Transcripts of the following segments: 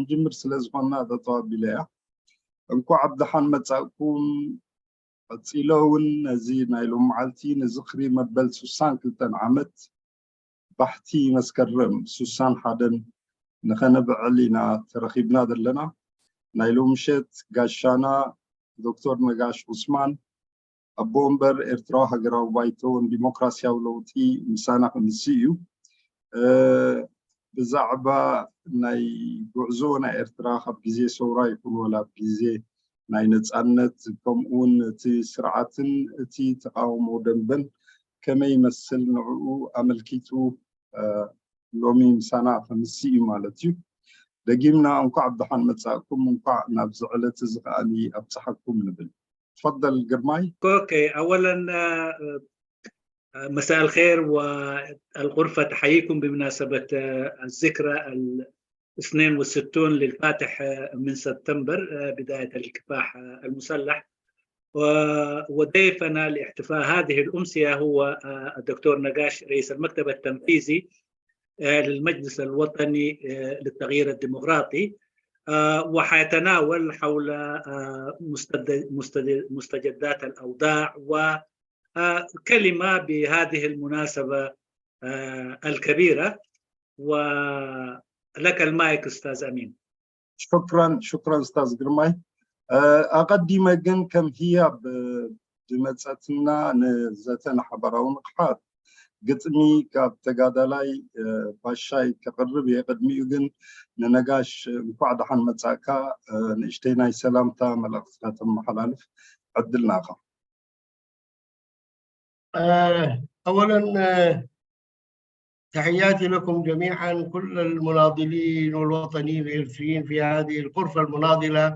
ክንጅምር ስለ ዝኾንና ጠጠው ኣቢለ እያ። እንኳዕ ብደሓን መጻእኩም። ቀጺለ እውን ነዚ ናይ ሎም መዓልቲ ንዝኽሪ መበል ሱሳን ክልተን ዓመት ባሕቲ መስከረም ሱሳን ሓደን ንኸነብዕል ኢና ተረኺብና ዘለና። ናይ ሎም ምሸት ጋሻና ዶክተር ነጋሽ ዑስማን ኣቦ ወንበር ኤርትራዊ ሃገራዊ ባይቶን ዲሞክራሲያዊ ለውጢ ምሳና ክምሲ እዩ። ብዛዕባ ናይ ጉዕዞ ናይ ኤርትራ ካብ ግዜ ሰውራ ይኹን ወላ ኣብ ግዜ ናይ ነጻነት ከምኡውን እቲ ስርዓትን እቲ ተቃውሞ ደንበን ከመይ ይመስል ንዕኡ ኣመልኪቱ ሎሚ ምሳና ከምሲ እዩ ማለት እዩ። ደጊምና እንኳዕ ብደሓን መጻእኩም፣ እንኳዕ ናብዚ ዕለት እዚ ከኣ ኣብጽሓኩም ንብል። تفضل ግርማይ። اوكي اولا مساء الخير، والغرفة تحييكم بمناسبة الذكرى الاثنين والستون للفاتح من سبتمبر، بداية الكفاح المسلح. وضيفنا لاحتفاء هذه الأمسية هو الدكتور نقاش، رئيس المكتب التنفيذي للمجلس الوطني للتغيير الديمقراطي، وحيتناول حول مستجدات الأوضاع وكلمة بهذه المناسبة الكبيرة. ولك المايك أستاذ أمين. شكرا شكرا استاذ ግርማይ። ኣቐዲመ ግን ከም ህያብ ዝመፀትና ንዘተ ንሓበራዊ ንቕሓት ግጥሚ ካብ ተጋዳላይ ባሻይ ከቕርብ እየ። ቅድሚኡ ግን ንነጋሽ እንኳዕ ደሓን መጻእካ ንእሽተይ ናይ ሰላምታ መልእኽቲ ከተመሓላልፍ ዕድል ናኻ። أولا تحياتي لكم جميعا كل المناضلين والوطنيين الإريتريين في هذه الغرفة المناضلة،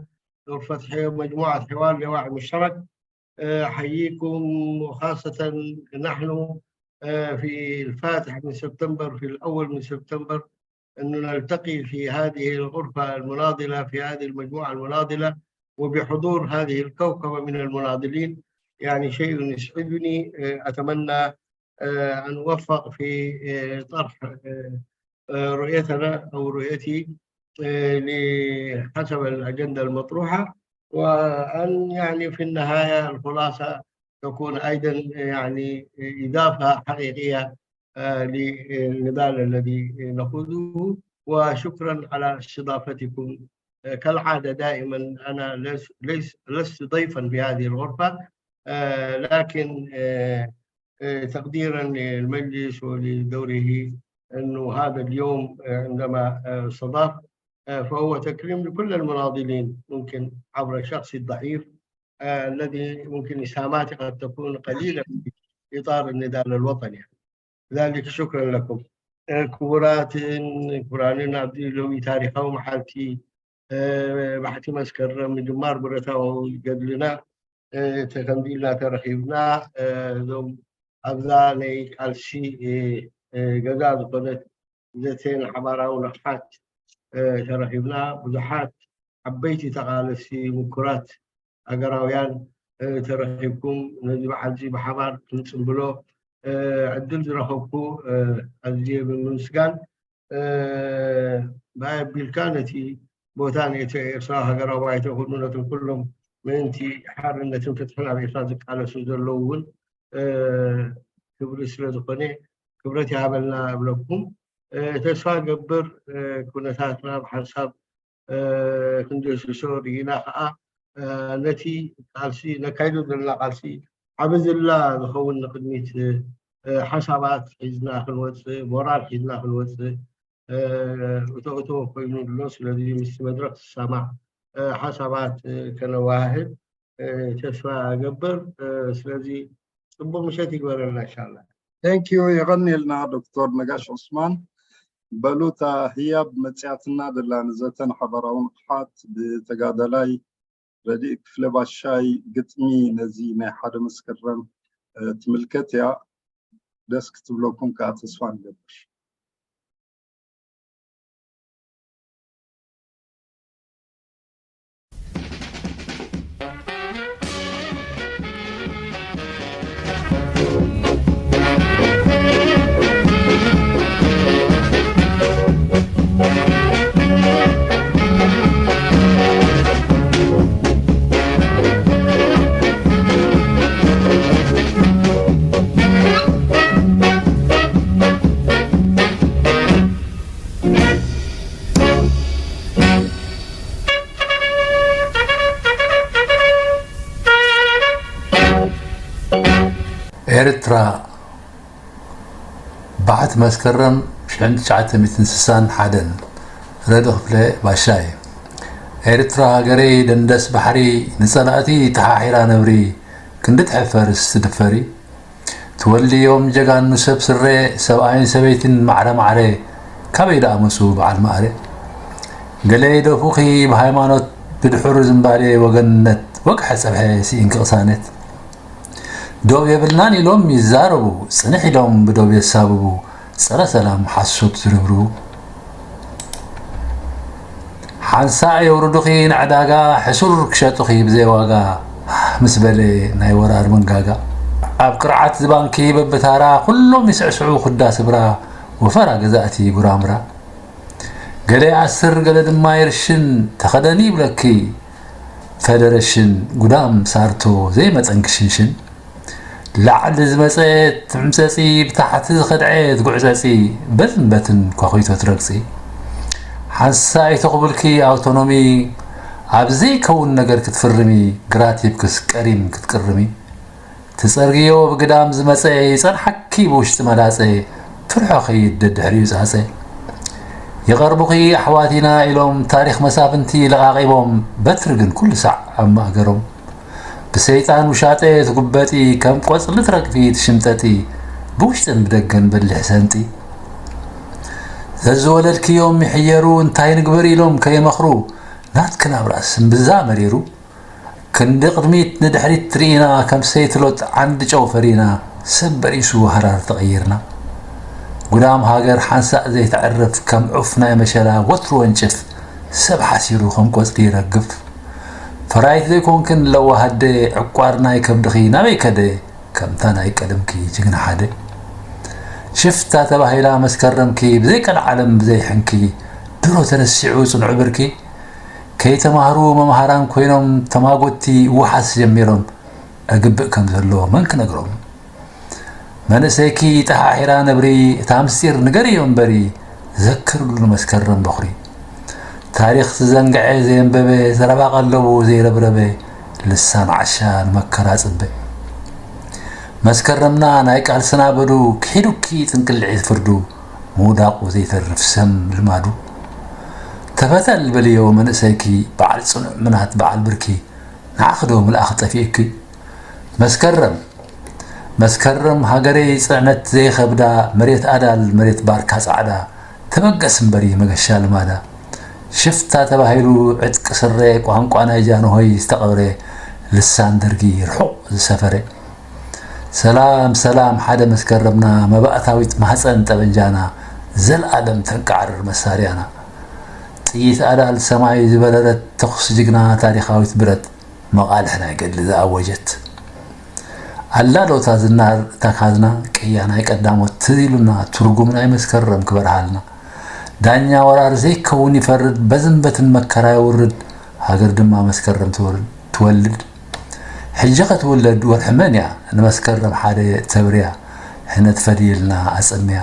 غرفة مجموعة حوار لواعي مشترك. أحييكم، وخاصة نحن في الفاتح من سبتمبر، في الأول من سبتمبر، أن نلتقي في هذه الغرفة المناضلة، في هذه المجموعة المناضلة، وبحضور هذه الكوكبة من المناضلين، يعني شيء يسعدني. أتمنى أن أوفق في طرح رؤيتنا أو رؤيتي حسب الأجندة المطروحة، وأن يعني في النهاية الخلاصة تكون أيضا يعني إضافة حقيقية للنضال الذي نخوضه. وشكرا على استضافتكم. كالعادة دائما أنا لست ضيفا في هذه الغرفة، لكن تقديرا للمجلس ولدوره أنه هذا اليوم عندما استضاف، فهو تكريم لكل المناضلين، ممكن عبر شخصي الضعيف الذي ممكن إسهاماته قد تكون قليلة في إطار النضال الوطني. لذلك شكرا لكم. ክቡራትን ክቡራንን፣ ኣብዚ ሎሚ ታሪኻዊ መዓልቲ ባሕቲ መስከረም ምጅማር ብረታዊ ገድልና ተኸምቢልና ተረኺብና። እዞም ኣብዛ ናይ ቃልሲ ገዛ ዝኾነት ዘተ ንሓባራዊ ንቕሓት ተረኺብና። ብዙሓት ዓበይቲ ተቓለስቲ፣ ምኩራት ሃገራውያን ተረኺብኩም ነዚ በዓል እዚ ብሓባር ክንጽንብሎ ዕድል ዝረኸብኩ ኣዝየ ብምምስጋን፣ ብኣይ ኣቢልካ ነቲ ቦታ ንኤርትራዊ ሃገራዊ ባይቶ ይኹኑ ነቶም ኩሎም ምእንቲ ሓርነትን ፍትሕን ኣብ ኤርትራ ዝቃለሱ ዘለዉ እውን ክብሪ ስለ ዝኾነ ክብረት ይሃበልና እብለኩም። ተስፋ ገብር ኩነታትና ብሓንሳብ ክንድህስሶ ርኢና ከዓ ነቲ ቃልሲ ነካይዶ ዘለና ቃልሲ ዓቢ ዝላ ዝኸውን ንቕድሚት ሓሳባት ሒዝና ክንወፅእ፣ ሞራል ሒዝና ክንወፅእ እቶ እቶ ኮይኑ ኣሎ። ስለዚ ምስቲ መድረክ ዝሰማዕ ሓሳባት ከነወሃህድ ተስፋ እገብር። ስለዚ ፅቡቅ ምሸት ይግበረልና እንሻላ። Thank you። የቐንየልና ዶክተር ነጋሽ ዑስማን። በሉታ ህያብ መፅያትና ደላ ንዘተን ሓበራዊ ንቕሓት ብተጋዳላይ ረድእ ክፍለ ባሻይ ግጥሚ ነዚ ናይ ሓደ መስከረም ትምልከት እያ። ደስ ክትብለኩም ከዓ ተስፋ ንገብር። ኤርትራ፣ ባሕቲ መስከረም ሽሕን ትሽዓተ ሚእትን ስሳን ሓደን። ረዲ ክፍለ ባሻይ። ኤርትራ ሃገረይ፣ ደንደስ ባሕሪ፣ ንጸላእቲ ተሓሒራ ነብሪ፣ ክንዲ ትሕፈርስ ትድፈሪ። ትወልድዮም ጀጋኑ ሰብ ስረ፣ ሰብኣይን ሰበይትን ማዕረ ማዕረ፣ ካበይ ደኣ መጹ በዓል ማዕረ? ገለ ይደፉኺ ብሃይማኖት፣ ብድሑር ዝምባሌ ወገንነት፣ ወግሐ ጸብሐ ስኢንኪ ቅሳነት። ዶብ የብልናን ኢሎም ይዛረቡ፣ ጽንሕ ኢሎም ብዶብ የሳብቡ፣ ጸረ ሰላም ሓሶት ዝርብርቡ። ሓንሳእ የውርዱኺ ንዕዳጋ፣ ሕሱር ክሸጡኺ ብዘይ ዋጋ፣ ምስ በለ ናይ ወራር መንጋጋ። ኣብ ቅርዓት ዝባንኪ በብታራ፣ ኩሎም ይስዕስዑ ኩዳ ስብራ፣ ወፈራ ገዛእቲ ጉራምራ። ገለ ይኣስር ገለ ድማ ይርሽን፣ ተኸደኒ ይብለኪ ፈደረሽን፣ ጉዳም ሳርቶ ዘይመጠንኪ ሽንሽን። ላዕሊ ዝመጸ ትምጸጺ፣ ብታሕቲ ዝኸድዐ ትጉዕጸጺ፣ በትን በትን ኳኺቶ ትረግጺ። ሓንሳእ ኣይተኽብልኪ ኣውቶኖሚ፣ ኣብ ዘይከውን ነገር ክትፍርሚ፣ ግራት ሂብክስ ቀሪም ክትቅርሚ። ትጸርግዮ ብግዳም ዝመጸ፣ ይጸንሓኪ ብውሽጢ መላጸ፣ ፍርሖ ኸይድ ደድሕሪኡ ጻጸ። ይቐርቡኺ ኣሕዋት ኢና ኢሎም፣ ታሪኽ መሳፍንቲ ለቓቒቦም፣ በትሪ ግን ኩሉ ሳዕ ኣብ ማእገሮም። ብሰይጣን ውሻጠ ትጉበጢ፣ ከም ቆጽሊ ትረግፊ ትሽምጠጢ፣ ብውሽጥን ብደገን በሊሕ ሰንጢ። ዘዝወለድክዮም ይሕየሩ፣ እንታይ ንግበር ኢሎም ከይመኽሩ፣ ናትኪ ናብራስ እምብዛ መሪሩ። ክንዲ ቅድሚት ንድሕሪት ርኢና፣ ከም ሰይቲ ሎጥ ዓንዲ ጨው ፈሪና፣ ሰብ በሪሱ ሃራር ተቐይርና። ጉዳም ሃገር ሓንሳእ ዘይተዕርፍ፣ ከም ዑፍ ናይ መሸላ ወትሩ ወንጭፍ፣ ሰብ ሓሲሩ ከም ቆጽሊ ይረግፍ። ፈራይት ዘይኮንክን ለዋህ ኣደ፣ ዕቋር ናይ ከብድኺ ናበይ ከደ? ከምታ ናይ ቀደምኪ ጅግና ሓደ። ሽፍታ ተባሂላ መስከረምኪ፣ ብዘይ ቀልዓለም ብዘይ ሕንኪ፣ ድሮ ተረሲዑ ጽኑዕ ብርኪ። ከይተማህሩ መምሃራን ኮይኖም፣ ተማጎትቲ ውሓስ ጀሚሮም፣ እግብእ ከም ዘሎ መን ክነግሮም? መንእሰይኪ ጠሓሒራ ነብሪ፣ እታ ምስጢር ንገርዮ እምበሪ፣ ዘክርሉ ንመስከረም በኹሪ። ታሪኽ ዝዘንግዐ ዘየንበበ፣ ዘረባ ቀለቡ ዘይረብረበ፣ ልሳን ዓሻ ንመከራ ጽበ። መስከረምና ናይ ቃልስና በዱ፣ ክሒዱኪ ጽንቅልዒ ፍርዱ፣ ምውዳቑ ዘይተርፍ ሰም ልማዱ። ተፈተል በልዮ መንእሰይኪ፣ በዓል ጽኑዕ ምናት በዓል ብርኪ፣ ንዓኺ ዶ ምልኣኽ ጠፊእኪ? መስከረም፣ መስከረም ሃገረይ ጽዕነት ዘይኸብዳ፣ መሬት ኣዳል መሬት ባርካ ጻዕዳ፣ ተበገስ እምበሪ መገሻ ልማዳ። ሽፍታ ተባሂሉ ዕጥቂ ስረ፣ ቋንቋ ናይ ጃንሆይ ዝተቐብረ፣ ልሳን ደርጊ ርሑቕ ዝሰፈረ። ሰላም ሰላም ሓደ መስከረምና፣ መባእታዊት ማህጸን ጠበንጃና፣ ዘልኣለም ተንቃዕርር መሳርያና። ጥይት ኣዳል ሰማይ ዝበረረት፣ ተኹሲ ጅግና ታሪኻዊት ብረት፣ መቓልሕ ናይ ገድሊ ዝኣወጀት። ኣላ ዶ እታ ዝናር እታ ካዝና፣ ቅያ ናይ ቀዳሞት ትዝ ኢሉና፣ ትርጉም ናይ መስከረም ክበርሃልና። ዳኛ ወራር ዘይከውን ይፈርድ፣ በዝን በትን መከራ የውርድ፣ ሃገር ድማ መስከረም ትወርድ-፣ ትወልድ። ሕጂ ኸትውለድ ወርሒ መን እያ? ንመስከረም ሓደ ተብርያ፣ ሕነ ትፈድየልና ኣጸምያ።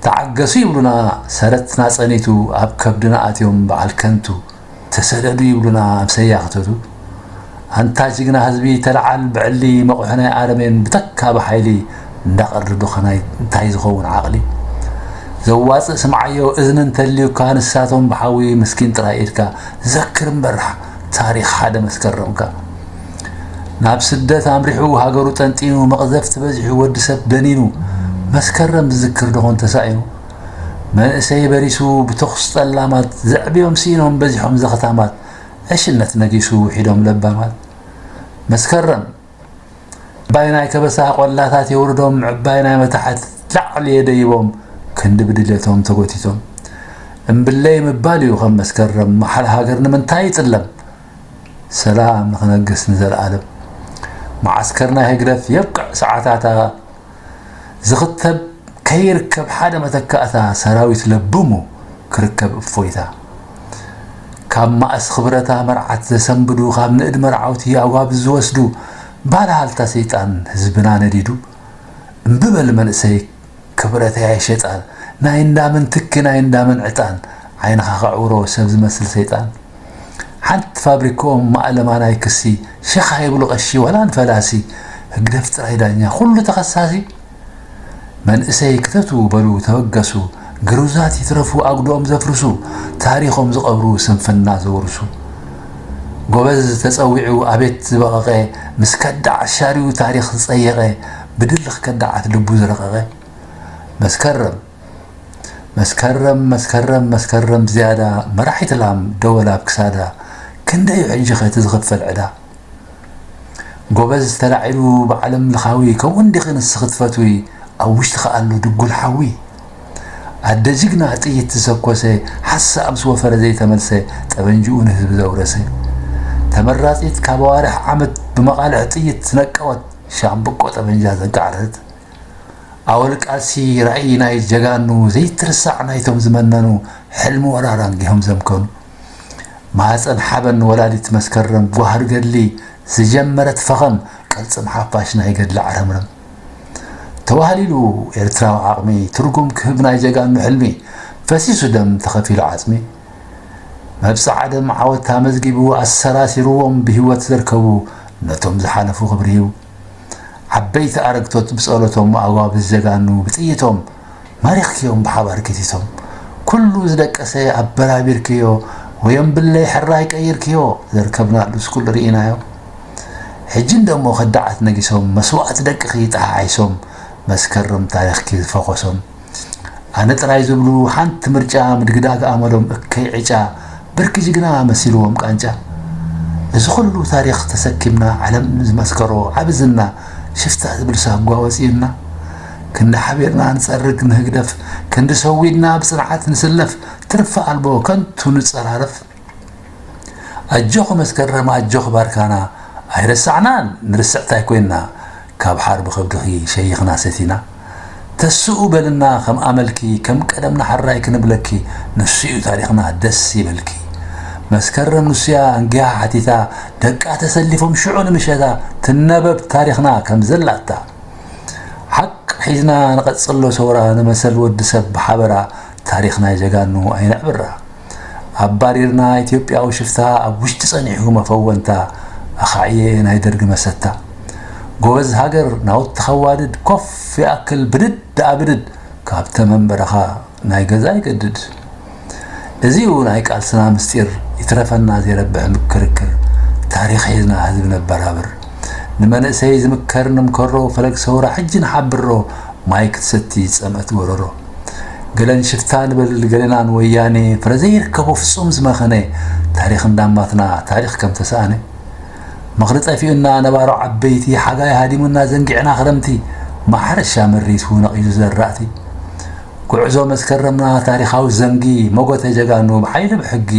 ተዓገሱ ይብሉና፣ ሰረትና ጸኒቱ፣ ኣብ ከብድና ኣትዮም በዓል ከንቱ። ተሰደዱ ይብሉና፣ ኣምሰያ ክተቱ። ኣንታ ጅግና ህዝቢ፣ ተለዓል ብዕሊ፣ መቑሒ ናይ ኣረሜን ብተካ ብሓይሊ እንዳቐርዱ ኸናይ እንታይ ዝኸውን ዓቕሊ? ዘዋጽእ ስምዓዮ፣ እዝኒ እንተልዩካ፣ ንሳቶም ብሓዊ ምስኪን ጥራይ ኢድካ ዘክር እምበር ታሪኽ ሓደ መስከረምካ። ናብ ስደት ኣምሪሑ ሃገሩ ጠንጢኑ፣ መቕዘፍቲ በዚሑ ወዲ ሰብ ደኒኑ፣ መስከረም ዝዝክር ዶኾን ተሳኢኑ? መንእሰይ በሪሱ ብተኹስ ጠላማት፣ ዘዕብዮም ስኢኖም በዚሖም ዘኽታማት፣ ዕሽነት ነጊሱ ውሒዶም ለባማት። መስከረም ዕባይ ናይ ከበሳ ቆላታት የውርዶም፣ ዕባይ ናይ መታሕት ላዕሊ የደይቦም፣ ክንዲ ብድሌቶም ተጎቲቶም። እምብለይ ምባል እዩ ከም መስከረም፣ መሓል ሃገር ንምንታይ ይጥለም? ሰላም ንኽነግስ ንዘለኣለም። መዓስከር ናይ ህግደፍ የብቅዕ ሰዓታታ፣ ዝኽተብ ከይርከብ ሓደ መተካእታ፣ ሰራዊት ለብሙ ክርከብ እፎይታ። ካብ ማእስ ኽብረታ መርዓት ዘሰንብዱ፣ ካብ ንእድ መርዓውቲ ኣጓብዝ ዝወስዱ፣ ባልሃልታ ሰይጣን ህዝብና ነዲዱ። እምቢ በል መንእሰይ ክብረተይ ኣይሸጣ፣ ናይ እንዳመን ትኪ ናይ እንዳመን ዕጣን፣ ዓይንኻ ከዕውሮ ሰብ ዝመስል ሰይጣን። ሓንቲ ፋብሪክኦም ማእለማ ናይ ክሲ፣ ሸኻ ይብሉ ቀሺ ወላ ንፈላሲ፣ ህግደፍ ጥራይ ዳኛ ኩሉ ተኸሳሲ። መንእሰይ ክተቱ በሉ ተበገሱ፣ ግሩዛት ይትረፉ ኣጉድኦም ዘፍርሱ፣ ታሪኾም ዝቐብሩ ስንፍና ዘውርሱ። ጎበዝ ተጸዊዑ ኣቤት ዝበቐቐ፣ ምስ ከዳዕ ኣሻርዩ ታሪኽ ዝጸየቐ፣ ብድልኽ ከዳዓት ልቡ ዝረቐቐ። መስከረም መስከረም መስከረም መስከረም ዝያዳ፣ መራሒት ላም ደወል ኣብ ክሳዳ። ክንደይ እዩ ሕጂ ኸ እቲ ዝኽፈል ዕዳ? ጎበዝ ተላዒሉ ብዓለም ለኻዊ፣ ከምኡ እንዲኺ ንስኺ ትፈትዊ፣ ኣብ ውሽጥኺ ኣሎ ድጉል ሓዊ። ኣደ ጅግና ጥይት ዝሰኮሰ፣ ሓሳእ ምስ ወፈረ ዘይተመልሰ፣ ጠበንጅኡ ንህዝቢ ዘውረሰ። ተመራጺት ካብ ኣዋርሕ ዓመት ብመቓልሕ ጥይት ዝነቀወት፣ ሻምብቆ ጠበንጃ ዘጋዕረተት። ኣወል ቃልሲ ራእይ ናይ ጀጋኑ ዘይትርሳዕ ናይቶም ዝመነኑ ሕልሚ ወራር ኣንጊሆም ዘምከኑ። ማህፀን ሓበን ወላዲት መስከረም ጓህር ገድሊ ዝጀመረት ፈኸም ቅልፅም ሓፋሽ ናይ ገድሊ ዓረምረም። ተዋህሊሉ ኤርትራዊ ዓቕሚ ትርጉም ክህብ ናይ ጀጋኑ ሕልሚ ፈሲሱ ደም ተኸፊሉ ዓፅሚ። መብፅዓ ደም ዓወት ኣመዝጊቡ ኣሰራሲርዎም ብህይወት ዘርከቡ ነቶም ዝሓለፉ ክብሪ ሂቡ። ዓበይቲ ኣረግቶት ብጸሎቶም ኣጓብዝ ጀጋኑ ብጥይቶም ማሪኽክዮም ብሓባር ኪቲቶም። ኩሉ ዝደቀሰ ኣበራቢርክዮ ወዮም ብለይ ሕራይ ቀይርክዮ ዘርከብናሉስ ኩሉ ርኢናዮ። ሕጂ እንደሞ ከዳዓት ነጊሶም መስዋእት ደቅኺ ጠሓሒሶም መስከረም ታሪኽኪ ዝፈኾሶም። ኣነ ጥራይ ዝብሉ ሓንቲ ምርጫ ምድግዳግ ኣመሎም እከይ ዕጫ ብርኪ ጅግና መሲልዎም ቃንጫ። እዚ ኩሉ ታሪኽ ተሰኪምና ዓለም ዝመስከሮ ዓቢ ዝና ሽፍታ ዝብል ሳጓ ወፂኡና። ክንዲ ሓቢርና ንፀርግ ንህግደፍ ክንዲ ሰዊድና ብፅንዓት ንስለፍ ትርፊ ኣልቦ ከንቱ ንፀራረፍ። ኣጆኺ መስከረም ኣጆኺ ባርካና ኣይረሳዕናን ንርስዕታይ ኮይንና ካብ ሓርቢ ከብድኺ ሸይኽና ሰቲና ተስኡ በልና ከም ኣመልኪ ከም ቀደምና ሓራይ ክንብለኪ ንሱ እዩ ታሪኽና ደስ ይበልኪ መስከረም ንሱያ እንጊያ ሓቲታ ደቃ ተሰሊፎም ሽዑ ንምሸታ ትነበብ ታሪኽና ከም ዘላታ ሓቅ ሒዝና ንቐጽሎ ሰውራ ንመሰል ወዲ ሰብ ብሓበራ ታሪኽ ናይ ጀጋኑ ኣይነዕብራ ኣባሪርና ኢትዮጵያዊ ሽፍታ ኣብ ውሽጢ ጸኒሑ መፈወንታ ኣኻዕየ ናይ ደርጊ መሰታ ጎበዝ ሃገር ናውቲ ከዋድድ ኮፍ ይኣክል ብድድ ደኣ ብድድ ካብተ መንበረኻ ናይ ገዛ ይገድድ። እዚ እዩ ናይ ቃልስና ምስጢር ይትረፈና ዘይረብሕ ምክርክር ታሪኽ ሒዝና ህዝቢ ነበራብር ንመንእሰይ ዝምከር ንምከሮ ፈለግ ሰውራ ሕጂ ንሓብሮ ማይ ክትሰቲ ዝጸምአት ጎረሮ ገለን ሽፍታ ንበል ገለና ንወያኔ ፍረ ዘይርከቦ ፍጹም ዝመኸነ ታሪኽ እንዳማትና ታሪኽ ከም ተሰኣነ ምኽሪ ጠፊኡና ነባሮ ዓበይቲ ሓጋይ ሃዲሙና ዘንጊዕና ክረምቲ ማሕረሻ መሪቱ ነቒዙ ዘራእቲ ጉዕዞ መስከረምና ታሪኻዊ ዘንጊ መጎተ ጀጋኑ ብሓይሊ ብሕጊ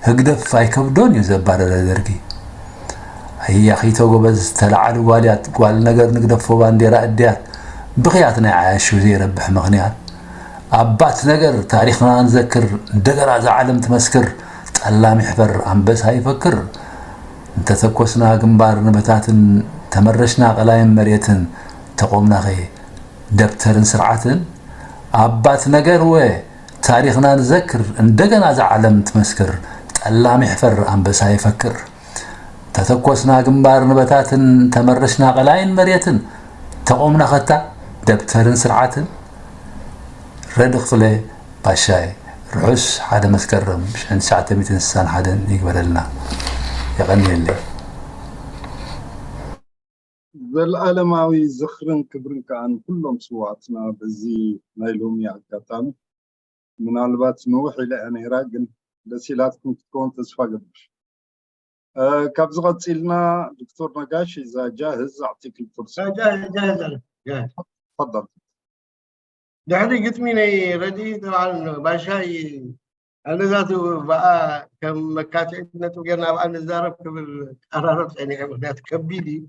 ህግደፍ ኣይከብዶን እዩ ዘባረረ ደርጊ ኣያኺቶ ጎበዝ ተላዓሉ ጓልያት ጓል ነገር ንግደፎ ባንዴራ እድያት ብኽያት ናይ ዓያሹ ዘይረብሕ ምኽንያት ኣባት ነገር ታሪኽና ንዘክር እንደገና እዛ ዓለም ትመስክር ጠላም ይሕፈር ኣንበሳ ይፈክር እንተተኮስና ግንባር ንበታትን ተመረሽና ቀላይን መሬትን ተቆምናኸ ደብተርን ስርዓትን ኣባት ነገር ወ ታሪኽና ንዘክር እንደገና እዛ ዓለም ትመስክር ጠላም ይሕፈር ኣንበሳ ይፈክር ተተኮስና ግንባር ንበታትን ተመረሽና ቀላይን መሬትን ተቆምና ኸታ ደብተርን ስርዓትን ረዲ ክፍለ ባሻይ ርሑስ ሓደ መስከረም ሽሕን ትሽዓተ ሚእትን ስሳን ሓደን ይግበረልና የቐንየለይ ዘለኣለማዊ ዝኽርን ክብርን ከዓ ንኩሎም ስዋኣትና በዚ ናይ ሎሚ ኣጋጣሚ ምናልባት ንውሕ ኢለ እያ ነይራ ግን ደስ ኢላትኩም ክትከውን ተስፋ ገብር ካብዚ ቀፂልና ዶክተር ነጋሽ እዛ ጃህዝ ኣርቲክል ትርሳ ጃህዝ ጃህዝ ኣለ ጃህዝ ተፈضل ድሕሪ ግጥሚ ናይ ረዲ ተባል ባሻይ ኣነዛቱ ብኣ ከም መካትዒት ነጥብ ጌርና ብኣ ንዛረብ ክብል ቀራረብ ፀኒሐ ምክንያቱ ከቢድ እዩ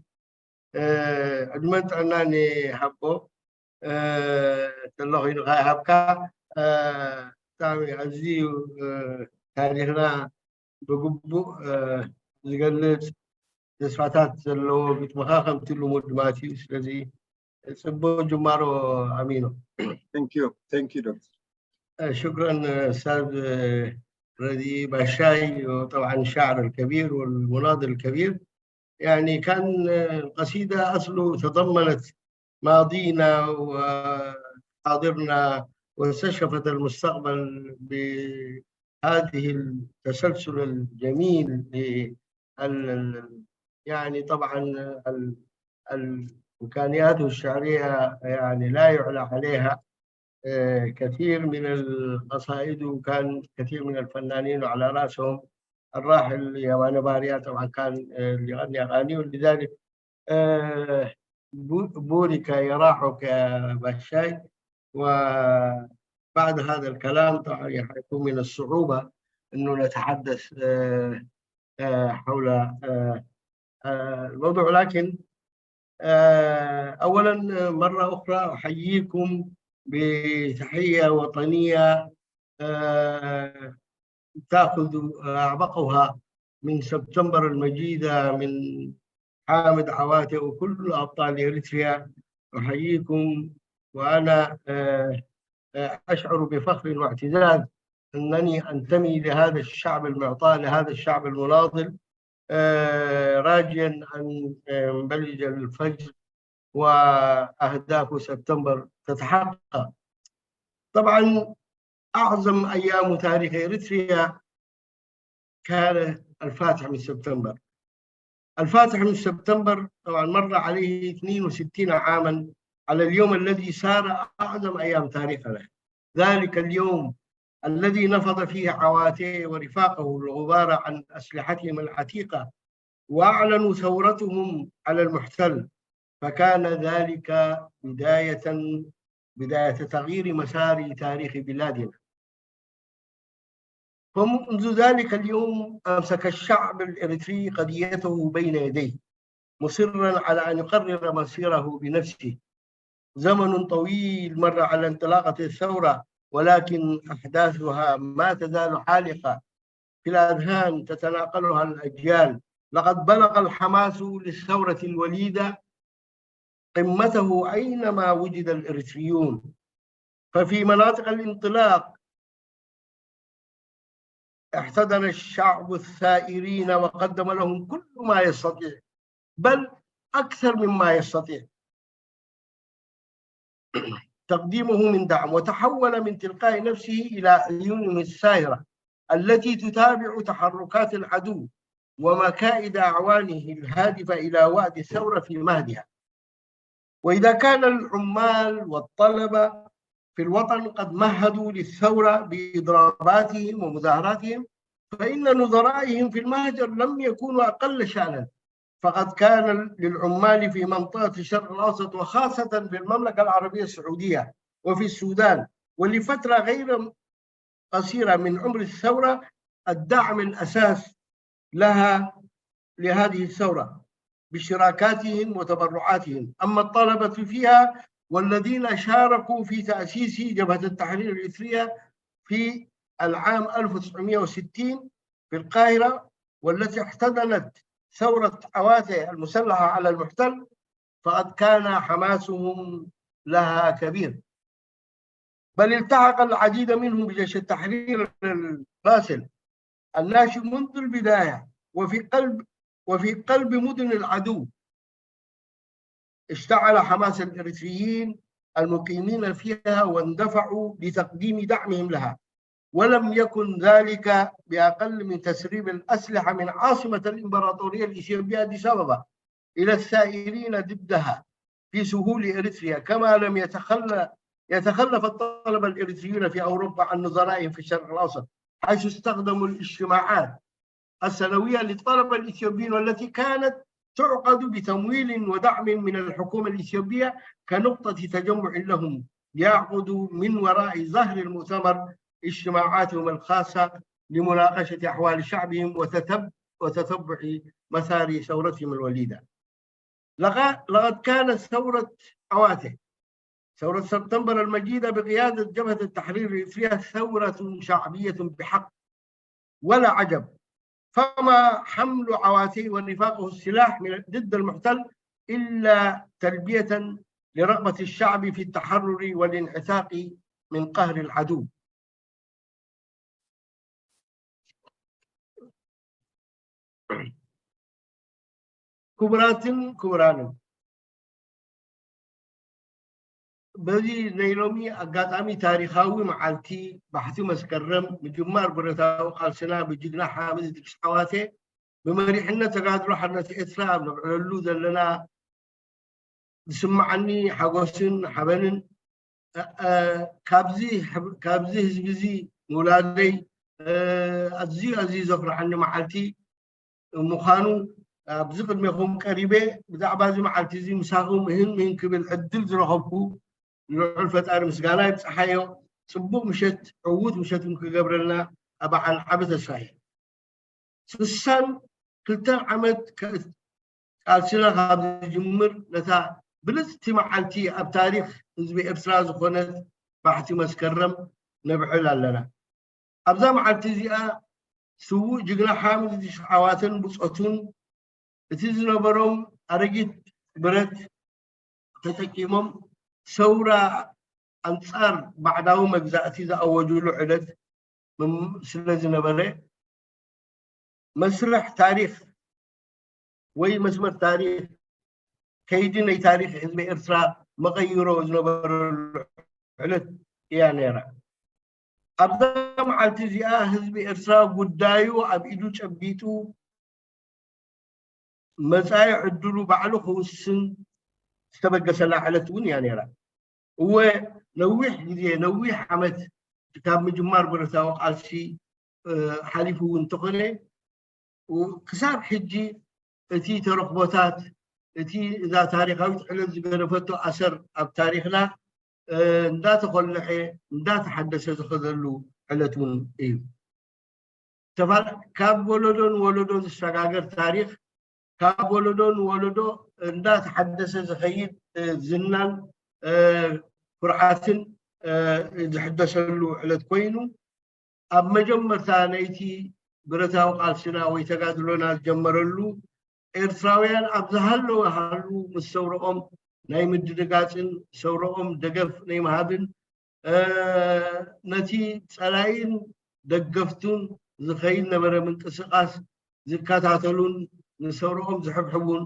ዕድመን ጥዕናን ይሃቦ ተሎ ኮይኑካ ይሃብካ ብጣዕሚ ኣዝዩ ታሪኽና ብግቡእ ዝገልፅ ተስፋታት ዘለዎ ግጥምኻ ከምቲ ልሙድ ማለት እዩ ስለዚ ፅቡቅ ጅማሮ ኣሚኖ Thank you. Thank you, Doctor. شكرا استاذ ردي باشاي وطبعا الشاعر الكبير والمناضل الكبير يعني كان القصيدة أصله تضمنت ماضينا وحاضرنا واستشرفت المستقبل بهذه التسلسل الجميل. يعني طبعا الإمكانيات الشعرية يعني لا يعلى عليها. كثير من القصائد، وكان كثير من الفنانين وعلى رأسهم الراحل يماني باريا طبعا كان اللي يغني أغاني، ولذلك بورك يراحك يا باشاي. وبعد هذا الكلام طبعا حيكون من الصعوبة أنه نتحدث حول الموضوع، لكن أولا مرة أخرى أحييكم بتحية وطنية تأخذ أعبقها من سبتمبر المجيدة، من حامد عواتي وكل أبطال إريتريا. أحييكم، وأنا أشعر بفخر واعتزاز أنني أنتمي لهذا الشعب المعطاء، لهذا الشعب المناضل، راجيا أن ينبلج الفجر وأهداف سبتمبر تتحقق. طبعا أعظم أيام تاريخ إريتريا كان الفاتح من سبتمبر. الفاتح من سبتمبر طبعا مر عليه اثنين وستين عاما على اليوم الذي صار أعظم أيام تاريخنا، ذلك اليوم الذي نفض فيه عواتي ورفاقه الغبار عن أسلحتهم العتيقة وأعلنوا ثورتهم على المحتل، فكان ذلك بداية بداية تغيير مسار تاريخ بلادنا. فمنذ ذلك اليوم أمسك الشعب الإريتري قضيته بين يديه، مصرا على أن يقرر مصيره بنفسه. زمن طويل مر على انطلاقة الثورة، ولكن أحداثها ما تزال حالقة في الأذهان، تتناقلها الأجيال. لقد بلغ الحماس للثورة الوليدة قمته أينما وجد الإريتريون، ففي مناطق الانطلاق احتضن الشعب الثائرين وقدم لهم كل ما يستطيع، بل أكثر مما يستطيع تقديمه من دعم، وتحول من تلقاء نفسه إلى عيونهم الساهرة التي تتابع تحركات العدو ومكائد أعوانه الهادفة إلى وأد الثورة في مهدها. وإذا كان العمال والطلبة في الوطن قد مهدوا للثورة بإضراباتهم ومظاهراتهم، فإن نظرائهم في المهجر لم يكونوا أقل شأنا، فقد كان للعمال في منطقة الشرق الأوسط وخاصة في المملكة العربية السعودية وفي السودان ولفترة غير قصيرة من عمر الثورة الدعم الأساس لها، لهذه الثورة، باشتراكاتهم وتبرعاتهم. أما الطلبة فيها والذين شاركوا في تأسيس جبهة التحرير الإريترية في العام ألف وتسعمائة وستين في القاهرة، والتي احتضنت ثورة عواتي المسلحة على المحتل، فقد كان حماسهم لها كبير، بل التحق العديد منهم بجيش التحرير الفاشل الناشئ منذ البداية. وفي قلب وفي قلب مدن العدو اشتعل حماس الإريتريين المقيمين فيها واندفعوا لتقديم دعمهم لها، ولم يكن ذلك بأقل من تسريب الأسلحة من عاصمة الإمبراطورية الإثيوبية أديس أبابا إلى الثائرين ضدها في سهول إريتريا، كما لم يتخلى يتخلف الطلبة الإريتريون في أوروبا عن نظرائهم في الشرق الأوسط، حيث استخدموا الاجتماعات السنوية للطلبة الإثيوبيين، والتي كانت تعقد بتمويل ودعم من الحكومة الإثيوبية كنقطة تجمع لهم، ليعقدوا من وراء ظهر المؤتمر اجتماعاتهم الخاصة لمناقشة أحوال شعبهم وتتب-، وتتبع مسار ثورتهم الوليدة. لقد كانت ثورة عواتي، ثورة سبتمبر المجيدة بقيادة جبهة التحرير الإريترية، ثورة شعبية بحق، ولا عجب. فما حمل عواتي ورفاقه السلاح ضد المحتل إلا تلبية لرغبة الشعب في التحرر والانعتاق من قهر العدو. ክቡራትን ክቡራንን፣ በዚ ናይ ሎሚ ኣጋጣሚ ታሪኻዊ መዓልቲ ባሕቲ መስከረም ምጅማር ብረታዊ ቃልስና ብጅግና ሓምድ ድሪስ ዓዋተ ብመሪሕነት ተጋድሎ ሓርነት ኤርትራ ኣብ ነብዕለሉ ዘለና ዝስምዓኒ ሓጎስን ሓበንን፣ እ፣ እ፣ ካብዚ ህብ-፣ ካብዚ ህዝቢ እዚ ምውላደይ፣ እ፣ ኣዝዩ ኣዝዩ ዘኹርዓኒ መዓልቲ ምዃኑ ኣብዚ ቅድሜኹም ቀሪበ ብዛዕባ እዚ መዓልቲ እዚ ምሳኹም እህን ምህን ክብል ዕድል ዝረኸብኩ ልዑል ፈጣሪ ምስጋና ይብጽሓዮ። ጽቡቕ ምሸት፣ ዕዉት ምሸት ክገብረልና ኣብ በዓል ዓቢ ተስፋ እየ። ስሳን ክልተን ዓመት ከ-፣ ቃልስና ካብ ዝጅምር ነታ ብልጽቲ መዓልቲ ኣብ ታሪኽ ህዝቢ ኤርትራ ዝኾነት ባሕቲ መስከረም ነብዕል ኣለና። ኣብዛ መዓልቲ እዚኣ ስዉእ ጅግና ሓምድ ድሪስ ዓዋተን ብጾቱን እቲ ዝነበሮም ኣረጊት ብረት ተጠቂሞም ሰውራ ኣንጻር ባዕዳዊ መግዛእቲ ዝኣወጅሉ ዕለት ምም-፣ ስለ ዝነበረ፣ መስርሕ ታሪኽ ወይ መስመር ታሪኽ፣ ከይዲ ናይ ታሪኽ ህዝቢ ኤርትራ መቐይሮ ዝነበረሉ ዕለት እያ ነይራ። ኣብዛ መዓልቲ እዚኣ ህዝቢ ኤርትራ ጉዳዩ ኣብ ኢዱ ጨቢጡ መጻኢ ዕድሉ ባዕሉ ክውስን ዝተበገሰላ ዕለት እውን እያ ነይራ። እወ፣ ነዊሕ ግዜ፣ ነዊሕ ዓመት ካብ ምጅማር ብረታዊ ቃልሲ፣ እ፣ ሓሊፉ እውን እንተኾነ፣ ው-፣ ክሳብ ሕጂ እቲ ተረኽቦታት፣ እቲ፣ እዛ ታሪኻዊት ዕለት ዝገደፈቶ ኣሰር ኣብ ታሪኽና፣ እ፣ እንዳተኾልዐ፣ እንዳተሓደሰ ዝኸደሉ ዕለት እውን እዩ። ተፋ-፣ ካብ ወለዶ ንወለዶ ዝሰጋገር ታሪኽ፣ ካብ ወለዶ ንወለዶ እንዳተሓደሰ ዝኸይድ፣ እ፣ ዝናን፣ እ፣ ኩርዓትን፣ እ፣ ዝሕደሰሉ ዕለት ኮይኑ፣ ኣብ መጀመርታ ናይቲ ብረታዊ ቃልስና ወይ ተጋድሎና ዝጀመረሉ፣ ኤርትራውያን ኣብ ዝሃለወ ሃሉ ምስ ሰውረኦም ናይ ምድንጋጽን ሰውረኦም ደገፍ ናይ ምሃብን፣ እ፣ ነቲ ጸላኢን ደገፍቱን ዝኸይድ ነበረ ምንቅስቓስ ዝከታተሉን ንሰውረኦም ዝሕብሕቡን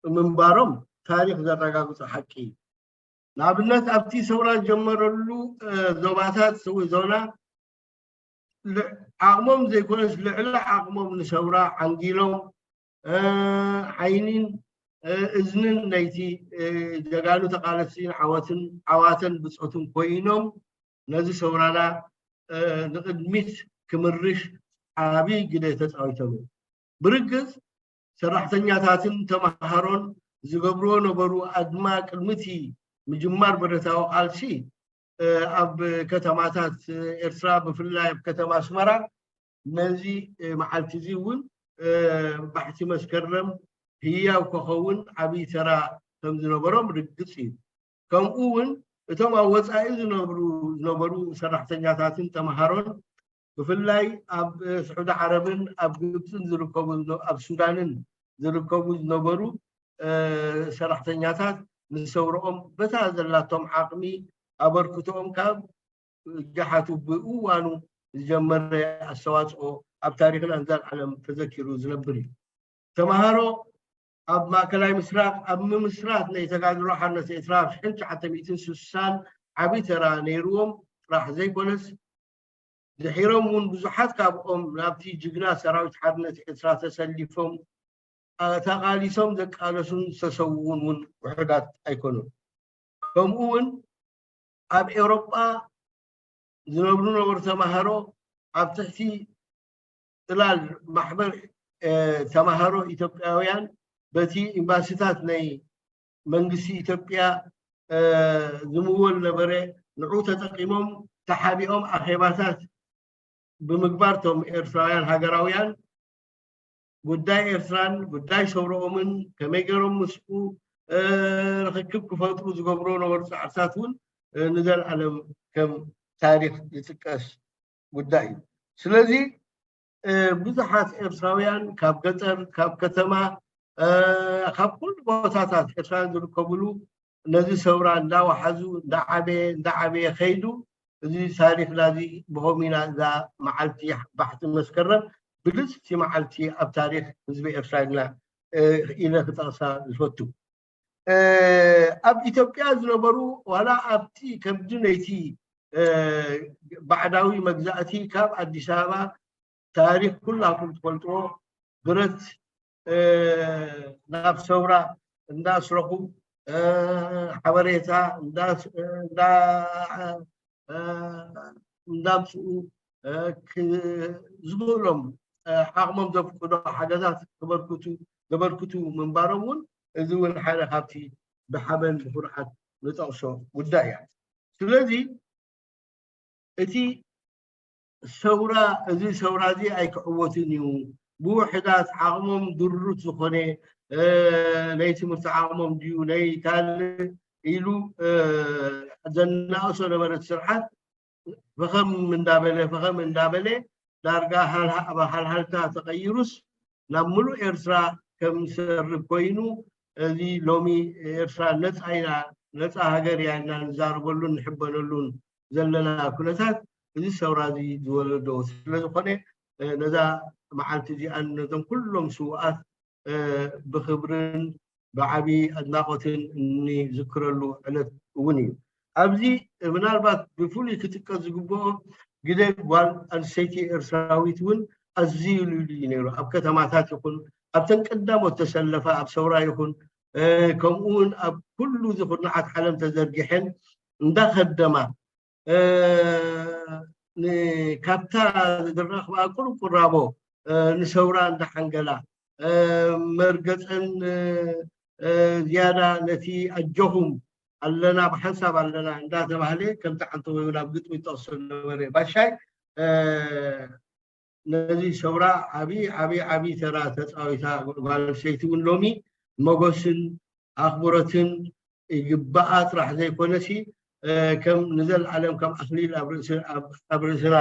ምንባሮም ታሪኽ ዘረጋግጾ ሓቂ እዩ። ንኣብነት፣ ኣብቲ ሰውራ ዝጀመረሉ፣ እ፣ ዞባታት ወይ ዞና ል-፣ ዓቕሞም ዘይኮነስ ልዕሊ ዓቕሞም ንሰውራ ዓንጊሎም፣ እ፣ ዓይኒን፣ እ፣ እዝንን ናይቲ፣ እ፣ ጀጋኑ ተቓለስቲን ዓወትን፣ ዓዋተን ብጾቱን ኮይኖም ነዚ ሰውራና፣ እ፣ ንቕድሚት ክምርሽ ዓቢ ግደ ተጻዊቶም እዮም። ብርግጽ ሰራሕተኛታትን ተመሃሮን ዝገብርዎ ነበሩ ኣድማ ቅድሚ እቲ ምጅማር ብረታዊ ቃልሲ፣ እ፣ ኣብ ከተማታት ኤርትራ ብፍላይ ኣብ ከተማ ኣስመራ ነዚ፣ እ፣ መዓልቲ እዚ እውን፣ እ፣ ባሕቲ መስከረም ህያው ክኸውን ዓብዪ ተራ ከም ዝነበሮም ርግጽ እዩ። ከምኡ እውን እቶም ኣብ ወጻኢ ዝነብሩ፣ ዝነበሩ ሰራሕተኛታትን ተመሃሮን ብፍላይ ኣብ፣ እ፣ ስዑዲ ዓረብን ኣብ ግብጽን ዝርከቡ ዝነ-፣ ኣብ ሱዳንን ዝርከቡ ዝነበሩ፣ እ፣ ሰራሕተኛታት ንሰውረኦም በታ ዘላቶም ዓቕሚ ኣበርክቶኦም ካብ ጃሓቱ ብእዋኑ ዝጀመረ ኣስተዋጽኦ ኣብ ታሪኽና ንዘለዓለም ተዘኪሩ ዝነብር እዩ። ተመሃሮ ኣብ ማእከላይ ምስራቕ ኣብ ምምስራት ናይ ተጋድሎ ሓርነት ኤርትራ ኣብ ሽሕን ትሽዓተ ሚእትን ስሳን ዓቢ ተራ ነይርዎም ጥራሕ ዘይኮነስ፣ ድሒሮም እውን ብዙሓት ካብኦም ናብቲ ጅግና ሰራዊት ሓርነት ኤርትራ ተሰሊፎም፣ ኣ-፣ ተቓሊሶም ዘቃለሱን ዝተሰውኡን እውን ውሑዳት ኣይኮኑን። ከምኡ እውን ኣብ ኤውሮጳ ዝነብሩ ነበሩ ተማሃሮ ኣብ ትሕቲ ጽላል ማሕበር፣ እ፣ ተማሃሮ ኢትዮጵያውያን በቲ ኤምባሲታት ናይ መንግስቲ ኢትዮጵያ፣ እ፣ ዝምወል ነበረ። ንዑ ተጠቂሞም ተሓቢኦም ኣኼባታት ብምግባር እቶም ኤርትራውያን ሃገራውያን ጉዳይ ኤርትራን ጉዳይ ሰውረኦምን ከመይ ገይሮም ምስኡ፣ እ፣ ርኽክብ ክፈጥሩ ዝገብሮ ነበሩ ጻዕርታት እውን፣ እ፣ ንዘለኣለም ከም ታሪኽ ዝጥቀስ ጉዳይ እዩ። ስለዚ፣ እ፣ ብዙሓት ኤርትራውያን ካብ ገጠር፣ ካብ ከተማ፣ እ፣ ካብ ኩሉ ቦታታት ኤርትራውያን ዝርከብሉ ነዚ ሰውራ እንዳወሓዙ፣ እንዳዓበየ፣ እንዳዓበየ ከይዱ፣ እዚ ታሪኽና እዚ ብኸምኡ ኢና እዛ መዓልቲ ባሕቲ መስከረም ብልጽቲ መዓልቲ ኣብ ታሪኽ ህዝቢ ኤርትራ ኢልና ኢለ ክጠቕሳ ዝፈቱ። ኣብ ኢትዮጵያ ዝነበሩ ዋላ ኣብቲ ከምዚ ነይቲ ባዕዳዊ መግዛእቲ ካብ ኣዲስ ኣበባ ታሪክ ኩላኩም ትፈልጥዎ ብረት ናብ ሰውራ እንዳስረኹ ሓበሬታ እንዳምፅኡ ዝኽእሎም ዓቕሞም ዘፍቅዶ ሓገዛት ክበርክቱ ዘበርክቱ ምንባሮም እውን እዚ እውን ሓደ ካብቲ ብሓበን ብኩርዓት ንጠቕሶ ጉዳይ እያ። ስለዚ እቲ ሰውራ እዚ ሰውራ እዚ ኣይክዕወትን እዩ፣ ብውሕዳት ዓቕሞም ድሩት ዝኾነ ናይ ትምህርቲ ዓቕሞም ድዩ ናይ ካልእ ኢሉ ዘናእሶ ነበረ ስርዓት ፈኸም እንዳበለ ፈኸም እንዳበለ ዳርጋ ኣብ ሃልሃልታ ተቐይሩስ ናብ ምሉእ ኤርትራ ከም ዝሰርብ ኮይኑ፣ እዚ ሎሚ ኤርትራ ነፃ ኢና፣ ነፃ ሃገር እያ ኢልና ንዛረበሉን ንሕበነሉን ዘለና ኩነታት እዚ ሰውራ እዚ ዝወለዶ ስለዝኾነ፣ ነዛ መዓልቲ እዚኣን ነዞም ኩሎም ስውኣት ብኽብርን ብዓቢ ኣድናቖትን እንዝክረሉ ዕለት እውን እዩ። ኣብዚ ምናልባት ብፍሉይ ክጥቀስ ዝግብኦ ግደ ጓል ኣንስተይቲ ኤርትራዊት እውን ኣዝዩ ልዑል እዩ ነይሩ። ኣብ ከተማታት ይኹን ኣብተን ቀዳሞት ተሰለፋ ኣብ ሰውራ ይኹን ከምኡ እውን ኣብ ኩሉ እዚ ኩርናዓት ዓለም ተዘርጊሐን እንዳኸደማ ካብታ ዝረኽባ ቁሩብ ቁራቦ ንሰውራ እንዳሓንገላ መርገፀን ዝያዳ ነቲ ኣጆኹም ኣለና ብሓንሳብ ኣለና እንዳተባህለ ከምቲ ዓንተቦይ እውን ኣብ ግጥሚ ይጠቕሶ ነበረ ባሻይ ነዚ ሰውራ ዓቢ ዓቢ ዓቢ ተራ ተፃዊታ ጓል ኣንስተይቲ እውን ሎሚ ሞጎስን ኣኽብሮትን ይግባኣ ጥራሕ ዘይኮነሲ ከም ንዘለኣለም ከም ኣኽሊል ኣብ ርእስና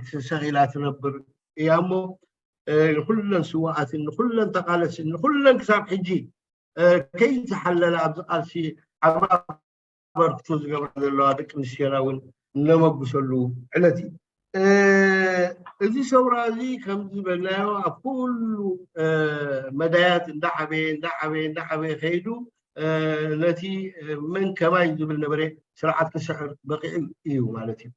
ተሰኺላ ትነብር እያ እሞ ንኩለን ስዋኣትን ንኩለን ተቃለስን ንኩለን ክሳብ ሕጂ ከይተሓለላ ኣብዚ ቃልሲ ዓባ ኣበርክቶ ዝገብራ ዘለዋ ደቂ ኣንስትዮና እውን እነመጉሰሉ ዕለት እዩ። እዚ ሰውራ እዚ ከም ዝበልናዮ ኣብ ኩሉ መዳያት እንዳዓበየ እንዳዓበየ እንዳዓበየ ከይዱ ነቲ መን ከማይ ዝብል ነበረ ስርዓት ክስዕር በቂዑ እዩ ማለት እዩ።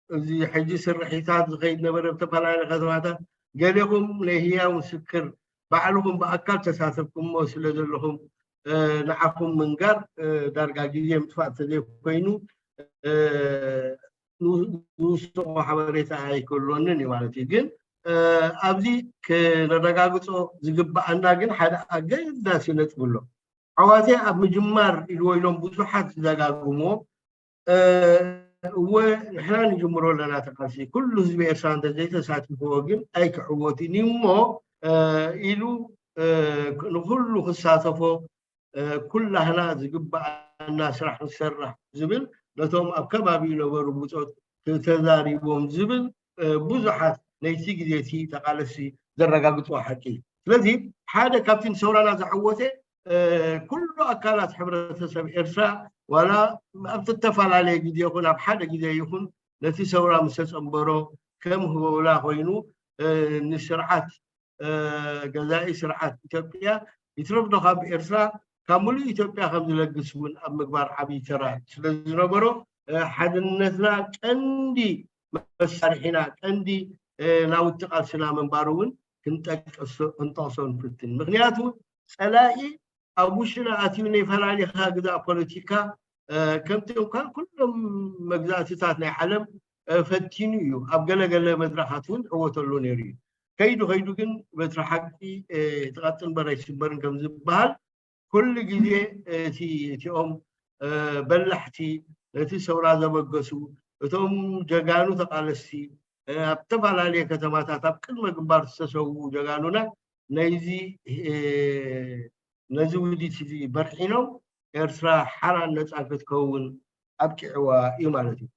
እዚ ሕጂ ስርሒታት ዝኸይድ ነበረ ብተፈላለየ ከተማታት ገሌኹም ናይ ህያው ምስክር ባዕልኹም ብኣካል ተሳተፍኩሞ ስለ ዘለኹም ንዓኹም ምንጋር ዳርጋ ግዜ ምጥፋእ እንተዘይኮይኑ ዝውስቆ ሓበሬታ ኣይክህልወንን እዩ ማለት እዩ። ግን ኣብዚ ክነረጋግፆ ዝግበኣና ግን ሓደ ኣገዳሲ ነጥቢ ኣሎ። ኣሕዋተይ ኣብ ምጅማር ኢልዎ ኢሎም ብዙሓት ዝደጋግምዎ እወ ንሕና ንጅምሮ ኣለና እቲ ቃልሲ ኩሉ ህዝቢ ኤርትራ እንተዘይተሳቲፍዎ ግን ኣይክዕወትን እዩ እሞ ኢሉ ንኩሉ ክሳተፎ ኩላህና ዝግበኣና ስራሕ ንሰርሕ ዝብል ነቶም ኣብ ከባቢኡ ነበሩ ብጾት ተዛሪቦም ዝብል ብዙሓት ነይቲ ግዜ እቲ ተቃለስቲ ዘረጋግፅዎ ሓቂ እዩ። ስለዚ ሓደ ካብቲ ንሰውራና ዘዐወተ ኩሉ ኣካላት ሕብረተሰብ ኤርትራ ዋላ ኣብ ዝተፈላለየ ግዜ ይኹን ኣብ ሓደ ግዜ ይኹን ነቲ ሰውራ ምስ ተፀንበሮ ከም ህበውላ ኮይኑ ንስርዓት ገዛኢ ስርዓት ኢትዮጵያ ይትረፍ ዶ ካብ ኤርትራ ካብ ሙሉእ ኢትዮጵያ ከም ዝለግስ እውን ኣብ ምግባር ዓብዪ ተራ ስለ ዝነበሮ ሓድነትና ቀንዲ መሳርሒና ቀንዲ ናውቲ ቃልስና ምንባሩ እውን ክንጠቅሶ ክንጠቅሶ ንፍትን። ምክንያቱ ፀላኢ ኣብ ውሽጥና ኣትዩ ናይ ፈላሊኻ ግዛእ ፖለቲካ ከምቲ እንኳን ኩሎም መግዛእትታት ናይ ዓለም ፈቲኑ እዩ። ኣብ ገለገለ መድረኻት እውን ዕወተሉ ነይሩ እዩ። ከይዱ ከይዱ ግን በትሪ ሓቂ ትቐጥን በረ ኣይስበርን ከም ዝበሃል ኩሉ ግዜ እቲ እቲኦም በላሕቲ ነቲ ሰውራ ዘበገሱ እቶም ጀጋኑ ተቃለስቲ ኣብ ዝተፈላለየ ከተማታት ኣብ ቅድመ ግንባር ዝተሰውኡ ጀጋኑና ነዚ ነዚ ውዲት እዚ በርሒኖም ኤርትራ ሓራን ነፃ ክትከውን ኣብቂዕዋ እዩ ማለት እዩ።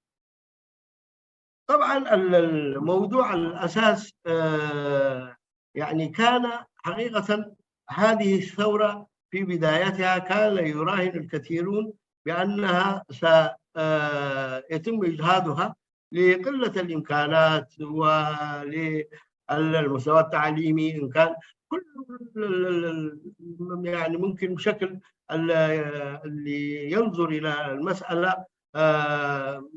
طبعا الموضوع الأساس يعني كان حقيقة هذه الثورة في بدايتها كان يراهن الكثيرون بأنها سيتم إجهاضها لقلة الإمكانات ولعدم المستوى التعليمي، إن كان كل يعني ممكن بشكل اللي ينظر إلى المسألة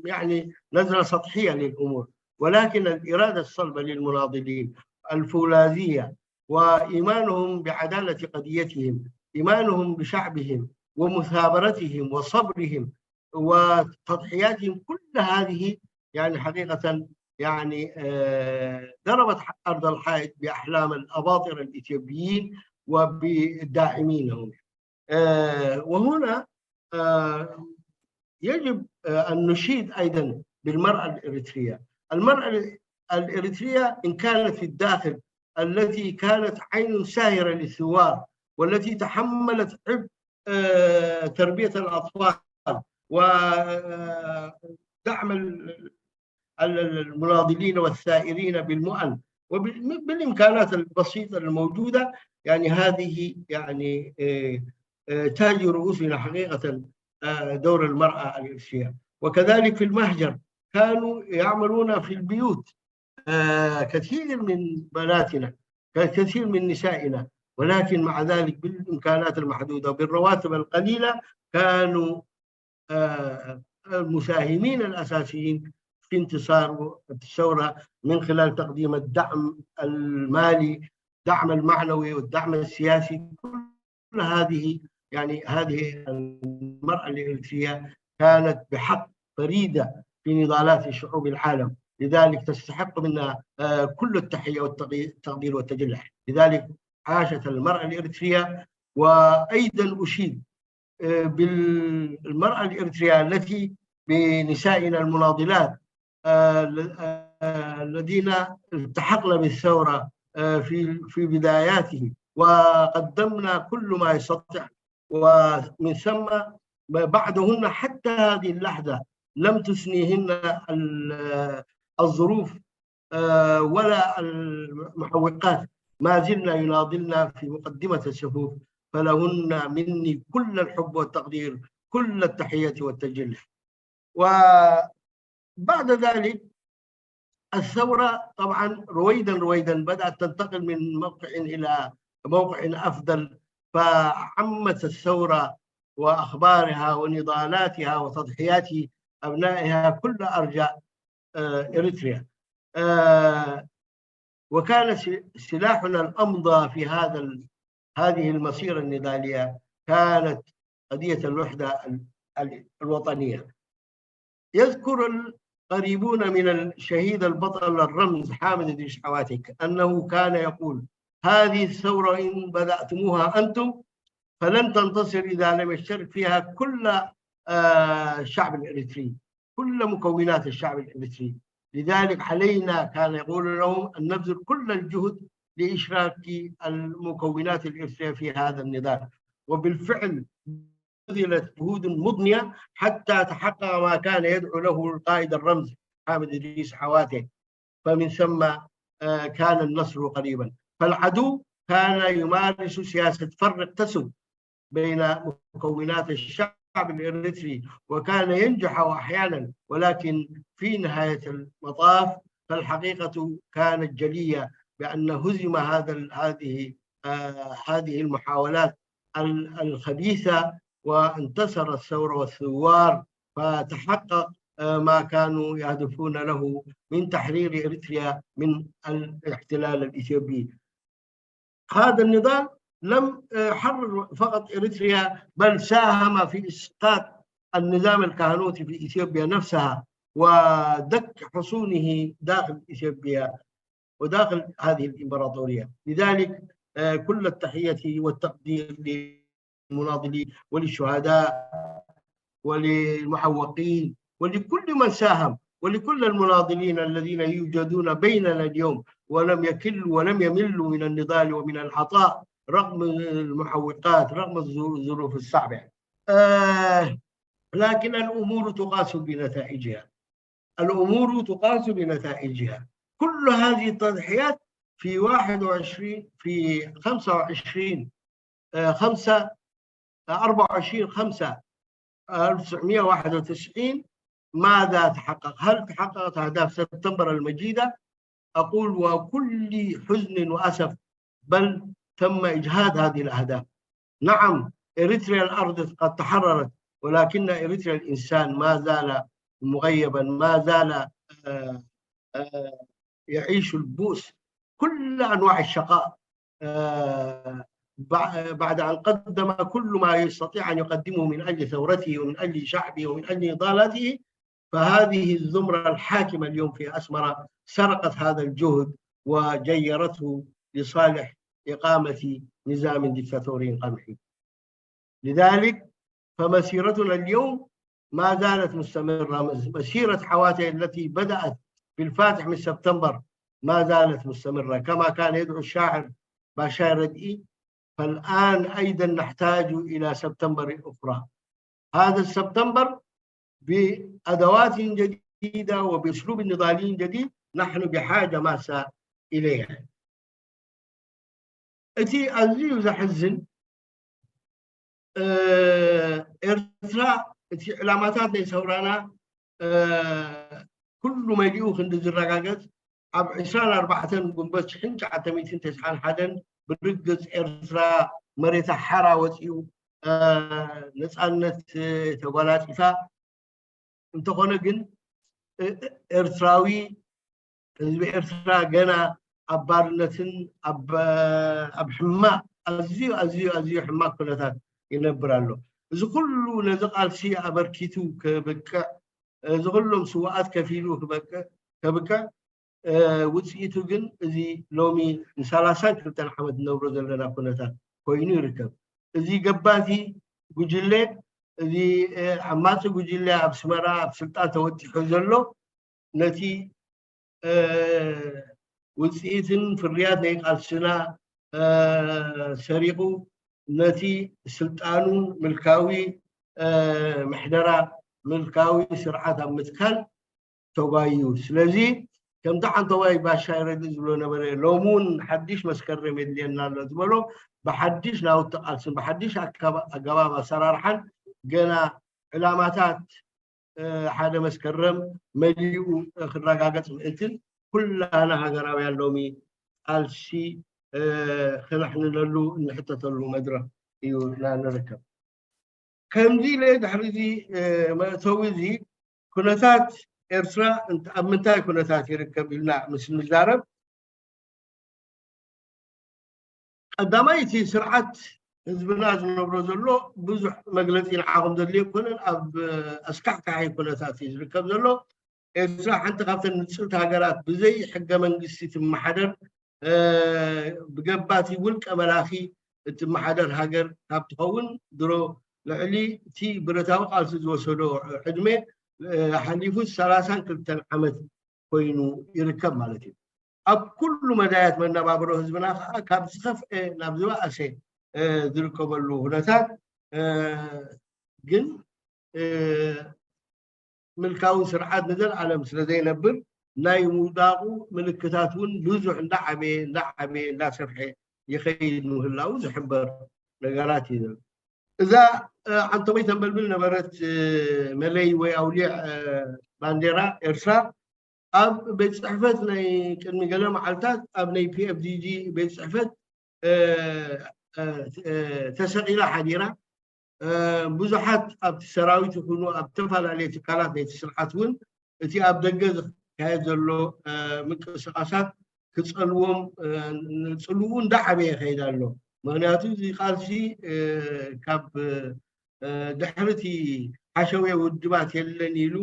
يعني نظرة سطحية للأمور، ولكن الإرادة الصلبة للمناضلين، الفولاذية، وإيمانهم بعدالة قضيتهم، إيمانهم بشعبهم ومثابرتهم وصبرهم وتضحياتهم، كل هذه يعني حقيقة يعني ضربت أرض الحائط بأحلام الأباطرة الإثيوبيين وبداعمينهم. وهنا يجب أن نشيد أيضا بالمرأة الإريترية. المرأة الإريترية إن كانت في الداخل التي كانت عين ساهرة للثوار، والتي تحملت عبء تربية الأطفال ودعم المناضلين والثائرين بالمؤن وبالإمكانات البسيطة الموجودة. يعني هذه يعني تاج رؤوسنا حقيقة دور المرأة الإريترية. وكذلك في المهجر كانوا يعملون في البيوت كثير من بناتنا، كثير من نسائنا، ولكن مع ذلك بالإمكانات المحدودة وبالرواتب القليلة كانوا المساهمين الأساسيين في انتصار الثورة من خلال تقديم الدعم المالي، الدعم المعنوي والدعم السياسي. كل هذه يعني هذه المرأة الإريترية كانت بحق فريدة في نضالات شعوب العالم، لذلك تستحق منا كل التحية والتقدير والتجلح. لذلك عاشت المرأة الإريترية. وأيضا أشيد بالمرأة الإريترية التي بنسائنا المناضلات الذين التحقن بالثورة في في بداياته، وقدمنا كل ما يستطع، ومن ثم بعدهن حتى هذه اللحظة لم تثنيهن الظروف ولا المعوقات، ما زلن يناضلن في مقدمة الصفوف، فلهن مني كل الحب والتقدير، كل التحية والتجلي. وبعد ذلك الثورة طبعا رويدا رويدا بدأت تنتقل من موقع إلى موقع أفضل، فعمت الثورة وأخبارها ونضالاتها وتضحيات أبنائها كل أرجاء إريتريا. وكان سلاحنا الأمضى في هذا هذه المسيرة النضالية كانت قضية الوحدة الوطنية. يذكر القريبون من الشهيد البطل الرمز حامد إدريس حواتك أنه كان يقول: هذه الثورة إن بدأتموها أنتم فلن تنتصر إذا لم يشترك فيها كل الشعب الإريتري، كل مكونات الشعب الإريتري. لذلك علينا، كان يقول لهم، أن نبذل كل الجهد لإشراك المكونات الإريترية في هذا النضال. وبالفعل بذلت جهود مضنية حتى تحقق ما كان يدعو له القائد الرمز حامد إدريس حواتي، فمن ثم كان النصر قريبا. فالعدو كان يمارس سياسة فرق تسد بين مكونات الشعب الإريتري، وكان ينجح أحيانا، ولكن في نهاية المطاف فالحقيقة كانت جلية بأن هزم هذا هذه هذه المحاولات الخبيثة، وانتصر الثورة والثوار، فتحقق ما كانوا يهدفون له من تحرير إريتريا من الاحتلال الإثيوبي. هذا النضال لم يحرر فقط إريتريا، بل ساهم في إسقاط النظام الكهنوتي في إثيوبيا نفسها ودك حصونه داخل إثيوبيا وداخل هذه الإمبراطورية. لذلك كل التحية والتقدير للمناضلين وللشهداء وللمعوقين ولكل من ساهم ولكل المناضلين الذين يوجدون بيننا اليوم ولم يكلوا ولم يملوا من النضال ومن العطاء رغم المعوقات، رغم الظروف الصعبة. آه لكن الأمور تقاس بنتائجها. الأمور تقاس بنتائجها. كل هذه التضحيات في واحد وعشرين، في خمسة وعشرين، آه، خمسة، آه، أربعة وعشرين خمسة ألف وتسعمية وواحد وتسعين، ماذا تحقق؟ هل تحققت أهداف سبتمبر المجيدة؟ أقول وكل حزن وأسف، بل تم إجهاد هذه الأهداف. نعم، إريتريا الأرض قد تحررت، ولكن إريتريا الإنسان ما زال مغيبا، ما زال آه، آه، يعيش البؤس، كل أنواع الشقاء، آه، بع- بعد أن قدم كل ما يستطيع أن يقدمه من أجل ثورته ومن أجل شعبه ومن أجل نضالاته، فهذه الزمرة الحاكمة اليوم في أسمرة سرقت هذا الجهد وجيرته لصالح إقامة نظام ديكتاتوري قمحي. لذلك فمسيرتنا اليوم ما زالت مستمرة. مسيرة حواتي التي بدأت بالفاتح من سبتمبر ما زالت مستمرة، كما كان يدعو الشاعر باشاي ردئي: فالآن أيضا نحتاج إلى سبتمبر أخرى. هذا السبتمبر بأدوات جديدة وبأسلوب نضالي جديد نحن بحاجة ماسة إليها. እቲ ኣዝዩ ዘሕዝን፣ እ፣ ኤርትራ፣ እቲ ዕላማታት ናይ ሰውራና፣ እ፣ ኩሉ መሊኡ ክንዲ ዝረጋገጽ፣ ኣብ ዕስራን ኣርባዕተን ጉንበት ሽሕን ትሽዓተ ሚእትን ተስዓን ሓደን ብርግጽ ኤርትራ መሬታ ሓራ ወጺኡ፣ እ፣ ነጻነት፣ እ፣ ተጓናጺፋ። እንተኾነ ግን፣ እ፣ ኤርትራዊ፣ ህዝቢ ኤርትራ ገና ኣብ ባርነትን ኣብ፣ ኣብ ሕማቕ፣ ኣዝዩ፣ ኣዝዩ፣ ኣዝዩ ሕማቕ ኩነታት ይነብር ኣሎ። እዚ ኩሉ ነዚ ቃልሲ ኣበርኪቱ ክብቅዕ፣ እዚ ኩሎም ስውኣት ከፊሉ ክበቅዕ፣ ከብቅዕ፣ እ፣ ውጽኢቱ ግን እዚ ሎሚ ንሰላሳን ክልተን ዓመት ንነብሮ ዘለና ኩነታት ኮይኑ ይርከብ። እዚ ገባቲ ጉጅለ፣ እዚ፣ እ፣ ዓማጺ ጉጅለ ኣብ ኣስመራ ኣብ ስልጣን ተወጢሑ ዘሎ፣ ነቲ፣ እ፣ ውጽኢትን ፍርያት ናይ ቃልስና፣ እ፣ ሰሪቑ፣ ነቲ ስልጣኑ ምልካዊ፣ እ፣ ምሕደራ፣ ምልካዊ ስርዓት ኣብ ምትካል ተጓዩ። ስለዚ ከምቲ ሓንተዋይ ባሻይ ረዲ ዝብሎ ነበረ፣ ሎሚ እውን ሓድሽ መስከረም የድልየና ኣሎ ዝበሎ፣ ብሓድሽ ናውቲ ቃልስን ብሓድሽ ኣካባ-፣ ኣገባብ ኣሰራርሓን ገና ዕላማታት፣ እ፣ ሓደ መስከረም መሊኡ ክረጋገጽ ምእንትን ኩላና ሃገራውያን ሎሚ ቃልሲ፣ እ፣ ክነሕንነሉ እንሕተተሉ መድረኽ እዩ ኢና ንርከብ። ከምዚ ኢለ ድሕሪ እዚ፣ እ፣ መእተዊ እዚ ኩነታት ኤርትራ እንት-፣ ኣብ ምንታይ ኩነታት ይርከብ ኢልና ምስ ንዛረብ፣ ቀዳማይ እቲ ስርዓት ህዝብና ዝነብሮ ዘሎ ብዙሕ መግለጺ ንዓኹም ዘድልዮ ኣይኮነን። ኣብ ኣስካሕካሒ ኩነታት እዩ ዝርከብ ዘሎ። ኤርትራ ሓንቲ ካብተን ንጽልቲ ሃገራት ብዘይ ሕገ መንግስቲ ትመሓደር፣ እ፣ ብገባቲ ውልቀ መላኺ እትመሓደር ሃገር ካብ ትኸውን ድሮ ልዕሊ እቲ ብረታዊ ቃልሲ ዝወሰዶ ዕድመ፣ እ፣ ሓሊፉ ሰላሳን ክልተን ዓመት ኮይኑ ይርከብ ማለት እዩ። ኣብ ኩሉ መዳያት መነባብሮ ህዝብና ከዓ ካብ ዝኸፍአ ናብ ዝበኣሰ፣ እ፣ ዝርከበሉ ኩነታት፣ እ፣ ግን፣ እ፣ ምልካዊ ስርዓት ንዘለኣለም ስለ ዘይነብር ናይ ምውዳቑ ምልክታት እውን ብዙሕ እንዳዓበየ፣ እንዳዓበየ፣ እንዳሰፍሐ ይኸይድ ምህላው ዝሕበር ነገራት እዩ ዘሎ። እዛ፣ እ፣ ዓንተቦይ ተንበልብል ነበረት፣ እ፣ መለይ ወይ ኣውሊዕ፣ እ፣ ባንዴራ ኤርትራ ኣብ ቤት ጽሕፈት ናይ ቅድሚ ገለ መዓልታት ኣብ ናይ ፒ ኤፍ ዲ ጂ ቤት ጽሕፈት፣ እ፣ እ፣ እ፣ ተሰቒላ ሓዲራ። እ፣ ብዙሓት ኣብቲ ሰራዊት ይኹኑ ኣብ ዝተፈላለየ ትካላት ናይቲ ስርዓት እውን እቲ ኣብ ደገ ዝካየድ ዘሎ፣ እ፣ ምንቅስቓሳት ክጸልዎም፣ እ፣ ንጽልኡ እንዳዓበየ ይኸይድ ኣሎ። ምኽንያቱ እዚ ቃልሲ፣ እ፣ ካብ፣ እ፣ ድሕሪ እቲ ሓሸውየ ውድባት የለን ኢሉ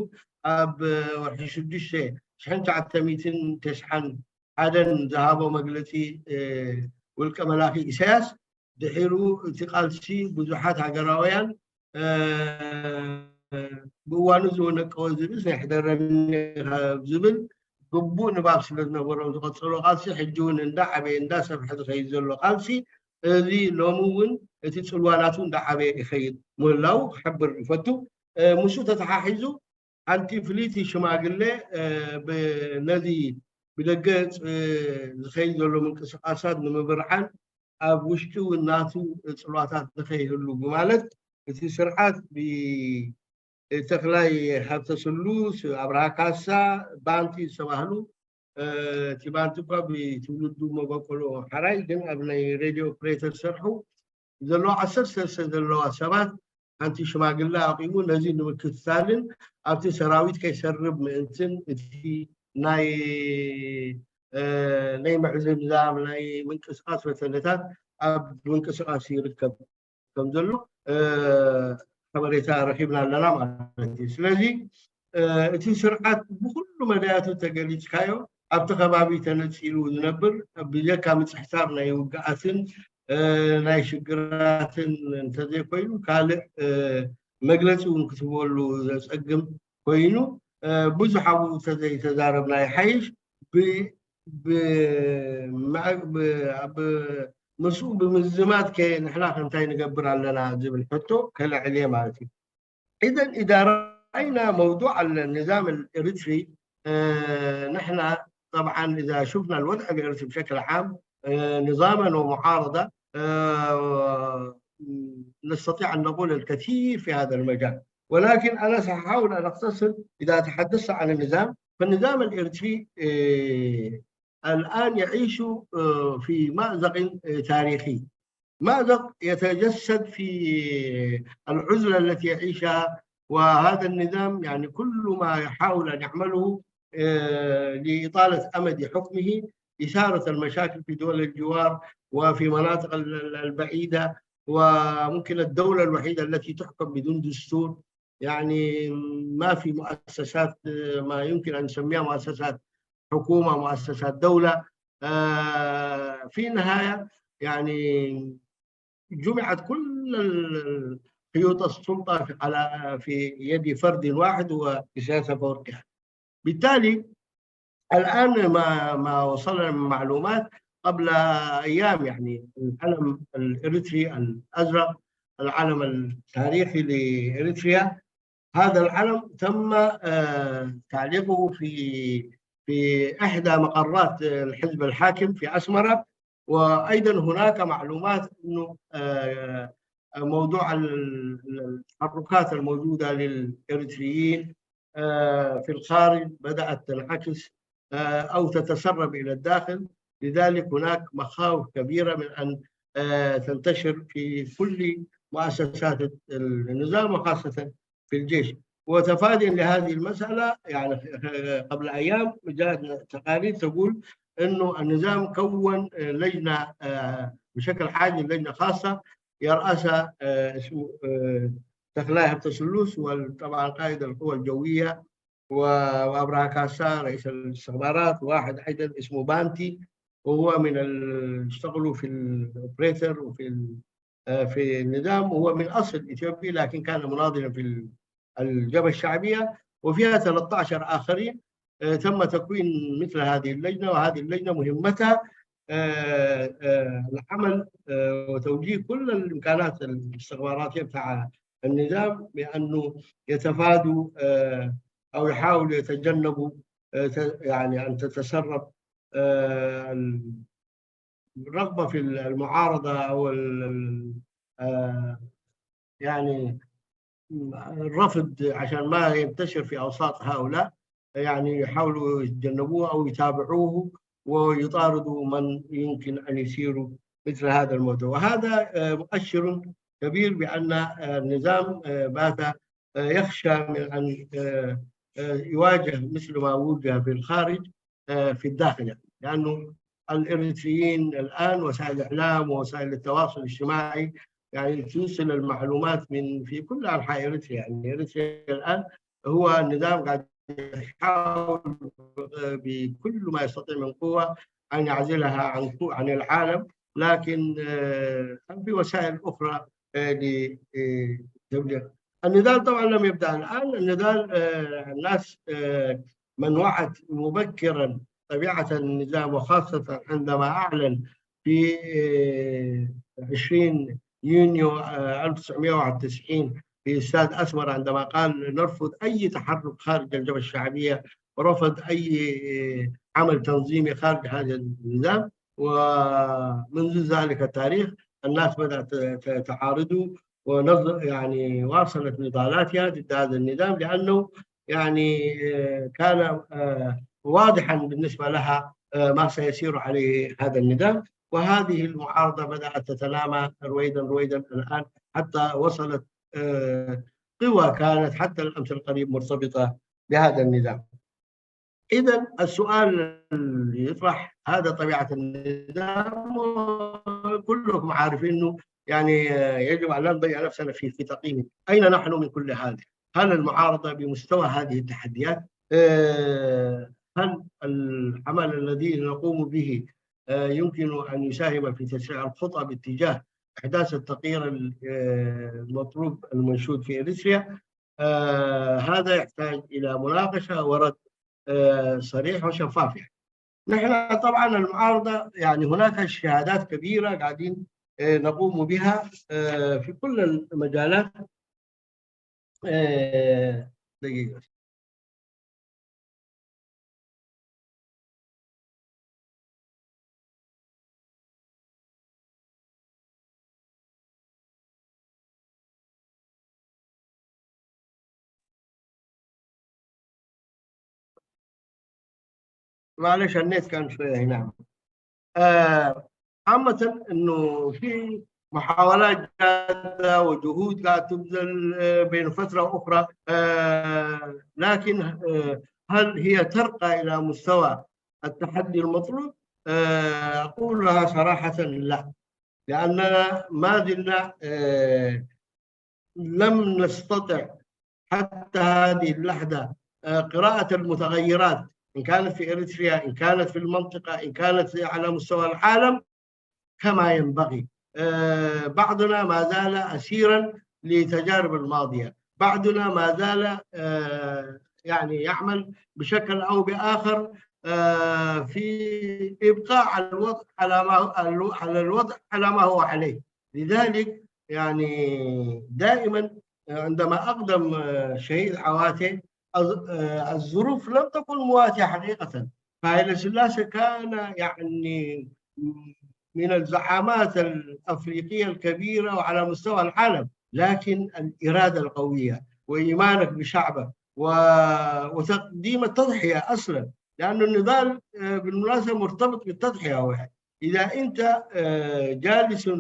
ኣብ ወርሒ ሽዱሽተ ሽሕን ትሽዓተ ሚእትን ተስዓን ሓደን ዝሃቦ መግለጺ፣ እ፣ ውልቀ መላኺ ኢሳያስ ድሒሩ እቲ ቃልሲ ብዙሓት ሃገራውያን፣ እ፣ ብእዋኑ ዝወነቀወ ዝብኢ ኣይሕደረኒ ካብ ዝብል ግቡእ ንባብ ስለ ዝነበሮም ዝቐጸሎ ቃልሲ ሕጂ እውን እንዳዓበየ እንዳሰፍሐ ዝኸይድ ዘሎ ቃልሲ፣ እዚ ሎሚ እውን እቲ ጽልዋ ናቱ እንዳዓበየ ይኸይድ ምህላው ክሕብር ይፈቱ። እ፣ ምስኡ ተተሓሒዙ ሓንቲ ፍልይቲ ሽማግለ፣ እ፣ ብ-፣ ነዚ ብደገ፣ እ፣ ዝኸይድ ዘሎ ምንቅስቓሳት ንምብርዓን ኣብ ውሽጢ እውን ናቱ ጽልዋታት ንኸይህሉ ብማለት እቲ ስርዓት ብ-፣ ተኽላይ ሃብተስሉስ፣ ኣብርሃ ካሳ፣ ባንቲ ዝተባህሉ እቲ ባንቲ እኳ ብትውልዱ መበቆሎ ሓራይ ግን ኣብ ናይ ሬድዮ ኦፕሬተር ሰርሑ ዘለዋ ዓሰርተ ሰለስተ ዘለዋ ሰባት ሓንቲ ሽማግለ ኣቂሙ ነዚ ንምክትታልን ኣብቲ ሰራዊት ከይሰርብ ምእንትን እቲ ናይ ናይ ምዕዝምዛም ናይ ምንቅስቃስ ፈተነታት ኣብ ምንቅስቃስ ይርከብ ከም ዘሎ ሓበሬታ ረኪብና ኣለና ማለት እዩ። ስለዚ እቲ ስርዓት ብኩሉ መዳያቱ ተገሊፅካዮ ኣብቲ ከባቢ ተነፂሉ ዝነብር ብጀካ ምፅሕታር ናይ ውግኣትን ናይ ሽግራትን እንተዘይኮይኑ ካልእ መግለፂ እውን ክትህበሉ ዘፀግም ኮይኑ ብዙሕ ኣብኡ ተዘይተዛረብና ይሓይሽ። ምስኡ ብምዝማድ ከ ንሕና ከ እንታይ ንገብር ኣለና ዝብል ሕቶ ከለዕል እየ ማለት እዩ። إذا إذا رأينا موضوع النظام الإريتري نحن طبعا إذا شفنا الوضع الإريتري بشكل عام نظاما ومعارضة نستطيع أن نقول الكثير في هذا المجال، ولكن أنا سأحاول أن أختصر. إذا تحدثت عن النظام، فالنظام الإريتري الآن يعيش في مأزق تاريخي، مأزق يتجسد في العزلة التي يعيشها، وهذا النظام يعني كل ما يحاول أن يعمله لإطالة أمد حكمه إثارة المشاكل في دول الجوار وفي مناطق البعيدة، وممكن الدولة الوحيدة التي تحكم بدون دستور، يعني ما في مؤسسات ما يمكن أن نسميها مؤسسات حكومة، مؤسسات دولة. في النهاية يعني جمعت كل خيوط السلطة على في يد فرد واحد وبسياسة فورية. بالتالي الآن ما ما وصلنا من معلومات قبل أيام، يعني العلم الإريتري الأزرق، العلم التاريخي لإريتريا، هذا العلم تم تعليقه في في إحدى مقرات الحزب الحاكم في أسمرة. وأيضا هناك معلومات أنه موضوع التحركات الموجودة للإريتريين في الخارج بدأت تنعكس أو تتسرب إلى الداخل. لذلك هناك مخاوف كبيرة من أن تنتشر في كل مؤسسات النظام وخاصة في الجيش. وتفاديا لهذه المسألة، يعني قبل أيام جاءت تقارير تقول أنه النظام كون لجنة بشكل عاجل، لجنة خاصة يرأسها اسمه تخلاي هبتسلوس، وطبعا قائد القوى الجوية، وأبرهة كاسا رئيس الاستخبارات، واحد أيضا اسمه بانتي، وهو من اللي اشتغلوا في الأوبريتر وفي في النظام، وهو من أصل إثيوبي لكن كان مناضلا في الجبهة الشعبية، وفيها ثلاثة عشر آخرين. تم تكوين مثل هذه اللجنة، وهذه اللجنة مهمتها العمل وتوجيه كل الإمكانات الاستخباراتية بتاع النظام بأنه يتفادوا أو يحاولوا يتجنبوا يعني أن تتسرب الرغبة في المعارضة أو يعني الرفض عشان ما ينتشر في أوساط هؤلاء، يعني يحاولوا يتجنبوه أو يتابعوه ويطاردوا من يمكن أن يثيروا مثل هذا الموضوع. وهذا مؤشر كبير بأن النظام بات يخشى من أن يواجه مثل ما واجه في الخارج في الداخل، يعني لأنه الإريتريين الآن وسائل الإعلام ووسائل التواصل الاجتماعي يعني توصل المعلومات من في كل أنحاء إريتريا. يعني إريتريا الآن هو النظام قاعد يحاول بكل ما يستطيع من قوة أن يعزلها عن عن العالم، لكن في وسائل أخرى لتبليغ. النضال طبعا لم يبدأ الآن، النضال الناس من وعت مبكرا طبيعة النظام، وخاصة عندما أعلن في عشرين يونيو ألف وتسعمائة وواحد وتسعين في استاد أسمر عندما قال: "نرفض أي تحرك خارج الجبهة الشعبية، ورفض أي عمل تنظيمي خارج هذا النظام". ومنذ ذلك التاريخ الناس بدأت تعارضه، ونظر يعني واصلت نضالاتها ضد هذا النظام، لأنه يعني كان واضحا بالنسبة لها ما سيسير عليه هذا النظام. وهذه المعارضة بدأت تتنامى رويدا رويدا الآن، حتى وصلت قوى كانت حتى الأمس القريب مرتبطة بهذا النظام. إذا السؤال اللي يطرح، هذا طبيعة النظام، وكلكم عارفين إنه يعني يجب أن لا نضيع نفسنا في في تقييمه. أين نحن من كل هذا؟ هل المعارضة بمستوى هذه التحديات؟ هل العمل الذي نقوم به يمكن أن يساهم في تسريع الخطى باتجاه إحداث التغيير المطلوب المنشود في إريتريا؟ هذا يحتاج إلى مناقشة ورد صريح وشفاف. يعني نحن طبعا المعارضة، يعني هناك اجتهادات كبيرة قاعدين نقوم بها في كل المجالات. دقيقة. معلش، النت كان شوية هنا. آه عامة إنه في محاولات جادة وجهود قاعد تبذل بين فترة وأخرى، آه لكن آه هل هي ترقى إلى مستوى التحدي المطلوب؟ آه أقول لها صراحة لا، لأننا ما زلنا آه لم نستطع حتى هذه اللحظة آه، قراءة المتغيرات، إن كانت في إريتريا، إن كانت في المنطقة، إن كانت على مستوى العالم، كما ينبغي. آه، بعضنا ما زال أسيرا لتجارب الماضية، بعضنا ما زال آه، يعني يعمل بشكل أو بآخر آه، في إبقاء على الوضع على ما على الوضع على ما هو عليه. لذلك يعني دائما عندما أقدم آه، شهيد عواتي، الظروف لم تكن مواتية حقيقة. فهيلة سلاسة كان يعني من الزعامات الأفريقية الكبيرة وعلى مستوى العالم، لكن الإرادة القوية وإيمانك بشعبك وتقديم التضحية أصلا، لأن النضال آه، بالمناسبة مرتبط بالتضحية. واحد، إذا أنت آه، جالس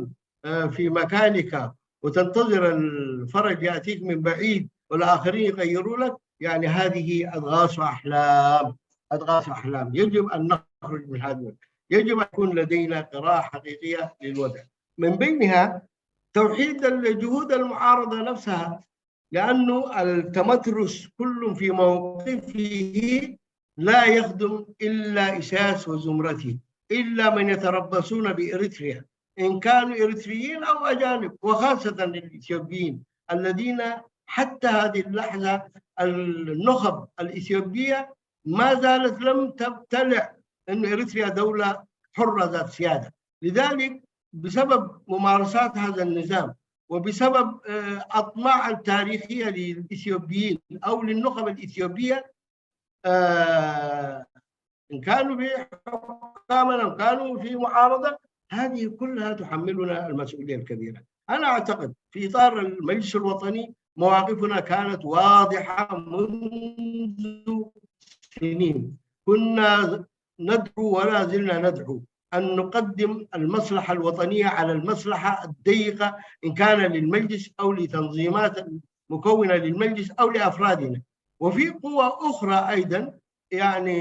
آه، في مكانك وتنتظر الفرج يأتيك من بعيد والآخرين يغيروا لك، يعني هذه أضغاث أحلام، أضغاث أحلام. يجب أن نخرج من هذا، يجب أن يكون لدينا قراءة حقيقية للوضع، من بينها توحيد الجهود المعارضة نفسها، لأنه التمترس كل في موقفه لا يخدم إلا إساس وزمرته، إلا من يتربصون بإريتريا، إن كانوا إريتريين أو أجانب، وخاصة الإثيوبيين الذين حتى هذه اللحظة النخب الإثيوبية ما زالت لم تبتلع أن إريتريا دولة حرة ذات سيادة. لذلك بسبب ممارسات هذا النظام وبسبب آه، أطماع تاريخية للإثيوبيين أو للنخب الإثيوبية، آه، إن كانوا في حكام أو كانوا في معارضة، هذه كلها تحملنا المسؤولية الكبيرة. أنا أعتقد في إطار المجلس الوطني مواقفنا كانت واضحة منذ سنين. كنا ندعو ولا زلنا ندعو أن نقدم المصلحة الوطنية على المصلحة الضيقة، إن كان للمجلس أو لتنظيمات مكونة للمجلس أو لأفرادنا. وفي قوى أخرى أيضا يعني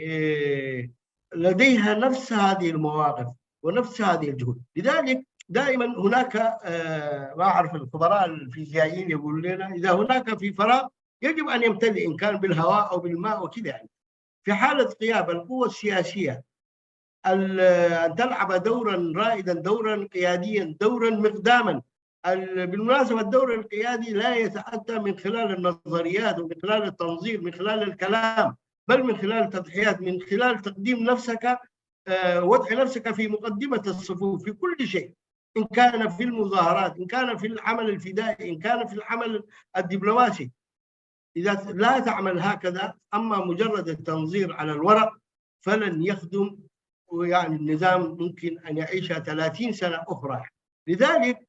إيه، لديها نفس هذه المواقف ونفس هذه الجهود. لذلك دائما هناك آه، ما أعرف، الخبراء الفيزيائيين يقولوا لنا إذا هناك في فراغ يجب أن يمتلئ، إن كان بالهواء أو بالماء وكذا يعني. في حالة غياب القوة السياسية أن تلعب دورا رائدا، دورا قياديا، دورا مقداما. بالمناسبة الدور القيادي لا يتأتى من خلال النظريات ومن خلال التنظير، من خلال الكلام، بل من خلال تضحيات، من خلال تقديم نفسك، آه، وضع نفسك في مقدمة الصفوف في كل شيء، إن كان في المظاهرات، إن كان في العمل الفدائي، إن كان في العمل الدبلوماسي. إذا لا تعمل هكذا، أما مجرد التنظير على الورق فلن يخدم، ويعني النظام ممكن أن يعيش ثلاثين سنة أخرى. لذلك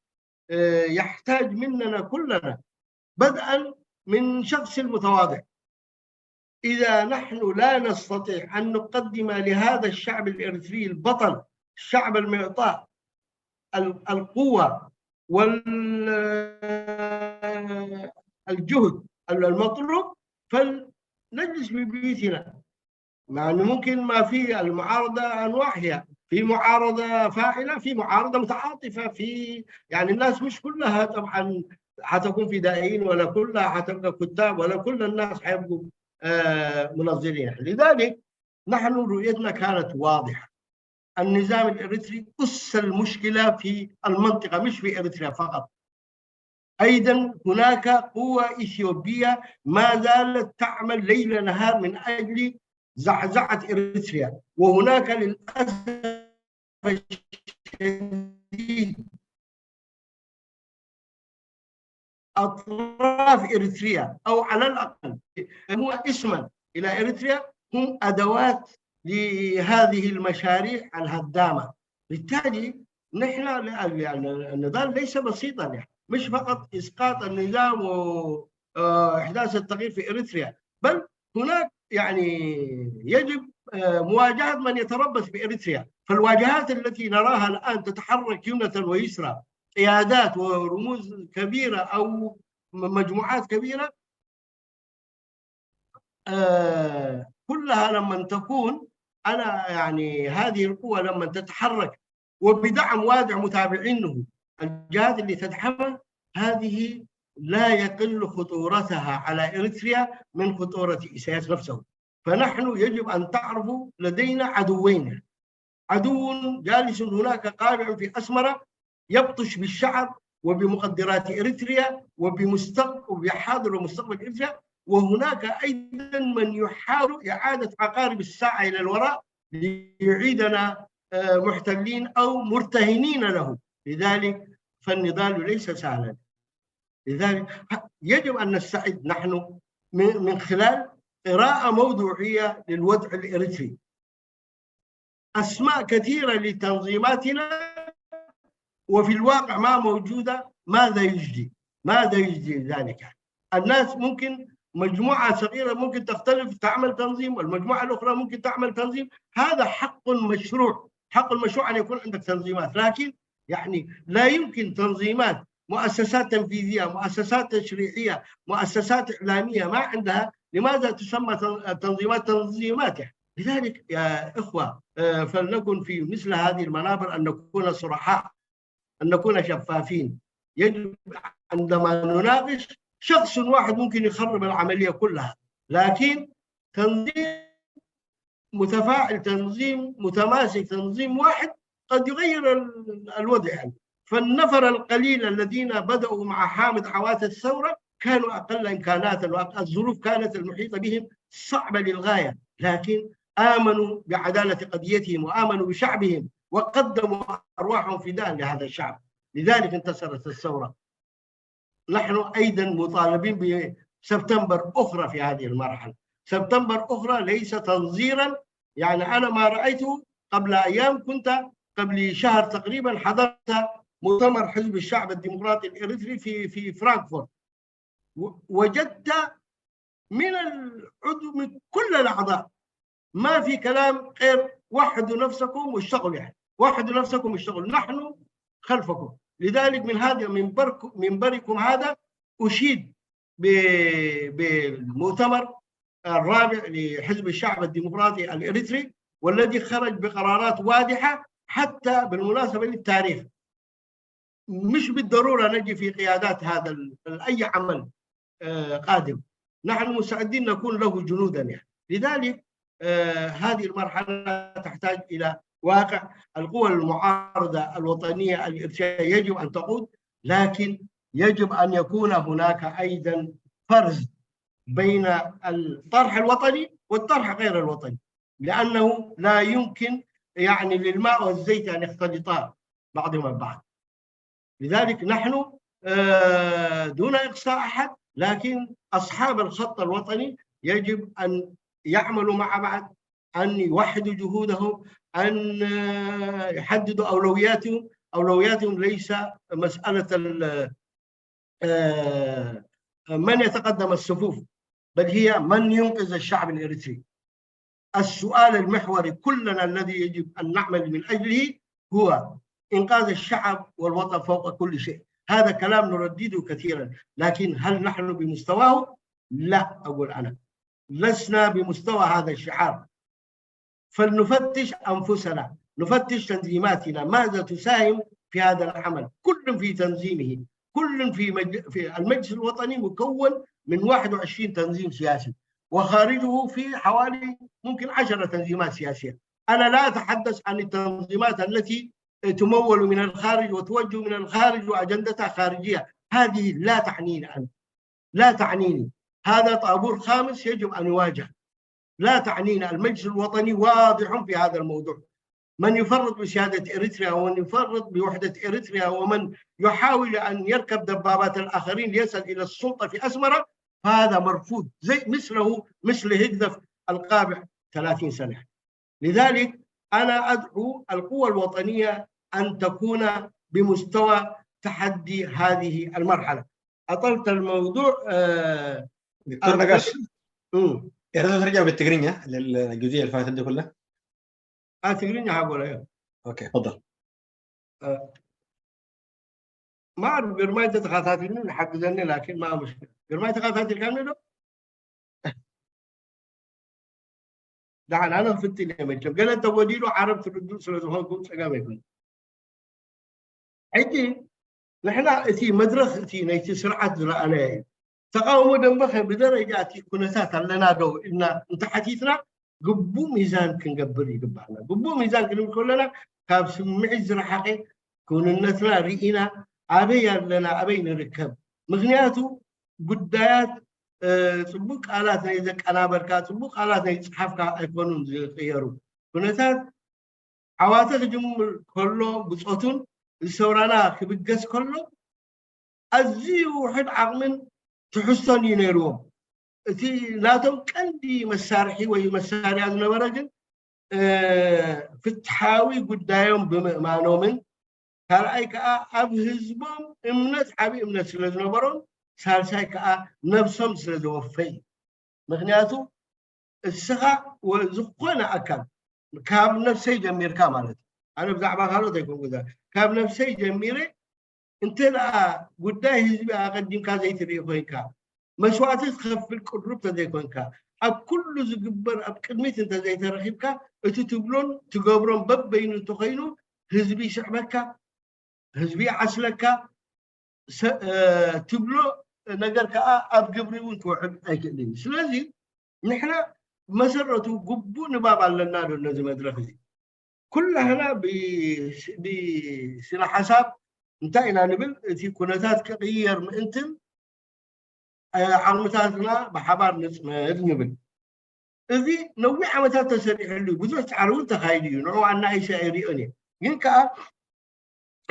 آه، يحتاج مننا كلنا، بدءا من شخص المتواضع. إذا نحن لا نستطيع أن نقدم لهذا الشعب الإريتري البطل، الشعب المعطاء، القوة والجهد المطلوب، فلنجلس ببيوتنا. مع أنه ممكن ما في، المعارضة أنواع هي، في معارضة فاعلة، في معارضة متعاطفة، في، يعني، الناس مش كلها طبعا حتكون فدائيين، ولا كلها حتبقى كتاب، ولا كل الناس حيبقوا آه، منظرين. لذلك نحن رؤيتنا كانت واضحة. النظام الإريتري أس المشكلة في المنطقة، مش في إريتريا فقط. أيضا هناك قوة إثيوبية ما زالت تعمل ليل نهار من أجل زعزعة إريتريا، وهناك للأسف الشديد أطراف إريتريا، أو على الأقل هو اسما إلى إريتريا، هم أدوات لهذه المشاريع الهدامة. بالتالي نحن، يعني، النضال ليس بسيطا، يعني، مش فقط إسقاط النظام وإحداث التغيير في إريتريا، بل هناك، يعني، يجب آه، مواجهة من يتربص بإريتريا. فالواجهات التي نراها الآن تتحرك يمنة ويسرى، قيادات ورموز كبيرة أو مجموعات كبيرة، آه، كلها لما تكون، أنا يعني، هذه القوة لما تتحرك وبدعم واضح متابعينه، الجهات اللي تدعمها، هذه لا يقل خطورتها على إريتريا من خطورة إيساياس نفسه. فنحن يجب أن تعرفوا لدينا عدوين. عدو جالس هناك قابع في أسمرة يبطش بالشعب وبمقدرات إريتريا وبمستقبل، وبحاضر ومستقبل إريتريا، وهناك أيضا من يحاول إعادة عقارب الساعة إلى الوراء ليعيدنا آه، محتلين أو مرتهنين له. لذلك فالنضال ليس سهلا. لذلك يجب أن نستعد نحن من خلال قراءة موضوعية للوضع الإريتري. أسماء كثيرة لتنظيماتنا وفي الواقع ما موجودة. ماذا يجدي؟ ماذا يجدي ذلك؟ الناس ممكن، مجموعة صغيرة ممكن تختلف، تعمل تنظيم، والمجموعة الأخرى ممكن تعمل تنظيم. هذا حق مشروع، حق المشروع أن يكون عندك تنظيمات، لكن، يعني، لا يمكن تنظيمات، مؤسسات تنفيذية، مؤسسات تشريعية، مؤسسات إعلامية ما عندها، لماذا تسمى تنظيمات تنظيمات؟ يعني، لذلك يا إخوة، آه، فلنكن في مثل هذه المنابر أن نكون صرحاء، أن نكون شفافين. يجب عندما نناقش، شخص واحد ممكن يخرب العملية كلها، لكن تنظيم متفاعل، تنظيم متماسك، تنظيم واحد قد يغير الوضع. يعني، فالنفر القليل الذين بدأوا مع حامد حوادث الثورة كانوا أقل إمكانات، والظروف كانت المحيطة بهم صعبة للغاية، لكن آمنوا بعدالة قضيتهم وآمنوا بشعبهم وقدموا أرواحهم فداء لهذا الشعب. لذلك انتصرت الثورة. نحن أيضا مطالبين بسبتمبر أخرى في هذه المرحلة. سبتمبر أخرى ليس تنظيرا، يعني، أنا ما رأيته قبل أيام. كنت قبل شهر تقريبا حضرت مؤتمر حزب الشعب الديمقراطي الإريتري في في فرانكفورت، وجدت من العضو، من كل الأعضاء، ما في كلام غير وحدوا نفسكم واشتغلوا، يعني، وحدوا نفسكم واشتغلوا، نحن خلفكم. لذلك من هذا، من بركم، من بركم هذا أشيد بالمؤتمر الرابع لحزب الشعب الديمقراطي الإريتري، والذي خرج بقرارات واضحة حتى بالمناسبة للتاريخ. مش بالضرورة نجي في قيادات هذا أي عمل قادم. نحن مستعدين نكون له جنودا، يعني. لذلك هذه المرحلة تحتاج إلى واقع. القوى المعارضة الوطنية الإرشادية يجب أن تقود، لكن يجب أن يكون هناك أيضا فرز بين الطرح الوطني والطرح غير الوطني، لأنه لا يمكن، يعني، للماء والزيت أن يختلطا بعضهما البعض. لذلك نحن دون إقصاء أحد، لكن أصحاب الخط الوطني يجب أن يعملوا مع بعض، أن يوحدوا جهودهم، أن يحددوا أولوياتهم. أولوياتهم ليس مسألة من يتقدم الصفوف، بل هي من ينقذ الشعب الإريتري. السؤال المحوري كلنا الذي يجب أن نعمل من أجله هو إنقاذ الشعب والوطن فوق كل شيء. هذا كلام نردده كثيرا، لكن هل نحن بمستواه؟ لا، أقول أنا، لسنا بمستوى هذا الشعار. فلنفتش أنفسنا، نفتش تنظيماتنا ماذا تساهم في هذا العمل، كل في تنظيمه، كل في, مج... في المجلس الوطني مكون من واحد وعشرين تنظيم سياسي، وخارجه في حوالي ممكن عشرة تنظيمات سياسية. أنا لا أتحدث عن التنظيمات التي تمول من الخارج وتوجه من الخارج وأجندتها خارجية، هذه لا تعنيني أنا، لا تعنيني. هذا طابور خامس يجب أن يواجه، لا تعنينا. المجلس الوطني واضح في هذا الموضوع. من يفرط بسيادة إريتريا ومن يفرط بوحدة إريتريا ومن يحاول أن يركب دبابات الآخرين ليصل إلى السلطة في أسمرة، فهذا مرفوض، زي مثله مثل هجدف القابع ثلاثين سنة. لذلك أنا أدعو القوى الوطنية أن تكون بمستوى تحدي هذه المرحلة. أطلت الموضوع. دكتور نقاش، يا ريت ترجع بالتقرينيا للجزئيه اللي فاتت دي كلها. اه، ትግርኛ هقول ايوه. اوكي، تفضل. ما أعرف ግርማይ ተተኸታቲልኒ ንሓግዘኒ، لكن ما مشكلة. ግርማይ ተኸታቲልካኒ ዶ? ደሓን፣ ኣነ ክፍትን እየ መቸም። ገለ እንተጎዲሉ ዓረብ ትርድኡ ስለ ዝኾንኩም ጸገም ኣይኮነን። ሕጂ ንሕና እቲ መድረኽ እቲ ናይቲ ስርዓት ዝረኣናዮ እዩ። ተቓውሞ ደንበ ብደረጃ እቲ ኩነታት ኣለና ዶ ኢልና እንተሓቲትና ግቡእ ሚዛን ክንገብር ይግባእና። ግቡእ ሚዛን ክንብል ከለና ካብ ስምዒት ዝረሓቐ ክውንነትና ርኢና ኣበይ ኣለና ኣበይ ንርከብ። ምክንያቱ ጉዳያት ፅቡቅ ቃላት ናይ ዘቀናበርካ ፅቡቅ ቃላት ናይ ዝፀሓፍካ ኣይኮኑን ዝቅየሩ። ኩነታት ዓዋተ ክጅምር ከሎ ብፆቱን ዝሰውራና ክብገስ ከሎ ኣዝዩ ውሕድ ዓቕምን ትሕዝቶን እዩ ነይርዎም። እቲ ናቶም ቀንዲ መሳርሒ ወይ መሳርያ ዝነበረ ግን ፍትሓዊ ጉዳዮም ብምእማኖምን ካልኣይ ከዓ ኣብ ህዝቦም እምነት ዓብዪ እምነት ስለ ዝነበሮም ሳልሳይ ከዓ ነብሶም ስለ ዘወፈ እዩ። ምክንያቱ እስኻ ዝኾነ ኣካል ካብ ነብሰይ ጀሚርካ ማለት እዩ። ኣነ ብዛዕባ ካልኦት ኣይኮንኩ ካብ ነብሰይ ጀሚረ እንተ ደኣ ጉዳይ ህዝቢ ኣቐዲምካ ዘይትርኢ ኮይንካ መስዋእቲ ትኸፍል ቅሩብ ተዘይኮንካ ኣብ ኩሉ ዝግበር ኣብ ቅድሚት እንተዘይተረኺብካ እቲ ትብሎን ትገብሮን በበይኑ እንተኮይኑ ህዝቢ ይስዕበካ፣ ህዝቢ ይዓስለካ ትብሎ ነገር ከዓ ኣብ ግብሪ እውን ክውዕል ኣይክእልን እዩ። ስለዚ ንሕና መሰረቱ ግቡእ ንባብ ኣለና ዶ ነዚ መድረክ እዚ? ኩላህና ብስነ ሓሳብ እንታይ ኢና ንብል? እቲ ኩነታት ክቕየር ምእንትን ዓቕምታትና ብሓባር ንፅመድ ንብል። እዚ ነዊሕ ዓመታት ተሰሪሕሉ ብዙሕ ፃዕሪ እውን ተካይዱ እዩ። ንዑ ኣናኢሰ ኣይሪኦን እየ ግን ከዓ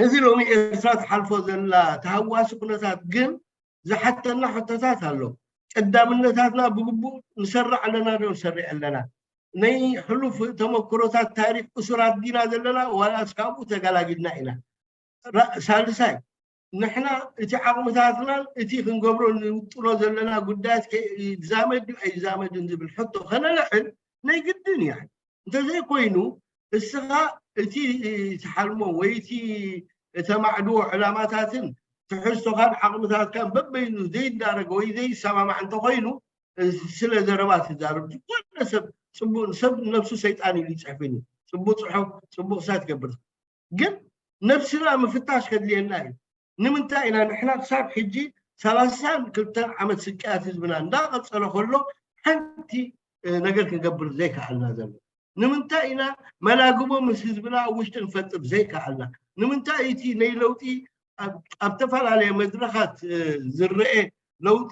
እዚ ሎሚ ኤርትራ ትሓልፎ ዘላ ተሃዋሲ ኩነታት ግን ዝሓተና ሕቶታት ኣሎ። ቀዳምነታትና ብግቡእ ንሰርዕ ኣለና ዶ ንሰርዕ ኣለና? ናይ ሕሉፍ ተመክሮታት ታሪክ እሱራት ዲና ዘለና ዋላስ ካብኡ ተገላጊድና ኢና? ሳልሳይ ንሕና እቲ ዓቕምታትናን እቲ ክንገብሮ ንውጥኖ ዘለና ጉዳያት ይዛመድ ድዩ ኣይዛመድን ዝብል ሕቶ ከነልዕል ናይ ግድን እዩ። እንተዘይኮይኑ እስኻ እቲ ትሓልሞ ወይ እቲ እተማዕድዎ ዕላማታትን ትሕዝቶኻን ዓቕምታትካን በበይኑ ዘይዳረግ ወይ ዘይሰማማዕ እንተኮይኑ ስለ ዘረባ ትዛረብ ዝኾነ ሰብ ፅቡቅ ሰብ ነብሱ ሰይጣን ኢሉ ይፅሕፍን እዩ። ፅቡቅ ፅሑፍ ፅቡቅ ክሳብ ትገብር ግን ነብስና ምፍታሽ ከድልየና እዩ። ንምንታይ ኢና ንሕና ክሳብ ሕጂ ሰላሳን ክልተን ዓመት ስቅያት ህዝብና እንዳቐፀለ ከሎ ሓንቲ ነገር ክንገብር ዘይከኣልና ዘሎ? ንምንታይ ኢና መላግቦ ምስ ህዝብና ኣብ ውሽጢ ክንፈጥር ዘይከኣልና? ንምንታይ እቲ ናይ ለውጢ ኣብ ዝተፈላለየ መድረኻት ዝረአ ለውጢ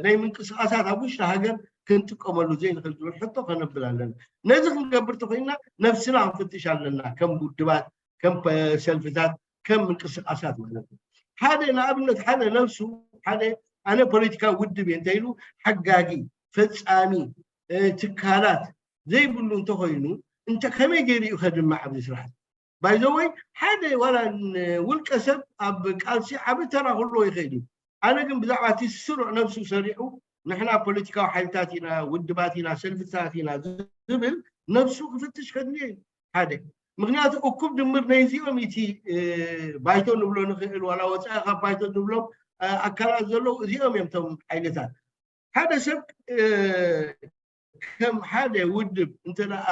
ናይ ምንቅስቃሳት ኣብ ውሽጢ ሃገር ክንጥቀመሉ ዘይንኽእል ዝብል ሕቶ ከነብል ኣለና። ነዚ ክንገብር ተኮይና ነብስና ክንፍትሽ ኣለና፣ ከም ውድባት፣ ከም ሰልፍታት፣ ከም ምንቅስቃሳት ማለት እዩ። ሓደ ንኣብነት ሓደ ነብሱ ሓደ ኣነ ፖለቲካዊ ውድብ እየ እንተኢሉ ሓጋጊ፣ ፈፃሚ፣ ትካላት ዘይብሉ እንተኮይኑ እንተ ከመይ ገይሩ እዩ ከድምዕ ኣብዚ ስራሕ? ባይዘወይ ሓደ ዋላ ውልቀ ሰብ ኣብ ቃልሲ ዓቢ ተራ ክህልዎ ይኽእል እዩ። ኣነ ግን ብዛዕባ እቲ ስሩዕ ነብሱ ሰሪሑ ንሕና ፖለቲካዊ ሓይልታት ኢና፣ ውድባት ኢና፣ ሰልፍታት ኢና ዝብል ነብሱ ክፍትሽ ከድልዮ እዩ። ሓደ ምክንያቱ እኩብ ድምር ናይዚኦም እቲ ባይቶ ንብሎ ንኽእል ዋላ ወፃኢ ካብ ባይቶ ንብሎም ኣካላት ዘለዉ እዚኦም እዮም ቶም ሓይልታት። ሓደ ሰብ ከም ሓደ ውድብ እንተ ደኣ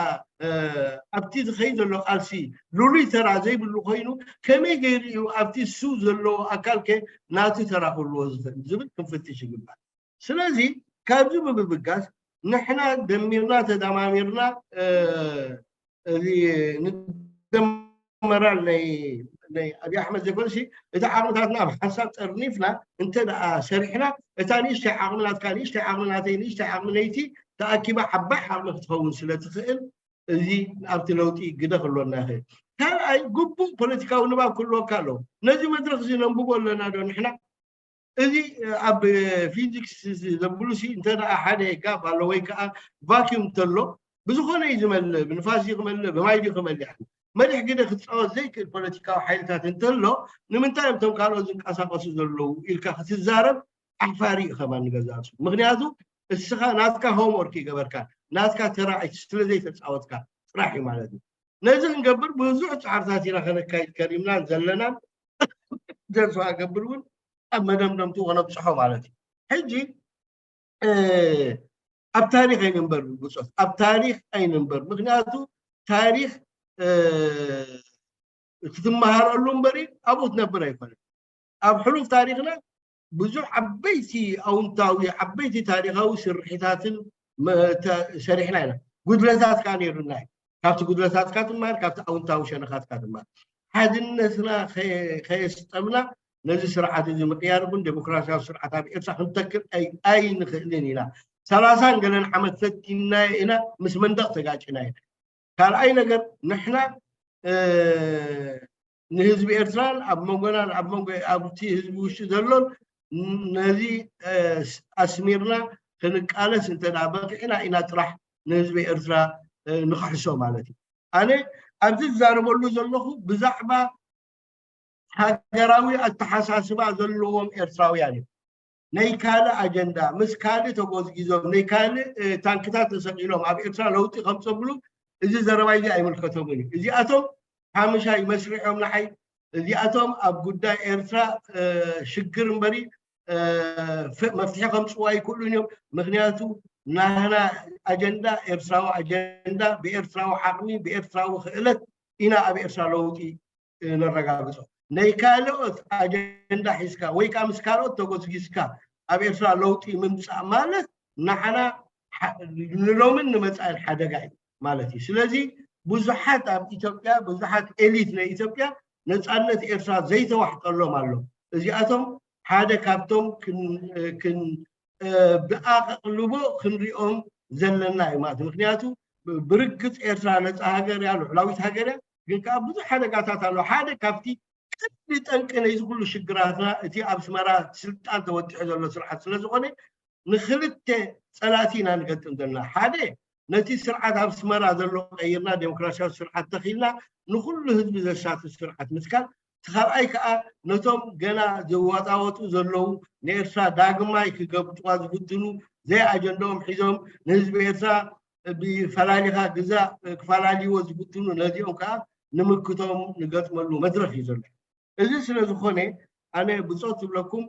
ኣብቲ ዝኸይድ ዘሎ ቃልሲ ልሉይ ተራ ዘይብሉ ኮይኑ ከመይ ገይሩ እዩ ኣብቲ እሱ ዘለዎ ኣካል ከ ናቱ ተራ ክህልዎ ዝኽእል ዝብል ክንፍትሽ ይግባእ። ስለዚ ካብዚ ብምብጋስ ንሕና ደሚርና ተደማሚርና እዚ ንደመራል ናይ ናይ ኣብይ ኣሕመድ ዘይኮነሲ እቲ ዓቕምታትና ኣብ ሓንሳብ ጠርኒፍና እንተ ደኣ ሰሪሕና እታ ንእሽተይ ዓቕሚ ናትካ ንእሽተይ ዓቕሚ ናተይ ንእሽተይ ዓቕሚ ነይቲ ተኣኪባ ዓባይ ዓቕሚ ክትኸውን ስለ ትኽእል እዚ ኣብቲ ለውጢ ግደ ክህልወና ይኽእል። ካልኣይ ግቡእ ፖለቲካዊ ንባብ ክህልወካ ኣለዎ። ነዚ መድረኽ እዚ ነንብቦ ኣለና ዶ ንሕና? እዚ ኣብ ፊዚክስ ዘብሉሲ እንተ ደኣ ሓደ ጋብ ኣሎ ወይ ከዓ ቫኪዩም እንተሎ ብዝኾነ እዩ ዝመልእ፣ ብንፋስ እዩ ክመልእ፣ ብማይ ድዩ ክመልእ? መሪሕ ግደ ክፃወት ዘይክእል ፖለቲካዊ ሓይልታት እንተሎ ንምንታይ እዮም እቶም ካልኦት ዝንቀሳቀሱ ዘለዉ ኢልካ ክትዛረብ ኣሕፋሪ እዩ ከማን ንገዛእ ርእሱ። ምክንያቱ እስኻ ናትካ ሆምወርክ ይገበርካ ናትካ ተራ ስለ ዘይተፃወትካ ጥራሕ እዩ ማለት እዩ። ነዚ ክንገብር ብዙሕ ፃዕርታት ኢና ከነካይድ ከሪምናን ዘለናን ደርሶ ኣገብር እውን ኣብ መደምደምቱ ከነብፅሖ ማለት እዩ። ሕጂ ኣብ ታሪክ ኣይንንበር ብፁት ኣብ ታሪክ ኣይንንበር ምክንያቱ ታሪክ ክትመሃረሉ እምበር ኣብኡ ትነብር ኣይኮነን። ኣብ ሕሉፍ ታሪክና ብዙሕ ዓበይቲ ኣውንታዊ ዓበይቲ ታሪካዊ ስርሒታትን ሰሪሕና ኢና። ጉድለታት ከዓ ነይሩና እዩ። ካብቲ ጉድለታትካ ትማር፣ ካብቲ ኣውንታዊ ሸነኻትካ ትማር። ሓድነትና ከየስጠምና ነዚ ስርዓት እዚ ምቅያር እውን ዴሞክራሲያዊ ስርዓት ኣብ ኤርትራ ክንተክል ኣይንኽእልን ኢና። ሰላሳን ገለን ዓመት ፈቲናዮ ኢና፣ ምስ መንደቕ ተጋጭና ኢና። ካልኣይ ነገር ንሕና ንህዝቢ ኤርትራን ኣብ መንጎናን ኣብ መንጎ ኣብቲ ህዝቢ ውሽጢ ዘሎን ነዚ ኣስሚርና ክንቃለስ እንተ በቂዕና ኢና ጥራሕ ንህዝቢ ኤርትራ ንክሕሶ ማለት እዩ። ኣነ ኣብዚ ዝዛረበሉ ዘለኹ ብዛዕባ ሃገራዊ ኣተሓሳስባ ዘለዎም ኤርትራውያን እዮም። ናይ ካልእ ኣጀንዳ ምስ ካልእ ተጎዝጊዞም ናይ ካልእ ታንክታት ተሰቂሎም ኣብ ኤርትራ ለውጢ ከምፀብሉ እዚ ዘረባ እዚ ኣይምልከቶምን እዩ። እዚኣቶም ሓምሻይ መስሪሖም ንዓይ እዚኣቶም ኣብ ጉዳይ ኤርትራ ሽግር እምበሪ መፍትሒ ከምፅዋ ኣይክእሉን እዮም። ምክንያቱ ናህና ኣጀንዳ ኤርትራዊ ኣጀንዳ ብኤርትራዊ ዓቕሚ ብኤርትራዊ ክእለት ኢና ኣብ ኤርትራ ለውጢ ነረጋግፆ። ናይ ካልኦት ኣጀንዳ ሒዝካ ወይ ከዓ ምስ ካልኦት ተጎዝጊዝካ ኣብ ኤርትራ ለውጢ ምምፃእ ማለት ንዓና ንሎምን ንመፃእን ሓደጋ እዩ ማለት እዩ። ስለዚ ብዙሓት ኣብ ኢትዮጵያ ብዙሓት ኤሊት ናይ ኢትዮጵያ ነፃነት ኤርትራ ዘይተዋሕጠሎም ኣሎ። እዚኣቶም ሓደ ካብቶም ብኣቐልቦ ክንሪኦም ዘለና እዩ ማለት ምክንያቱ ብርግፅ ኤርትራ ነፃ ሃገር እያ፣ ልዑላዊት ሃገር እያ። ግን ከዓ ብዙሕ ሓደጋታት ኣሎ። ሓደ ካብቲ ቀንዲ ጠንቂ ናይዚ ኩሉ ሽግራትና እቲ ኣብ ኣስመራ ስልጣን ተወጢሑ ዘሎ ስርዓት ስለዝኾነ ንክልተ ፀላእቲ ኢና ንገጥም ዘለና። ሓደ ነቲ ስርዓት ኣብ ኣስመራ ዘሎ ቀይርና ዴሞክራሲያዊ ስርዓት ተኺልና ንኩሉ ህዝቢ ዘሳትፍ ስርዓት ምትካል፣ እቲ ካልኣይ ከዓ ነቶም ገና ዝወጣወጡ ዘለዉ ንኤርትራ ዳግማይ ክገብጥዋ ዝፍትኑ ዘይኣጀንዳኦም ሒዞም ንህዝቢ ኤርትራ ብፈላሊኻ ግዛእ ክፈላልይዎ ዝፍትኑ ነዚኦም ከዓ ንምክቶም ንገጥመሉ መድረኽ እዩ ዘሎ። እዚ ስለ ዝኾነ ኣነ ብፆት ዝብለኩም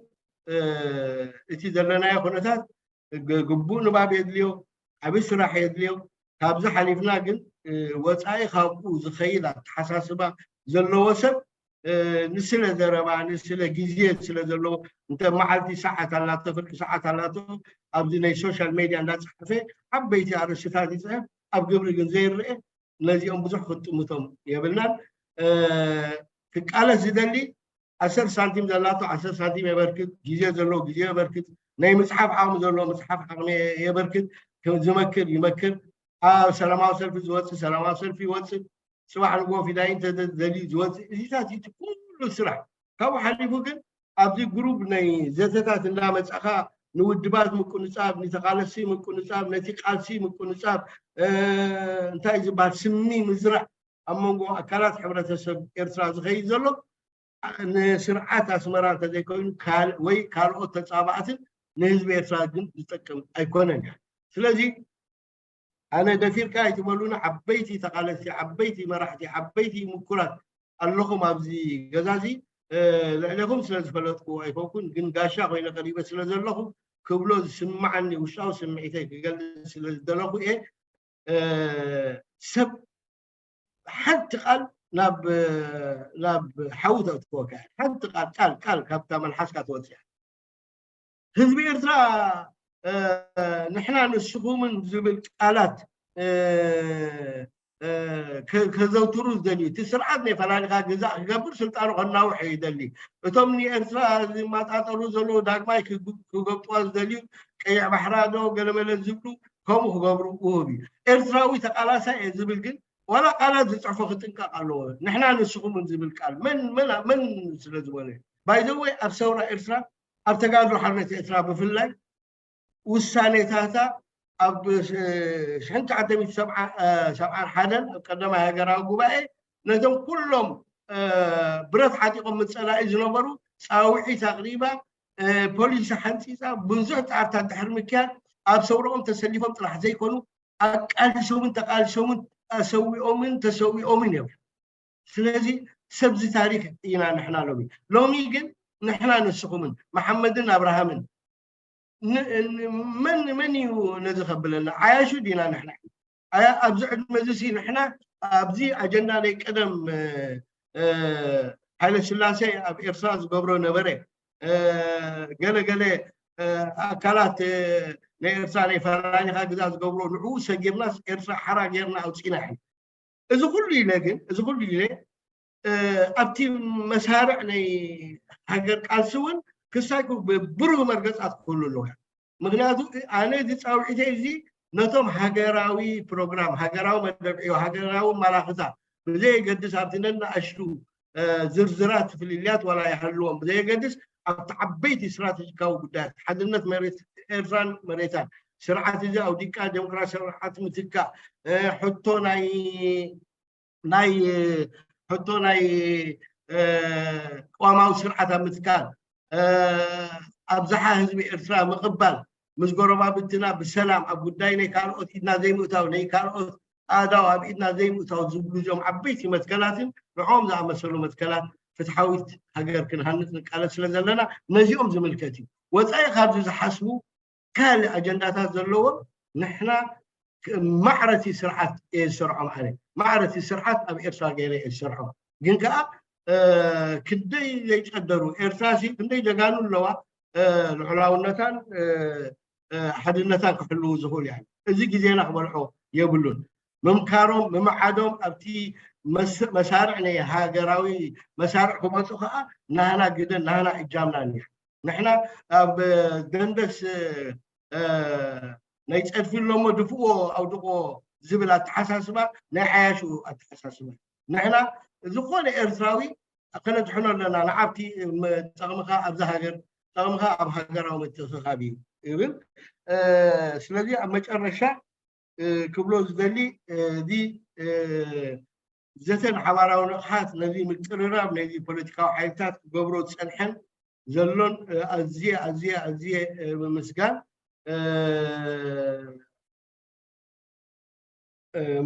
እቲ ዘለናዮ ኩነታት ግቡእ ንባብ የድልዮ፣ ዓብዪ ስራሕ የድልዮ። ካብዚ ሓሊፍና ግን ወፃኢ ካብኡ ዝኸይድ ኣተሓሳስባ ዘለዎ ሰብ ንስለ ዘረባ ንስለ ግዜ ስለ ዘለዎ እንተ መዓልቲ ሰዓት ኣላቶ ፍርቂ ሰዓት ኣላቶ ኣብዚ ናይ ሶሻል ሜድያ እንዳፀሓፈ ዓበይቲ ኣርእስትታት ይፅሕፍ ኣብ ግብሪ ግን ዘይረአ ነዚኦም ብዙሕ ክትጥምቶም የብልናን። ክቃለስ ዝደሊ ዓሰርተ ሳንቲም ዘላቶ ዓሰርተ ሳንቲም የበርክት፣ ግዜ ዘለዎ ግዜ የበርክት፣ ናይ ምፅሓፍ ዓቕሚ ዘለዎ ምፅሓፍ ዓቕሚ የበርክት፣ ዝመክር ይመክር፣ ኣብ ሰላማዊ ሰልፊ ዝወፅእ ሰላማዊ ሰልፊ ይወፅእ፣ ፅባሕ ንግሆ ፊዳይ እንተደልዩ ዝወፅእ እዚታት እቲ ኩሉ ስራሕ ካብኡ ሓሊፉ ግን ኣብዚ ግሩብ ናይ ዘተታት እንዳመፃእካ ንውድባት ምቁንፃብ ንተቃለሲ ምቁንፃብ ነቲ ቃልሲ ምቁንፃብ እንታይ ዝበሃል ስሚ ምዝራእ ኣብ መንጎ ኣካላት ሕብረተሰብ ኤርትራ ዝኸይድ ዘሎ ንስርዓት ኣስመራ እንተዘይኮይኑ ወይ ካልኦት ተፃባእትን ንህዝቢ ኤርትራ ግን ዝጠቅም ኣይኮነን። ስለዚ ኣነ ደፊርካ ኣይትበሉና፣ ዓበይቲ ተቓለስቲ፣ ዓበይቲ መራሕቲ፣ ዓበይቲ ምኩራት ኣለኹም ኣብዚ ገዛ እዚ። ልዕሌኹም ስለ ዝፈለጥኩ ኣይኮንኩን፣ ግን ጋሻ ኮይነ ቀሪበ ስለ ዘለኹ ክብሎ ዝስምዓኒ ውሽጣዊ ስምዒተይ ክገልጽ ስለ ዝደለኹ እየ። ሰብ ሓንቲ ቃል ናብ ናብ ሓዊ ተእትክወካ ሓንቲ ቃል ቃል ቃል ካብታ መልሓስካ ትወፅያ። ህዝቢ ኤርትራ ንሕና ንስኹምን ዝብል ቃላት ከዘውትሩ ዝደልዩ፣ እቲ ስርዓት ናይ ፈላሊኻ ግዛእ ክገብር ስልጣኑ ከናውሕ ይደሊ። እቶም ንኤርትራ ዝመጣጠሩ ዘለዉ ዳግማይ ክገብጥዋ ዝደልዩ ቀይሕ ባሕራ ዶ ገለመለ ዝብሉ ከምኡ ክገብሩ ውሁብ እዩ። ኤርትራዊ ተቃላሳይ እየ ዝብል ግን ዋላ ቃላት ዝፅሕፎ ክጥንቀቅ ኣለዎ። ንሕና ንስኹምን ዝብል ቃል መን መን መን ስለ ዝበለ ባይዘወይ ኣብ ሰውራ ኤርትራ ኣብ ተጋድሎ ሓርነት ኤርትራ ብፍላይ ውሳኔታታ ኣብ ሽሕን ትሽዓተ ሚእቲ ሰብዓን ሓደን ኣብ ቀዳማይ ሃገራዊ ጉባኤ ነቶም ኩሎም ብረት ሓጢቆም ምፀላኢ ዝነበሩ ፃውዒት ኣቅሪባ ፖሊሲ ሓንፂፃ ብዙሕ ፃዕርታት ድሕሪ ምክያድ ኣብ ሰውረኦም ተሰሊፎም ጥራሕ ዘይኮኑ ኣቃሊሶምን ተቃሊሶምን ኣሰዊኦምን ተሰዊኦምን እዮም። ስለዚ ሰብዚ ታሪክ ኢና ንሕና ሎሚ ሎሚ ግን ንሕና ንስኹምን መሓመድን ኣብርሃምን መን መን እዩ ነዚ ከብለና? ዓያሹ ዲና ንሕና ኣብዚ ዕድመ እዚ ንሕና ኣብዚ ኣጀንዳ ናይ ቀደም ሓይለ ስላሴ ኣብ ኤርትራ ዝገብሮ ነበረ። ገለ ገለ ኣካላት ናይ ኤርትራ ናይ ፈራኒኻ ግዛ ዝገብሮ ንዕኡ ሰጊርናስ ኤርትራ ሓራ ጌርና ኣውፂና። እዚ ኩሉ ኢለ ግን እዚ ኩሉ ኢለ ኣብቲ መሳርዕ ናይ ሃገር ቃልሲ እውን ክሳይ ብሩህ መርገፃት ክህሉ ኣለዎ። ምክንያቱ ኣነ እዚ ፃውዒተይ እዚ ነቶም ሃገራዊ ፕሮግራም፣ ሃገራዊ መደብ ዕዮ፣ ሃገራዊ ኣመላኽታ ብዘየገድስ ኣብቲ ነናእሽቱ ዝርዝራት ፍልልያት ዋላ ይሃልዎም ብዘየገድስ ኣብቲ ዓበይቲ ስትራቴጂካዊ ጉዳያት ሓድነት መሬት ኤርትራን መሬታን ስርዓት እዚ ኣውዲቃ ዴሞክራሲያዊ ስርዓት ምትካእ ሕቶ ናይ ናይ ሕቶ ናይ ቅዋማዊ ስርዓት ኣብ ምትካል ኣብዝሓ ህዝቢ ኤርትራ ምቕባል ምስ ጎረባብትና ብሰላም ኣብ ጉዳይ ናይ ካልኦት ኢድና ዘይምእታው ናይ ካልኦት ኣእዳው ኣብ ኢድና ዘይምእታው ዝብሉ እዚኦም ዓበይቲ መትከላትን ንዕኦም ዝኣመሰሉ መትከላት ፍትሓዊት ሃገር ክንሃንፅ ንቃለስ ስለ ዘለና ነዚኦም ዝምልከት እዩ። ወፃኢ ካብዚ ዝሓስቡ ካልእ ኣጀንዳታት ዘለዎም ንሕና ማዕረቲ ስርዓት እየ ዝሰርዖም ኣነ ማዕረቲ ስርዓት ኣብ ኤርትራ ገይረ እየ ዝሰርዖም ግን ከዓ ክንደይ ዘይጨደሩ ኤርትራ ክንደይ ጀጋኑ ኣለዋ ልዑላውነታን ሓድነታን ክሕልዉ ዝኽእሉ ያ እዚ ግዜና ክበልዖ የብሉን ምምካሮም ምምዓዶም ኣብቲ መሳርዕ ናይ ሃገራዊ መሳርዕ ክመፁ ከዓ ናህና ግደን ናህና እጃምና እያ ንሕና ኣብ ደንደስ ናይ ፀድፊ ኣሎሞ ድፍዎ ኣውድቆ ዝብል ኣተሓሳስባ ናይ ዓያሹ ኣተሓሳስባ ንሕና ዝኾነ ኤርትራዊ ከነድሕኖ ኣለና ንዓብቲ ጠቕምኻ ኣብዛ ሃገር ጠቕምኻ ኣብ ሃገራዊ ምትእኽኻብ እዩ ይብል ስለዚ ኣብ መጨረሻ ክብሎ ዝደሊ እዚ ዘተን ሓባራዊ ንቕሓት ነዚ ምቅርራብ ነዚ ፖለቲካዊ ሓይልታት ክገብሮ ዝፀንሐን ዘሎን ኣዝየ ኣዝየ ኣዝየ ብምስጋን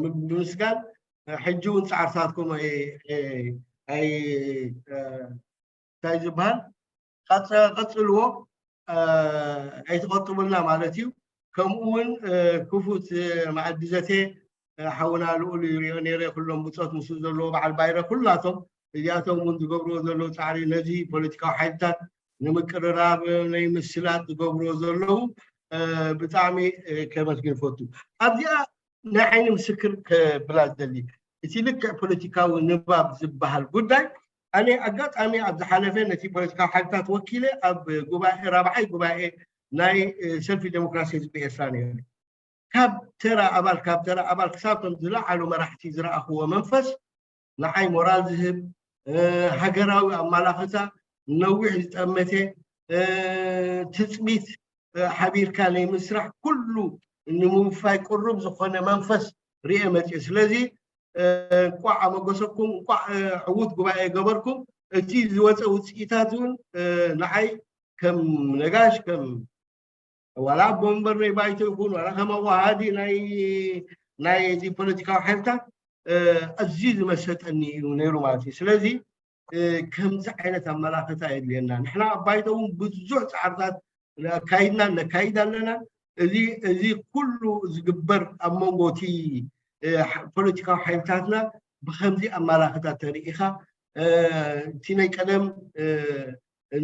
ብምስጋን ሕጂ እውን ፃዕርታትኩም እንታይ ዝበሃል ቀፅልዎ ኣይትቆጥቡልና ማለት እዩ ከምኡ እውን ክፉት መኣዲ ዘተ ሓውና ልኡል ይሪኦ ነይረ ኩሎም ብፆት ምስ ዘለዎ በዓል ባይረ ኩላቶም እዚኣቶም እውን ዝገብርዎ ዘለዉ ፃዕሪ ነዚ ፖለቲካዊ ሓይልታት ንምቅርራብ ናይ ምስላት ዝገብርዎ ዘለዉ ብጣዕሚ ከመስግን ፈቱ ኣብዚኣ ናይ ዓይኒ ምስክር ከብላ ዝደሊ እቲ ልክዕ ፖለቲካዊ ንባብ ዝበሃል ጉዳይ ኣነ ኣጋጣሚ ኣብ ዝሓለፈ ነቲ ፖለቲካዊ ሓይልታት ወኪለ ኣብ ጉባኤ ራብዓይ ጉባኤ ናይ ሰልፊ ዴሞክራሲ ህዝቢ ኤርትራ ነይሩ ካብ ተራ ኣባል ካብ ተራ ኣባል ክሳብ ከም ዝለዓሉ መራሕቲ ዝረኣኽዎ መንፈስ ንዓይ ሞራል ዝህብ ሃገራዊ ኣመላኽታ ነዊሕ ዝጠመተ ትፅቢት ሓቢርካ ናይ ምስራሕ ኩሉ ንምውፋይ ቅሩብ ዝኾነ መንፈስ ርኤ መፅእ ስለዚ እንቋዕ ኣመጎሰኩም እንቋዕ ዕዉት ጉባኤ ገበርኩም እቲ ዝወፀ ውፅኢታት እውን ንዓይ ከም ነጋሽ ከም ዋላ ኣቦ መንበር ናይ ባይቶ ይኹን ዋላ ከም ኣዋሃዲ ናይ ናይ እዚ ፖለቲካዊ ሓይልታት ኣዝዩ ዝመሰጠኒ እዩ ነይሩ ማለት እዩ። ስለዚ ከምዚ ዓይነት ኣመላኽታ የድልየና። ንሕና ኣብ ባይቶ እውን ብዙሕ ፃዕርታት ኣካይድና ነካይድ ኣለና። እዚ እዚ ኩሉ ዝግበር ኣብ መንጎ እቲ ፖለቲካዊ ሓይልታትና ብከምዚ ኣመላኽታ ተርኢኻ እቲ ናይ ቀደም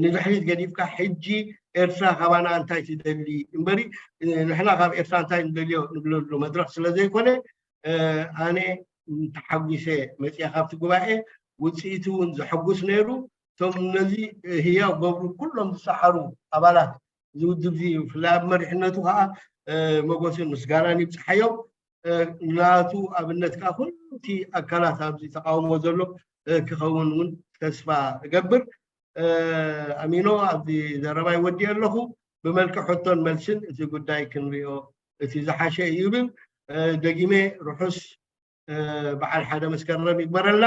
ንድሕሪት ገዲፍካ ሕጂ ኤርትራ ካባና እንታይ ትደሊ እምበሪ ንሕና ካብ ኤርትራ እንታይ ንደልዮ ንብለሉ መድረኽ ስለ ዘይኮነ ኣነ ተሓጒሰ መፅያ ካብቲ ጉባኤ ውፅኢቱ እውን ዘሐጉስ ነይሩ። እቶም ነዚ ህያው ገብሩ ኩሎም ዝሰሓሩ ኣባላት እዚ ውድብ እዚ ብፍላይ ኣብ መሪሕነቱ ከዓ መጎስን ምስጋናን ይብፅሓዮም። ናቱ ኣብነት ከዓ ኩሉቲ ኣካላት ኣብዚ ተቃውሞ ዘሎ ክኸውን እውን ተስፋ እገብር። ኣሚኖ ኣብዚ ዘረባይ ወዲእ ኣለኹ። ብመልክዕ ሕቶን መልስን እቲ ጉዳይ ክንሪኦ እቲ ዝሓሸ እዩ ይብል። ደጊመ ርሑስ በዓል ሓደ መስከረም ይግበረልና።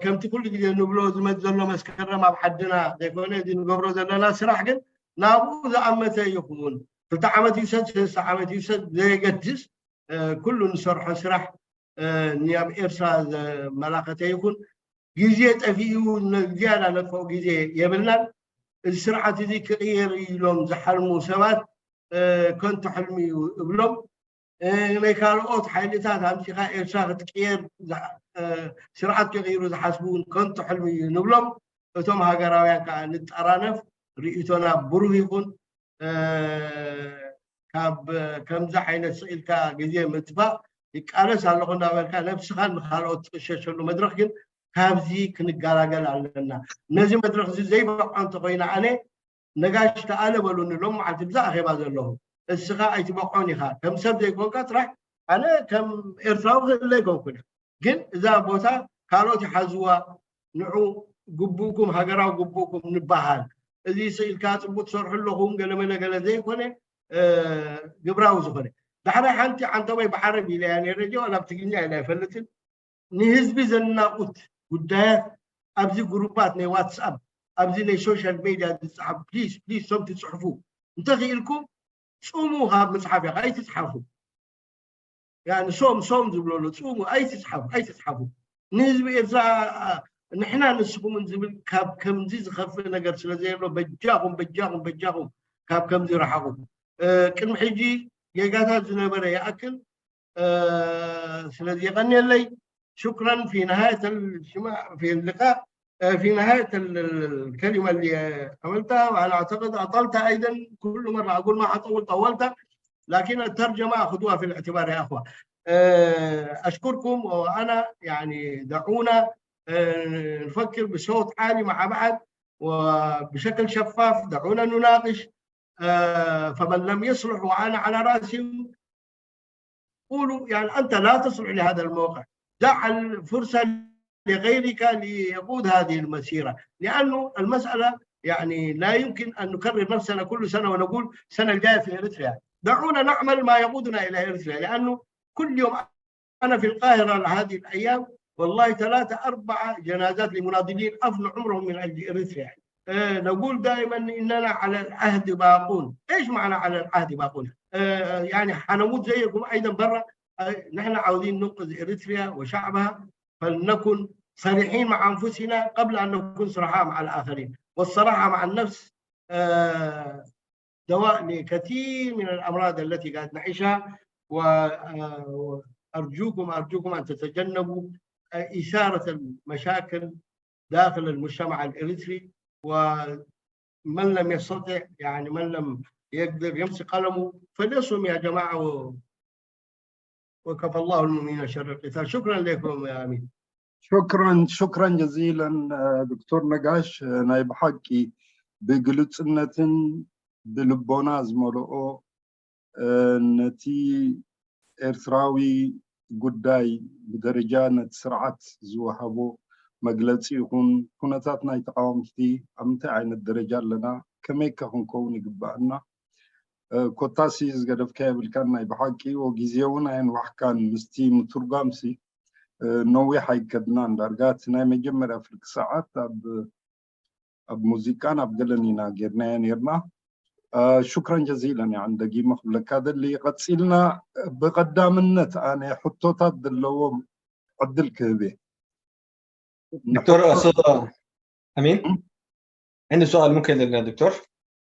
ከምቲ ኩሉ ግዜ ንብሎ ዝመፅ ዘሎ መስከረም ኣብ ዓድና ዘይኮነ እዚ ንገብሮ ዘለና ስራሕ ግን ናብኡ ዝኣመተ ይኹን ክልተ ዓመት ይውሰድ ሰለስተ ዓመት ይውሰድ ዘየገድስ ኩሉ ንሰርሖ ስራሕ ንኣብ ኤርትራ ዘመላኸተ ይኹን ግዜ ጠፊኡ ዝያዳ ነጥፍኦ ግዜ የብልናን። እዚ ስርዓት እዚ ክቕየር ኢሎም ዝሓልሙ ሰባት ከንቱ ሕልሚ እዩ እብሎም። ናይ ካልኦት ሓይልታት ኣምፂኻ ኤርትራ ክትቅየር ስርዓት ክቕይሩ ዝሓስቡ እውን ከንቱ ሕልሚ እዩ ንብሎም። እቶም ሃገራውያን ከዓ ንጠራነፍ፣ ርእይቶና ብሩህ ይኹን። ካብ ከምዚ ዓይነት ስኢልካ ግዜ ምጥፋእ ይቃለስ ኣለኹ እንዳበልካ ነብስኻን ንካልኦት ትቅሸሸሉ መድረኽ ግን ካብዚ ክንገላገል ኣለና። ነዚ መድረኽ እዚ ዘይበቕዖ እንተኮይነ ኣነ ነጋሽ ተኣለ በሉኒ ሎም መዓልቲ ብዛ ኣኼባ ዘለኹ። እስኻ ኣይትበቕዖን ኢኻ። ከም ሰብ ዘይኮንካ ጥራሕ ኣነ ከም ኤርትራዊ ክእለ ኣይኮንኩን። ግን እዛ ቦታ ካልኦት ይሓዝዋ ንዑ ግቡእኩም ሃገራዊ ግቡእኩም ንበሃል። እዚ ስኢልካ ፅቡቅ ትሰርሑ ኣለኹም ገለመለ ገለ ዘይኮነ ግብራዊ ዝኾነ ዳሕራይ ሓንቲ ዓንተቦይ ብዓረብ ኢለያ ነይረ ጂ ዋላ ብትግርኛ ኢለ ኣይፈልጥን። ንህዝቢ ዘናቁት ጉዳያት ኣብዚ ግሩፓት ናይ ዋትስኣፕ ኣብዚ ናይ ሶሻል ሜድያ ዝፅሓፉ ፕሊስ ፕሊስ ሶም ትፅሕፉ እንተኽኢልኩም ፅሙ ካብ ምፅሓፍ ኢኻ ኣይትፅሓፉ። ሶም ሶም ዝብለሉ ፅሙ ኣይትፅሓፉ ኣይትፅሓፉ። ንህዝቢ ኤርትራ ንሕና ንስኹምን ዝብል ካብ ከምዚ ዝኸፍእ ነገር ስለ ዘየሎ በጃኹም በጃኹም በጃኹም ካብ ከምዚ ረሓቑ። ቅድሚ ሕጂ ጌጋታት ዝነበረ ይኣክል። ስለዚ የቐንየለይ። شكرا في نهاية الاجتماع في اللقاء في نهاية الكلمة اللي عملتها. وأنا أعتقد أطلت أيضا كل مرة أقول ما حطول طولت لكن الترجمة أخذوها في الاعتبار يا أخوة. أشكركم وأنا يعني دعونا نفكر بصوت عالي مع بعض وبشكل شفاف دعونا نناقش. فمن لم يصلح وأنا على رأسهم قولوا يعني أنت لا تصلح لهذا الموقع. دع الفرصة لغيرك ليقود هذه المسيرة لأنه المسألة يعني لا يمكن أن نكرر نفسنا كل سنة ونقول السنة الجاية في إريتريا. دعونا نعمل ما يقودنا إلى إريتريا لأنه كل يوم أنا في القاهرة هذه الأيام والله ثلاثة أربعة جنازات لمناضلين أفنوا عمرهم من أجل إريتريا. نقول دائما إننا على العهد باقون. إيش معنى على العهد باقون؟ يعني حنموت زيكم أيضا برا. نحن عاوزين ننقذ إريتريا وشعبها فلنكن صريحين مع أنفسنا قبل أن نكون صرحاء مع الآخرين. والصراحة مع النفس دواء لكثير من الأمراض التي قاعد نعيشها. وأرجوكم أرجوكم أن تتجنبوا إثارة المشاكل داخل المجتمع الإريتري. ومن لم يستطع يعني من لم يقدر يمسك قلمه فليصم يا جماعة و... وكفى الله المؤمنين شر القتال. شكرا لكم يا أمين. شكرا شكرا جزيلا دكتور نقاش. ናይ ብሓቂ ብግልፅነትን ብልቦና ዝመልኦ ነቲ ኤርትራዊ ጉዳይ ብደረጃ ነቲ ስርዓት ዝወሃቦ መግለፂ ይኹን ኩነታት ናይ ተቃወምቲ ኣብ ምንታይ ዓይነት ደረጃ ኣለና ከመይከ ክንከውን ይግባእና ኮታሲ ዝገደፍካ የብልካን ናይ ብሓቂ ወጊዜ እውን ኣየንዋሕካን ምስቲ ምትርጓምሲ ነዊሕ ኣይከድናን ዳርጋ እቲ ናይ መጀመርያ ፍርቂ ሰዓት ኣብ ኣብ ሙዚቃን ኣብ ገለን ኢና ጌርናዮ ኔርና شكرا جزيلا. يعني دقيمة لك هذا اللي قتسيلنا بقدام النت. أنا حطوتات دلوم عدل كهبي. دكتور أستاذ أمين، عندي سؤال ممكن للدكتور.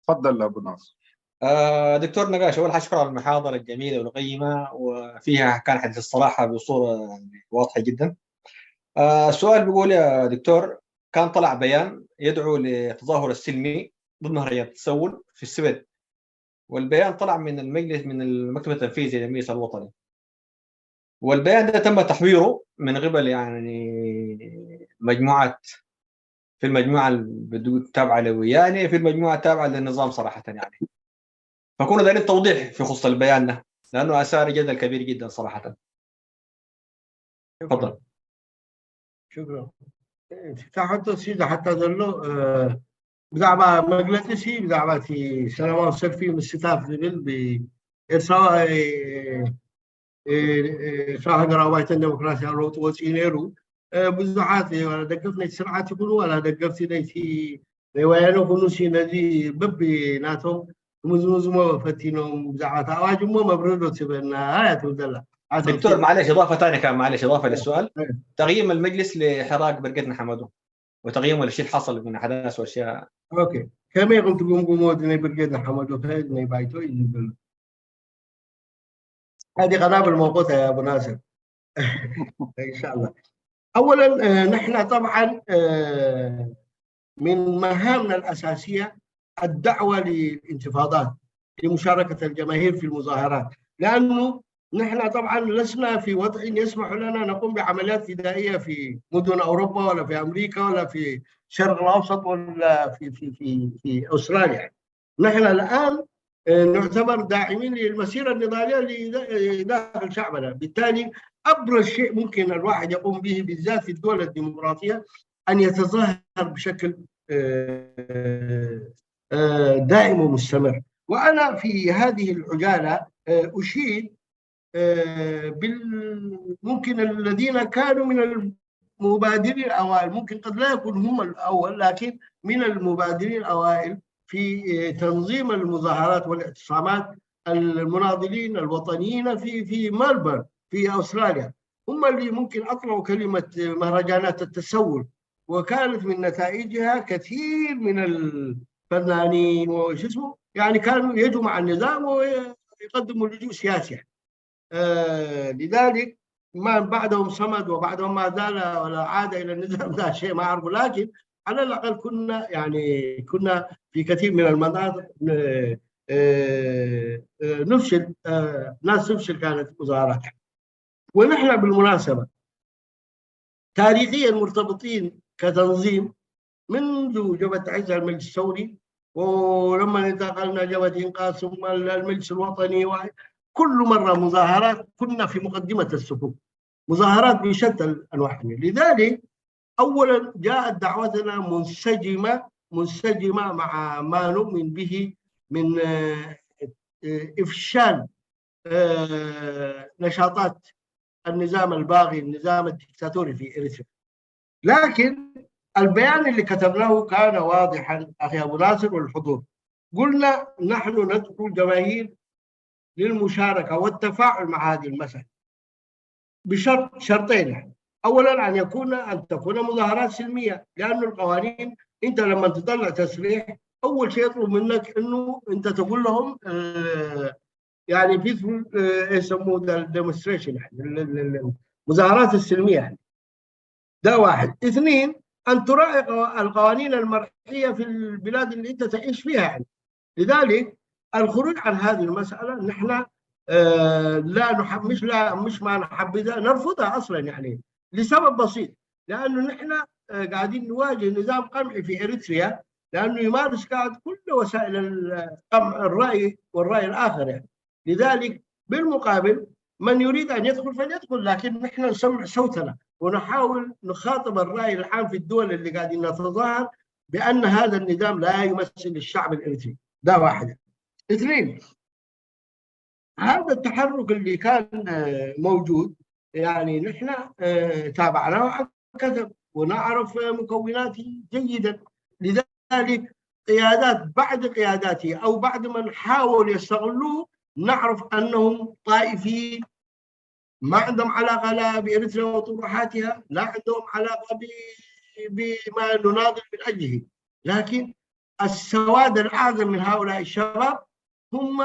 تفضل أبو ناصر. آه، دكتور نقاش، أول حاجة شكرا على المحاضرة الجميلة والقيمة، وفيها كان حديث الصراحة بصورة يعني واضحة جدا. آه، السؤال بيقول يا دكتور، كان طلع بيان يدعو للتظاهر السلمي ضد مهرجان التسول في السويد، والبيان طلع من المجلس، من المكتب التنفيذي للمجلس الوطني، والبيان ده تم تحويره من قبل يعني مجموعات في المجموعة التابعة لوياني، في المجموعة التابعة للنظام صراحة يعني. فكنا دايرين توضيح في خصوص البيان ده، لأنه أثار جدل كبير جدا صراحة. تفضل. شكرا. تحت سيدة حتى ذلو بزعبة مجلس سي بزعبة سلام سلفي مستاف ذبل ب إرساء شاهد رواية الديمقراطية الروت وسينيرو ብዙሓት ደገፍቲ ናይቲ ስርዓት ይኹኑ ዋላ ደገፍቲ ናይቲ ናይ ወያነ ኩኑ ሲ ነዚ በቢ ናቶም ክምዝምዝሞ ፈቲኖም ብዛዕባ እቲ ኣዋጅ እሞ መብርህዶ ትበና እያ ትብል ዘላ። دكتور معلش اضافه ثانيه كان معلش اضافه للسؤال. تقييم المجلس لحراك برقتنا حمدو وتقييمه للشيء حصل من احداث واشياء. اوكي، ከመይ ኢኹም ትግምግሞ እቲ ናይ ብርጌድ ንሓመዱ ከ ናይ ባይቶ እዩ ዝብል። هذه قنابل موقوتة يا أبو ناصر. إن شاء الله. أولا نحن طبعا من مهامنا الأساسية الدعوة للانتفاضات لمشاركة الجماهير في المظاهرات، لأنه نحن طبعا لسنا في وضع يسمح لنا نقوم بعمليات فدائية في مدن أوروبا ولا في أمريكا ولا في الشرق الأوسط ولا في في في في أستراليا. نحن الآن نعتبر داعمين للمسيرة النضالية داخل شعبنا. بالتالي أبرز شيء ممكن الواحد يقوم به بالذات في الدول الديمقراطية أن يتظاهر بشكل دائم ومستمر. وأنا في هذه العجالة أشيد بال ممكن الذين كانوا من المبادرين الأوائل، ممكن قد لا يكون هم الأول لكن من المبادرين الأوائل في تنظيم المظاهرات والاعتصامات المناضلين الوطنيين في في ملبورن في أستراليا، هم اللي ممكن أطلقوا كلمة مهرجانات التسول، وكانت من نتائجها كثير من الفنانين وش اسمه يعني كانوا يجوا مع النظام ويقدموا لجوء سياسي. آه لذلك ما بعدهم صمد وبعدهم ما زال ولا عاد الى النظام ده شيء ما اعرفه، لكن على الاقل كنا يعني كنا في كثير من المناطق نفشل، ناس تفشل كانت مظاهرات. ونحن بالمناسبه تاريخيا مرتبطين كتنظيم منذ جبهة عزة المجلس الثوري، ولما انتقلنا جبهة إنقاذ ثم المجلس الوطني، وكل مرة مظاهرات كنا في مقدمة الصفوف، مظاهرات بشتى الأنواع. لذلك أولا جاءت دعوتنا منسجمة منسجمة مع ما نؤمن به من إفشال نشاطات النظام الباغي، النظام الدكتاتوري في إريتريا. لكن البيان اللي كتبناه كان واضحا أخي أبو ناصر والحضور، قلنا نحن ندعو الجماهير للمشاركة والتفاعل مع هذه المسألة بشرط شرطين يعني. أولا أن يكون أن تكون مظاهرات سلمية، لأن القوانين أنت لما تطلع تصريح أول شيء يطلب منك أنه أنت تقول لهم آه يعني peaceful آه يسموه ده demonstration يعني المظاهرات السلمية يعني. ده واحد. اثنين، أن تراعي القوانين المرعية في البلاد اللي أنت تعيش فيها يعني. لذلك الخروج عن هذه المسألة نحن آه لا نحب مش لا مش ما نحبذها، نرفضها أصلا يعني لسبب بسيط، لأنه نحن آه قاعدين نواجه نظام قمعي في إريتريا، لأنه يمارس قاعد كل وسائل القمع، الرأي والرأي الآخر يعني. لذلك بالمقابل من يريد أن يدخل فليدخل، لكن نحن نسمع صوتنا ونحاول نخاطب الرأي العام في الدول اللي قاعدين نتظاهر بأن هذا النظام لا يمثل الشعب الإريتري. ده واحد. اثنين، هذا التحرك اللي كان موجود يعني نحن تابعناه عن كثب ونعرف مكوناته جيدا، لذلك قيادات، بعض قياداته أو بعض من حاول يستغلوه، نعرف أنهم طائفيين، ما عندهم علاقة لا بإريتريا وطروحاتها، لا عندهم علاقة ب-، بما نناضل من أجله. لكن السواد الأعظم من هؤلاء الشباب هم،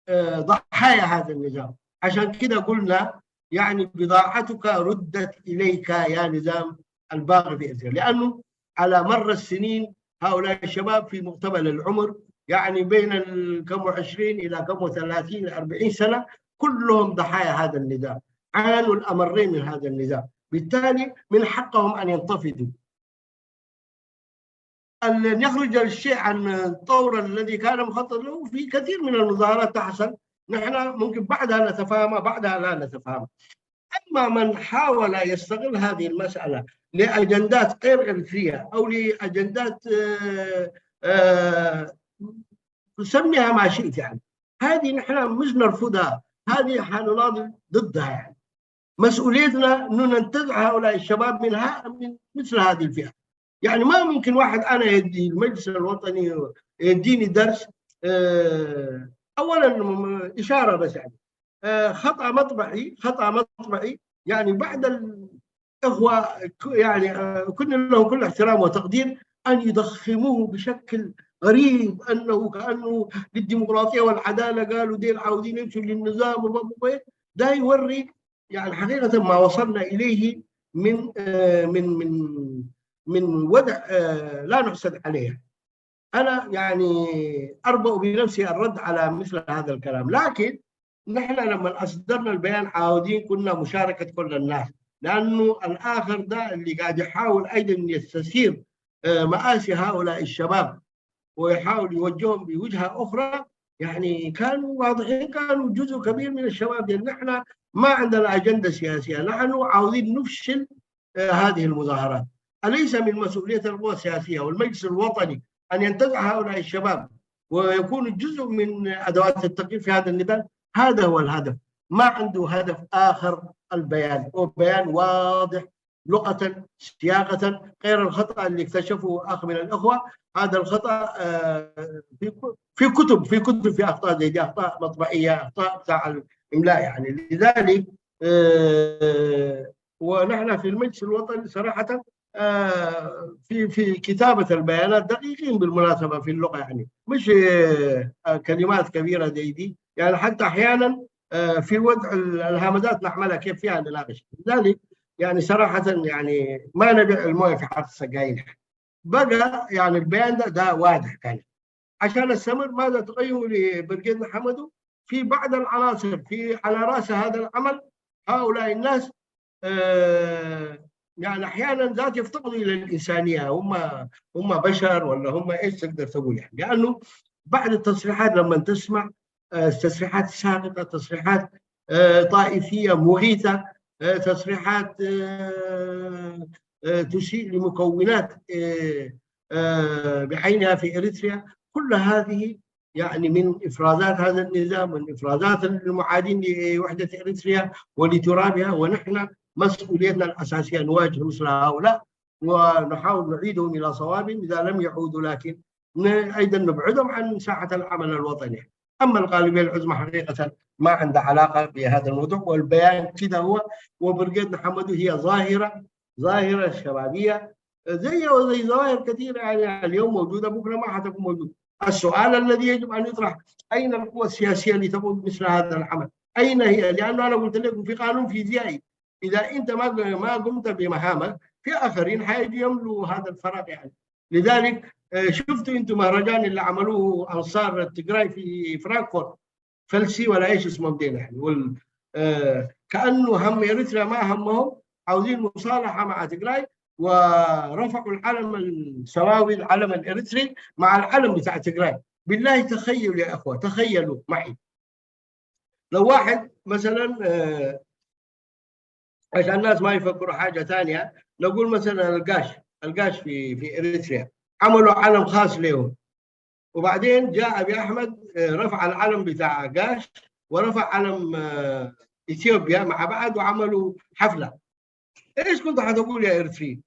آه، ضحايا هذا النظام. عشان كده قلنا، يعني، بضاعتك ردت إليك يا نظام الباغي في إريتريا، لأنه على مر السنين هؤلاء الشباب في مقتبل العمر، يعني، بين الكم وعشرين إلى كم وثلاثين، أربعين سنة، كلهم ضحايا هذا النظام، عانوا الأمرين من هذا النظام، بالتالي من حقهم أن ينتفضوا. أن يخرج الشيء عن الطور الذي كان مخطط له، في كثير من المظاهرات تحصل، نحن ممكن بعدها نتفاهمها، بعدها لا نتفاهمها. أما من حاول يستغل هذه المسألة لأجندات غير إريترية أو لأجندات، آه، آه، سميها ما شئت، يعني، هذه نحن مش نرفضها، هذه حنناضل ضدها، يعني. مسؤوليتنا أنه ننتزع هؤلاء الشباب من ها-، من مثل هذه الفئة. يعني، ما ممكن واحد أنا يدي المجلس الوطني يديني درس، آه، أولًا، م-، إشارة بس، يعني، آه، خطأ مطبعي، خطأ مطبعي، يعني، بعض الإخوة ك-، يعني، آه، كنا لهم كل احترام وتقدير، أن يضخموه بشكل غريب، أنه كأنه للديمقراطية والعدالة، قالوا ديل عاوزين يمشوا للنظام وبابا، ده يوري، يعني، حقيقة ما وصلنا إليه من، آه، من، من، من وضع، آه، لا نحسد عليه. أنا، يعني، أربأ بنفسي الرد على مثل هذا الكلام، لكن نحن لما أصدرنا البيان عاودين كنا مشاركة كل الناس، لأنه الآخر ده اللي قاعد يحاول أيضًا يستثير، آه، مآسي هؤلاء الشباب ويحاول يوجههم بوجهة أخرى، يعني، كانوا واضحين، كانوا جزء كبير من الشباب، لأن نحن ما عندنا أجندة سياسية، نحن عاوزين نفشل، آه، هذه المظاهرات. أليس من مسؤولية القوى السياسية والمجلس الوطني أن ينتزع هؤلاء الشباب ويكونوا جزء من أدوات التغيير في هذا النظام؟ هذا هو الهدف، ما عنده هدف آخر البيان، هو بيان واضح لغة، سياقة، غير الخطأ اللي اكتشفه أخ من الأخوة. هذا الخطأ، آه، في ك-، في كتب، في كتب، في أخطاء زي دي، أخطاء مطبعية، أخطاء بتاع الإملاء، يعني. لذلك، آه، ونحن في المجلس الوطني صراحة، آه، في، في كتابة البيانات دقيقين بالمناسبة في اللغة، يعني، مش، آه، كلمات كبيرة زي دي، يعني. حتى أحيانًا، آه، في وضع ال-، الهمزات نعملها كيف فيها نناقش. لذلك، يعني، صراحة، يعني، ما نبيع الموية في حارة السقايين. بقى، يعني، البيان ده، ده واضح كان. عشان أستمر، ماذا تقيموا لبرقيد محمدو؟ في بعض العناصر في، على رأس هذا العمل، هؤلاء الناس، آه، يعني، أحيانًا ذات يفتقدوا إلى الإنسانية، هم، هم بشر ولا هم إيش تقدر تقول، يعني؟ لأنه بعض التصريحات لما تسمع، آه، تصريحات ساخطة، تصريحات، آه، طائفية مغيثة، آه، تصريحات، آه، آه، تسيء لمكونات، آه، آه، بعينها في إريتريا، كل هذه، يعني، من إفرازات هذا النظام، من إفرازات المعادين لوحدة إريتريا ولترابها، ونحن مسؤوليتنا الأساسية نواجه مثل هؤلاء ونحاول نعيدهم إلى صوابهم إذا لم يعودوا، لكن ن-، أيضًا نبعدهم عن ساحة العمل الوطني. أما الغالبية العظمى حقيقة ما عندها علاقة بهذا الموضوع، والبيان كده هو. وبرقيد محمد هي ظاهرة، ظاهرة شبابية زي وزي ظواهر كثيرة، يعني، اليوم موجودة، بكرة ما حتكون موجودة. السؤال الذي يجب أن يطرح: أين القوى السياسية اللي تقوم بمثل هذا العمل؟ أين هي؟ لأنه أنا قلت لكم في قانون فيزيائي، إذا أنت ما، ما قمت بمهامك، في آخرين حيجوا يملوا هذا الفراغ، يعني. لذلك، آه، شفتوا أنتم مهرجان اللي عملوه أنصار التجراي في فرانكفورت، فلسي ولا إيش اسمه مدينة، يعني. وال-، آه، كأنه هم إريتريا ما همهم، عاوزين مصالحة مع تجراي، ورفعوا العلم السماوي، العلم الإريتري، مع العلم بتاع تجراي. بالله تخيلوا يا أخوة، تخيلوا معي، لو واحد مثلًا، آه، عشان الناس ما يفكروا حاجة تانية، نقول مثلًا القاش، القاش في، في إريتريا عملوا علم خاص لهم، وبعدين جاء أبي أحمد، آه، رفع العلم بتاع قاش ورفع علم، آه، إثيوبيا مع بعض وعملوا حفلة. إيش كنت حتقول يا إريتري؟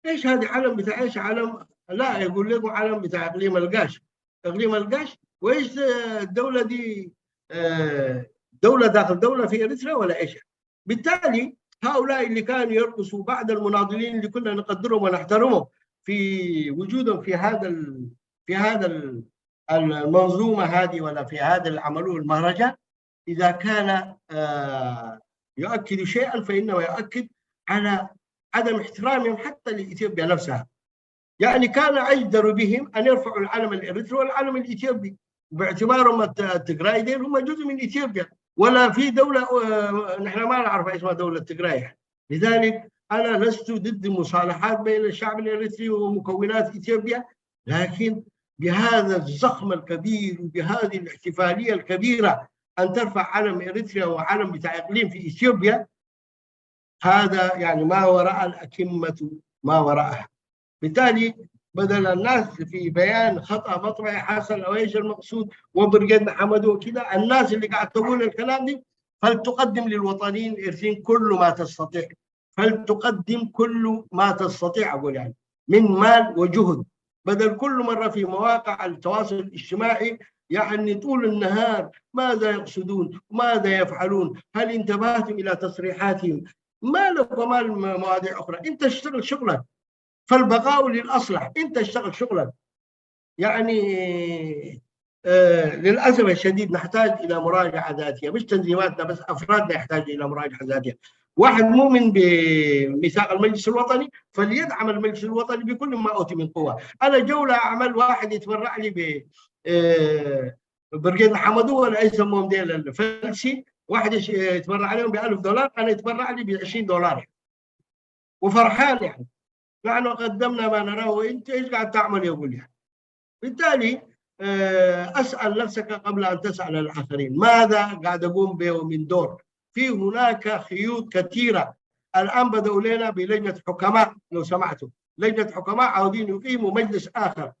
إيش هذه علم بتاع إيش؟ علم لا، يقول لكم علم بتاع اقليم القاش. اقليم القاش؟ وايش الدوله دي؟ آه، دوله داخل دوله في اريتريا ولا ايش؟ بالتالي هؤلاء اللي كانوا يرقصوا، بعض المناضلين اللي كنا نقدرهم ونحترمهم في وجودهم في هذا ال... في هذا ال... المنظومه هذه ولا في هذا اللي عملوه المهرجان، اذا كان آه، يؤكد شيئا فانه يؤكد على عدم احترامهم حتى لاثيوبيا نفسها. يعني كان اجدر بهم ان يرفعوا العلم الاريتري والعلم الاثيوبي، باعتبارهم الت- التجراي ديل هم جزء من اثيوبيا، ولا في دوله آه، نحن ما نعرف اسمها دوله تجراي يعني. لذلك انا لست ضد مصالحات بين الشعب الاريتري ومكونات اثيوبيا، لكن بهذا الزخم الكبير وبهذه الاحتفاليه الكبيره ان ترفع علم اريتريا وعلم بتاع اقليم في اثيوبيا، هذا يعني ما وراء الأكمة ما وراءها. بالتالي بدل الناس في بيان خطأ مطبعي حصل أو إيش المقصود وبرقيد محمد وكذا، الناس اللي قاعد تقول الكلام دي فلتقدم للوطنيين الإرثين كل ما تستطيع، فلتقدم كل ما تستطيع، أقول يعني، من مال وجهد، بدل كل مرة في مواقع التواصل الاجتماعي يعني طول النهار ماذا يقصدون، ماذا يفعلون، هل انتبهتم إلى تصريحاتهم؟ ما لك وما مواضيع أخرى، أنت اشتغل شغلك، فالبقاء للأصلح، أنت اشتغل شغلك. يعني آه للأسف الشديد نحتاج إلى مراجعة ذاتية، مش تنظيماتنا بس، أفرادنا يحتاج إلى مراجعة ذاتية. واحد مؤمن بميثاق المجلس الوطني فليدعم المجلس الوطني بكل ما أوتي من قوة. أنا جولة أعمل واحد يتبرع لي ب آه، برقيد حمدو ولا يسموهم ديل الفلسي، واحد يش- يتبرع عليهم ب ألف دولار، انا يتبرع لي ب عشرين دولار، وفرحان يعني. نحن قدمنا ما نراه، وانت ايش قاعد تعمل؟ يقول يعني. بالتالي آه، اسال نفسك قبل ان تسال الاخرين، ماذا قاعد اقوم به من دور؟ في هناك خيوط كثيره. الان بداوا لنا بلجنه حكماء، لو سمعتوا، لجنه حكماء عاوزين يقيموا مجلس اخر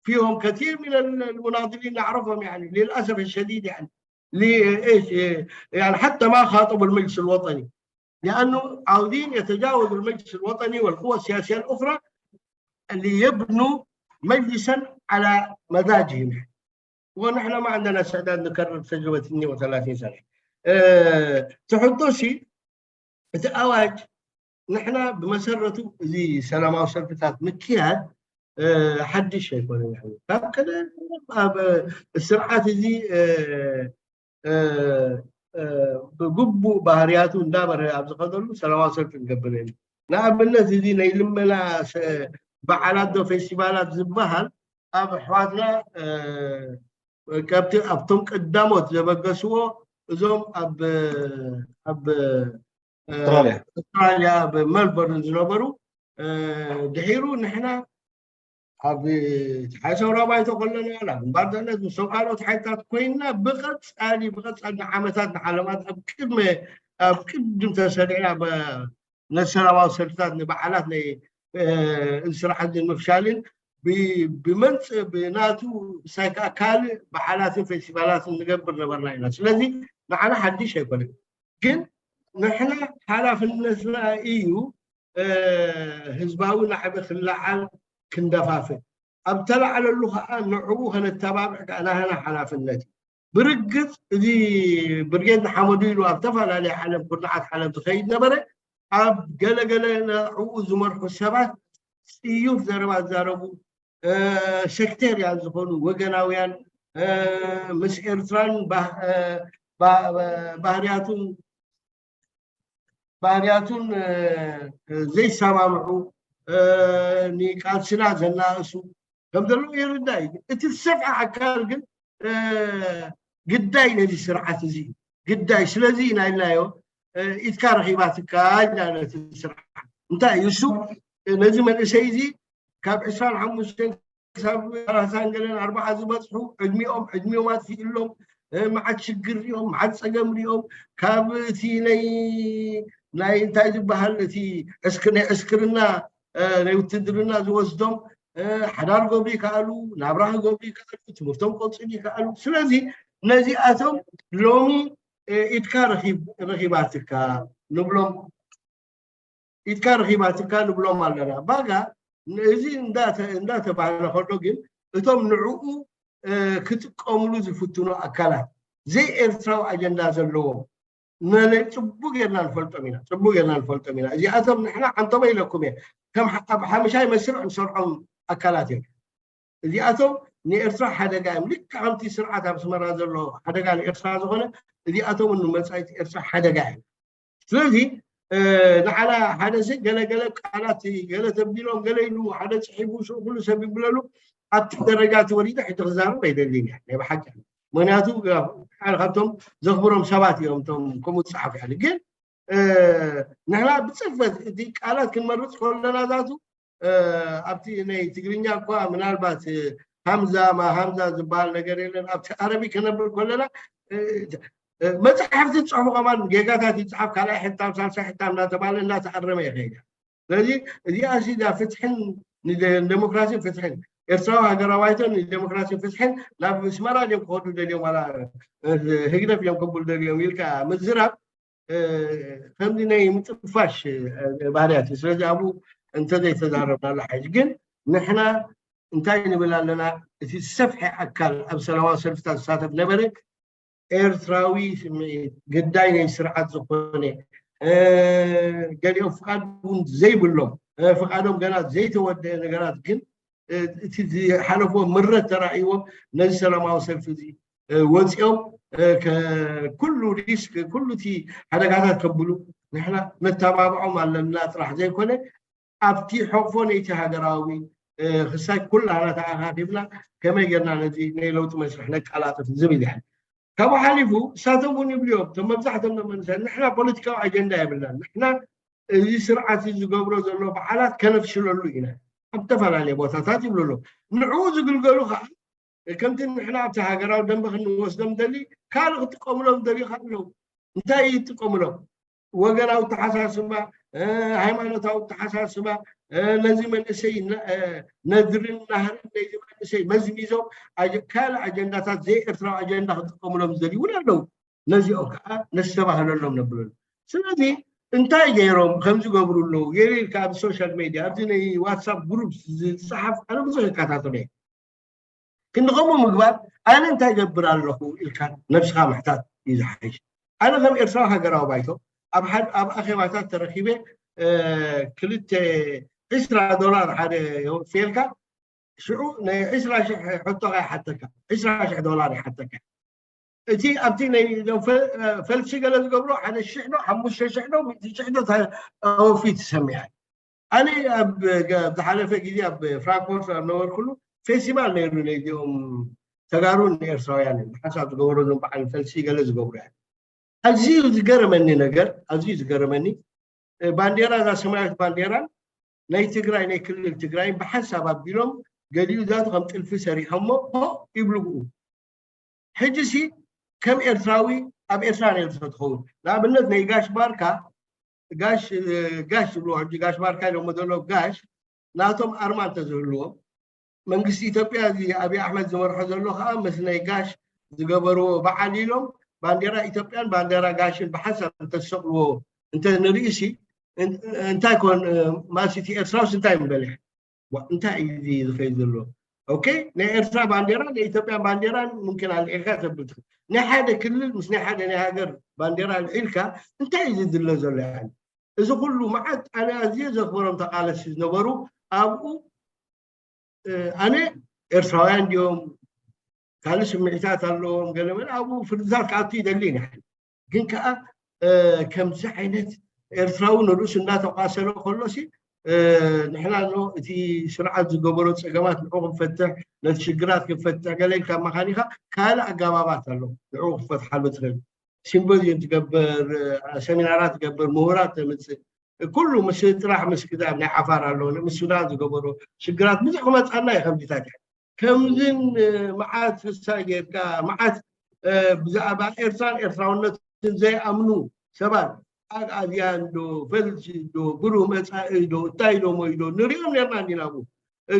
فيهم كثير من المناضلين نعرفهم، يعني للاسف الشديد، يعني لايش؟ يعني حتى ما خاطبوا المجلس الوطني، لانه عاوزين يتجاوزوا المجلس الوطني والقوى السياسيه الاخرى ليبنوا مجلسا على مزاجهم، ونحن ما عندنا استعداد نكرر تجربه اثنين وثلاثين سنه. أه تحطوسي እቲ ኣዋጅ ንሕና ብመሰረቱ እዚ ሰላማዊ ሰልፍታት ምክያድ ሓድሽ ኣይኮነን። ካብ ቀደም ኣብ ስርዓት እዚ ብግቡእ ባህርያቱ እንዳበረ ኣብ ዝኸደሉ ሰላማዊ ሰልፊ ንገብር። ንኣብነት እዚ ናይ ልመና በዓላት ዶ ፌስቲቫላት ዝበሃል ኣብ ኣሕዋትና ካብቲ ኣብቶም ቀዳሞት ዘበገስዎ እዞም ኣብ ኣብ ኣውስትራልያ ኣብ ሜልቦርን ዝነበሩ፣ ድሒሩ ንሕና ኣብ ሓይሳውራ ባይቶ ከለና ናብ ግንባር ድሕነት ምስቶም ካልኦት ሓይልታት ኮይንና ብቐፃሊ ብቐፃሊ ንዓመታት ንዓለማት ኣብ ቅድመ ኣብ ቅድም ተሰሪዕና ነሰላማዊ ሰልፍታት ንበዓላት ናይ ስራሕቲ ንምፍሻልን ብመንፅ ብናቱ ሳይካ ካልእ በዓላትን ፌስቲቫላትን ንገብር ነበርና ኢና። ስለዚ ንዓና ሓድሽ ኣይኮነን፣ ግን ንሕና ሓላፍነትና እዩ ህዝባዊ ናዕቢ ክለዓል ክንደፋፍእ፣ ኣብ ተላዕለሉ ከዓ ንዕኡ ከነተባብዕ ከዓ ናህና ሓላፍነት እዩ። ብርግፅ እዚ ብርጌድ ንሓመዱ ኢሉ ኣብ ዝተፈላለየ ዓለም ኩርናዓት ዓለም ዝኸይድ ነበረ። ኣብ ገለገለ ንዕኡ ዝመርሑ ሰባት ፅዩፍ ዘረባ ዝዛረቡ፣ ሰክቴርያን ዝኾኑ ወገናውያን፣ ምስ ኤርትራን ባህርያቱን ባህርያቱን ዘይሰማምዑ፣ ንቃልስና ዘናእሱ ከም ዘለዉ ይርዳእ እዩ። እቲ ዝሰፍሐ ኣካል ግን ግዳይ ነዚ ስርዓት እዚ ግዳይ። ስለዚ ኢና ኢልናዮ፣ ኢድካ ረኺባትካ ኢልና ነቲ ስርዓት። እንታይ እዩ እሱ? ነዚ መንእሰይ እዚ ካብ ዕስራን ሓሙሽተን ክሳብ ሰላሳን ገለን ኣርባዓ ዝበፅሑ ዕድሚኦም ዕድሚኦም ኣጥፊእሎም፣ መዓት ሽግር ሪኦም፣ መዓት ፀገም ሪኦም፣ ካብ እቲ ናይ ናይ እንታይ ዝበሃል እቲ ዕስክ ናይ ዕስክርና ናይ ውትድርና ዝወስዶም ሓዳር ክገብሩ ይከኣሉ፣ ናብራ ክገብሩ ይከኣሉ፣ ትምህርቶም ክቐፅሉ ይከኣሉ። ስለዚ ነዚኣቶም ሎሚ ኢድካ ረኺባትካ ንብሎም፣ ኢድካ ረኺባትካ ንብሎም ኣለና። ባጋ እዚ እንዳተባህለ ከሎ ግን እቶም ንዕኡ ክጥቀምሉ ዝፍትኑ ኣካላት፣ ዘይኤርትራዊ ኣጀንዳ ዘለዎም፣ መለ ፅቡቅ ጌርና ንፈልጦም ኢና፣ ፅቡቅ ጌርና ንፈልጦም ኢና። እዚኣቶም ንሕና ዓንቶመ ኢለኩም እየ፣ ከም ኣብ ሓምሻይ መስርዕ ንሰርዖም ኣካላት እዮም። እዚኣቶም ንኤርትራ ሓደጋ እዮም። ልክዕ ከምቲ ስርዓት ኣብ ኣስመራ ዘሎ ሓደጋ ንኤርትራ ዝኾነ፣ እዚኣቶም ንመጻኢት ኤርትራ ሓደጋ እዮም። ስለዚ ንዓና ሓደ ሰብ ገለገለ ቃላት ገለ ተቢሎም ገለ ኢሉ ሓደ ፅሒፉ ሽዑ ኩሉ ሰብ ይብለሉ ኣብቲ ደረጃ እቲ ወሪደ ሕጂ ክዛረብ ኣይደልን እያ ናይ ብሓቂ። ምክንያቱ ካብቶም ዘኽብሮም ሰባት እዮም እቶም ከምኡ ዝፀሓፉ ያለ። ግን ንሕና ብፅፈት እቲ ቃላት ክንመርፅ ከለና ዛቱ ኣብቲ ናይ ትግርኛ እኳ ምናልባት ሃምዛ ማ ሃምዛ ዝበሃል ነገር የለን። ኣብቲ ኣረቢ ክነብር ከለና መፅሓፍቲ ዝፅሕፉ ከማን ጌጋታት ይፅሓፍ፣ ካልኣይ ሕታም ሳልሳይ ሕታም እናተባለ እናተኣረመ ይኸይድ። ስለዚ እዚኣ ሲ እዛ ፍትሕን ንደሞክራሲን ፍትሕን ኤርትራዊ ሃገራዊ ባይቶን ንደሞክራሲን ፍትሕን ናብ ኣስመራ ድዮም ክኸዱ ደልዮም ዋላ ህግደፍ እዮም ክብሉ ደልዮም ኢልካ ምዝራብ ከምዚ ናይ ምጥፋሽ ባህርያት እዩ። ስለዚ ኣብኡ እንተዘይተዛረብናሉ ሓይሽ ግን ንሕና እንታይ ንብል ኣለና? እቲ ዝሰፍሐ ኣካል ኣብ ሰላማዊ ሰልፍታት ዝሳተፍ ነበረ ኤርትራዊ ስምዒት ግዳይ ናይ ስርዓት ዝኾነ ገሊኦም ፍቓድ እውን ዘይብሎም ፍቓዶም ገና ዘይተወደአ ነገራት ግን እቲ ዝሓለፍዎ ምረት ተራእይዎም ነዚ ሰላማዊ ሰልፊ እዚ ወፂኦም ኩሉ ሪስክ ኩሉ እቲ ሓደጋታት ከብሉ ንሕና ነተባብዖም ኣለና ጥራሕ ዘይኮነ ኣብቲ ሕቕፎ ነይቲ ሃገራዊ ክሳይ ኩላና ተኣኻኺብና ከመይ ጌርና ነዚ ናይ ለውጢ መስርሕ ነቀላጥፍ ዝብል ይሕል። ካብኡ ሓሊፉ እሳቶም እውን ይብልዮም እቶም መብዛሕቶም መንሰ ንሕና ፖለቲካዊ ኣጀንዳ የብልናን። ንሕና እዚ ስርዓት ዝገብሮ ዘሎ በዓላት ከነፍሽለሉ ኢና ኣብ ዝተፈላለየ ቦታታት ይብሉ ኣለዉ። ንዕኡ ዝግልገሉ ከዓ ከምቲ ንሕና ኣብቲ ሃገራዊ ደንበ ክንወስዶም ደሊ ካልእ ክጥቀምሎም ደሊ ኣለዉ። እንታይ ይጥቀምሎም? ወገናዊ ተሓሳስባ፣ ሃይማኖታዊ ተሓሳስባ ነዚ መንእሰይ ነድርን ናህርን ነዚ መንእሰይ መዝሚዞም ካልእ ኣጀንዳታት ዘይኤርትራዊ ኣጀንዳ ክጥቀምሎም ዝደልዩ እውን ኣለዉ። ነዚኦም ከዓ ነስተባህለሎም ነብለሉ። ስለዚ እንታይ ገይሮም ከምዚ ገብሩ ኣለዉ ገይሩ ኢልካ ኣብ ሶሻል ሜድያ ኣብዚ ናይ ዋትሳፕ ግሩፕ ዝፀሓፍ ኣነ ብዙሕ ይከታተሎ እየ። ክንዲ ከምኡ ምግባር ኣነ እንታይ ገብር ኣለኹ ኢልካ ነብስኻ ምሕታት እዩ ዝሓይሽ። ኣነ ከም ኤርትራዊ ሃገራዊ ባይቶ ኣብ ኣኼባታት ተረኪበ ክልተ ዕስራ ዶላር ሓደ የወፍየልካ ሽዑ ናይ ዕስራ ሽሕ ሕቶ ይሓተካ ዕስራ ሽሕ ዶላር ይሓተካ እቲ ኣብቲ ናይ ፈልሲ ገለ ዝገብሮ ሓደ ሽሕ ዶ ሓሙሽተ ሽሕ ዶ ሚእቲ ሽሕ ዶ ኣወፊ ትሰሚዐ ኣነ ኣብ ዝሓለፈ ግዜ ኣብ ፍራንክፎርት ኣብ ነበርኩሉ ፌስቲቫል ነይሩ ነዚኦም ተጋሩን ኤርትራውያንን ሓንሳብ ዝገበሮ ዞም በዓል ፈልሲ ገለ ዝገብሩ እያ ኣዝዩ ዝገረመኒ ነገር ኣዝዩ ዝገረመኒ ባንዴራ እዛ ሰማያዊት ባንዴራን ናይ ትግራይ ናይ ክልል ትግራይን ብሓንሳብ ኣቢሎም ገሊኡ ዛቱ ከም ጥልፊ ሰሪሖሞ ይብልግኡ ሕጂ ሲ ከም ኤርትራዊ ኣብ ኤርትራ ነርቶ ትኸውን ንኣብነት ናይ ጋሽ ባርካ ጋሽ ጋሽ ዝብልዎ ሕጂ ጋሽ ባርካ ኢሎሞ ዘሎ ጋሽ ናቶም ኣርማ እንተዝህልዎም መንግስቲ ኢትዮጵያ እዚ ኣብይ ኣሕመድ ዝመርሖ ዘሎ ከዓ ምስ ናይ ጋሽ ዝገበርዎ በዓል ኢሎም ባንዴራ ኢትዮጵያን ባንዴራ ጋሽን ብሓንሳብ እንተዝሰቅልዎ እንተ ንርኢ ሲ እንታይ ኮን ማሲቲ ኤርትራውስ እንታይ ምበለ እንታይ እዩ ዝኸይድ ዘሎ ኦኬ ናይ ኤርትራ ባንዴራ ናይ ኢትዮጵያ ባንዴራ ሙምኪን ኣልዒልካ ተብል ትኽእል ናይ ሓደ ክልል ምስ ናይ ሓደ ናይ ሃገር ባንዴራ ኣልዒልካ እንታይ እዩ ዝድለ ዘሎ ያኒ እዚ ኩሉ መዓት ኣነ ኣዝየ ዘኽብሮም ተቃለስቲ ዝነበሩ ኣብኡ ኣነ ኤርትራውያን እንዲዮም ካልእ ስምዒታት ኣለዎም ገለመለ ኣብኡ ፍርድታት ክኣቱ ይደሊ ኢና ግን ከዓ ከምዚ ዓይነት ኤርትራዊ ንርእሱ እንዳተቋሰለ ከሎሲ ንሕና እቲ ስርዓት ዝገበሮ ፀገማት ንዑ ክንፈትሕ ነቲ ሽግራት ክንፈትሕ ገለ ኢልካ መኻኒኻ ካልእ ኣጋባባት ኣሎ ንዑ ክፈትሓሉ ትኽእል ሲምፖዚየም ትገብር ሰሚናራት ትገብር ምሁራት ተምፅእ ኩሉ ምስ ጥራሕ ምስ ክዛብ ናይ ዓፋር ኣሎ ምስ ሱዳን ዝገበሮ ሽግራት ብዙሕ ክመፅኣና እዩ ከምዚታት ከምዝን መዓት ፍሳ ጌርካ መዓት ብዛዕባ ኤርትራን ኤርትራውነትን ዘይኣምኑ ሰባት ኣግኣዝያን ዶ ፈልሲ ዶ ብሩህ መፃኢ ዶ እንታይ ዶ ሞይ ዶ ንሪኦም ነርና እንዲና ኣብኡ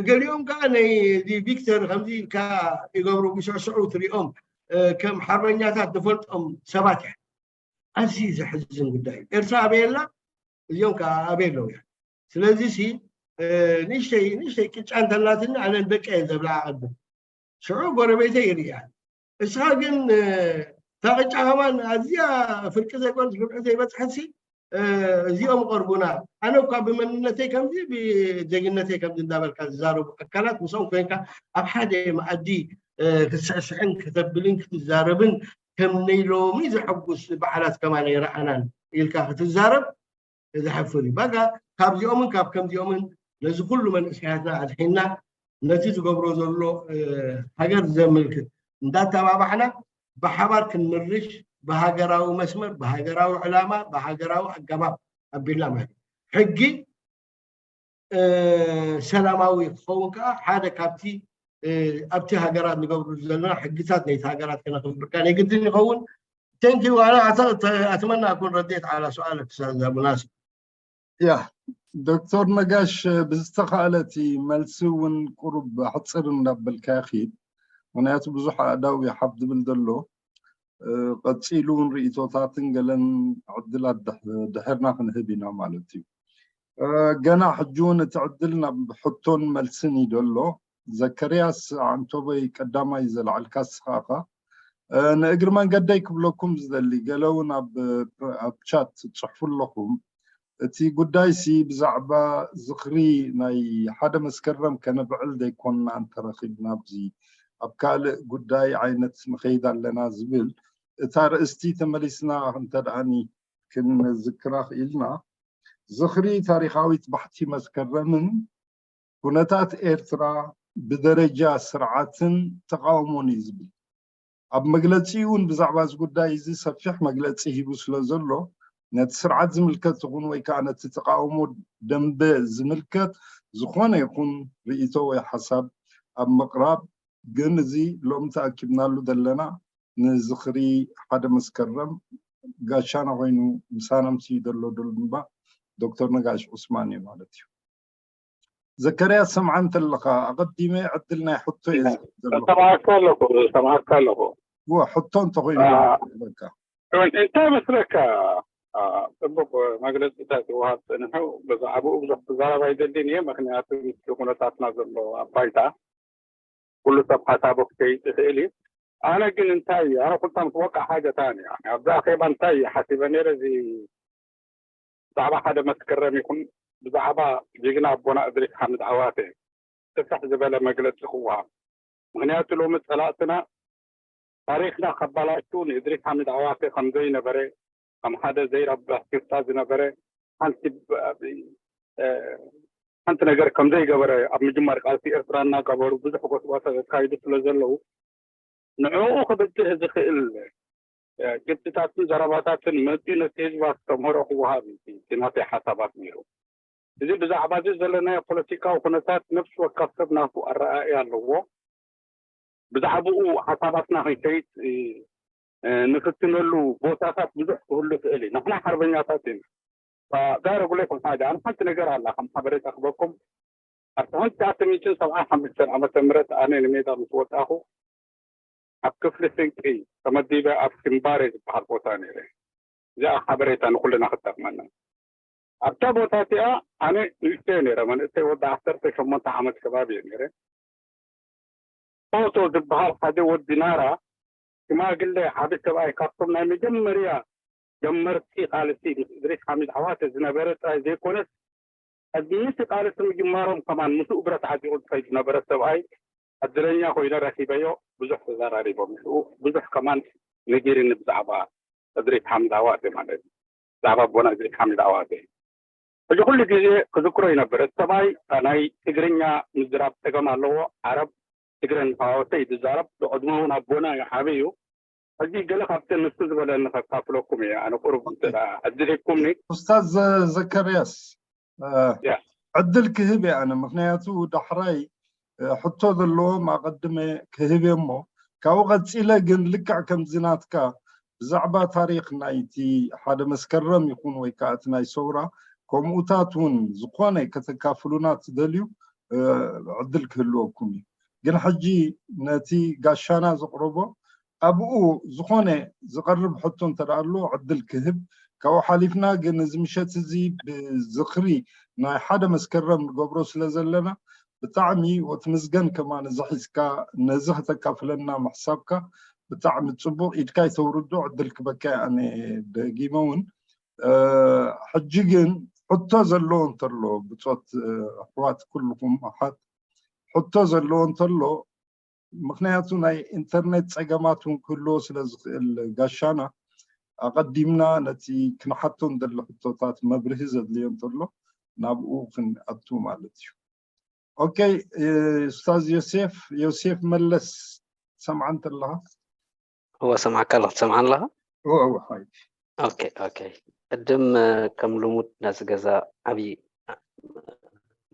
ገሊኦም ከዓ ናይ እዚ ቪክተር ከምዚ ኢልካ ይገብሩ ብሽዕሽዑ ትሪኦም ከም ሓርበኛታት ዝፈልጦም ሰባት እያ ኣዝዩ ዘሕዝን ጉዳይ እዩ ኤርትራ ኣበየላ እዚኦም ከዓ ኣበይ ኣለዉ እያ ስለዚ ሲ ንእሽተይ ንእሽተይ ቅጫ እንተላትኒ ኣነን ደቀ እየ ዘብላ። ቅድም ሽዑ ጎረቤተይ ይርእያ። እስኻ ግን እታ ቅጫ ከማን ኣዝያ ፍርቂ ዘይኮነስ ርብዒ ዘይበፅሐሲ እዚኦም ቀርቡና። ኣነ እኳ ብመንነተይ ከምዚ ብዜግነተይ ከምዚ እንዳበልካ ዝዛረቡ ኣካላት ምስኦም ኮይንካ ኣብ ሓደ መኣዲ ክትስዕስዕን ክተብልን ክትዛረብን ከም ናይ ሎሚ ዘሐጉስ በዓላት ከማን ኣይረኣናን ኢልካ ክትዛረብ ዘሕፍር እዩ። በቃ ካብዚኦምን ካብ ከምዚኦምን ነዚ ኩሉ መንእሰያትና ኣድሒና ነቲ ዝገብሮ ዘሎ ሃገር ዘምልክት እንዳተባባዕና ብሓባር ክንምርሽ ብሃገራዊ መስመር ብሃገራዊ ዕላማ ብሃገራዊ ኣገባብ ኣቢልና ማለት ሕጊ ሰላማዊ ክኸውን ከዓ ሓደ ካብቲ ኣብቲ ሃገራት ንገብሩ ዘለና ሕግታት ናይቲ ሃገራት ከነኽብር ከዓ ናይ ግድን ይኸውን። Thank you ኣነ ኣተመና ኣኩን ረዴት ዓላ ሰኣለ ክሳዛ ሙናስብ ያ ዶክተር ነጋሽ ብዝተኻእለ እቲ መልሲ እውን ቁሩብ ኣሕፅር እንዳበልካ ይኽድ። ምክንያቱ ብዙሕ ኣእዳው ይሓብ ዝብል ዘሎ ቀፂሉ እውን ርእቶታትን ገለን ዕድላት ድሕርና ክንህብ ኢና ማለት እዩ። ገና ሕጂ እውን እቲ ዕድል ናብ ሕቶን መልስን እዩ ዘሎ። ዘከርያስ ዓንቶበይ ቀዳማይ ዘለዓልካ ስኻኻ ንእግሪ መንገደይ ክብለኩም ዝደሊ ገለ እውን ኣብ ቻት ትፅሕፉ ኣለኹም። እቲ ጉዳይ ሲ ብዛዕባ ዝኽሪ ናይ ሓደ መስከረም ከነብዕል ዘይኮንና እንተረኺብና ኣብዚ ኣብ ካልእ ጉዳይ ዓይነት ንኸይድ ኣለና ዝብል እታ ርእስቲ ተመሊስና እንተደኣኒ ክንዝክራ ክኢልና ዝኽሪ ታሪኻዊት ባሕቲ መስከረምን ኩነታት ኤርትራ ብደረጃ ስርዓትን ተቃውሞን እዩ ዝብል ኣብ መግለፂ እውን ብዛዕባ እዚ ጉዳይ እዚ ሰፊሕ መግለፂ ሂቡ ስለ ዘሎ ነቲ ስርዓት ዝምልከት ይኹን ወይ ከዓ ነቲ ተቃውሞ ደንበ ዝምልከት ዝኾነ ይኹን ርእቶ ወይ ሓሳብ ኣብ ምቕራብ ግን እዚ ሎም ተኣኪብናሉ ዘለና ንዝኽሪ ሓደ መስከረም ጋሻና ኮይኑ ምሳና ምስ ዘሎ ድልምባ ዶክተር ነጋሽ ዑስማን እዩ ማለት እዩ። ዘከርያ ሰምዓ እንተለኻ ኣቐዲመ ዕድል ናይ ሕቶ እየ ሰማዕካ ኣለኹ ሰማዕካ ኣለኹ ሕቶ እንተኮይኑ በቃ እንታይ መስለካ? ፅቡቅ መግለፂታት ይወሃብ ፀንሑ። ብዛዕባኡ ብዙሕ ክዛረብ ኣይደልን እየ፣ ምክንያቱ ምስቲ ኩነታትና ዘሎ ኣብ ባይታ ኩሉ ሰብ ሓሳቡ ክሸይጥ ይኽእል እዩ። ኣነ ግን እንታይ እዩ ኣነ ኩልታ ምስ ወቃ ሓገታን እዩ ኣብዚ ኣኼባ እንታይ እዩ ሓሲበ ነይረ እዚ ብዛዕባ ሓደ መስከረም ይኹን ብዛዕባ ጅግና ኣቦና እድሪስ ሓምድ ዓዋተ ስፍሕ ዝበለ መግለፂ ክወሃብ። ምክንያቱ ሎሚ ፀላእትና ታሪክና ከባላሹ ንእድሪስ ሓምድ ዓዋተ ከም ዘይነበረ ከም ሓደ ዘይረብሕ ሽፍታ ዝነበረ ሓንቲ ሓንቲ ነገር ከም ዘይገበረ ኣብ ምጅማር ቃልሲ ኤርትራ እናገበሩ ብዙሕ ጎስጓሳ ዘካይዱ ስለ ዘለዉ ንዕኡ ክብድህ ዝኽእል ግብፅታትን ዘረባታትን መፂኡ ነቲ ህዝቢ ኣስተምህሮ ክወሃብ እዩ እቲ ናተይ ሓሳባት ነይሩ። እዚ ብዛዕባ እዚ ዘለናዮ ፖለቲካዊ ኩነታት ነፍሲ ወከፍ ሰብ ናቱ ኣረኣእያ ኣለዎ። ብዛዕባኡ ሓሳባትና ክንሸይጥ ንፍትነሉ ቦታታት ብዙሕ ክህሉ ይኽእል እዩ። ንሕና ሓርበኛታት ኢና። ዳረጉለይ ከም ሓደ ኣነ ሓንቲ ነገር ኣላ ከም ሓበሬታ ክበኩም ኣብ ትሕንቲ ትሽዓተ ሚእትን ሰብዓን ሓሙሽተን ዓመተ ምህረት ኣነ ንሜዳ ምስ ወጣኹ ኣብ ክፍሊ ስንቂ ተመዲበ ኣብ ሲምባሬ ዝበሃል ቦታ ነይረ። እዚኣ ሓበሬታ ንኩልና ክጠቅመና። ኣብታ ቦታ እቲኣ ኣነ ንእሽተዮ ነይረ፣ መንእሰይ ወዲ ዓሰርተ ሸሞንተ ዓመት ከባቢ እየ ነይረ። ፎቶ ዝበሃል ሓደ ወዲ ናራ ሽማግለ ዓቢ ሰብኣይ ካብቶም ናይ መጀመርያ ጀመርቲ ቃልሲ ምስ እድሪስ ሓሚድ ዓዋተ ዝነበረ ጥራይ ዘይኮነስ ቅድሚ እቲ ቃልሲ ምጅማሮም ከማን ምስኡ ብረት ዓጢቑ ዝኸይድ ዝነበረ ሰብኣይ ዕድለኛ ኮይነ ረኺበዮ። ብዙሕ ተዘራሪቦም ምስኡ ብዙሕ ከማን ነጊርኒ ብዛዕባ እድሪስ ሓምድ ዓዋተ ማለት እዩ። ብዛዕባ ኣቦና እድሪስ ሓምድ ዓዋተ ሕጂ ኩሉ ግዜ ክዝክሮ ይነብር። እቲ ሰብኣይ ናይ ትግርኛ ምዝራብ ፀገም ኣለዎ። ዓረብ ትግረ እናተሓዋወሰ እዩ ዝዛረብ። ብዕድመ እውን ኣቦና እዩ፣ ዓቢ እዩ። ሕጂ ገለ ካብተን ንሱ ዝበለኒ ከካፍለኩም እየ። ኣነ ቁሩብ እንተ ደኣ ዕድል ሂብኩምኒ። ኡስታዝ ዘ- ዘከርያስ እ፣ ያ። ዕድል ክህብ እየ ኣነ፣ ምክንያቱ ዳሕራይ እ፣ ሕቶ ዘለዎም ኣቐድመ ክህብ እየ እሞ ካብኡ ቀፂለ ግን ልክዕ ከምዚ ናትካ ብዛዕባ ታሪክ ናይቲ ሓደ መስከረም ይኹን ወይ ከዓ እቲ ናይ ሰውራ ከምኡታት እውን ዝኾነ ከተካፍሉና ትደልዩ እ፣ ዕድል ክህልወኩም እዩ። ግን ሕጂ ነቲ ጋሻና ዘቕረቦ ኣብኡ ዝኾነ ዝቐርብ ሕቶ እንተ ደኣ ኣሎ ዕድል ክህብ፣ ካብኡ ሓሊፍና ግን እዚ ምሸት እዚ ብዝኽሪ ናይ ሓደ መስከረም ንገብሮ ስለ ዘለና ብጣዕሚ ወትምዝገን ከማን እዚ ሒዝካ ነዚ ከተካፍለና ምሕሳብካ ብጣዕሚ ጽቡቕ። ኢድካ ይተውርዶ ዕድል ክበካ ኣነ ደጊመ እውን ሕጂ ግን ሕቶ ዘለዎ እንተሎ ብጾት ኣሕዋት ኩልኩም ኣሓት ሕቶ ዘለዎ እንተሎ ምክንያቱ ናይ ኢንተርኔት ጸገማት እውን ክህልዎ ስለ ዝኽእል ጋሻና ኣቐዲምና ነቲ ክንሓቶ እንደሊ ሕቶታት መብርሂ ዘድልዮ እንተሎ ናብኡ ክንኣቱ ማለት እዩ። ኦኬ፣ ኡስታዝ ዮሴፍ ዮሴፍ መለስ ሰምዓ እንተለኻ እወ ሰምዓካ ኣለኹ። ትሰምዓኒ ኣለኻ? እወ እወ ሓይ ኦኬ ኦኬ። ቅድም ከም ልሙድ ናዚ ገዛ ዓብዪ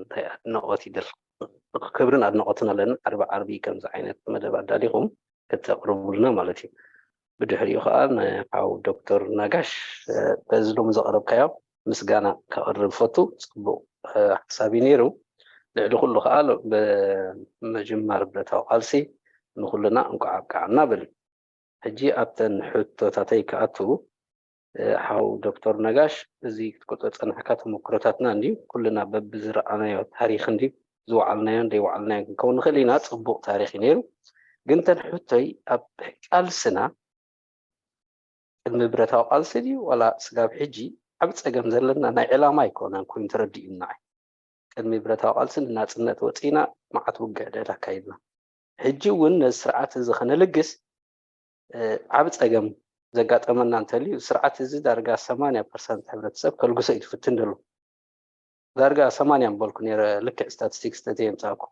እንታይ ኣድናቖት ይደል ክብርን ኣድናቖትን ኣለኒ። ዓርቢ ዓርቢ ከምዚ ዓይነት መደብ ኣዳሊኹም ከተቕርቡልና ማለት እዩ። ብድሕሪኡ ከዓ ንሓው ዶክተር ነጋሽ በዚ ሎሚ ዘቕረብካዮ ምስጋና ከቕርብ ፈቱ። ፅቡቕ ሓሳብ እዩ ነይሩ። ልዕሊ ኩሉ ከዓ ብመጀመር ብረታዊ ቃልሲ ንኩልና እንኳዕ ኣብቅዓና ብል። ሕጂ ኣብተን ሕቶታተይ ክኣቱ ሓው ዶክተር ነጋሽ፣ እዚ ክትቆፀ ፀናሕካ ተመክሮታትና እንድዩ ኩልና በብዝረኣናዮ ታሪክ እንድዩ ዝወዓልናዮን ዘይወዓልናዮን ክንከውን ንኽእል ኢና። ፅቡቕ ታሪክ እዩ ነይሩ። ግን ተን ሕቶይ ኣብ ቃልስና ቅድሚ ብረታዊ ቃልሲ ድዩ ዋላ ስጋብ ሕጂ ዓብ ፀገም ዘለና ናይ ዕላማ ኣይኮነን ኮይኑ ተረዲኡና። ቅድሚ ብረታዊ ቃልሲ ንናፅነት ወፂና መዓት ውግዕ ደዳ ኣካይድና። ሕጂ እውን ነዚ ስርዓት እዚ ከነልግስ ዓብ ፀገም ዘጋጠመና እንተልዩ ስርዓት እዚ ዳርጋ ሰማንያ ፐርሰንት ሕብረተሰብ ከልግሶ እዩ ትፍትን ደሎ። ዳርጋ ሰማንያ ምበልኩ ነረ ልክዕ ስታቲስቲክስ ተተየምፃእኩ።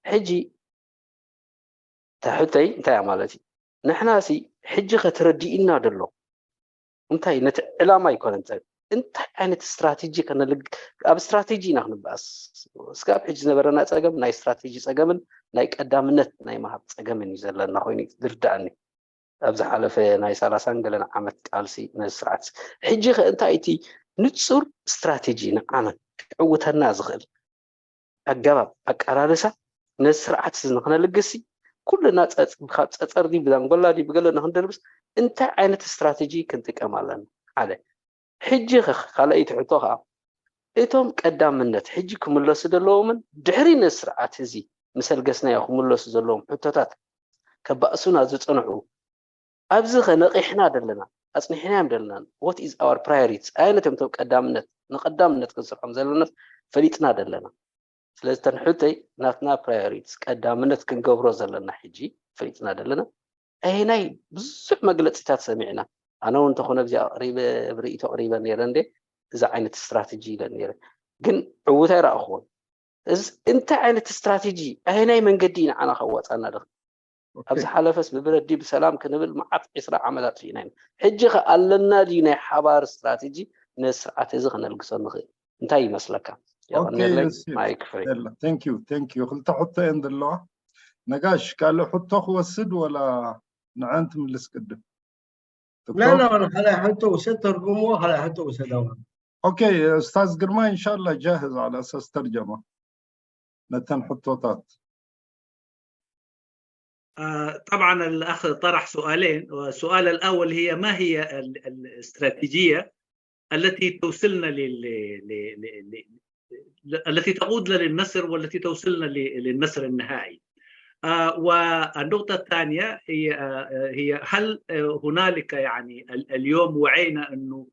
ሕጂ ተሕተይ እንታይ ማለት እዩ? ንሕና ሲ ሕጂ ከተረዲእና ደሎ እንታይ ነቲ ዕላማ ኣይኮነን ፀ እንታይ ዓይነት ስትራቴጂ ከነልግ ኣብ ስትራቴጂ ኢና ክንበኣስ። እስካብ ሕጂ ዝነበረና ፀገም ናይ ስትራቴጂ ፀገምን ናይ ቀዳምነት ናይ መሃብ ፀገምን እዩ ዘለና ኮይኑ ዝርዳእኒ። ኣብ ዝሓለፈ ናይ ሰላሳን ገለን ዓመት ቃልሲ ነዚ ስርዓት ሕጂ ከ እንታይ እቲ ንፁር ስትራቴጂ ንዓና ክዕውተና ዝኽእል ኣገባብ ኣቃላልሳ ነዚ ስርዓት እዚ ንክነልግስ ኩልና ካብ ፀፀር ድዩ ብዛንጎላ ድዩ ብገለ ንክንደርብስ እንታይ ዓይነት ስትራቴጂ ክንጥቀም ኣለና? ሓደ ሕጂ ካልኣይቲ ሕቶ ከዓ እቶም ቀዳምነት ሕጂ ክምለሱ ዘለዎምን ድሕሪ ነዚ ስርዓት እዚ ምስ ኣልገስናዮ ክምለሱ ዘለዎም ሕቶታት ከባእሱና ዝፀንሑ ኣብዚ ከ ነቂሕና ደለና ኣፅኒሕናዮም ደለና what is our priorities ኣየነቶም እቶም ቀዳምነት ንቀዳምነት ክንሰርሖም ዘለና ፈሊጥና ደለና። ስለዚ ተን ሕቶይ ናትና priorities ቀዳምነት ክንገብሮ ዘለና ሕጂ ፈሊጥና ደለና። ኣየናይ ብዙሕ መግለፂታት ሰሚዕና ኣነ እውን እንተኾነ እዚ ኣቅሪበ ርእይቶ ኣቅሪበ ነይረ እንደ እዚ ዓይነት ስትራቴጂ ኢለ ነይረ ግን ዕውት ኣይረኣኽዎን። እዚ እንታይ ዓይነት ስትራቴጂ ኣየናይ መንገዲ እዩ ንዓና ከዋፃና ደኽ ኣብዚ ሓለፈስ ብብረዲ ብሰላም ክንብል መዓት ዕስራ ዓመት ኣጥፊእና ኢና። ሕጂ ከ ኣለና ድዩ ናይ ሓባር ስትራቴጂ ነዚ ስርዓት እዚ ክነልግሶ ንኽእል? እንታይ ይመስለካ? የቐንየለይ። ማይክ ፍሪ። Thank you thank you። ክልተ ሕቶ እየን ዘለዋ። ነጋሽ ካልእ ሕቶ ክወስድ ወላ ንዐን ትምልስ ቅድም? لا لا لا ካልኣይ ሕቶ ውሰድ ተርጉምዎ ካልኣይ ሕቶ ውሰድ ኣዋ ኦኬ ኡስታዝ ግርማ እንሻላ ጃህዝ على أساس ترجمة ነተን ሕቶታት آه، طبعا الأخ طرح سؤالين. السؤال الأول هي ما هي ال- الاستراتيجية التي توصلنا لل... ل... ل... ل... ل... التي تقودنا للنصر والتي توصلنا ل... للنصر النهائي. آه، والنقطة الثانية هي آه، هي هل آه، هنالك يعني ال- اليوم وعينا أنه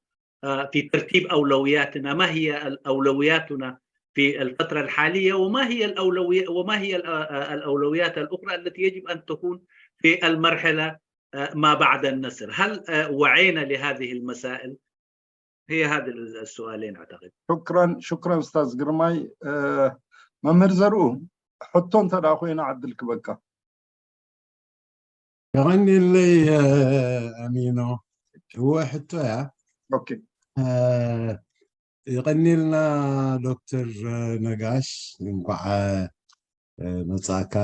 آه، في ترتيب أولوياتنا ما هي ال- أولوياتنا في الفترة الحالية وما هي الأولوية وما هي ال- آه، الأولويات الأخرى التي يجب أن تكون في المرحلة آه، ما بعد النصر؟ هل آه، وعينا لهذه المسائل؟ هي هذه السؤالين أعتقد. شكرا شكرا أستاذ ግርማይ። መምህር ዘርኡ ሕቶ እንተ ደኣ ኮይና ዕድል ክበካ። የቐንየለይ ኣሚኖ። እወ ሕቶ እያ። ኦኬ የቐንየልና ዶክተር ነጋሽ እንኳዕ መጻእካ።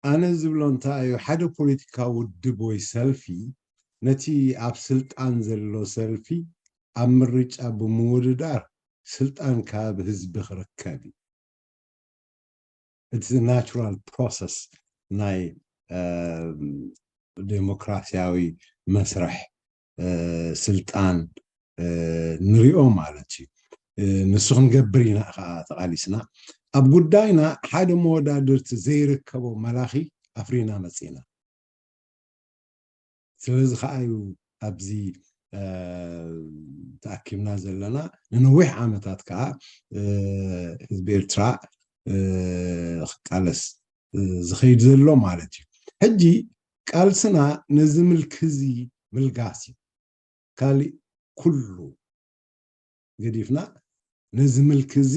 ኣነ ዝብሎ እንታይ እዩ፣ ሓደ ፖለቲካዊ ውድብ ወይ ሰልፊ ነቲ ኣብ ስልጣን ዘሎ ሰልፊ ኣብ ምርጫ ብምውድዳር ስልጣን ካብ ህዝቢ ክርከብ እዩ። It's natural process ናይ ዴሞክራሲያዊ መስርሕ ስልጣን ንሪኦ ማለት እዩ። ንሱ ክንገብር ኢና ከዓ ተቓሊስና። ኣብ ጉዳይና ሓደ መወዳድርቲ ዘይርከቦ መላኺ ኣፍሪና መፂና። ስለዚ ከዓ እዩ ኣብዚ ተኣኪብና ዘለና። ንነዊሕ ዓመታት ከዓ ህዝቢ ኤርትራ ክቃለስ ዝኸይድ ዘሎ ማለት እዩ። ሕጂ ቃልስና ነዚ ምልኪ እዚ ምልጋስ እዩ። ካሊእ ኩሉ ገዲፍና ነዚ ምልኪ እዚ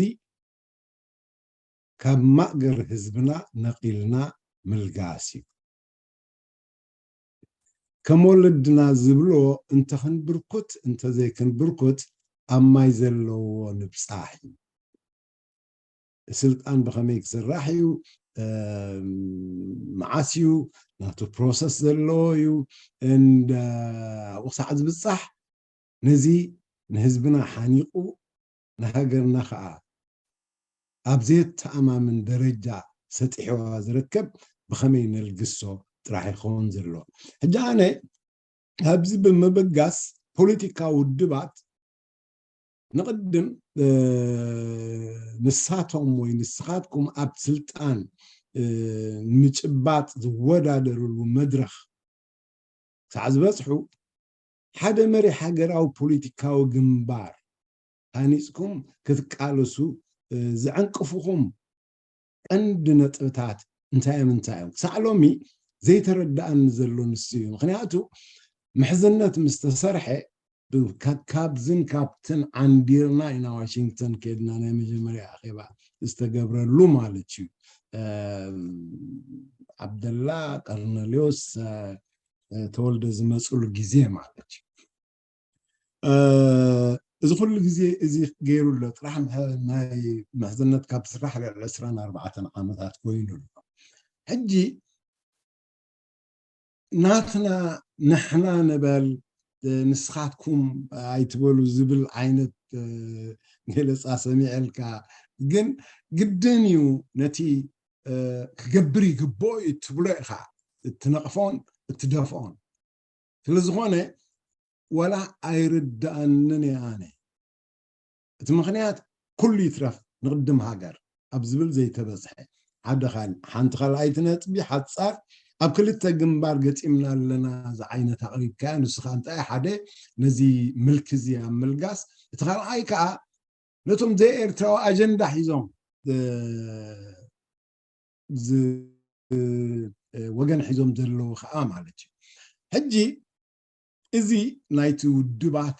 ካብ ማእገር ህዝብና ነቒልና ምልጋስ እዩ። ከም ወለድና ዝብሎ፣ እንተ ክንብርኩት እንተ ዘይክንብርኩት ኣብ ማይ ዘለዎ ንብጻሕ እዩ። ስልጣን ብኸመይ ክስራሕ እዩ፣ መዓስ እዩ ናቱ ፕሮሰስ ዘለዎ እዩ፣ እንደ ኣብኡ ክሳዕ ዝብጻሕ ነዚ ንህዝብና ሓኒቑ ንሃገርና ከዓ ኣብ ዘየተኣማምን ደረጃ ሰጢሕዋ ዝርከብ ብኸመይ ነልግሶ ጥራሕ ይኸውን ዘሎ። ሕጂ ኣነ ኣብዚ ብምብጋስ ፖለቲካ ውድባት ንቕድም ንሳቶም ወይ ንስኻትኩም ኣብ ስልጣን ንምጭባጥ ዝወዳደርሉ መድረኽ ክሳዕ ዝበፅሑ ሓደ መሪሕ ሃገራዊ ፖለቲካዊ ግንባር ሃኒፅኩም ክትቃለሱ ዘዕንቅፉኹም ቀንዲ ነጥብታት እንታይ እዮም እንታይ እዮም ክሳዕ ሎሚ ዘይተረዳእኒ ዘሎ ንሱ እዩ። ምክንያቱ ምሕዝነት ምስ ተሰርሐ ካብዝን ካብትን ዓንዲርና ኢና ዋሽንግተን ከድና ናይ መጀመርያ ኣኼባ ዝተገብረሉ ማለት እዩ። ዓብደላ ቀርነልዮስ ተወልደ ዝመፅሉ ግዜ ማለት እዩ። እዚ ኩሉ ግዜ እዚ ገይሩ ኣሎ። ጥራሕ ናይ ምሕዝነት ካብ ስራሕ ልዕሊ ዕስራን ኣርባዕተን ዓመታት ኮይኑ ኣሎ። ሕጂ ናትና ንሕና ንበል ንስኻትኩም ኣይትበሉ ዝብል ዓይነት ገለፃ ሰሚዐልካ፣ ግን ግድን እዩ ነቲ ክገብር ይግብኦ እዩ ትብሎ ኢኻ እትነቕፎን እትደፍኦን። ስለዝኾነ ወላ ኣይርድኣንን እየ ኣነ። እቲ ምኽንያት ኩሉ ይትረፍ ንቕድም ሃገር ኣብ ዝብል ዘይተበፅሐ ሓደ ካል ሓንቲ ካልኣይቲ ነጥቢ ሓፃር ኣብ ክልተ ግንባር ገጢምና ኣለና ዝዓይነት ኣቕሪብካያ ንስኻ እንታይ ሓደ ነዚ ምልኪ እዚ ኣብ ምልጋስ እቲ ካልኣይ ከዓ ነቶም ዘይኤርትራዊ ኣጀንዳ ሒዞም ወገን ሒዞም ዘለዉ ከዓ ማለት እዩ። ሕጂ እዚ ናይቲ ውድባት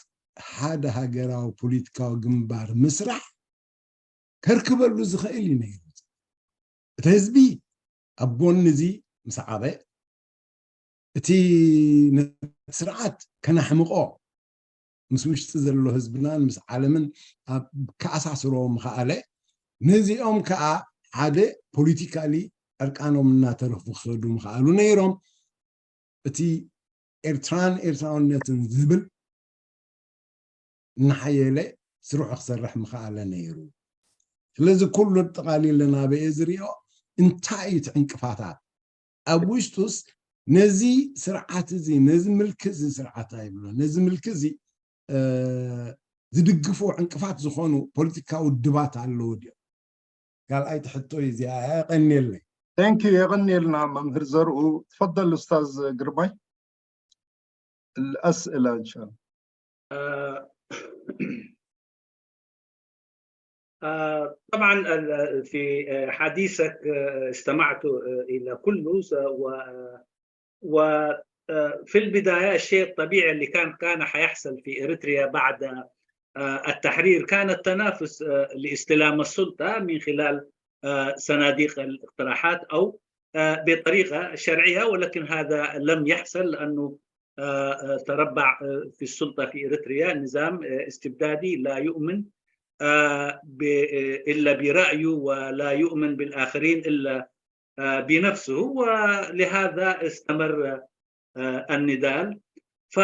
ሓደ ሃገራዊ ፖለቲካዊ ግንባር ምስራሕ ከርክበሉ ዝኽእል እዩ ነይሩ። እቲ ህዝቢ ኣብ ጎኒ እዚ ምስ ዓበ እቲ ስርዓት ከናሕምቆ ምስ ውሽጢ ዘሎ ህዝብናን ምስ ዓለምን ከኣሳስሮ ምኽኣለ። ነዚኦም ከዓ ሓደ ፖለቲካሊ ዕርቃኖም እናተረፉ ክኸዱ ምኽኣሉ ነይሮም። እቲ ኤርትራን ኤርትራውነትን ዝብል እናሓየለ ስርሑ ክሰርሕ ምኽኣለ ነይሩ። ስለዚ ኩሉ ኣጠቓሊለ ናበየ ዝሪኦ እንታይ እዩ እቲ ዕንቅፋታት ኣብ ውሽጡስ ነዚ ስርዓት እዚ ነዚ ምልኪ እዚ ስርዓት ኣይብሎ ነዚ ምልኪ እዚ ዝድግፉ ዕንቅፋት ዝኾኑ ፖለቲካዊ ውድባት ኣለዉ ድዮም? ካልኣይቲ ሕቶ እዩ እዚኣ። የቐንየለይ። Thank you። የቐንየልና መምህር ዘርኡ። ትፈደል ኡስታዝ ግርማይ። الأسئلة إن شاء الله. طبعا في حديثك استمعت إلى كله، وفي البداية الشيء الطبيعي اللي كان كان حيحصل في إريتريا بعد التحرير كان التنافس لاستلام السلطة من خلال صناديق الاقتراحات أو بطريقة شرعية، ولكن هذا لم يحصل لأنه تربع في السلطة في إريتريا نظام استبدادي لا يؤمن إلا برأيه ولا يؤمن بالآخرين إلا بنفسه، ولهذا استمر النضال. ف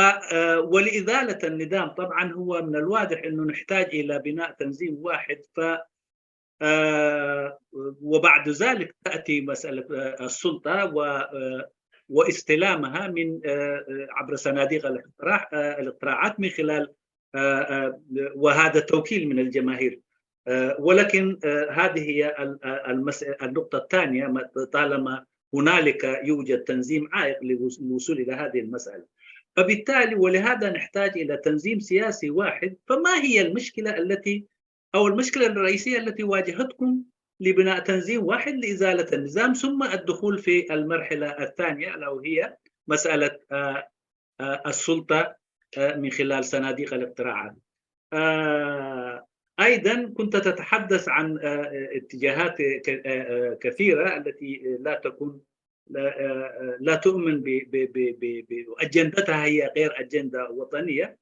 ولإزالة النظام طبعا هو من الواضح أنه نحتاج إلى بناء تنظيم واحد. ف وبعد ذلك تأتي مسألة السلطة و واستلامها من عبر صناديق الاقتراع الاقتراعات من خلال آه، آه، وهذا توكيل من الجماهير. آه، ولكن، آه، هذه هي ال- آه، المس- النقطة الثانية، ما- طالما هنالك يوجد تنظيم عائق للوصول إلى هذه المسألة. فبالتالي ولهذا نحتاج إلى تنظيم سياسي واحد. فما هي المشكلة التي، أو المشكلة الرئيسية التي واجهتكم لبناء تنظيم واحد لإزالة النظام ثم الدخول في المرحلة الثانية، ألا وهي مسألة، آه، آه، السلطة، آه، من خلال صناديق الاقتراع؟ آه، أيضا كنت تتحدث عن، آه، اتجاهات ك- آه، آه، كثيرة التي لا تكون، لا، آه، آه، لا تؤمن ب- ب- ب- ب- ب- وأجندتها هي غير أجندة وطنية.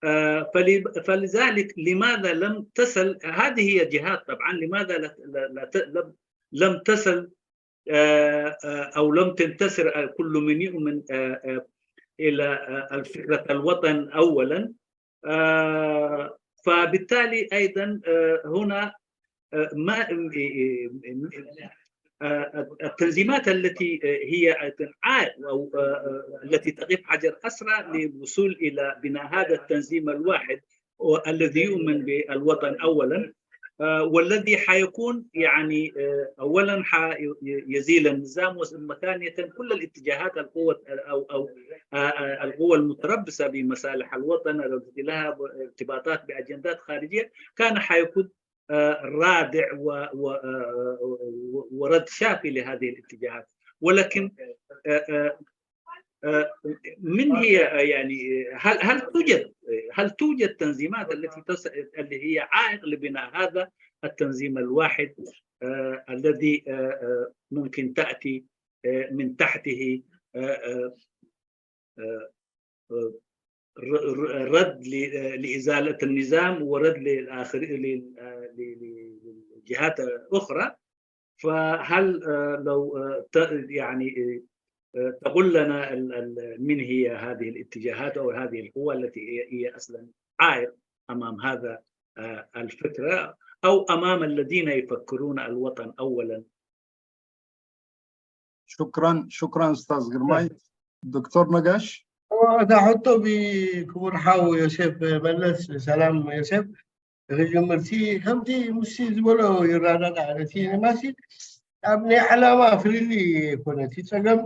آه، فل- فلذلك لماذا لم تصل هذه الجهات؟ طبعا لماذا لا- لا- لا ت- لم لم تصل، آه، آه، أو لم تنتصر، آه، كل من يؤمن، آه، آه، إلى، آه، الفكرة الوطن أولا؟ آه، فبالتالي أيضا، آه، هنا، آه، ما آه، التنظيمات التي، آه، هي عائق أو، آه، آه، التي تقف حجر أسرة للوصول إلى بناء هذا التنظيم الواحد الذي يؤمن بالوطن أولا، آه، والذي حيكون يعني، آه، أولا حيزيل النظام، ثم ثانية كل الاتجاهات، القوة أو أو آه، آه، القوى المتربصة بمصالح الوطن التي لها ارتباطات بأجندات خارجية، كان حيكون، آه، رادع و- و- آه، و- ورد شافي لهذه الاتجاهات. ولكن، آه، آه، آه، من هي، آه، يعني، هل هل توجد هل توجد تنظيمات التي تس- اللي هي عائق لبناء هذا التنظيم الواحد، آه، الذي، آه، آه، ممكن تأتي، آه، من تحته، آه، آه، آه، آه، ر- ر- رد ل- لإزالة النظام ورد للآخر ل- ل- ل- للجهات الأخرى. فهل، آه، لو، آه، ت- يعني، آه، آه، تقول لنا ال- ال- من هي هذه الاتجاهات أو هذه القوى التي هي هي أصلا عائق أمام هذا، آه، الفكرة أو أمام الذين يفكرون الوطن أولا؟ شكرا شكرا استاذ ግርማይ. ዶክተር ነጋሽ። እታ ሕቶ ብክቡር ሓው ዮሴፍ መለስ። ሰላም ዮሴፍ። ክጅምር እቲ ከምቲ ምስቲ ዝበሎ ይረዳዳ ነቲ ማሲ ኣብ ናይ ዕላማ ፍልልይ ይኮነ እቲ ፀገም።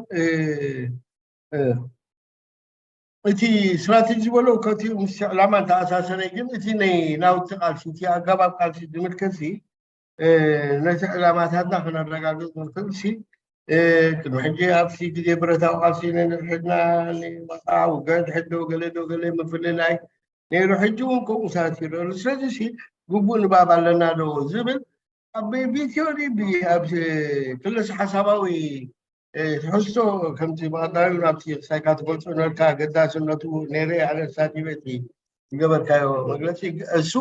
እቲ ስትራቴጂ ዝበሎ ከቲ ምስ ዕላማ እንተኣሳሰረ ግን እቲ ናይ ናውቲ ቃልሲ እቲ ኣገባብ ቃልሲ ዝምልከት ነቲ ዕላማታትና ክነረጋግፅ ንክእል ሲ ቅድሚ ሕጂ ኣብዚ ግዜ ብረታዊ ቃልሲ ነንሕድና ውግእ ሕዶ ገለ ዶ ገለ ምፍልላይ ነይሩ። ሕጂ እውን ከምኡ ሳት ይረሩ። ስለዚ ሲ ግቡእ ንባብ ኣለና ዶ ዝብል ኣብ ቢቲዮሪ ኣብ ክልስ ሓሳባዊ ትሕዝቶ ከምቲ ብቐዳሚ ናብቲ ክሳይ ካትገልፆ ነርካ ኣገዳስነቱ ነይረ ኣነ ሳቲበቲ ዝገበርካዮ መግለፂ እሱ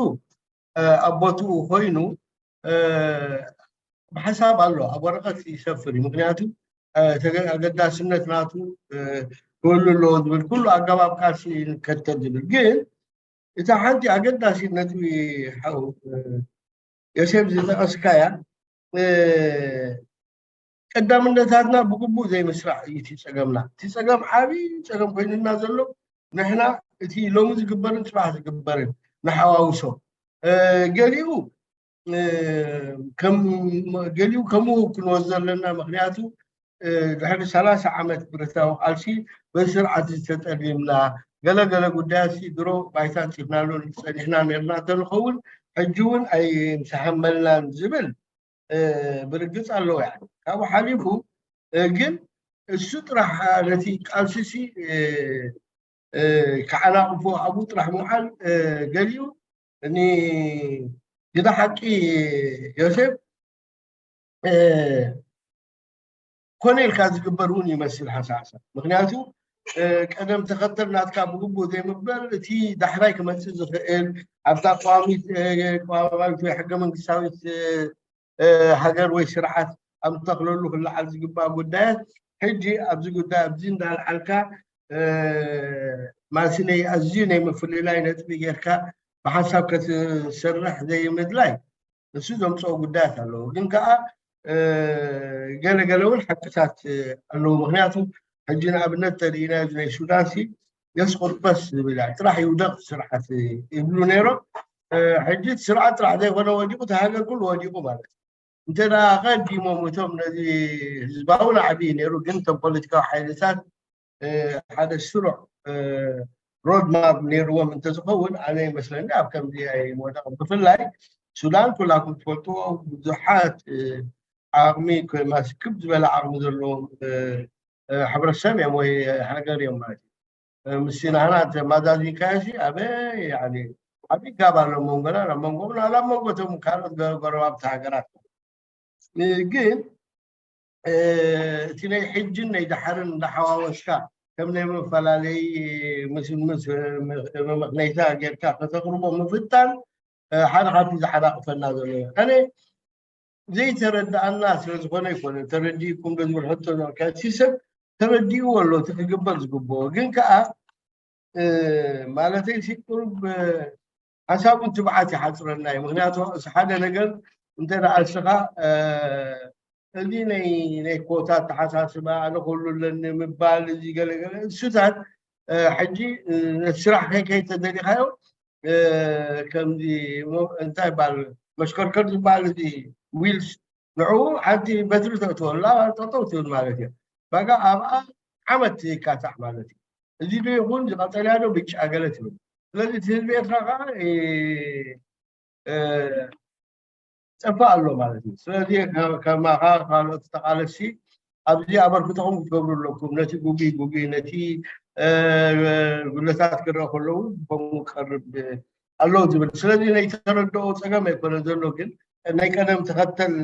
ኣብ ቦትኡ ኮይኑ ብሓሳብ ኣሎ ኣብ ወረቐት ይሰፍር እዩ። ምክንያቱ ኣገዳስነት ናቱ ክህሉ ኣለዎ ዝብል ኩሉ ኣገባብ ቃልሲ ንከተል ዝብል ግን እታ ሓንቲ ኣገዳሲ ነጥቢ ሓው ዮሴፍ ዝጠቐስካያ ቀዳምነታትና ብግቡእ ዘይምስራሕ እዩ እቲ ፀገምና። እቲ ፀገም ዓብዪ ፀገም ኮይኑና ዘሎ ንሕና እቲ ሎሚ ዝግበርን ፅባሕ ዝግበርን ንሓዋውሶ ገሊኡ ገሊኡ ከምኡ ክንወስዶ ኣለና። ምክንያቱ ድሕሪ ሰላሳ ዓመት ብረታዊ ቃልሲ በስርዓት ዝተጠሊምና ገለገለ ጉዳያት ድሮ ባይታ ኣንፂፍናሉ ፀኒሕና ነርና እንተንኸውን ሕጂ እውን ኣይምሰሓመልናን ዝብል ብርግፅ ኣለዎ። ካብኡ ሓሊፉ ግን እሱ ጥራሕ ነቲ ቃልሲሲ ክዓናቕፎ ኣብኡ ጥራሕ ምውዓል ገሊኡ ንግዳ ሓቂ ዮሴፍ ኮነ ኢልካ ዝግበር እውን ይመስል ሓሳብ። ምክንያቱ ቀደም ተኸተል ናትካ ብግቡእ ዘይምበር እቲ ዳሕራይ ክመፅእ ዝኽእል ኣብታ ቀዋሚት ቀዋማዊት ወይ ሕገ መንግስታዊት ሃገር ወይ ስርዓት ኣብ ንተኽለሉ ክለዓል ዝግባእ ጉዳያት ሕጂ ኣብዚ ጉዳይ ኣብዚ እንዳልዓልካ ማሲ ናይ ኣዝዩ ናይ ምፍልላይ ነጥቢ ጌርካ ብሓንሳብ ከትሰርሕ ዘይምድላይ እሱ ዘምፅኦ ጉዳያት ኣለዎ። ግን ከዓ ገለገለ እውን ሓቅታት ኣለዎ። ምክንያቱ ሕጂ ንኣብነት ተርእና ናይ ሱዳንሲ የስቁጥ በስ ዝብል ጥራሕ ይውደቕ ስርዓት ይብሉ ነይሮም። ሕጂ ስርዓት ጥራሕ ዘይኮነ ወዲቑ፣ እቲ ሃገር ኩሉ ወዲቑ ማለት እዩ። እንተ ደኣ ቀዲሞም እቶም ነዚ ህዝባዊ ናዕቢ ነይሩ፣ ግን እቶም ፖለቲካዊ ሓይልታት ሓደ ስሩዕ ሮድማፕ ነይርዎም እንተዝኸውን፣ ኣነ ይመስለኒ ኣብ ከምዚ ኣይወደቕን። ብፍላይ ሱዳን ኩላኩም ትፈልጥዎ ብዙሓት ዓቕሚ፣ ክብ ዝበለ ዓቕሚ ዘለዎም ሕብረተሰብ እዮም ወይ ሃገር እዮም ማለት እዩ። ምስ ናህና ተማዛዚንካዮ ሲ ኣበ ዓብዪ ጋብ ኣሎ መንጎና፣ ናብ መንጎ ኣብ መንጎ እቶም ካልኦት ጎረባብቲ ሃገራት። ግን እቲ ናይ ሕጅን ናይ ዳሕርን እንዳሓዋወስካ ከም ናይ መፈላለይ ምስ ምስ መመኽነይታ ጌርካ ከተቕርቦ ምፍታን ሓደ ካብቲ ዝሓዳቕፈና ዘሎ እዩ። ኣነ ዘይተረድኣና ስለ ዝኾነ ኣይኮነ ተረዲእኩም ዶ ዝብል ሕቶ ዘቕርብ፣ እቲ ሰብ ተረዲእዎ ኣሎ እቲ ክግበር ዝግብኦ። ግን ከኣ ማለተይ ሲ ቁሩብ ሓሳቡን ትብዓት ይሓፅረና እዩ። ምክንያቱ ሓደ ነገር እንተ ደኣ እስኻ እዚ ናይ ናይ ኮታ ኣተሓሳስባ ኣነ ኩሉ ኣለኒ ምባል እዚ ገለገለ እሱታት ሕጂ ነቲ ስራሕ ከይከይድ ተደሊኻዮ ከምዚ እንታይ ይባል መሽከርከር ዝበሃል እዚ ዊልስ ንዕኡ ሓንቲ በትሪ ተእትወላ ጠጠው ትብል ማለት እዩ። ባጋ ኣብኣ ዓመት ይካታዕ ማለት እዩ። እዚ ዶ ይኹን ዝቐጠልያ ዶ ብጫ ገለ ትብል። ስለዚ እቲ ህዝቢ ኤርትራ ከዓ ጠፋእ ኣሎ ማለት እዩ። ስለዚ ከማኻ ካልኦት ተቃለሲ ኣብዚ ኣበርክቶኹም ክትገብሩ ኣለኩም። ነቲ ጉጉይ ጉጉይ ነቲ ጉለታት ክረአ ከለዉ ከምኡ ቀርብ ኣለዉ ዝብል። ስለዚ ናይ ተረድኦ ፀገም ኣይኮነ ዘሎ፣ ግን ናይ ቀደም ተኸተል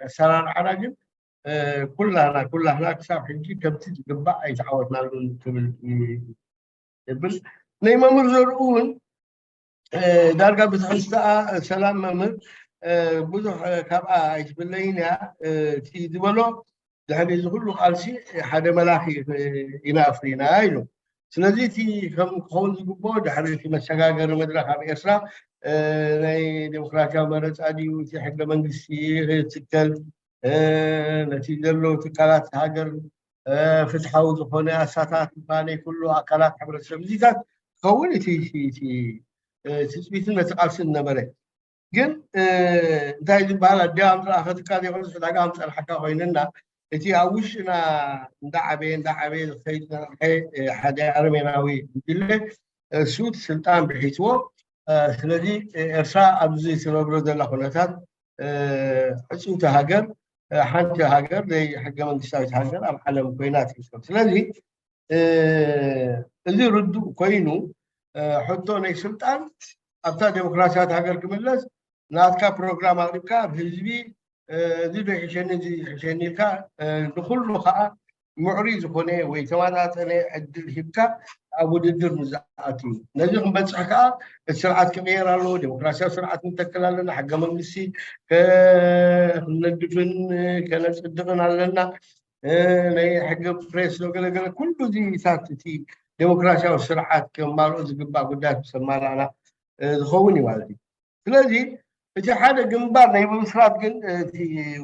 ኣሰራርዓና ግን ኩላና ኩላህና ክሳብ ሕጂ ከምቲ ዝግባእ ኣይተዓወትናሉን ክብል ይብል። ናይ መምህር ዘርኡ እውን ዳርጋ ብትሕዝትኣ ሰላም መምህር ብዙሕ ካብኣ ኣይትፍለይን እያ። እቲ ዝበሎ ድሕሪ እዚ ኩሉ ቃልሲ ሓደ መላኺ ኢና ኣፍሪና ኢሉ። ስለዚ እቲ ከም ክኸውን ዝግብኦ ድሕሪ እቲ መሰጋገሪ መድረኽ ኣብ ኤርትራ ናይ ዴሞክራሲያዊ መረፃ ድዩ እቲ ሕገ መንግስቲ ክትከል ነቲ ዘለዉ ትካላት ሃገር ፍትሓዊ ዝኾነ ኣሳታትፋ ናይ ኩሉ ኣካላት ሕብረተሰብ እዚታት ክኸውን እቲ ትፅቢትን ነቲ ቃልስን ነበረ። ግን እንታይ ዝበሃል ኣዲኣ ኣምፅኣኸትካ ዘይኮነስ ዕዳጋ ኣምፀልሓካ ኮይንና እቲ ኣብ ውሽጥና እንዳዓበየ እንዳዓበየ ዝኸይድ ዝነቕሐ ሓደ ኣረሜናዊ ጉጅለ እሱ እቲ ስልጣን ብሒትዎ። ስለዚ ኤርትራ ኣብዚ ትነብሮ ዘላ ኩነታት ዕፅውቲ ሃገር፣ ሓንቲ ሃገር ዘይሕገ መንግስታዊት ሃገር ኣብ ዓለም ኮይና ትርከብ። ስለዚ እዚ ርዱእ ኮይኑ ሕቶ ናይ ስልጣን ኣብታ ዴሞክራሲያዊት ሃገር ክምለስ ናትካ ፕሮግራም ኣቕሪብካ ኣብ ህዝቢ እዚ ዶ ይሕሸኒ እዚ ይሕሸኒ ኢልካ ንኩሉ ከዓ ምዕሩይ ዝኾነ ወይ ተመጣጠነ ዕድል ሂብካ ኣብ ውድድር ንዝኣትዩ ነዚ ክንበፅሕ ከዓ እቲ ስርዓት ክቕየር ኣለዎ። ዴሞክራሲያዊ ስርዓት ንተክል ኣለና፣ ሕገ መንግስቲ ከነድፍን ከነፅድቕን ኣለና። ናይ ሕገ ፕሬስ ዶ ገለገለ ኩሉ እዚታት እቲ ዴሞክራሲያዊ ስርዓት ከማልኦ ዝግባእ ጉዳያት ምስ ኣማላእና ዝኸውን እዩ ማለት እዩ። ስለዚ እቲ ሓደ ግንባር ናይ ምምስራት ግን እቲ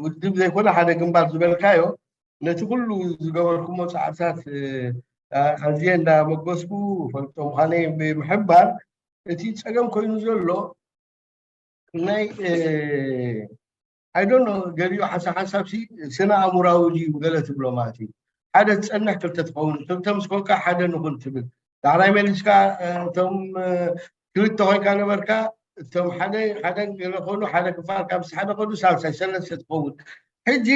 ውድብ ዘይኮነ ሓደ ግንባር ዝበልካዮ ነቲ ኩሉ ዝገበርኩሞ ፃዕርታት ኣዝየ እንዳመጎስኩ ፈልጦ ምዃነይ ብምሕባር እቲ ፀገም ኮይኑ ዘሎ ናይ ኣይዶኖ ገሊኡ ሓንሳብ ሓንሳብ ሲ ስነ ኣእምራዊ ድዩ ገለ ትብሎ ማለት እዩ። ሓደ ትፀንሕ ክልተ ትኸውን ክልተ ምስ ኮንካ ሓደ ንኹን ትብል ዳሕራይ መሊስካ እቶም ክልተ ኮይንካ ነበርካ እቶም ሓደ ሓደ ገለ ኮኑ ሓደ ክፋል ካብ ሓደ ኮኑ ሳልሳይ ሰለስተ ትኸውን። ሕጂ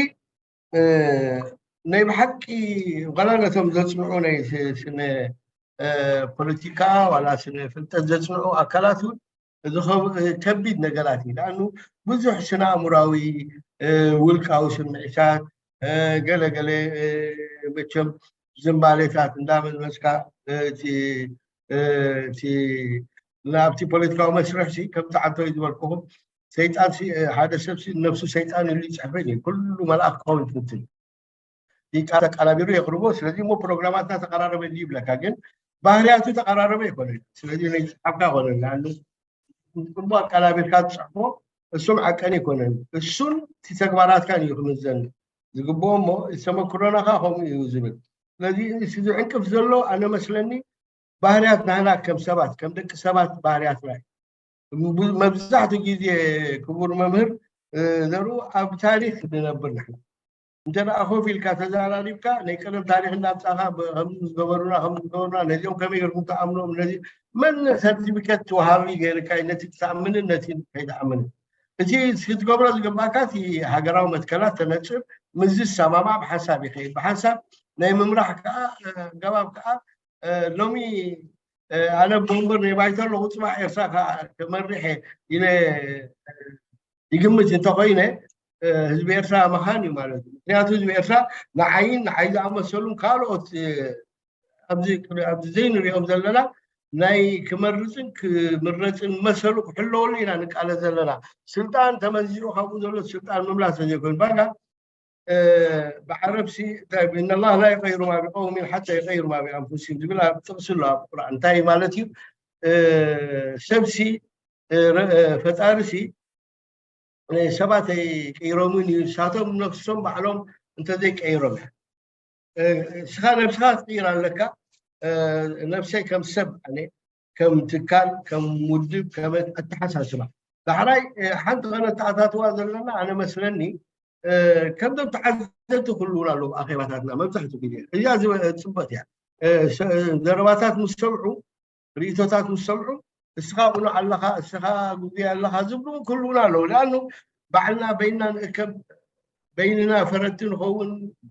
ናይ ብሓቂ ዋላ ነቶም ዘፅንዑ ናይ ስነ ፖለቲካ ዋላ ስነ ፍልጠት ዘፅንዑ ኣካላት እውን እዚ ከቢድ ነገራት እዩ። ንኣኑ ብዙሕ ስነ ኣእምራዊ ውልቃዊ ስምዒታት ገለ ገለ መቸም ዝንባሌታት እንዳመዝመዝካ እቲ ናብቲ ፖለቲካዊ መስርሕ ሲ ከምቲ ዓንተወይ ዝበልኩኹም ሰይጣን ሓደ ሰብ ሲ ነብሱ ሰይጣን ኢሉ ይፅሕፈን እዩ። ኩሉ መልኣክ ክኸውን ይፍትን ቃል ተቃላቢሩ የቅርቦ። ስለዚ እሞ ፕሮግራማትና ተቀራረበ እንዲ ይብለካ፣ ግን ባህርያቱ ተቀራረበ ይኮነ። ስለዚ ናይ ዝፅሓፍካ ይኮነ ንኣሉ ጽቡቅ ኣቀላቢርካ ትፅሕፎ እሱም ዓቀን ይኮነን እሱን እቲ ተግባራትካን እዩ ክምዘን ዝግብኦ እሞ ተመክሮና ከዓ ከምኡ እዩ ዝብል። ስለዚ እዚ ዝዕንቅፍ ዘሎ ኣነ መስለኒ ባህርያት ናህና ከም ሰባት ከም ደቂ ሰባት ባህርያትና እዩ። መብዛሕትኡ ግዜ ክቡር መምህር ዘርኡ ኣብ ታሪኽ ንነብር ንሕና እንተ ደኣ ኮፍ ኢልካ ተዘራሪብካ ናይ ቀደም ታሪኽ እንዳምጻኻ ከምዚ ዝገበሩና ከምዚ ዝገበሩና ነዚኦም ከመይ ገርኩም ተኣምኖም ነዚ መን ሰርቲፊኬት ተዋሃቢ ገይርካ ነቲ ትኣምንን ነቲ ከይትኣምንን እቲ ክትገብሮ ዝግባእካ እቲ ሃገራዊ መትከላት ተነጽር ምዚ ዝሰማማዕ ብሓሳብ ይኸይድ ብሓሳብ ናይ ምምራሕ ከዓ ገባብ ከዓ ሎሚ ኣነ ብወንበር ናይ ባይቶ ኣለኹ ፅባሕ ኤርትራ ከዓ ክመርሕ ኢለ ይግምት እንተኮይነ ህዝቢ ኤርትራ መኻን እዩ ማለት እዩ ምክንያቱ ህዝቢ ኤርትራ ንዓይን ንዓይ ዝኣመሰሉን ካልኦት ኣብዚ ዘይንሪኦም ዘለና ናይ ክመርፅን ክምረፅን መሰሉ ክሕለወሉ ኢና ንቃለ ዘለና ስልጣን ተመንዚዑ ካብኡ ዘሎ ስልጣን ምምላስ ዘይኮይኑ ባጋ ብዓረብሲ እንታይ ኢናላ ላ የቀይሩ ማ ብቀውሚን ሓታ የቀይሩ ማ ብኣንፉሲም ዝብል ኣብ ጥቕሲ ኣሎ ኣብ ቁርኣን እንታይ ማለት እዩ ሰብሲ ፈጣርሲ ሰባት ኣይቀይሮምን እዩ ንሳቶም ነፍሶም ባዕሎም እንተዘይቀይሮም እያ እስኻ ነብስኻ ትቅይር ኣለካ ነብሰይ ከም ሰብ ኣነ ከም ትካል ከም ውድብ ከም ኣተሓሳስባ ዳሕራይ ሓንቲ ከነተኣታትዋ ዘለና ኣነ መስለኒ ከምዞም ተዓዘብቲ ክህልውና ኣለዉ ኣኼባታትና መብዛሕትኡ ግዜ እዚኣ ጽበት እያ ዘረባታት ምስ ሰምዑ ርእቶታት ምስ ሰምዑ እስኻ ቁኑዕ ኣለኻ እስኻ ጉጉይ ኣለኻ ዝብሉ ክህልውና ኣለዉ ዳኣኑ ባዕልና በይንና ንእከብ በይንና ፈረድቲ ንኸውን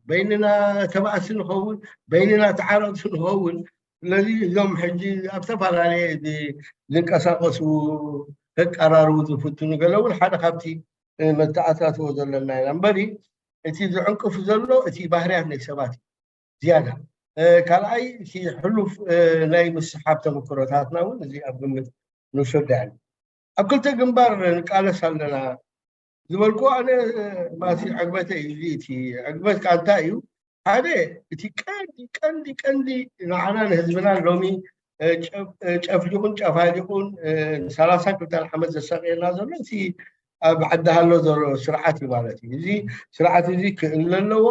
በይንና ተባእሲ ንኸውን በይንና ተዓረቕቲ ንኸውን ስለዚ እዞም ሕጂ ኣብ ዝተፈላለየ ዝንቀሳቀሱ ከቀራርቡ ዝፍትኑ ገለ እውን ሓደ ካብቲ መተኣታትዎ ዘለና ኢና እምበሪ እቲ ዝዕንቅፍ ዘሎ እቲ ባህርያት ናይ ሰባት እዩ ዝያዳ ካልኣይ እቲ ሕሉፍ ናይ ምስሓብ ተመክሮታትና እውን እዚ ኣብ ግምት ንውሰዳ ኣብ ክልተ ግንባር ንቃለስ ኣለና ዝበልኩ ኣነ ማሲ ዕግበተ እዩ እዚ እቲ ዕግበት ቃንታ እዩ ሓደ እቲ ቀንዲ ቀንዲ ቀንዲ ንዓና ንህዝብና ሎሚ ጨፍሊቁን ጨፋሊቁን ሰላሳ ክልተን ዓመት ዘሳቀየና ዘሎ እቲ ኣብ ዓዲ ሃሎ ዘሎ ስርዓት እዩ ማለት እዩ እዚ ስርዓት እዚ ክእለ ኣለዎ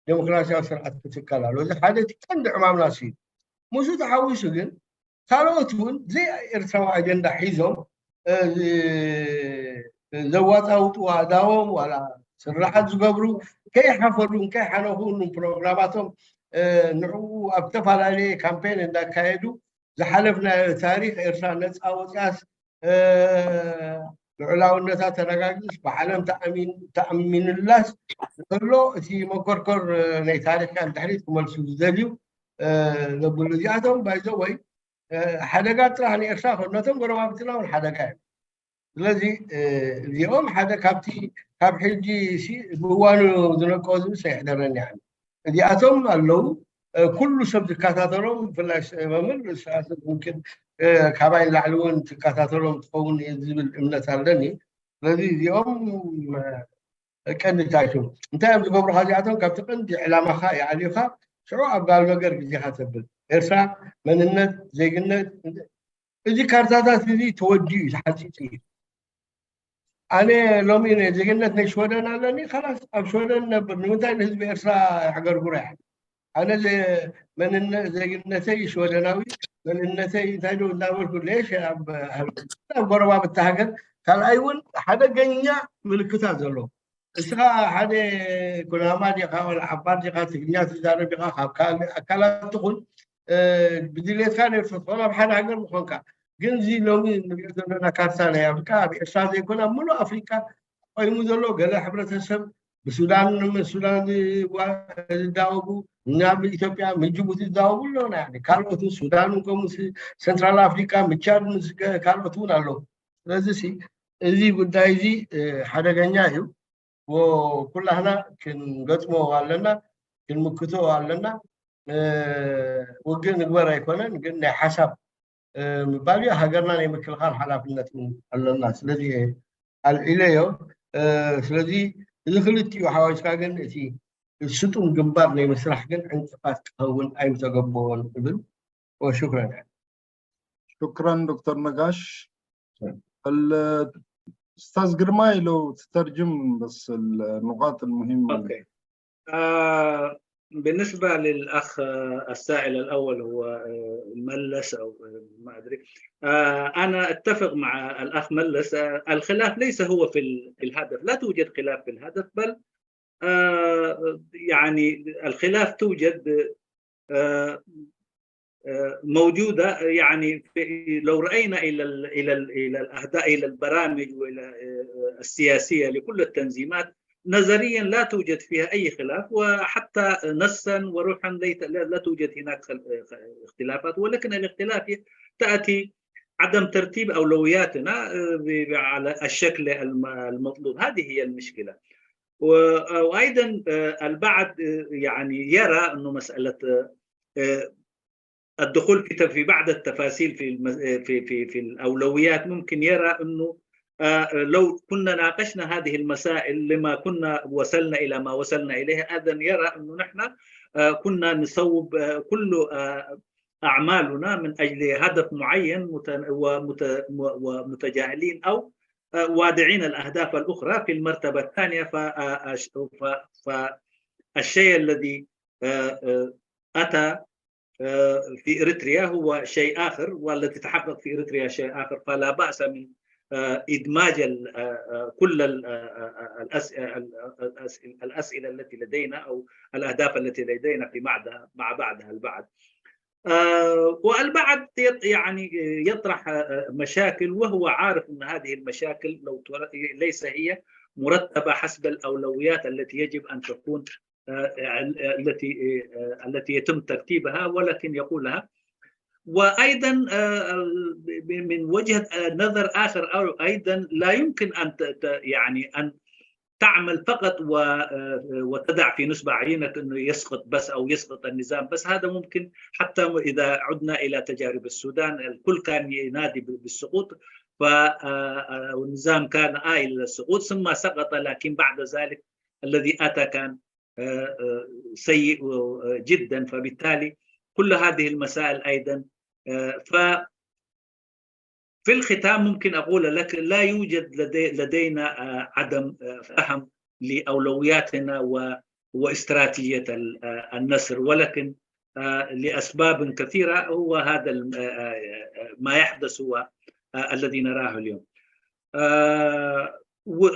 ዴሞክራሲያዊ ስርዓት ክትከል ኣለዎ እዚ ሓደ እቲ ቀንዲ ዕማምና እዩ ሙሱ ተሓዊሱ ግን ካልኦት እውን ዘይ ኤርትራዊ ኣጀንዳ ሒዞም ዘዋፃውጡ ኣእዳዎም ዋላ ስርሓት ዝገብሩ ከይሓፈሩን ከይሓነኹን ፕሮግራማቶም ንዕኡ ኣብ ዝተፈላለየ ካምፔን እንዳካየዱ ዝሓለፍናዮ ታሪክ ኤርትራ ነፃ ወፅያስ ልዑላውነታ ተረጋጊፅ ብዓለም ተኣሚንላስ ዘሎ እቲ መኮርኮር ናይ ታሪክካ ንድሕሪት ክመልሱ ዝደልዩ ዘብሉ እዚኣቶም ባይዘወይ ሓደጋ ጥራሕ ንኤርትራ ነቶም ጎረባብትና እውን ሓደጋ እዮም ስለዚ እዚኦም ሓደ ካብቲ ካብ ሕጂ ብእዋኑ ዝነቀዙ ሰይሕደረኒ እዚኣቶም ኣለዉ ኩሉ ሰብ ዝከታተሎም ብፍላይ መምህር ስርዓት ምምክን ካባይ ንላዕሊ እውን ትከታተሎም ትኸውን ዝብል እምነት ኣለኒ ስለዚ እዚኦም ቀንዲ እንታይ ሽም እንታይ እዮም ዝገብሩካ እዚኣቶም ካብቲ ቀንዲ ዕላማካ ይኣልዩካ ሽዑ ኣብ ጋል ነገር ግዜካ ተብል ኤርትራ መንነት ዜግነት እዚ ካርታታት እዚ ተወዲኡ እዩ ተሓንፂፁ እዩ ኣነ ሎሚ ዜግነት ናይ ሽወደን ኣለኒ ካላስ ኣብ ሽወደን ነብር ንምንታይ ንህዝቢ ኤርትራ ኣሕገርጉረ ኣነ መንነት ዜግነተይ ሽወደናዊ መንነተይ እንታይ ዶ እንዳበልኩ ሌሽ ኣብ ጎረባብቲ ሃገር ካልኣይ እውን ሓደገኛ ምልክታት ዘሎ እስኻ ሓደ ኩናማ ዲኻ ወላ ዓፋር ዲኻ ትግርኛ ትዛረብ ዲኻ ካብ ከባቢ ኣካላት ትኹን ብድሌትካ ነብሱ ትኾን ኣብ ሓደ ሃገር ምኾንካ ግን እዚ ሎሚ ንሪኦ ዘለና ካርታ ናይ ኣፍሪካ ኣብ ኤርትራ ዘይኮነ ኣብ ሙሉእ ኣፍሪካ ቆይሙ ዘሎ ገለ ሕብረተሰብ ብሱዳን ሱዳን ዝዳወቡ ናብ ኢትዮጵያ ምስ ጅቡቲ ዝዳወቡ ኣለውና ካልኦት ሱዳን ከምኡ ሰንትራል ኣፍሪካ ምቻድ ምስ ካልኦት እውን ኣለዉ ስለዚ እዚ ጉዳይ እዚ ሓደገኛ እዩ ኩላህና ክንገጥሞ ኣለና ክንምክቶ ኣለና ውግእ ንግበር ኣይኮነን ግን ናይ ሓሳብ ምባል እዩ ሃገርና ናይ ምክልኻል ሓላፍነት ኣለና ስለዚ ኣልዒለዮ ስለዚ እዚ ክልቲኡ ሓዋጅካ ግን እቲ ስጡም ግንባር ናይ ምስራሕ ግን ዕንቅፋት ክኸውን ኣይምተገበዎን እብል ወሽክረን شكرا دكتور نقاش أستاذ قرماي لو تترجم بس النقاط المهمة okay. آه بالنسبة للأخ، آه، السائل الأول هو، آه، ملس أو، آه، ما أدري. آه، أنا أتفق مع الأخ ملس. آه، الخلاف ليس هو في ال-، في الهدف، لا توجد خلاف في الهدف، بل، آه، يعني الخلاف توجد، آه، آه، موجودة. يعني في، لو رأينا إلى ال-، إلى ال-، إلى الأهداف، إلى البرامج وإلى، آه، السياسية لكل التنظيمات، نظريا لا توجد فيها أي خلاف، وحتى نصا وروحا ليت-، لا، لا توجد هناك خل-، آه، اختلافات، ولكن الاختلاف تأتي عدم ترتيب أولوياتنا، آه، ب-، ب-، على الشكل الم-، المطلوب. هذه هي المشكلة. و-، وأيضا، آه، البعض، آه، يعني يرى أنه مسألة، آه، آه، الدخول في ت-، في بعض التفاصيل في الم-، في، في، في الأولويات ممكن يرى أنه، آه، لو كنا ناقشنا هذه المسائل لما كنا وصلنا إلى ما وصلنا إليه. أيضا يرى أنه نحن، آه، كنا نصوب، آه، كل، آه، أعمالنا من أجل هدف معين مت-، ومت-، ومتجاهلين أو، آه، وادعين الأهداف الأخرى في المرتبة الثانية. ف-، آه، آه، ف-، فالشيء الذي، آه، آه، أتى، آه، في إريتريا هو شيء آخر، والذي تحقق في إريتريا شيء آخر، فلا بأس من، آه، إدماج ال-، آه، آه، كل ال-، آه، آه، الأس-، آه، ال-، آه، الأس-، الأسئلة التي لدينا أو الأهداف التي لدينا في بعضها، مع بعضها البعض. آه، والبعض يط-، يعني يطرح، آه، مشاكل، وهو عارف أن هذه المشاكل لو تر-، ليس هي مرتبة حسب الأولويات التي يجب أن تكون، آه، التي، آه، التي يتم ترتيبها، ولكن يقولها. وأيضًا، آه، من وجهة، آه، نظر آخر، أو أيضًا لا يمكن أن ت-، ت-، يعني أن تعمل فقط و-، آه، وتدع في نصب عينك أنه يسقط بس أو يسقط النظام بس. هذا ممكن حتى إذا عدنا إلى تجارب السودان، الكل كان ينادي ب-، بالسقوط، ف-، آه، آه، والنظام كان آيل إلى السقوط ثم سقط، لكن بعد ذلك الذي أتى كان، آه، آه، سيء، آه، جدًا. فبالتالي كل هذه المسائل أيضًا، آه، ف-، في الختام ممكن أقول لك لا يوجد لدي-، لدينا، آه، عدم، آه، فهم لأولوياتنا و-، واستراتيجية ال-، آه، النصر، ولكن، آه، لأسباب كثيرة هو هذا ال-، آه، آه، آه، ما يحدث هو، آه، الذي نراه اليوم. آه، و-،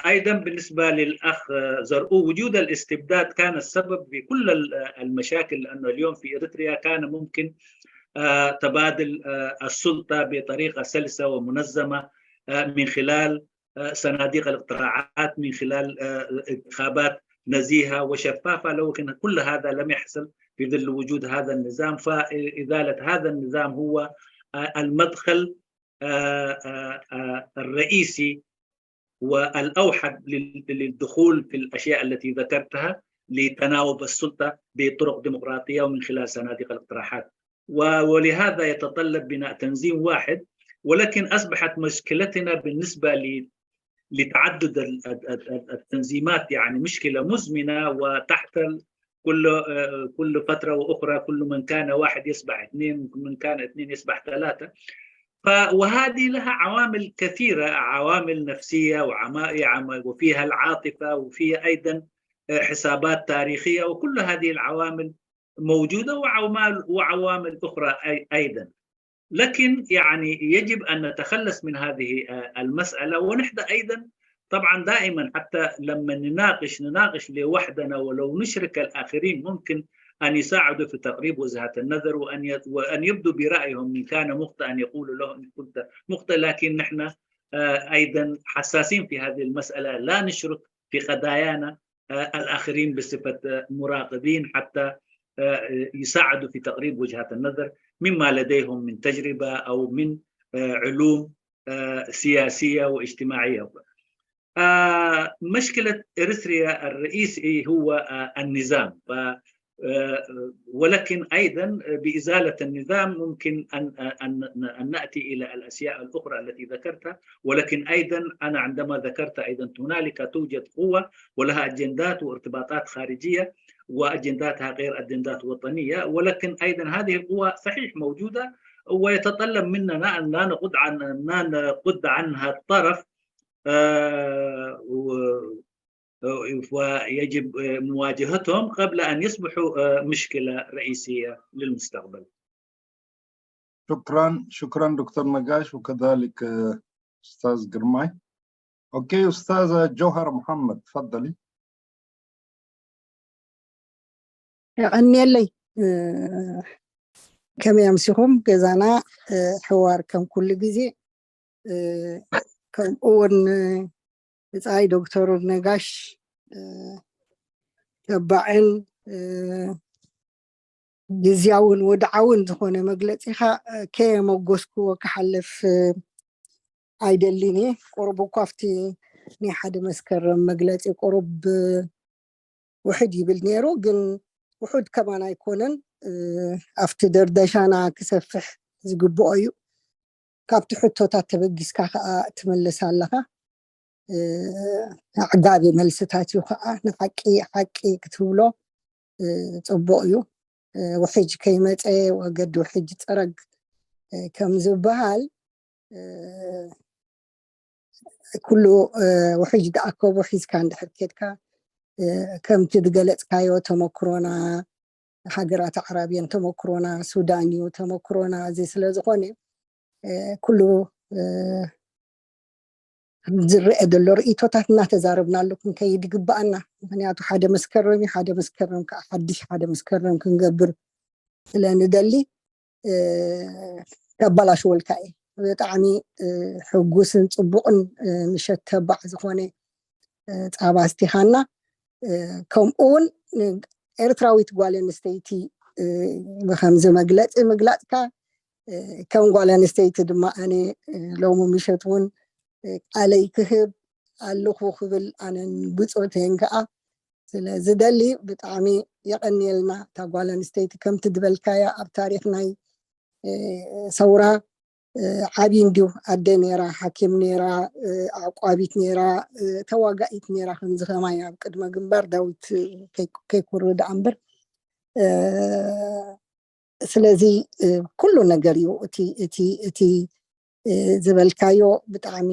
أيضًا بالنسبة للأخ، آه، زرقو، وجود الاستبداد كان السبب في كل ال-، آه، المشاكل، لأنه اليوم في إريتريا كان ممكن، آه، تبادل، آه، السلطة بطريقة سلسة ومنظمة، آه، من خلال، آه، صناديق الاقتراعات، من خلال، آه، انتخابات نزيهة وشفافة. لو كان كل هذا لم يحصل في ظل وجود هذا النظام، فإزالة هذا النظام هو، آه، المدخل، آه، آه، آه، الرئيسي والأوحد لل-، للدخول في الأشياء التي ذكرتها لتناوب السلطة بطرق ديمقراطية ومن خلال صناديق الاقتراحات. و-، ولهذا يتطلب بناء تنظيم واحد، ولكن أصبحت مشكلتنا بالنسبة ل-، لتعدد ال-، ال-، ال-، ال-، التنظيمات، يعني، مشكلة مزمنة وتحتل كل، آه، كل فترة وأخرى، كل من كان واحد يصبح اثنين، وكل من كان اثنين يصبح ثلاثة. ف-، وهذه لها عوامل كثيرة، عوامل نفسية وعما-، عما-، وفيها العاطفة، وفيها أيضًا، آه، حسابات تاريخية، وكل هذه العوامل موجودة، وعوامل، وعوامل أخرى أي-، أيضًا. لكن يعني يجب أن نتخلص من هذه، آه، المسألة. ونحن أيضًا طبعًا دائمًا حتى لما نناقش، نناقش لوحدنا، ولو نشرك الآخرين ممكن أن يساعدوا في تقريب وجهات النظر، وأن ي-، وأن يبدوا برأيهم. إن كان مخطئا يقول له إن كنت مخطئ، لكن نحن، آه، أيضًا حساسين في هذه المسألة، لا نشرك في قضايانا، آه، الآخرين بصفة، آه، مراقبين حتى، آه، يساعدوا في تقريب وجهات النظر مما لديهم من تجربة أو من، آه، علوم، آه، سياسية واجتماعية. آه، مشكلة إريتريا الرئيسي هو، آه، النظام. ف-، آه، ولكن أيضًا بإزالة النظام ممكن أن، أن، أن نأتي إلى الأشياء الأخرى التي ذكرتها. ولكن أيضًا أنا عندما ذكرت أيضًا هنالك توجد قوة ولها أجندات وارتباطات خارجية، وأجنداتها غير أجندات وطنية، ولكن أيضًا هذه القوة صحيح موجودة، ويتطلب مننا أن لا نقد عن، أن لا نقد عنها الطرف، آه، و-، ويجب مواجهتهم قبل أن يصبحوا مشكلة رئيسية للمستقبل. شكرا شكرا دكتور نقاش، وكذلك أستاذ قرماي. أوكي، أستاذة جوهرة محمد، تفضلي. የቐንየለይ። ከመይ ኣምሲኹም? ገዛና ሕዋር ከም ኩሉ ግዜ፣ ከምኡ እውን ብጻይ ዶክተር ነጋሽ ተባዕን ግዝያውን ወድዓውን ዝኾነ መግለጺኻ ከየመጎስክዎ ክሓልፍ ኣይደልን እየ። ቁሩብ እኳ ኣብቲ ናይ ሓደ መስከረም መግለጺ ቁሩብ ውሕድ ይብል ነይሩ፣ ግን ውሑድ ከማን ኣይኮነን። ኣብቲ ደርደሻና ክሰፍሕ ዝግብኦ እዩ። ካብቲ ሕቶታት ተበጊስካ ከዓ ትምልስ ኣለኻ። ኣዕጋቢ መልስታት እዩ ከዓ። ንሓቂ ሓቂ ክትብሎ ፅቡቅ እዩ። ውሕጅ ከይመፀ ወገዲ ውሕጅ ፀረግ ከም ዝበሃል፣ ኩሉ ውሕጅ ዝኣከቦ ሒዝካ እንድሕር ኬድካ፣ ከምቲ ዝገለፅካዮ ተመክሮና፣ ሃገራት ኣዕራብየን ተመክሮና፣ ሱዳን እዩ ተመክሮና። እዚ ስለ ዝኾነ ኩሉ ዝረአ ዘሎ ርእይቶታት እናተዛረብናሉ ክንከይድ ይግባኣና። ምክንያቱ ሓደ መስከረም እዩ፣ ሓደ መስከረም ከዓ ሓድሽ ሓደ መስከረም ክንገብር ስለ ንደሊ፣ ከባላሽወልካ እየ። ብጣዕሚ ሕጉስን ፅቡቕን ምሸት ተባዕ ዝኾነ ፃባ ኣስቲኻና። ከምኡ እውን ኤርትራዊት ጓል ኣንስተይቲ ብከምዚ መግለፂ ምግላፅካ፣ ከም ጓል ኣንስተይቲ ድማ ኣነ ሎሚ ምሸት እውን ቃለይ ክህብ ኣለኹ ክብል ኣነን ብፆተይን ከዓ ስለ ዝደሊ ብጣዕሚ የቐንየልና። እታ ጓል ኣንስተይቲ ከምቲ ዝበልካያ ኣብ ታሪክ ናይ ሰውራ ዓብዪ እንድዩ። ኣደ ነይራ፣ ሓኪም ነይራ፣ ዓቋቢት ነይራ፣ ተዋጋኢት ነይራ። ከምዚ ከማይ ኣብ ቅድመ ግንባር ዳዊት ከይኩሪ ደኣ እምበር፣ ስለዚ ኩሉ ነገር እዩ እቲ እቲ እቲ ዝበልካዮ ብጣዕሚ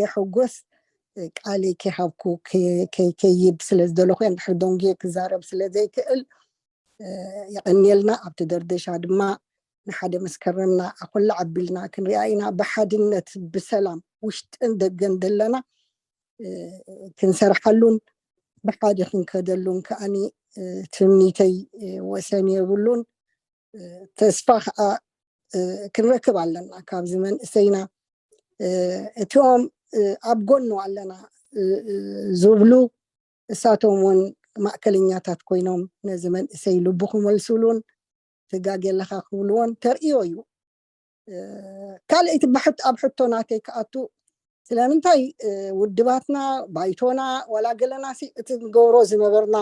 የሕጎስ። ቃለይ ከይሃብኩ ከይከይድ ስለ ዝደለኹ፣ እንድሕር ደንጉየ ክዛረብ ስለ ዘይክእል የቐንየልና። ኣብቲ ደርደሻ ድማ ንሓደ መስከረምና ኣኮላ ዓቢልና ክንሪኣ ኢና። ብሓድነት ብሰላም ውሽጥን ደገን ዘለና ክንሰርሓሉን ብሓደ ክንከደሉን ከኣኒ ትምኒተይ ወሰን የብሉን። ተስፋ ከዓ ክንረክብ ኣለና ካብዚ መንእሰይና። እቲኦም ኣብ ጎኑ ኣለና ዝብሉ እሳቶም እውን ማእከለኛታት ኮይኖም ነዚ መንእሰይ ልቡ ክመልስሉን ትጋጌ ኣለኻ ክብልዎን ተርእዮ እዩ። ካልኣይቲ ብሕት ኣብ ሕቶ ናተይ ክኣቱ፣ ስለምንታይ ውድባትና፣ ባይቶና፣ ዋላ ገለና ሲ እቲ ንገብሮ ዝነበርና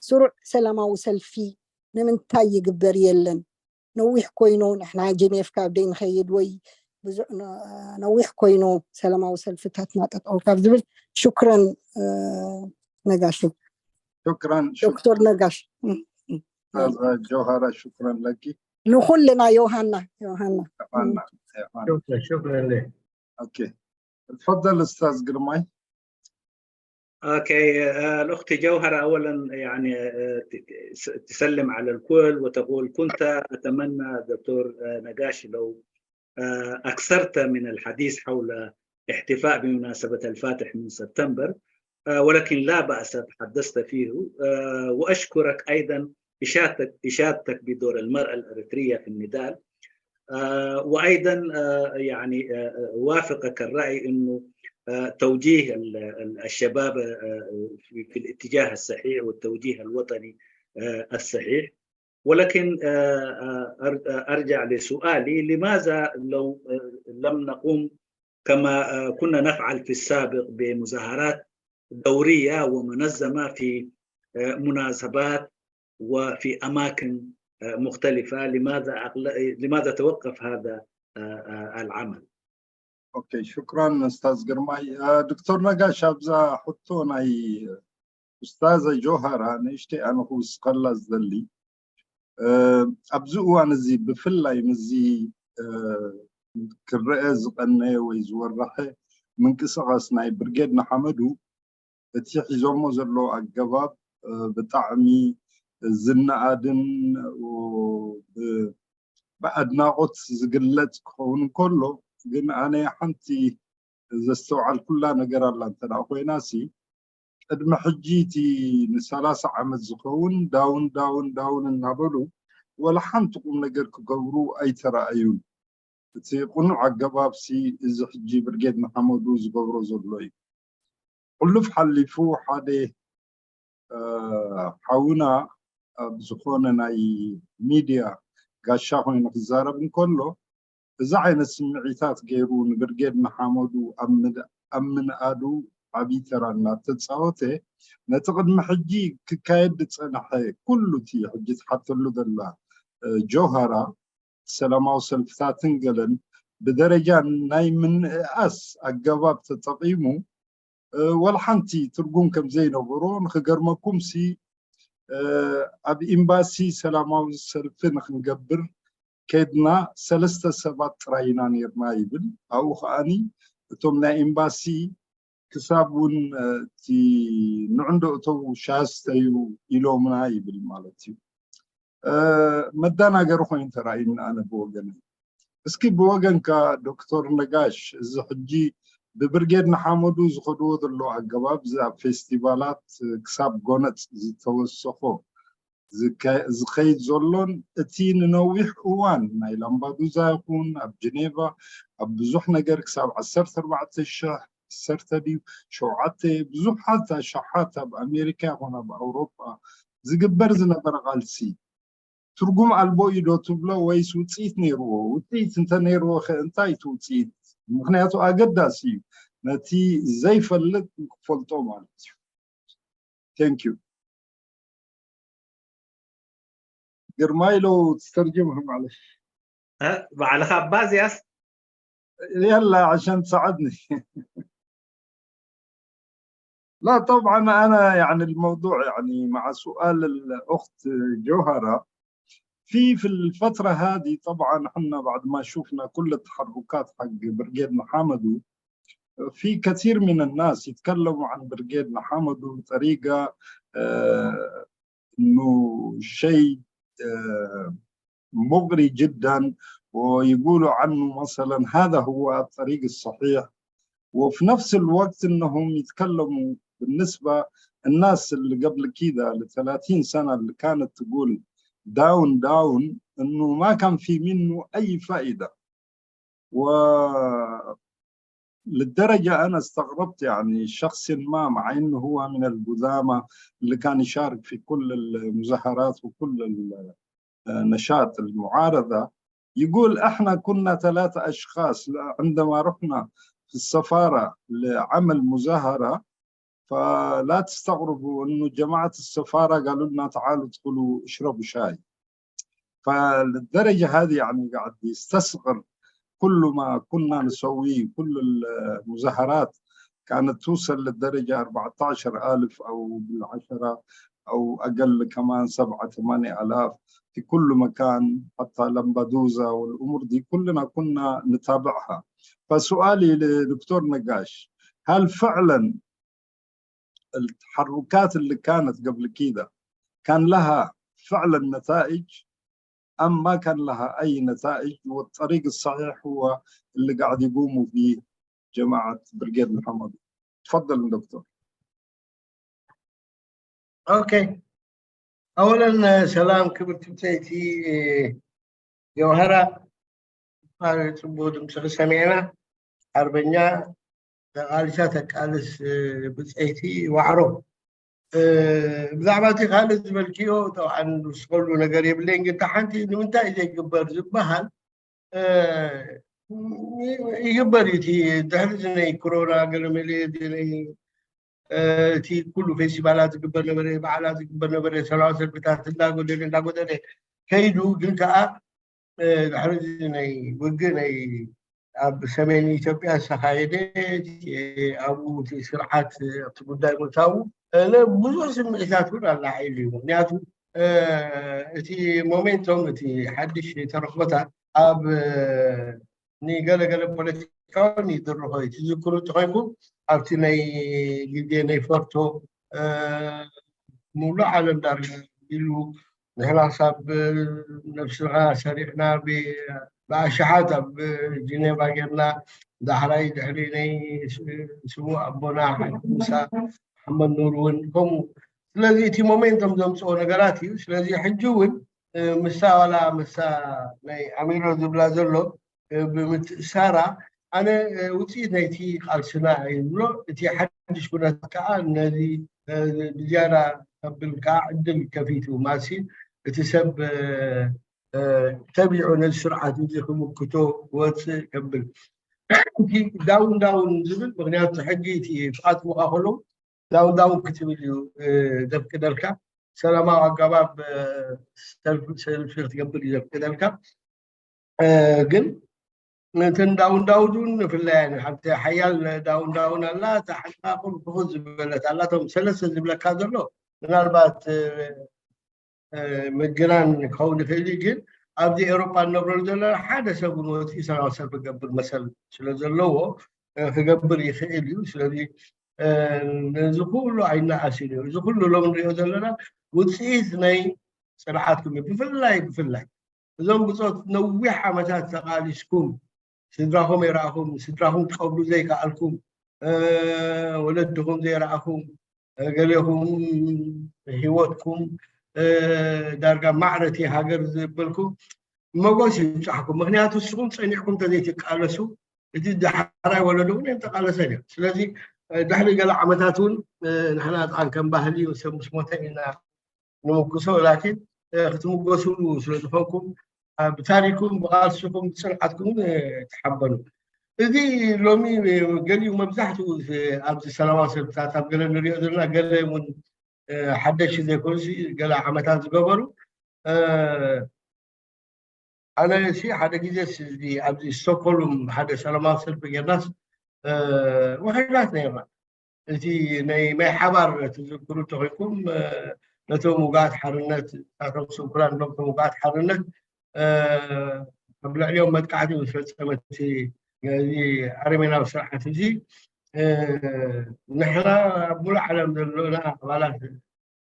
ስሩዕ ሰላማዊ ሰልፊ ንምንታይ ይግበር የለን? ነዊሕ ኮይኑ ንሕና ጀኔፍ ካብ ደይ ንኸይድ ወይ ብዙሕ ነዊሕ ኮይኑ ሰላማዊ ሰልፍታትና ጠጠው ካብ ዝብል። ሽክረን ነጋሽ። شكرا ዶክተር ነጋሽ أستاذة جوهرة، شكرا لك. ንኩልና ዮሃና ዮሃና ዮሃና ዮሃና شكرا شكرا لك. أوكي، تفضل أستاذ قرماي. أوكي، آه، الأخت جوهرة، أولا يعني آه، ت- س- تسلم على الكل وتقول: كنت أتمنى دكتور آه، نقاش لو آه، أكثرت من الحديث حول احتفاء بمناسبة الفاتح من سبتمبر، آه، ولكن لا بأس، تحدثت فيه. آه، وأشكرك أيضا إشادتك إشادتك بدور المرأة الأريترية في النضال. آه، وأيضا آه، يعني آه، أوافقك الرأي أنه آه، توجيه ال- ال- الشباب آه، في في الاتجاه الصحيح والتوجيه الوطني آه، الصحيح. ولكن آه، آه، أر- آه، أرجع لسؤالي: لماذا لو آه، لم نقوم كما آه، كنا نفعل في السابق بمظاهرات دورية ومنظمة في آه، مناسبات وفي أماكن آه، مختلفة؟ لماذا أغل- لماذا توقف هذا آه، آه، العمل؟ أوكي، شكرا أستاذ قرماي. آه، دكتور نقاش، أبزا حطونا أستاذة جوهرة نشتي أنا خص خلص ذلي. ኣብዚ እዋን እዚ ብፍላይ ምስዚ ክረአ ዝቐነየ ወይ ዝወረሐ ምንቅስቓስ ናይ ብርጌድ ንሓመዱ እቲ ሒዞሞ ዘለዉ ኣገባብ ብጣዕሚ ዝነኣድን ብኣድናቖት ዝግለጽ ክኸውን እንከሎ፣ ግን ኣነ ሓንቲ ዘስተውዓልኩላ ነገር ኣላ እንተ ደኣ ኮይና ሲ፣ ቅድሚ ሕጂ እቲ ንሰላሳ ዓመት ዝኸውን ዳውን ዳውን ዳውን እናበሉ ወላ ሓንቲ ቁም ነገር ክገብሩ ኣይተራእዩን። እቲ ቅኑዕ ኣገባብ ሲ እዚ ሕጂ ብርጌድ ንሓመዱ ዝገብሮ ዘሎ እዩ። ሕሉፍ ሓሊፉ ሓደ ሓውና ኣብ ዝኾነ ናይ ሚድያ ጋሻ ኮይኑ ክዛረብ እንከሎ፣ እዚ ዓይነት ስምዒታት ገይሩ ንብርጌድ ንሓመዱ ኣብ ምንኣዱ ዓብዪ ተራ እናተፃወተ፣ ነቲ ቅድሚ ሕጂ ክካየድ ዝፀንሐ ኩሉ እቲ ሕጂ ትሓተሉ ዘላ ጆሃራ ሰላማዊ ሰልፍታትን ገለን ብደረጃ ናይ ምንእኣስ ኣገባብ ተጠቒሙ፣ ወላ ሓንቲ ትርጉም ከም ዘይነበሮ ንክገርመኩም ሲ፣ ኣብ ኤምባሲ ሰላማዊ ሰልፊ ንክንገብር ከድና ሰለስተ ሰባት ጥራይ ኢና ነርና ይብል። ኣብኡ ከኣኒ እቶም ናይ ኤምባሲ ክሳብ እውን እቲ ንዕንዶ እተው ሻስተዩ ኢሎምና ይብል ማለት እዩ። መደናገሪ ኮይኑ ተራእዩኒ ኣነ ብወገነይ። እስኪ ብወገንካ ዶክተር ነጋሽ፣ እዚ ሕጂ ብብርጌድ ንሓመዱ ዝኸድዎ ዘለዉ ኣገባብ እዚ ኣብ ፌስቲቫላት ክሳብ ጎነጽ ዝተወሰኾ ዝከይድ ዘሎን እቲ ንነዊሕ እዋን ናይ ላምባዱዛ ይኹን ኣብ ጀኔቫ ኣብ ብዙሕ ነገር ክሳብ ዓሰርተ ኣርባዕተ ሽሕ ዓሰርተ ድዩ ሸውዓተ ብዙሓት ኣሽሓት ኣብ ኣሜሪካ ይኹን ኣብ ኣውሮጳ ዝግበር ዝነበረ ቃልሲ ትርጉም ኣልቦ እዩ ዶ ትብሎ ወይስ ውፅኢት ነይርዎ? ውፅኢት እንተነይርዎ ከ እንታይ እቲ ውፅኢት? ምክንያቱ ኣገዳሲ እዩ ነቲ ዘይፈልጥ ንክፈልጦ ማለት እዩ። Thank you. ግርማይ ለው ትተርጅም ማለት ባዕልኻ ኣባዝያስ يلا عشان تساعدني. لا طبعا انا يعني الموضوع يعني مع سؤال الاخت جوهره في في الفتره هذه طبعا احنا بعد ما شفنا كل التحركات حق برقيد محمدو في كثير من الناس يتكلموا عن برقيد محمدو بطريقه آه انه شيء آه مغري جدا ويقولوا عنه مثلا هذا هو الطريق الصحيح وفي نفس الوقت انهم يتكلموا بالنسبه الناس اللي قبل كده ل ثلاثين سنه اللي كانت تقول داون داون انه ما كان في منه اي فائده و للدرجة أنا استغربت يعني شخص ما مع إنه هو من القدامى اللي كان يشارك في كل المظاهرات وكل نشاط المعارضة يقول احنا كنا ثلاثة أشخاص عندما رحنا في السفارة لعمل مظاهرة فلا تستغربوا انه جماعة السفارة قالوا لنا تعالوا ادخلوا اشربوا شاي فللدرجة هذه يعني قاعد يستصغر كل ما كنا نسويه كل المظاهرات كانت توصل للدرجة أربعتاشر ألف أو بالعشرة أو أقل كمان سبعة ثمانية آلاف في كل مكان حتى لمبدوزا والأمور دي كلنا كنا نتابعها فسؤالي لدكتور نقاش هل فعلا التحركات اللي كانت قبل كده كان لها فعلا نتائج أم ما كان لها أي نتائج والطريق الصحيح هو اللي قاعد يقوموا به جماعة برقيد محمد تفضل دكتور Okay. أولا سلام ክብርቲ ብሰይቲ ጀውሃራ ጽቡቅ ድምፅኺ ሰሚዕና ሓርበኛ ተቃልሳ ተቃልስ ብፀይቲ ዋዕሮ ብዛዕባ እቲ ካልእ ዝበልክዮ ጠብዓን ዝስከሉ ነገር የብለይን ግን ሓንቲ ንምንታይ ዘይግበር ዝበሃል ይግበር እዩ እቲ ድሕሪ ናይ ኮሮና ገለመለ እቲ ኩሉ ፌስቲቫላት ዝግበር ነበረ በዓላት ዝግበር ነበረ ሰላማዊ ሰልፍታት እንዳጎደለ እንዳጎደለ ከይዱ ግን ከዓ ድሕሪ ናይ ውግእ ናይ ኣብ ሰሜን ኢትዮጵያ ዝተኻየደ ኣብኡ እቲ ስርዓት ኣብቲ ጉዳይ ምእታዉ ብዙሕ ስምዒታት እውን ኣላዒሉ እዩ ምክንያቱ እቲ ሞሜንቶም እቲ ሓድሽ ተረክቦታት ኣብ ንገለገለ ፖለቲካ ፖለቲካውን ይድርኾ እዩ። ትዝክሩ እንተኾይንኩም ኣብቲ ናይ ግዜ ናይ ፎርቶ ሙሉእ ዓለም ዳርጋ ኢሉ ንሕና ሳብ ነብስኻ ሰሪሕና ብኣሽሓት ኣብ ጂኔቫ ጌርና ዳሕራይ ድሕሪ ናይ ስሙ ኣቦና ሓጂ ሙሳ መሓመድ ኑር እውን ከምኡ። ስለዚ እቲ ሞሜንቶም ዘምፅኦ ነገራት እዩ። ስለዚ ሕጂ እውን ምሳ ዋላ ምሳ ናይ ኣሚሮ ዝብላ ዘሎ ብምትእሳራ ኣነ ውፅኢት ናይቲ ቃልስና እዩ ዝብሎ። እቲ ሓድሽ ኩነታት ከዓ ነዚ ብዝያዳ ከብል ከዓ ዕድል ከፊቱ ማሲ እቲ ሰብ ተቢዑ ነዚ ስርዓት እዚ ክምክቶ ክወፅእ ከብል ዳውን ዳውን ዝብል ምክንያቱ ሕጊ እቲ ፍቃድ ክወካ ከለዉ ዳውን ዳውን ክትብል እዩ ዘፍቅደልካ። ሰላማዊ ኣገባብ ሰልፊ ክትገብር እዩ ዘፍቅደልካ። ግን እተን ዳውንዳውን ብፍላይ ሓንቲ ሓያል ዳውንዳውን ኣላ። እታ ሓንቲ ቁር ብኹ ዝበለት ኣላ። እቶም ሰለስተ ዝብለካ ዘሎ ምናልባት ምግናን ክኸውን ይኽእል እዩ። ግን ኣብዚ ኤውሮጳ እንነብረሉ ዘለና ሓደ ሰብ እውን ወፂኡ ሰላማዊ ሰልፊ ክገብር መሰል ስለ ዘለዎ ክገብር ይኽእል እዩ። ስለዚ ነዚ ኩሉ ኣይነኣስን እዩ። እዚ ኩሉ ሎም ንሪኦ ዘለና ውፅኢት ናይ ፅንዓትኩም እዩ። ብፍላይ ብፍላይ እዞም ብፆት ነዊሕ ዓመታት ተቃሊስኩም ስድራኹም የረኣኹም፣ ስድራኹም ትቀብሩ ዘይከኣልኩም፣ ወለድኹም ዘይረኣኹም፣ ገሌኹም ህይወትኩም ዳርጋ ማዕረቲ ሃገር ዝበልኩም መጎስ ይብፃሕኩም። ምክንያቱ ንስኹም ፀኒዕኩም እንተዘይትቃለሱ እቲ ዳሕራይ ወለዶ እውን ኣይምተቃለሰን እዮም። ስለዚ ድሕሪ ገለ ዓመታት እውን ንሕና ጣን ከም ባህሊ ሰብ ምስ ሞተ ኢና ንምጉሶ ላኪን ክትምጎስሉ ስለዝኾንኩም ብታሪኩም ብቃልስኩም ብፅንዓትኩም ተሓበኑ። እዚ ሎሚ ገሊኡ መብዛሕትኡ ኣብዚ ሰላማዊ ሰልፍታት ኣብ ገለ ንሪኦ ዘለና ገለ እውን ሓደሽ ዘይኮኑስ ገለ ዓመታት ዝገበሩ ኣነ ሲ ሓደ ግዜ ኣብዚ ስቶክሆልም ሓደ ሰላማዊ ሰልፊ ጌርናስ ውሕዳት ነርና። እቲ ናይ ማይ ሓባር ትዝክሩ እንተኮይንኩም ነቶም ውጋት ሓርነት ናቶም ስንኩላን ሎም ቶም ውጋት ሓርነት ኣብ ልዕሊኦም መጥቃዕቲ ምስ ፈፀመ እቲ ኣረሜናዊ ስርዓት እዚ ንሕና ኣብ ሙሉእ ዓለም ዘሎና ኣባላት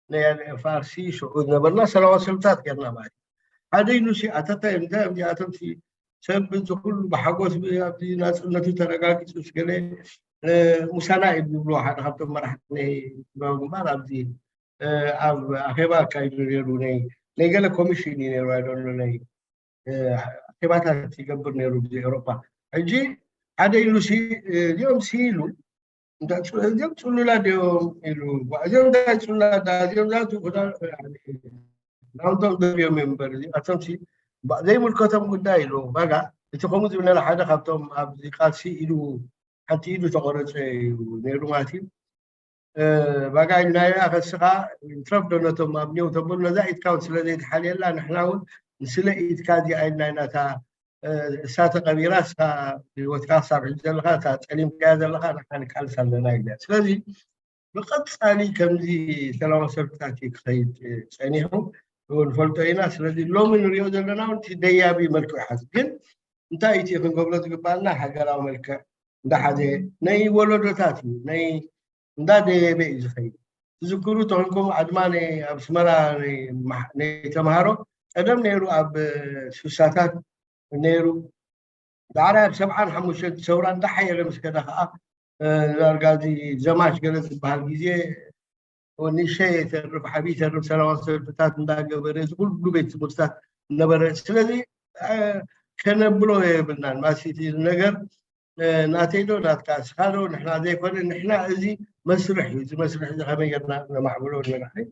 ናይ ኤፍኣርሲ ሽዑ ዝነበርና ሰላማዊ ሰልፍታት ጌርና ማለት እዩ። ሓደ ኢሉ ሲ ኣተታ እንታይ እዚኣቶም ሲ ሰብ እዚ ኩሉ ብሓጎስ ኣብዚ ናፅነቱ ተረጋጊፁ ስገለ ሙሳና እዩ ዝብሎ ሓደ ካብቶም መራሕቲ ናይ ግንባር ኣብዚ ኣብ ኣኼባ ኣካይዱ ነይሩ ናይ ናይ ገለ ኮሚሽን እዩ ነይሩ ኣይደሎ ናይ ኣኼባታት ይገብር ነይሩ ግዜ ኤውሮፓ። ሕጂ ሓደ ኢሉ ሲ እዚኦም ሲ ኢሉ እዚኦም ፅሉላ ድዮም ኢሉ እዚኦም እንታይ ፅሉላ እዚኦም ዛቱ ናውቶም ዘሪኦም እዮም እምበር እዚኣቶም ሲ ዘይምልከቶም ጉዳይ ኢሉ ባጋ እቲ ከምኡ ዝብለና ሓደ ካብቶም ኣብዚ ቃልሲ ኢሉ ሓንቲ ኢዱ ተቆረፀ እዩ ነይሩ ማለት እዩ። ባጋ ኢልና ኢና ከስኻ ትረፍ ዶ ነቶም ኣብ ኔው ተበሉ ነዛ ኢድካ እውን ስለ ዘይትሓልየላ ንሕና እውን ንስለ ኢድካ እዚኣ ኢልና ኢና እታ እሳ ተቐቢራ እሳ ህይወትካ ክሳብ ሕጂ ዘለካ እታ ፀሊምካያ ዘለካ ንሓ ንቃልስ ኣለና ኢለ ስለዚ ብቐፃሊ ከምዚ ሰላማዊ ሰልፍታት እዩ ክኸይድ ፀኒሑ ንፈልጦ ኢና። ስለዚ ሎሚ ንሪኦ ዘለና እውን እቲ ደያቢ መልክዑ ይሓዝ ግን እንታይ እቲ ክንገብሮ ዝግባኣና ሃገራዊ መልክዕ እንዳሓዘ ናይ ወለዶታት እዩ ናይ እንዳደየበ እዩ ዝኸይድ። ትዝክሩ ተኾንኩም ኣድማ ኣብ ኣስመራ ናይ ተምሃሮ ቀደም ነይሩ ኣብ ሱሳታት ነይሩ ዳዕራይ ኣብ ሰብዓን ሓሙሽተን ሰውራ እንዳሓየለ ምስ ከደ ከዓ ዳርጋ እዚ ዘማች ገለ ዝበሃል ግዜ ንእሸ የተርፍ ዓብዪ ተርፍ ሰላማዊ ሰልፍታት እንዳገበረ እዚ ኩሉ ቤት ትምህርትታት ነበረ። ስለዚ ከነብሎ የብልናን ማሲቲ ነገር ናተይ ዶ ናትካ ስኻ ዶ ንሕና ዘይኮነ ንሕና እዚ መስርሕ እዩ። እዚ መስርሕ እዚ ከመይ ጌርና ነማዕብሎ ንመራሒ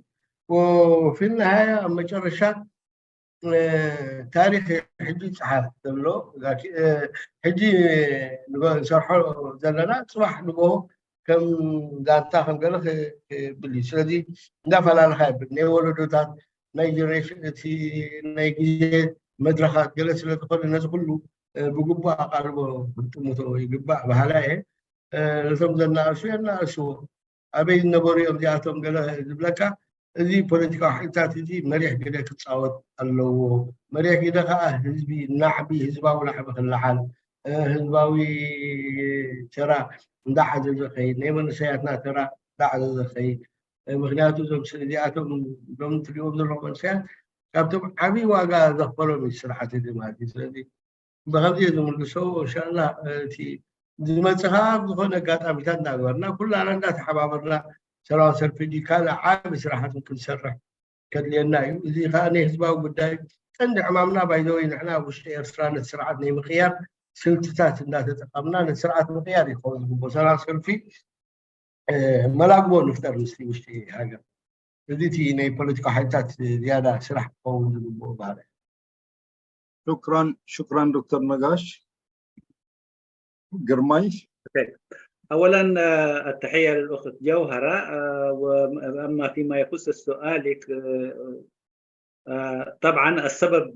ወፊ ነሃያ ኣብ መጨረሻ ታሪክ ሕጂ ይፀሓፍ ዘሎ ሕጂ ንሰርሖ ዘለና ፅባሕ ንጎ ከም ዛንታ ከም ገለ ክብል እዩ። ስለዚ እንዳፈላለካ የብል ናይ ወለዶታት ናይ ጀነሬሽን እቲ ናይ ግዜ መድረካት ገለ ስለዝኮነ ነዚ ኩሉ ብግቡእ ኣቃልቦ ክጥምቶ ይግባእ በሃላ እየ። ነቶም ዘናእሱ የናእስዎ ኣበይ ዝነበሩ እዮም እዚኣቶም ገለ ዝብለካ እዚ ፖለቲካዊ ሓይልታት እዚ መሪሕ ግደ ክፃወት ኣለዎ። መሪሕ ግደ ከዓ ህዝቢ ናዕቢ ህዝባዊ ናዕቢ ክለዓል ህዝባዊ ተራ እንዳዓዘዘ ከይድ፣ ናይ መንእሰያትና ተራ እንዳዓዘዘ ከይድ። ምክንያቱ እዞም እዚኣቶም እዞም ትሪእዎም ዘለኹም መንእሰያት ካብቶም ዓብዪ ዋጋ ዘኽፈሎም እዩ ስርዓት እዚ ማለት እዩ። ስለዚ ብኸምዚ እየ ዝምልሶ። እንሻላ እቲ ዝመፅእ ከዓ ብዝኾነ ኣጋጣሚታት እንዳግበርና ኩላና እንዳተሓባበርና ሰላማዊ ሰልፊ ዲ ካልእ ዓቢ ስራሓትን ክንሰርሕ ከድልየና እዩ። እዚ ከዓ ናይ ህዝባዊ ጉዳይ ቀንዲ ዕማምና ባይዘወይ ንሕና ኣብ ውሽጢ ኤርትራ ነቲ ስርዓት ናይ ምቅያር ስልትታት እንዳተጠቀምና ነቲ ስርዓት ምቅያር ይኸውን ዝግብኦ። ሰላማዊ ሰልፊ መላግቦ ንፍጠር ምስቲ ውሽጢ ሃገር። እዚ እቲ ናይ ፖለቲካ ሓይልታት ዝያዳ ስራሕ ክኸውን ዝግብኦ ባህሪ። شكرا شكرا دكتور نقاش. قرماي. أولا التحية للأخت جوهرة، وأما فيما يخص سؤالك، طبعا السبب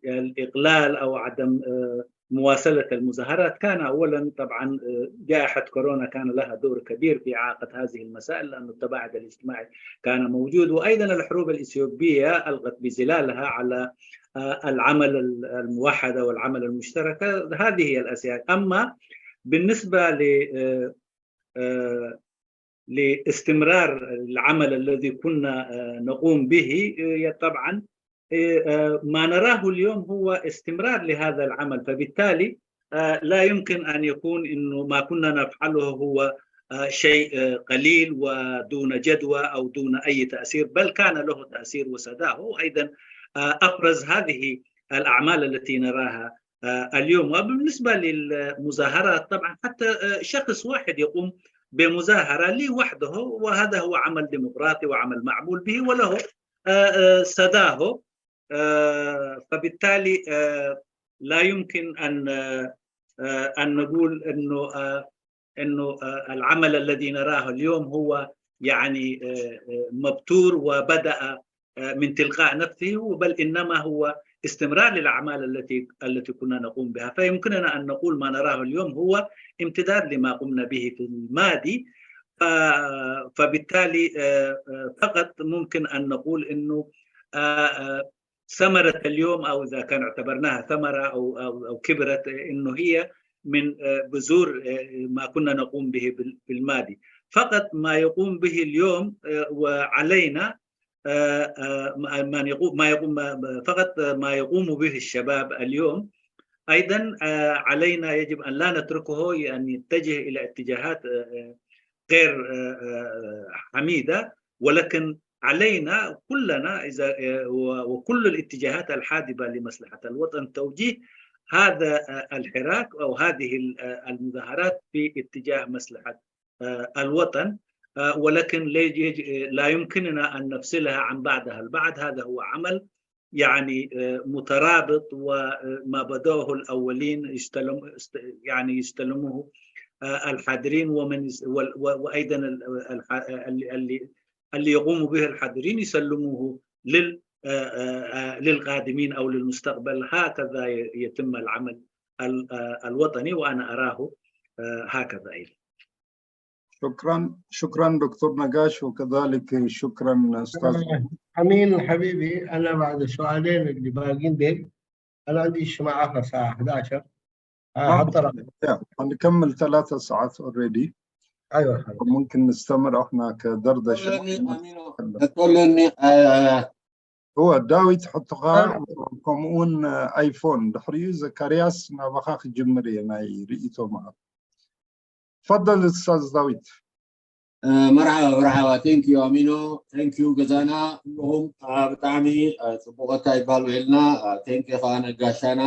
الإقلال أو عدم مواصلة المظاهرات كان أولا طبعا جائحة كورونا كان لها دور كبير في إعاقة هذه المسائل، لأن التباعد الاجتماعي كان موجود، وأيضا الحروب الإثيوبية ألقت بظلالها على العمل الموحد والعمل المشترك. هذه هي الأساس. أما بالنسبة ل لاستمرار العمل الذي كنا نقوم به، طبعا ما نراه اليوم هو استمرار لهذا العمل، فبالتالي لا يمكن أن يكون أنه ما كنا نفعله هو شيء قليل ودون جدوى أو دون أي تأثير، بل كان له تأثير وسداه. وأيضا أفرز هذه الأعمال التي نراها اليوم. وبالنسبة للمظاهرات، طبعا حتى شخص واحد يقوم بمظاهرة لوحده، وهذا هو عمل ديمقراطي وعمل معمول به وله سداه. فبالتالي لا يمكن أن أن نقول أنه أنه العمل الذي نراه اليوم هو يعني مبتور وبدأ من تلقاء نفسه، بل إنما هو استمرار للأعمال التي التي كنا نقوم بها. فيمكننا أن نقول ما نراه اليوم هو امتداد لما قمنا به في الماضي. فبالتالي فقط ممكن أن نقول أنه ثمرة اليوم، أو إذا كان اعتبرناها ثمرة أو أو أو كبرت، إنه هي من بذور ما كنا نقوم به في الماضي. فقط ما يقوم به اليوم وعلينا ما يقوم ما يقوم فقط ما يقوم به الشباب اليوم، أيضا علينا يجب أن لا نتركه أن يتجه إلى اتجاهات غير حميدة، ولكن علينا كلنا إذا وكل الاتجاهات الحادبة لمصلحة الوطن توجيه هذا الحراك أو هذه المظاهرات في اتجاه مصلحة الوطن، ولكن لا يمكننا أن نفصلها عن بعضها البعض. هذا هو عمل يعني مترابط، وما بدأه الأولين يستلم يعني يستلمه الحاضرين، ومن وأيضا اللي اللي يقوموا به الحاضرين يسلموه لل للقادمين أو للمستقبل. هكذا يتم العمل الوطني، وأنا أراه هكذا أيضا. شكرا شكرا دكتور نقاش، وكذلك شكرا أستاذ أمين حبيبي. أنا بعد السؤالين اللي باقين ديل، أنا عندي اجتماع آخر الساعة احدعش. حنكمل ثلاثة ساعات already. أيوة. ممكن نستمر احنا كدردشة. تقول لي هو داوي تحطها كمون آيفون دحريو زكرياس نابخا خجمري ناي رئيتو معه. تفضل أستاذ داوود. መርሓባ መርሓባ። Thank you ኣሚኖ፣ thank you ገዛና ኩልኹም። ብጣዕሚ ፅቡቀታ ይባል ውዒልና። Thank you ከዓ ነጋሻና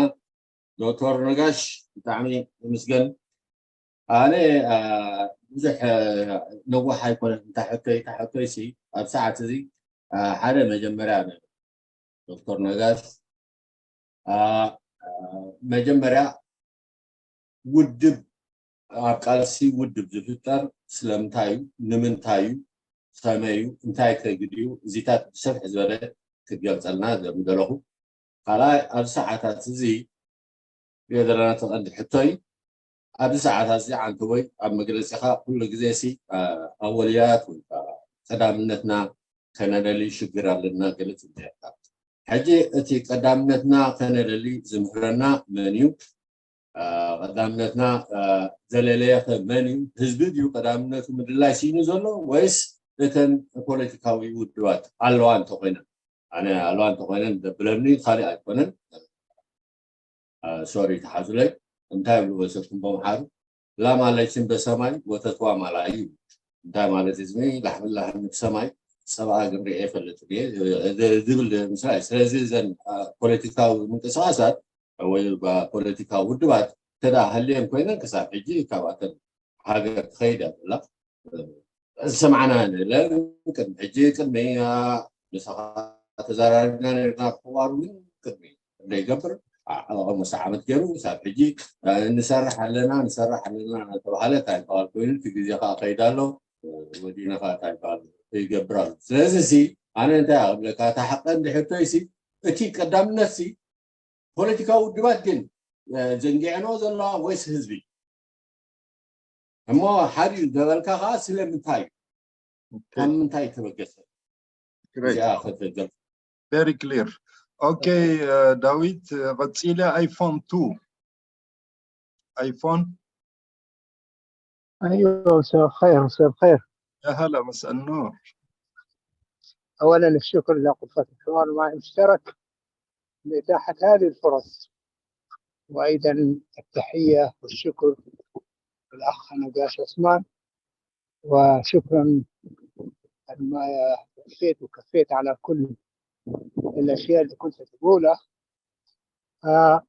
ዶክተር ነጋሽ፣ ብጣዕሚ ይምስገን። ኣነ ብዙሕ ነዋሕ ኣይኮነን። እንታ ሕቶይ እንታ ሕቶይ ሲ ኣብ ሰዓት እዚ ሓደ መጀመርያ ዶክተር ነጋሽ መጀመርያ ውድብ ኣብ ቃልሲ ውድብ ዝፍጠር ስለምንታይ እዩ፣ ንምንታይ እዩ፣ ከመይ እዩ፣ እንታይ ከ ግድዩ፣ እዚታት ብሰፍሕ ዝበለ ክትገልፀልና ምደለኹ። ካልኣይ ኣብዚ ሰዓታት እዚ ሪኦ ዘለና እቲ ቀንዲ ሕቶይ ኣብዚ ሰዓታት እዚ ዓንተቦይ ኣብ መግለፂኻ ኩሉ ግዜ ሲ ኣወልያት ወይ ከዓ ቀዳምነትና ከነለሊ ሽግር ኣለና ገለ ትብል ነርካ። ሕጂ እቲ ቀዳምነትና ከነለሊ ዝምህረና መን እዩ? ቀዳምነትና ዘለለየ ከ መን እዩ? ህዝቢ ድዩ ቀዳምነቱ ምድላይ ስኢኑ ዘሎ ወይስ እተን ፖለቲካዊ ውድባት ኣለዋ እንተኮይነን? ኣነ ኣለዋ እንተኮይነን ዘብለኒ ካልእ ኣይኮነን። ሶሪ ተሓዙለይ። እንታይ ይብሉ ወሰድኩም በምሓሩ? ላም ኣለችን በሰማይ ወተትዋ ማላዩ። እንታይ ማለት እዚ? ላሕሚ ላሕሚ ብሰማይ ጸባኣ ግን ርኤ ይፈልጥ ድየ ዝብል ምስላ እዩ። ስለዚ እዘን ፖለቲካዊ ምንቅስቃሳት ወይ ፖለቲካዊ ውድባት እንተ ሃልየን ኮይነን ክሳብ ሕጂ ካብኣተን ሃገር ትኸይድ እያ ዘላ። ዝሰማዕና ንለን ቅድሚ ሕጂ ቅድሚ ምሳኻ ተዘራሪብና ነርና ክዋሩ ግን ቅድሚ እንደይገብር ዓቐቕ መስ ዓመት ገይሩ ክሳብ ሕጂ ንሰርሕ ኣለና ንሰርሕ ኣለና እናተባሃለ እንታይ በሃል ኮይኑ እቲ ግዜ ከዓ ከይድ ኣሎ። ወዲና ከዓ እንታይ በሃል ይገብር ኣሎ። ስለዚ ሲ ኣነ እንታይ ክብለካ እታ ሓቀ እንድሕርቶይ ሲ እቲ ቀዳምነት ሲ ፖለቲካዊ ውድባት ግን ዘንጊዐንኦ ዘለዋ ወይስ ህዝቢ? እሞ ሓዲኡ ዘበልካ ከዓ ስለምንታይ እዩ? ካብ ምንታይ ተበገሰ? እዚኣ ከተገልጽ። Very clear. Okay, ዳዊት ቀጺለ ኣይፎን ቱ ኣይፎን ايوه، مساء الخير، مساء الخير. يا هلا، مساء النور. اولا الشكر لغرفة الحوار مع المشترك لاتاحة هذه الفرص، وايضا التحية والشكر للاخ نقاش عثمان، وشكرا ما وفيت وكفيت على كل الاشياء اللي كنت تقولها. آه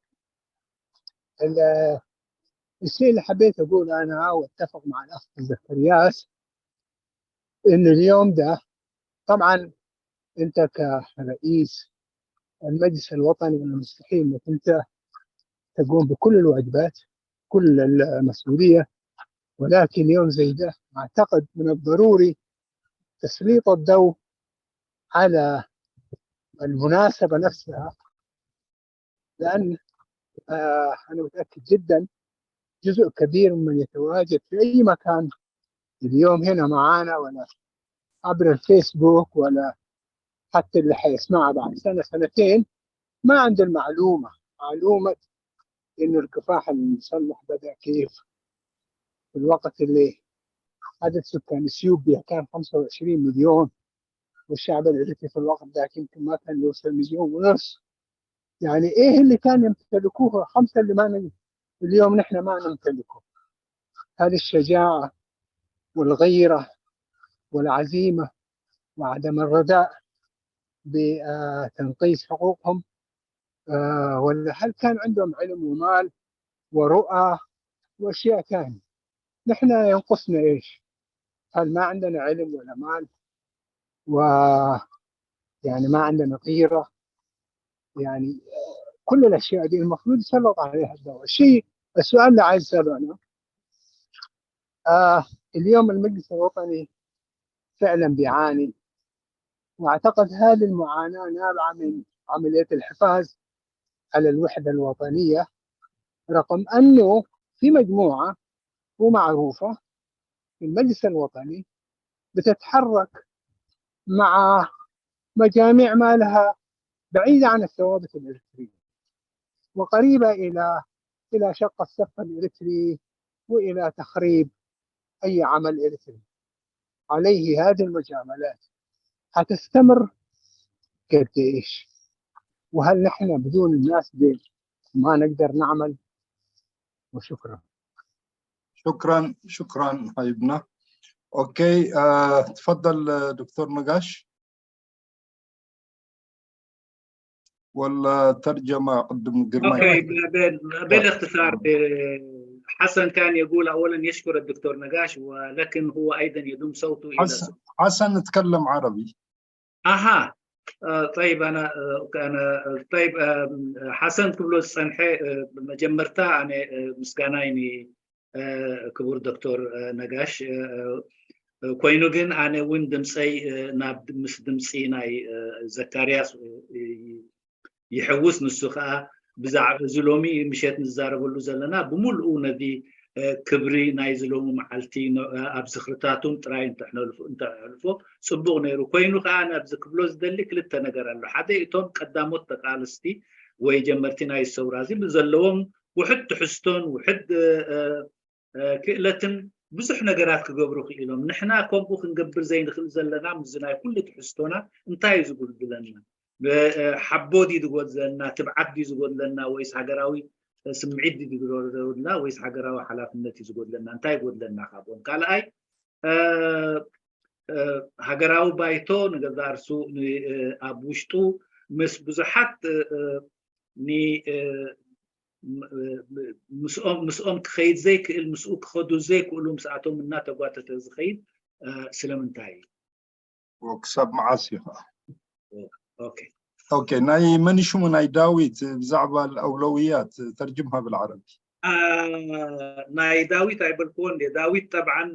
الشيء اللي حبيت اقوله انا واتفق مع الاخ زكرياس ان اليوم ده طبعا انت كرئيس المجلس الوطني من المستحيل انك انت تقوم بكل الواجبات، كل المسؤوليه، ولكن يوم زي ده اعتقد من الضروري تسليط الضوء على المناسبه نفسها، لان آه انا متاكد جدا جزء كبير من يتواجد في اي مكان اليوم هنا معانا ولا عبر الفيسبوك ولا حتى اللي حيسمعها بعد سنه سنتين ما عنده المعلومه، معلومه انه الكفاح المسلح بدا كيف، في الوقت اللي عدد سكان اثيوبيا كان خمسة وعشرين مليون، والشعب الاريتري في الوقت ذاك يمكن ما كان يوصل مليون ونص. يعني ايه اللي كان يمتلكوه الخمسه اللي ما نم... اليوم نحن ما نمتلكه؟ هل الشجاعه والغيره والعزيمه وعدم الرضا بتنقيص حقوقهم؟ آه، ولا هل كان عندهم علم ومال ورؤى واشياء ثانيه؟ نحن ينقصنا ايش؟ هل ما عندنا علم ولا مال؟ و يعني ما عندنا غيره؟ يعني كل الاشياء دي المفروض يسلط عليها الدور. الشيء السؤال اللي عايز اساله انا آه اليوم المجلس الوطني فعلا بيعاني، واعتقد هذه المعاناه نابعه من عمليه الحفاظ على الوحده الوطنيه، رغم انه في مجموعه ومعروفه في المجلس الوطني بتتحرك مع مجاميع ما لها بعيده عن الثوابت الاريتريه وقريبه الى الى شق الصف الاريتري والى تخريب اي عمل اريتري. عليه هذه المجاملات حتستمر قد ايش؟ وهل نحن بدون الناس دي ما نقدر نعمل؟ وشكرا. شكرا شكرا حبيبنا. اوكي آه، تفضل دكتور نقاش. ولا ترجمة قدم قرماي. اوكي بالاختصار. حسن كان يقول اولا يشكر الدكتور نقاش ولكن هو ايضا يضم صوته الى حسن, حسن اتكلم عربي. اها آه طيب انا آه انا طيب آه حسن كبلو الصنحي آه مجمرتا انا آه مسكانايني ክቡር ዶክተር ነጋሽ ኮይኑ ግን ኣነ እውን ድምፀይ ናብ ምስ ድምፂ ናይ ዘካርያስ ይሕውስ። ንሱ ከዓ ብዛዕባ እዚ ሎሚ ምሸት ንዛረበሉ ዘለና ብምልኡ ነዚ ክብሪ ናይዚ ሎሚ መዓልቲ ኣብ ዝኽርታቱን ጥራይ እንተሕልፎ ፅቡቕ ነይሩ። ኮይኑ ከዓ ናብዚ ክብሎ ዝደሊ ክልተ ነገር ኣሎ። ሓደ እቶም ቀዳሞት ተቃለስቲ ወይ ጀመርቲ ናይ ሰውራ እዚ ብዘለዎም ውሕድ ትሕዝቶን ውሕድ ክእለትን ብዙሕ ነገራት ክገብሩ ክኢሎም። ንሕና ከምኡ ክንገብር ዘይንኽእል ዘለና ምስዚ ናይ ኩሉ ትሕዝቶና እንታይ እዩ ዝጉድለና? ሓቦ ድዩ ዝጎድለና? ትብዓት ድዩ ዝጎድለና? ወይስ ሃገራዊ ስምዒት ድዩ ዝጎድለና? ወይስ ሃገራዊ ሓላፍነት እዩ ዝጎድለና? እንታይ ይጎድለና ካብኦም? ካልኣይ ሃገራዊ ባይቶ ንገዛእ ርሱ ኣብ ውሽጡ ምስ ብዙሓት ምስኦም ክኸይድ ዘይክእል ምስኡ ክኸዱ ዘይክእሉ ምስኣቶም እናተጓተተ ዝኸይድ ስለምንታይ እዩ? ክሳብ መዓስ እዩ ከዓ? ኦኬ ናይ መን ሽሙ ናይ ዳዊት ብዛዕባ ኣውለውያት ተርጅምሃ ብልዓረቢ ናይ ዳዊት ኣይበልክዎ እንዴ ዳዊት ጠብዓን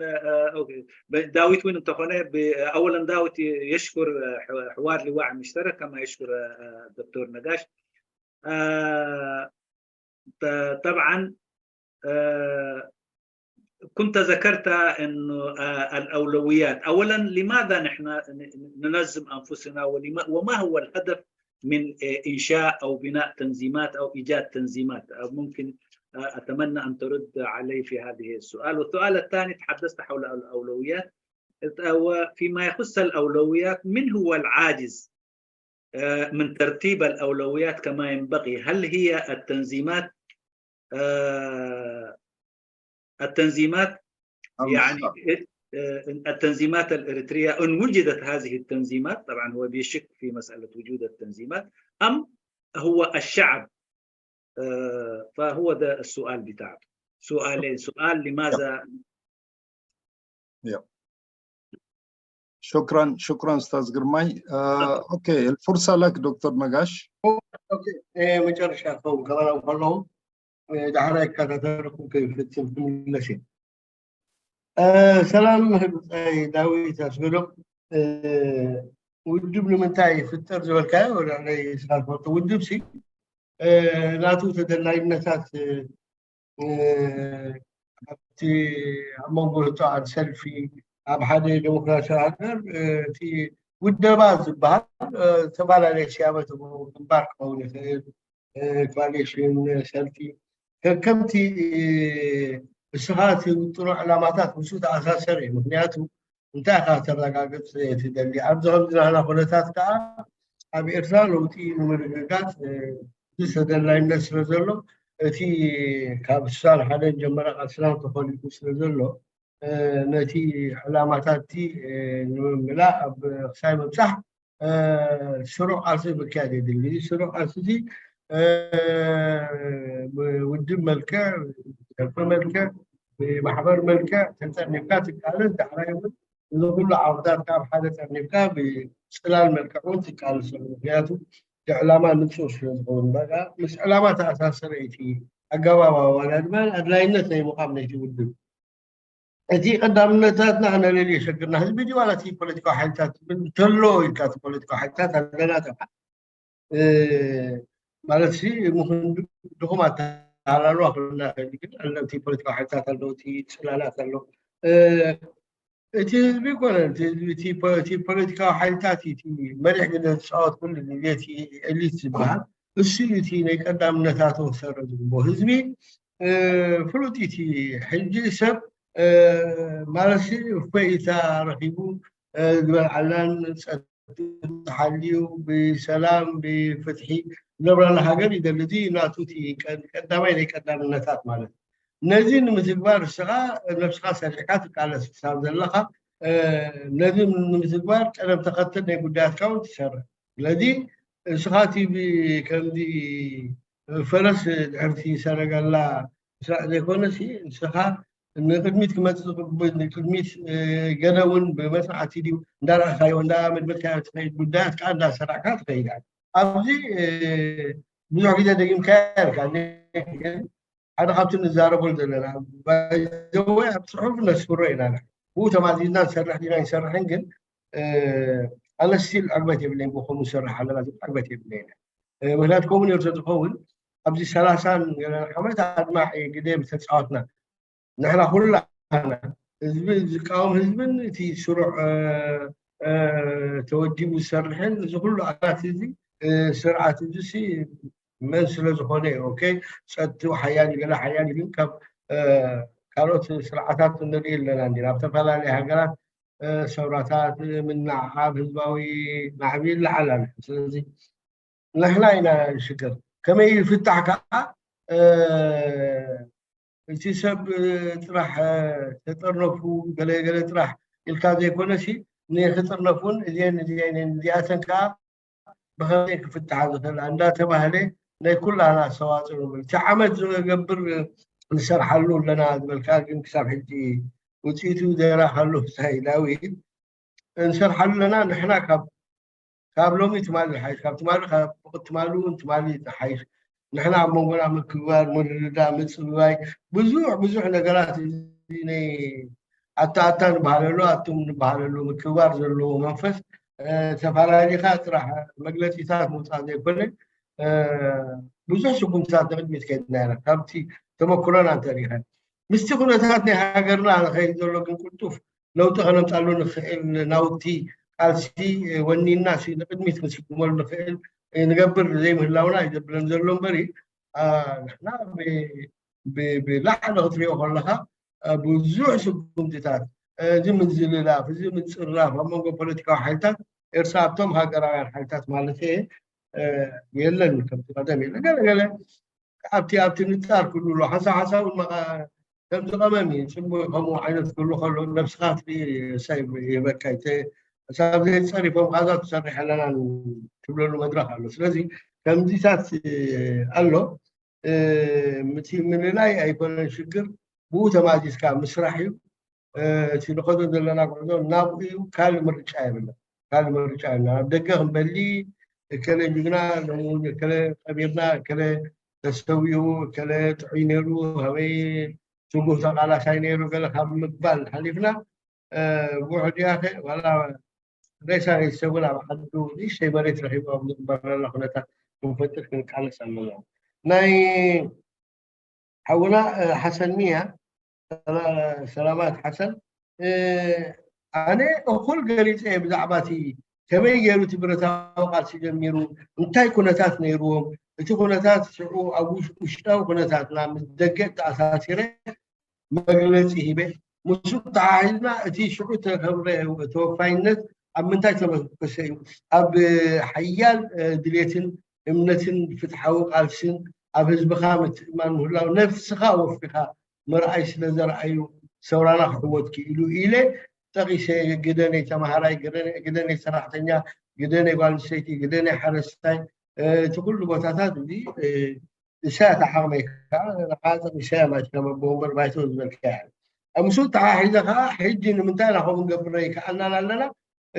ዳዊት እውን እንተኾነ ኣወለን ዳዊት የሽኩር ሕዋር ልዋዕ ምሽተረ ከማ የሽኩር ዶክተር ነጋሽ طبعا كنت ذكرت انه الاولويات اولا لماذا نحن ننظم انفسنا وما هو الهدف من انشاء او بناء تنظيمات او ايجاد تنظيمات ممكن اتمنى ان ترد علي في هذه السؤال والسؤال الثاني تحدثت حول الاولويات وفيما يخص الاولويات من هو العاجز من ترتيب الاولويات كما ينبغي هل هي التنظيمات التنظيمات يعني التنظيمات الاريتريه ان وجدت هذه التنظيمات طبعا هو بيشك في مساله وجود التنظيمات ام هو الشعب فهو ده السؤال بتاعه سؤالين سؤال لماذا شكرا شكرا استاذ ግርማይ ኦኬ الفرصه لك دكتور ነጋሽ መጨረሻ ክኸውን ከማና ከለዉ ዳሕራ ይከታተልኩም ከይፍትን ክምለስ እየ ሰላም ህብፃይ ዳዊት ኣስገዶም ውድብ ንምንታይ ይፍጠር ዝበልካዮ ወዳለይ ስኻ ዝፈልጦ ውድብ ሲ ናቱ ተደላይነታት ኣብቲ ኣብ መንጎ ርቱዓት ሰልፊ ኣብ ሓደ ዴሞክራሲያዊ ሃገር እቲ ውደባ ዝበሃል ዝተፈላለየ ስያመ ግንባር ክኸውን ይኽእል ኮሊሽን ሰልፊ ከከምቲ እስኻ እቲ ውጥኖ ዕላማታት ምስኡ ተኣሳሰር እዩ ምክንያቱ እንታይ ኢኻ ተረጋግፅ ትደሊ ኣብዚ ከምዚ ናህና ኩነታት ከዓ ኣብ ኤርትራ ለውጢ ንምርግጋፅ ዝተደላይነት ስለ ዘሎ እቲ ካብ ስሳን ሓደ ጀመረ ቃልስና ተፈሊጡ ስለ ዘሎ ነቲ ዕላማታት እቲ ንምምላእ ኣብ ክሳይ ምብፃሕ ስሩዕ ቃልሲ ምክያድ የድሊ ስሩዕ ቃልሲ እዚ ብውድብ መልክዕ ሰልፊ መልክዕ ብማሕበር መልክዕ ተፀኒፍካ ትቃለስ ዳሕራይ እውን እዚ ኩሉ ዓወታት ካብ ሓደ ፀኒፍካ ብፅላል መልክዕ እውን ትቃለሰሉ ምክንያቱ እቲ ዕላማ ንፁር ስለ ዝኸውን በቃ ምስ ዕላማ ተኣሳሰረ እቲ ኣገባብ ኣዋዳድባን ኣድላይነት ናይ ምቋም ናይቲ ውድብ እቲ ቀዳምነታትና ክነለልዮ ሸግርና ህዝቢ ድዩ ዋላ እቲ ፖለቲካዊ ሓይልታት እንተሎ ኢልካ እቲ ፖለቲካዊ ሓይልታት ኣለና ተብዓ ማለት ሲ ምኹን ድኹም ኣተሃላልዋ ክብልና ይኽእል ግን ኣለውቲ ፖለቲካዊ ሓይልታት ኣለውቲ ፅላላት ኣሎ እቲ ህዝቢ ይኮነ እቲ ፖለቲካዊ ሓይልታት እቲ መሪሕ ግደ ዝፃወት ኩሉ ግዜ እቲ ኤሊት ዝበሃል እሱ እቲ ናይ ቀዳምነታቱ ክሰረ ዝግቦ ህዝቢ ፍሉጥ እቲ ሕጂ ሰብ ማለት እፎይታ ረኪቡ ዝበልዓላን ተሓልዩ ብሰላም ብፍትሒ ዝነብረላ ሃገር ይደሊ እዚ ናቱ እቲ ቀዳማይ ናይ ቀዳምነታት ማለት ነዚ ንምትግባር እስኻ ነብስኻ ሰሪሕካ ትቃለስ ክሳብ ዘለኻ ነዚ ንምትግባር ቀደም ተኸተል ናይ ጉዳያትካ እውን ትሰርሕ ስለዚ እስኻ እቲ ከምዚ ፈረስ ድሕርቲ ሰረገላ ምስራዕ ዘይኮነሲ ንስኻ ንቅድሚት ክመፅእ ቅድሚት ገለ እውን ብመፅናዕቲ ድዩ እንዳረእካዮ እንዳመድመድካዮ ትኸይድ ጉዳያት ከዓ እንዳሰራዕካ ትኸይድ ኣብዚ ብዙሕ ግዜ ደጊምካ ያልካ ሓደ ካብቲ ንዛረበሉ ዘለና ዘወይ ኣብ ፅሑፍ ነስፍሮ ኢና ብኡ ተማዚዝና ንሰርሕ ዲና ይሰርሕን ግን ኣነ ስቲል ዕግበት የብለይን ብከምኡ ዝሰርሕ ኣለና ዕግበት የብለይን ምክንያቱ ከምኡ ነሩ ተዝኸውን ኣብዚ ሰላሳን ገለን ዓመት ኣድማዒ ግደ ተፃወትና ንሕና ኩላና ህዝቢ ዝቃወም ህዝብን እቲ ስሩዕ ተወዲቡ ዝሰርሕን እዚ ኩሉ ኣላት እዚ ስርዓት እዚ መን ስለ ዝኾነ እዩ። ኦኬ፣ ጸጥትኡ ሓያል እዩ፣ ገለ ሓያል እዩ፣ ግን ካብ ካልኦት ስርዓታት ንርኢ ኣለና እንዲና ኣብ ዝተፈላለዩ ሃገራት ሰውራታት ምንዓብ ህዝባዊ ናዕቢ ይለዓል ኣሎ። ስለዚ ንሕና ኢና ሽግር ከመይ ይፍታሕ ከዓ እቲ ሰብ ጥራሕ ተጠርነፉ ገለ ገለ ጥራሕ ኢልካ ዘይኮነሲ ንክጥርነፉን እዚአን እዚአን እዚኣተን ከዓ ብኸመይ ክፍትሓ ዝኽእል እንዳተባህለ ናይ ኩላና ኣስተዋፅኦ ንብል። እቲ ዓመት ዝገብር ንሰርሓሉ ኣለና ዝበልካ ግን ክሳብ ሕጂ ውፅኢቱ ዘይረኣኻሉ ሳይ ዳዊት እንሰርሓሉ ኣለና። ንሕና ካብ ካብ ሎሚ ትማሊ ዝሓይሽ ካብ ትማሊ ካብ ትማሊ እውን ትማሊ ዝሓይሽ ንሕና ኣብ መንጎና ምክብባር ምርድዳእ ምፅብባይ ብዙሕ ብዙሕ ነገራት እዚ ናይ ኣታ ኣታ ንበሃለሉ ኣቱም ንበሃለሉ ምክብባር ዘለዎ መንፈስ ተፈላሊኻ ጥራሕ መግለፂታት ምውፃእ ዘይኮነ ብዙሕ ስጉምትታት ንቅድሚት ከይድና ኢና። ካብቲ ተመክሮና እንተሪኸ ምስቲ ኩነታት ናይ ሃገርና ንኸይድ ዘሎ ግን ቅልጡፍ ለውጢ ከነምፃሉ ንኽእል ናውቲ ቃልሲ ወኒና ንቅድሚት ክንስጉመሉ ንኽእል ንገብር ዘይምህላውና እዩ ዘብለን ዘሎ እምበሪ ንሕና ብላዕሊ ክትሪኦ ከለካ ብዙሕ ስጉምትታት እዚ ምዝልላፍ እዚ ምፅራፍ ኣብ መንጎ ፖለቲካዊ ሓይልታት ኤርትራ ኣብቶም ሃገራውያን ሓይልታት ማለት እየ የለን ከምቲ ቀደም የለ ገለገለ ኣብቲ ኣብቲ ንጣር ክብሉ ኣሎ ሓሳብ ሓሳብ እውን መቐ- ከምዚ ቀመም እዩ ፅቡቅ ከምኡ ዓይነት ክብሉ ከሎ ነብስካ ትርኢ ሳይ ይህበካ ይተ- ሳብ ዘይፀሪፎም ካዛ ትሰርሕ ኣለና ትብለሉ መድረክ ኣሎ ስለዚ ከምዚታት ኣሎ እቲ ምልላይ ኣይኮነን ሽግር ብኡ ተማዚዝካ ምስራሕ እዩ እቲ ንኸዶ ዘለና ጉዕዞ ናብኡ እዩ ካልእ ምርጫ የብልና ካልእ ምርጫ የብልና ኣብ ደገ ክንበሊ እከለ ጅግና ሎሚ እውን እከለ ቀቢርና እከለ ተሰዊኡ እከለ ጥዑይ ነይሩ ሃበይ ትጉህ ተቃላሳይ ነይሩ ገለ ካብ ምግባል ሓሊፍና ውሕድ ያኸ ዋላ ሬሳ ሰብን ኣብ ዓዱ ንእሽተይ መሬት ረኪቡ ኣብ ዝቅበረላ ኩነታት ክንፈጥር ክንቃለስ ኣለና ናይ ሓውና ሓሰን ሚያ ሰላማት ሓሰን ኣነ እኩል ገሊፀ እየ ብዛዕባ እቲ ከመይ ገይሩ እቲ ብረታዊ ቃልሲ ጀሚሩ እንታይ ኩነታት ነይርዎም እቲ ኩነታት ሽዑ ኣብ ውሽጣዊ ኩነታትና ምስ ደገ ተኣሳሲረ መግለፂ ሂበ ምስኡ ተሓሒዝና እቲ ሽዑ ተኸብረ ተወፋይነት ኣብ ምንታይ ተመርኮሰ እዩ ኣብ ሓያል ድሌትን እምነትን ፍትሓዊ ቃልስን ኣብ ህዝብኻ ምትእማን ምህላው ነፍስኻ ወፊኻ ምርኣይ ስለ ዘርኣዩ ሰውራና ክዕወት ክኢሉ ኢለ ጠቂሰ ግደ ናይ ተምሃራይ ግደ ናይ ሰራሕተኛ ግደ ናይ ጓል ኣንስተይቲ ግደ ናይ ሓረስታይ እቲ ኩሉ ቦታታት እዚ ንሳያ ተሓቕመ ከዓ ንሓፀር ንሳያ ማለት ከም ኣቦ ወንበር ባይቶ ዝበልካ ኣብ ምስኡ ተሓሒዘ ከዓ ሕጂ ንምንታይ ኢና ከምኡ ንገብር ይከኣልናን ኣለና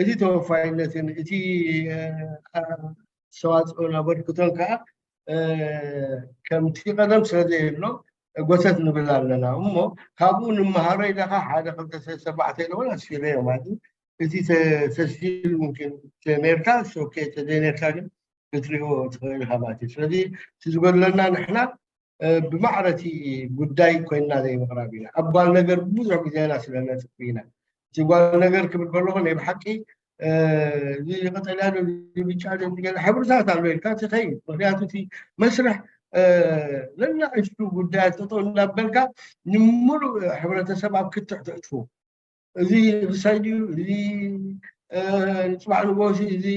እቲ ተወፋይነትን እቲ ኣስተዋፅኦን ኣበርክቶን ከዓ ከምቲ ቀደም ስለ ዘየሎ ጎተት ንብል ኣለና እሞ ካብኡ ንምሃሮ ኢለካ ሓደ ክልተ ሰለስተ ኣርባዕተ ኢለ እውን ኣስፊረዮ ማለት እዩ እቲ ተስጂል ሙምኪን ተነርካ ኦኬ ተዘይነርካ ግን ክትሪኦ ትኽእል ኢኻ ማለት እዩ ስለዚ እቲ ዝጎድለና ንሕና ብማዕረ እቲ ጉዳይ ኮይንና ዘይምቕራብ ኢና ኣብ ጓል ነገር ብዙሕ ግዜና ስለነጥፍ ኢና እቲ ጓል ነገር ክብል ከለኹ ናይ ብሓቂ እዚ ቀጠልያ ዶ ብጫ ዶ ገለ ሕብርታት ኣሎ ኢልካ ትኸይድ ምክንያቱ እቲ መስርሕ ነናእሽቱ ጉዳያት ጠጠው እናበልካ ንምሉእ ሕብረተሰብ ኣብ ክትዕ ተእትዎ እዚ ርሳይ ድዩ እዚ ንፅባሕ ንጎሲ እዚ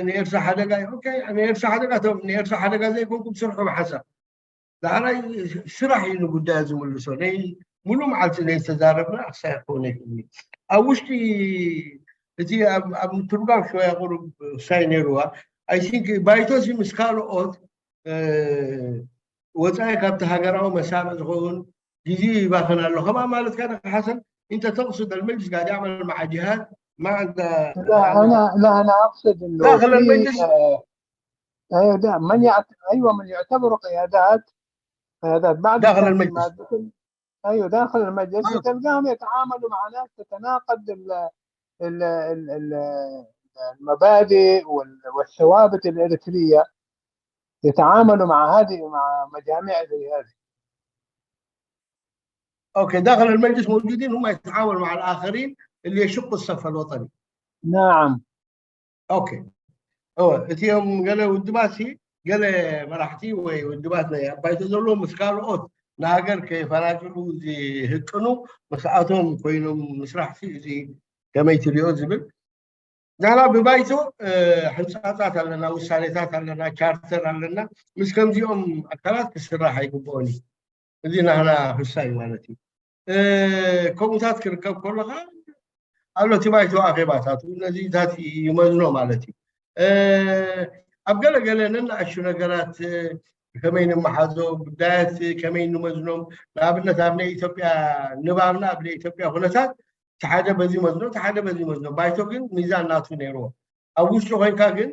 ንኤርትራ ሓደጋ እዩ ንኤርትራ ሓደጋ ቶም ንኤርትራ ሓደጋ ዘይኮንኩም ስርሑ ብሓሳብ ዳሕራይ ስራሕ እዩ ንጉዳይ ዝምልሶ ናይ ሙሉ መዓልቲ ናይ ዝተዛረብና ክሳይ ክኾነ ይኽእል ኣብ ውሽጢ እቲ ኣብ ትርጓም ሽወያ ቁሩብ ክሳይ ነይርዋ ኣይ ቲንክ ባይቶሲ ምስ ካልኦት ወፃኢ ካብቲ ሃገራዊ መሳርዕ ዝኸውን ግዜ ይባኸን ኣሎ ከምኣ ማለት ከ ሓሰን انت تقصد المجلس قاعد يعمل مع جهات ما عندها لا انا لا انا اقصد انه داخل المجلس ايوه ده من يعت... ايوه من يعتبروا قيادات قيادات بعد داخل المجلس ايوه داخل المجلس تلقاهم يتعاملوا مع ناس تتناقض ال ال ال ال المبادئ والثوابت الاريتريه يتعاملوا مع هذه مع مجاميع زي هذه. اوكي داخل المجلس موجودين هم يتعاملوا مع الاخرين اللي يشقوا الصف الوطني. نعم. اوكي. هو اتيهم قالوا ودباسي ገለ መራሕቲ ወይ ውድባት ናይ ኣብ ባይቶ ዘለዉ ምስ ካልኦት ንሃገር ከይፈናጭሉ ዝህቅኑ ምስኣቶም ኮይኖም ምስራሕሲ እዚ ከመይ ትሪኦ ዝብል ንሕና ብባይቶ ሕንፃፃት ኣለና፣ ውሳኔታት ኣለና፣ ቻርተር ኣለና። ምስ ከምዚኦም ኣካላት ክስራሕ ኣይግብኦን እዩ። እዚ ናህና ፍሳ እዩ ማለት እዩ። ከምኡታት ክርከብ ከሎ ከዓ ኣሎ እቲ ባይቶ ኣኼባታቱ ነዚታት ይመዝኖ ማለት እዩ። ኣብ ገለገለ ነናእሹ ነገራት ከመይ ንመሓዞ፣ ጉዳያት ከመይ ንመዝኖም፣ ንኣብነት ኣብ ናይ ኢትዮጵያ ንባብና ኣብ ናይ ኢትዮጵያ ኩነታት እቲ ሓደ በዚ መዝኖ፣ እቲ ሓደ በዚ መዝኖ። ባይቶ ግን ሚዛን ናቱ ነይርዎ። ኣብ ውሽጡ ኮይንካ ግን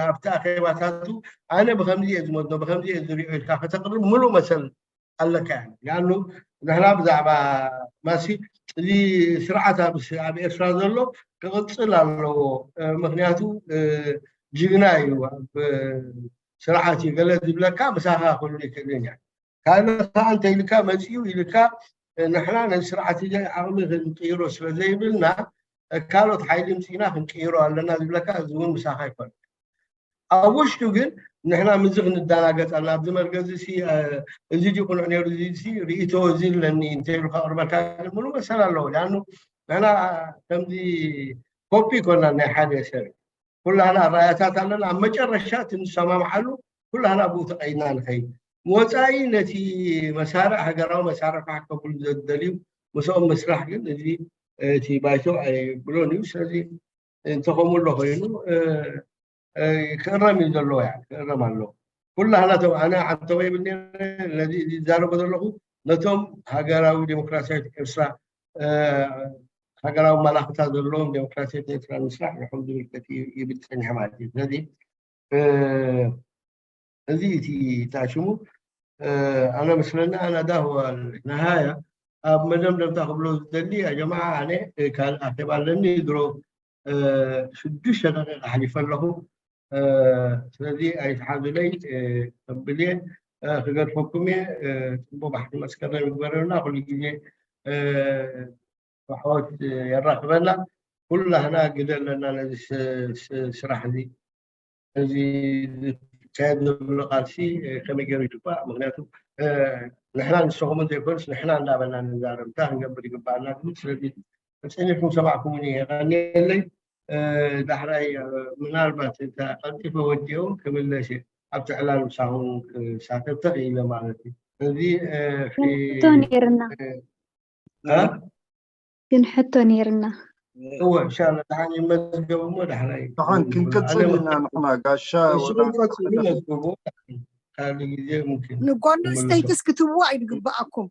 ኣብቲ ኣኼባታቱ ኣነ ብከምዚ እየ ዝመዝኖ፣ ብከምዚ እየ ዝሪኦ ኢልካ ከተቅርብ ምሉእ መሰል ኣለካ። ያ ንሕና ብዛዕባ ማሲ እዚ ስርዓት ኣብ ኤርትራ ዘሎ ክቕፅል ኣለዎ። ምክንያቱ ጅግና እዩ ኣብ ስርዓት እዩ ገለ ዝብለካ ምሳኻ ክህሉ ይክእልን እያ። ካልእ ከዓ እንተ ኢልካ መፂኡ ኢልካ ንሕና ነዚ ስርዓት እዚ ዓቕሚ ክንቅይሮ ስለ ዘይብልና ካልኦት ሓይሊ ምፅኢና ክንቅይሮ ኣለና ዝብለካ እዚ እውን ምሳኻ ይኮን። ኣብ ውሽጡ ግን ንሕና ምዚ ክንደናገፅ ኣለና። ኣብዚ መርገዚ ሲ እዚ ድዩ ቅኑዕ ነይሩ እዚ ሲ ርእይቶ እዚ ኣለኒ እንተይሉ ከቕርበልካ ግን ሙሉ መሰል ኣለዎ። ሊኣኑ ንሕና ከምዚ ኮፒ ይኮና ናይ ሓደ ሰብ ኩላህና ራእያታት ኣለና። ኣብ መጨረሻ እቲ ንሰማምዓሉ ኩላህና ብኡ ተቐይድና ንኸይድ። ወፃኢ ነቲ መሳርዕ ሃገራዊ መሳርዕ ክሓከብሉ ዘደልዩ ምስኦም ምስራሕ ግን እዚ እቲ ባይቶ ኣይብሎን እዩ። ስለዚ እንተኸምኡ ኣሎ ኮይኑ ክእረም እዩ ዘለዎ ያ ክእረም ኣሎ። ኩላህና ቶም ኣነ ዓንተወ ይብል ነዚ ዝዛረቦ ዘለኹ ነቶም ሃገራዊ ዴሞክራሲያዊት ኤርትራ ሃገራዊ መላኽታ ዘለዎም ዴሞክራሲያዊት ኤርትራ ንምስራሕ ንኹም ዝምልከት ይብል ፀኒሐ ማለት እዩ። ስለዚ እዚ እቲ ታሽሙ ኣነ ምስለና ኣና ዳህዋ ነሃያ ኣብ መደምደምታ ክብሎ ዝደሊ ኣጀማዓ ኣነ ካልእ ኣኼባ ኣለኒ ድሮ ሽዱሽተ ደቂቃ ሓሊፈ ኣለኹ። ስለዚ ኣይትሓዙለይ ከብል እየ ክገድፈኩም እየ። ፅቡቅ ባሕቲ መስከረም ይግበረልና ኩሉ ግዜ ብዓወት የራክበና። ኩላህና ግደ ኣለና ነዚ ስራሕ እዚ እዚ ዝካየድ ዘሎ ቃልሲ ከመይ ገይሩ ይግባእ ምክንያቱ ንሕና ንስኹምን ዘይኮንስ ንሕና እንዳበልና ንዛረብ እንታይ ክንገብር ይግባኣና ዝብል ስለዚ ፅኒሕኩም ሰማዕኩምኒ የቀንየለይ ዳሕራይ ምናልባት እታ ቀልጢፈ ወዲኦ ክምለስ ኣብቲ ዕላል ምሳኹም ክሳተፍ ተኽኢለ ማለት እዩ እዚ ሕቶ ነይርና ግን ሕቶ ነይርና እወ እንሻላ ደሓን ይመዝገቡ እሞ ዳሕራይ ደሓን ክንቅፅል ኢና ንሕና ጋሻ እሱ ቀፂሉ መዝግቡ ካልእ ግዜ ሙምኪን ንጓል ኣንስተይትስ ክትብዋ እዩ ዝግበኣኩም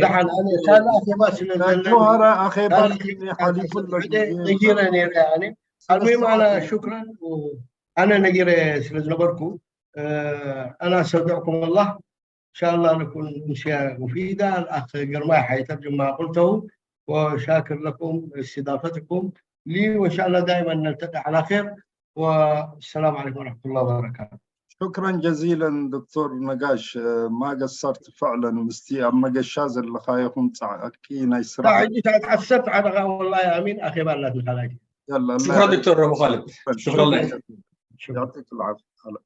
ደሓን ኣነ ካልእ ኣኼባ ስለ ዘለኒ ጆሃራ ኣኼባ ሓሊፉ ኣሎ ግዜ ነጊረ ነይረ ኣነ ኣልሙሂም ኣነ ሹክረን ኣነ ነጊረ ስለ ዝነበርኩ ኣና ሰደዕኩም ኣላህ إن شاء الله نكون أمسية مفيدة. الأخ قرماي حيترجم ما قلته، وشاكر لكم استضافتكم لي، وإن شاء الله دائما نلتقي على خير، والسلام عليكم ورحمة الله وبركاته. شكرا جزيلا دكتور نقاش ما قصرت فعلا مستي أما قشاز اللي خايكم تعكي نايسرا تعجي تعتعسرت على والله آمين أخي بالله الخلايا. يلا شكرا دكتور أبو خالد شكرا لك يعطيك العافية هلا.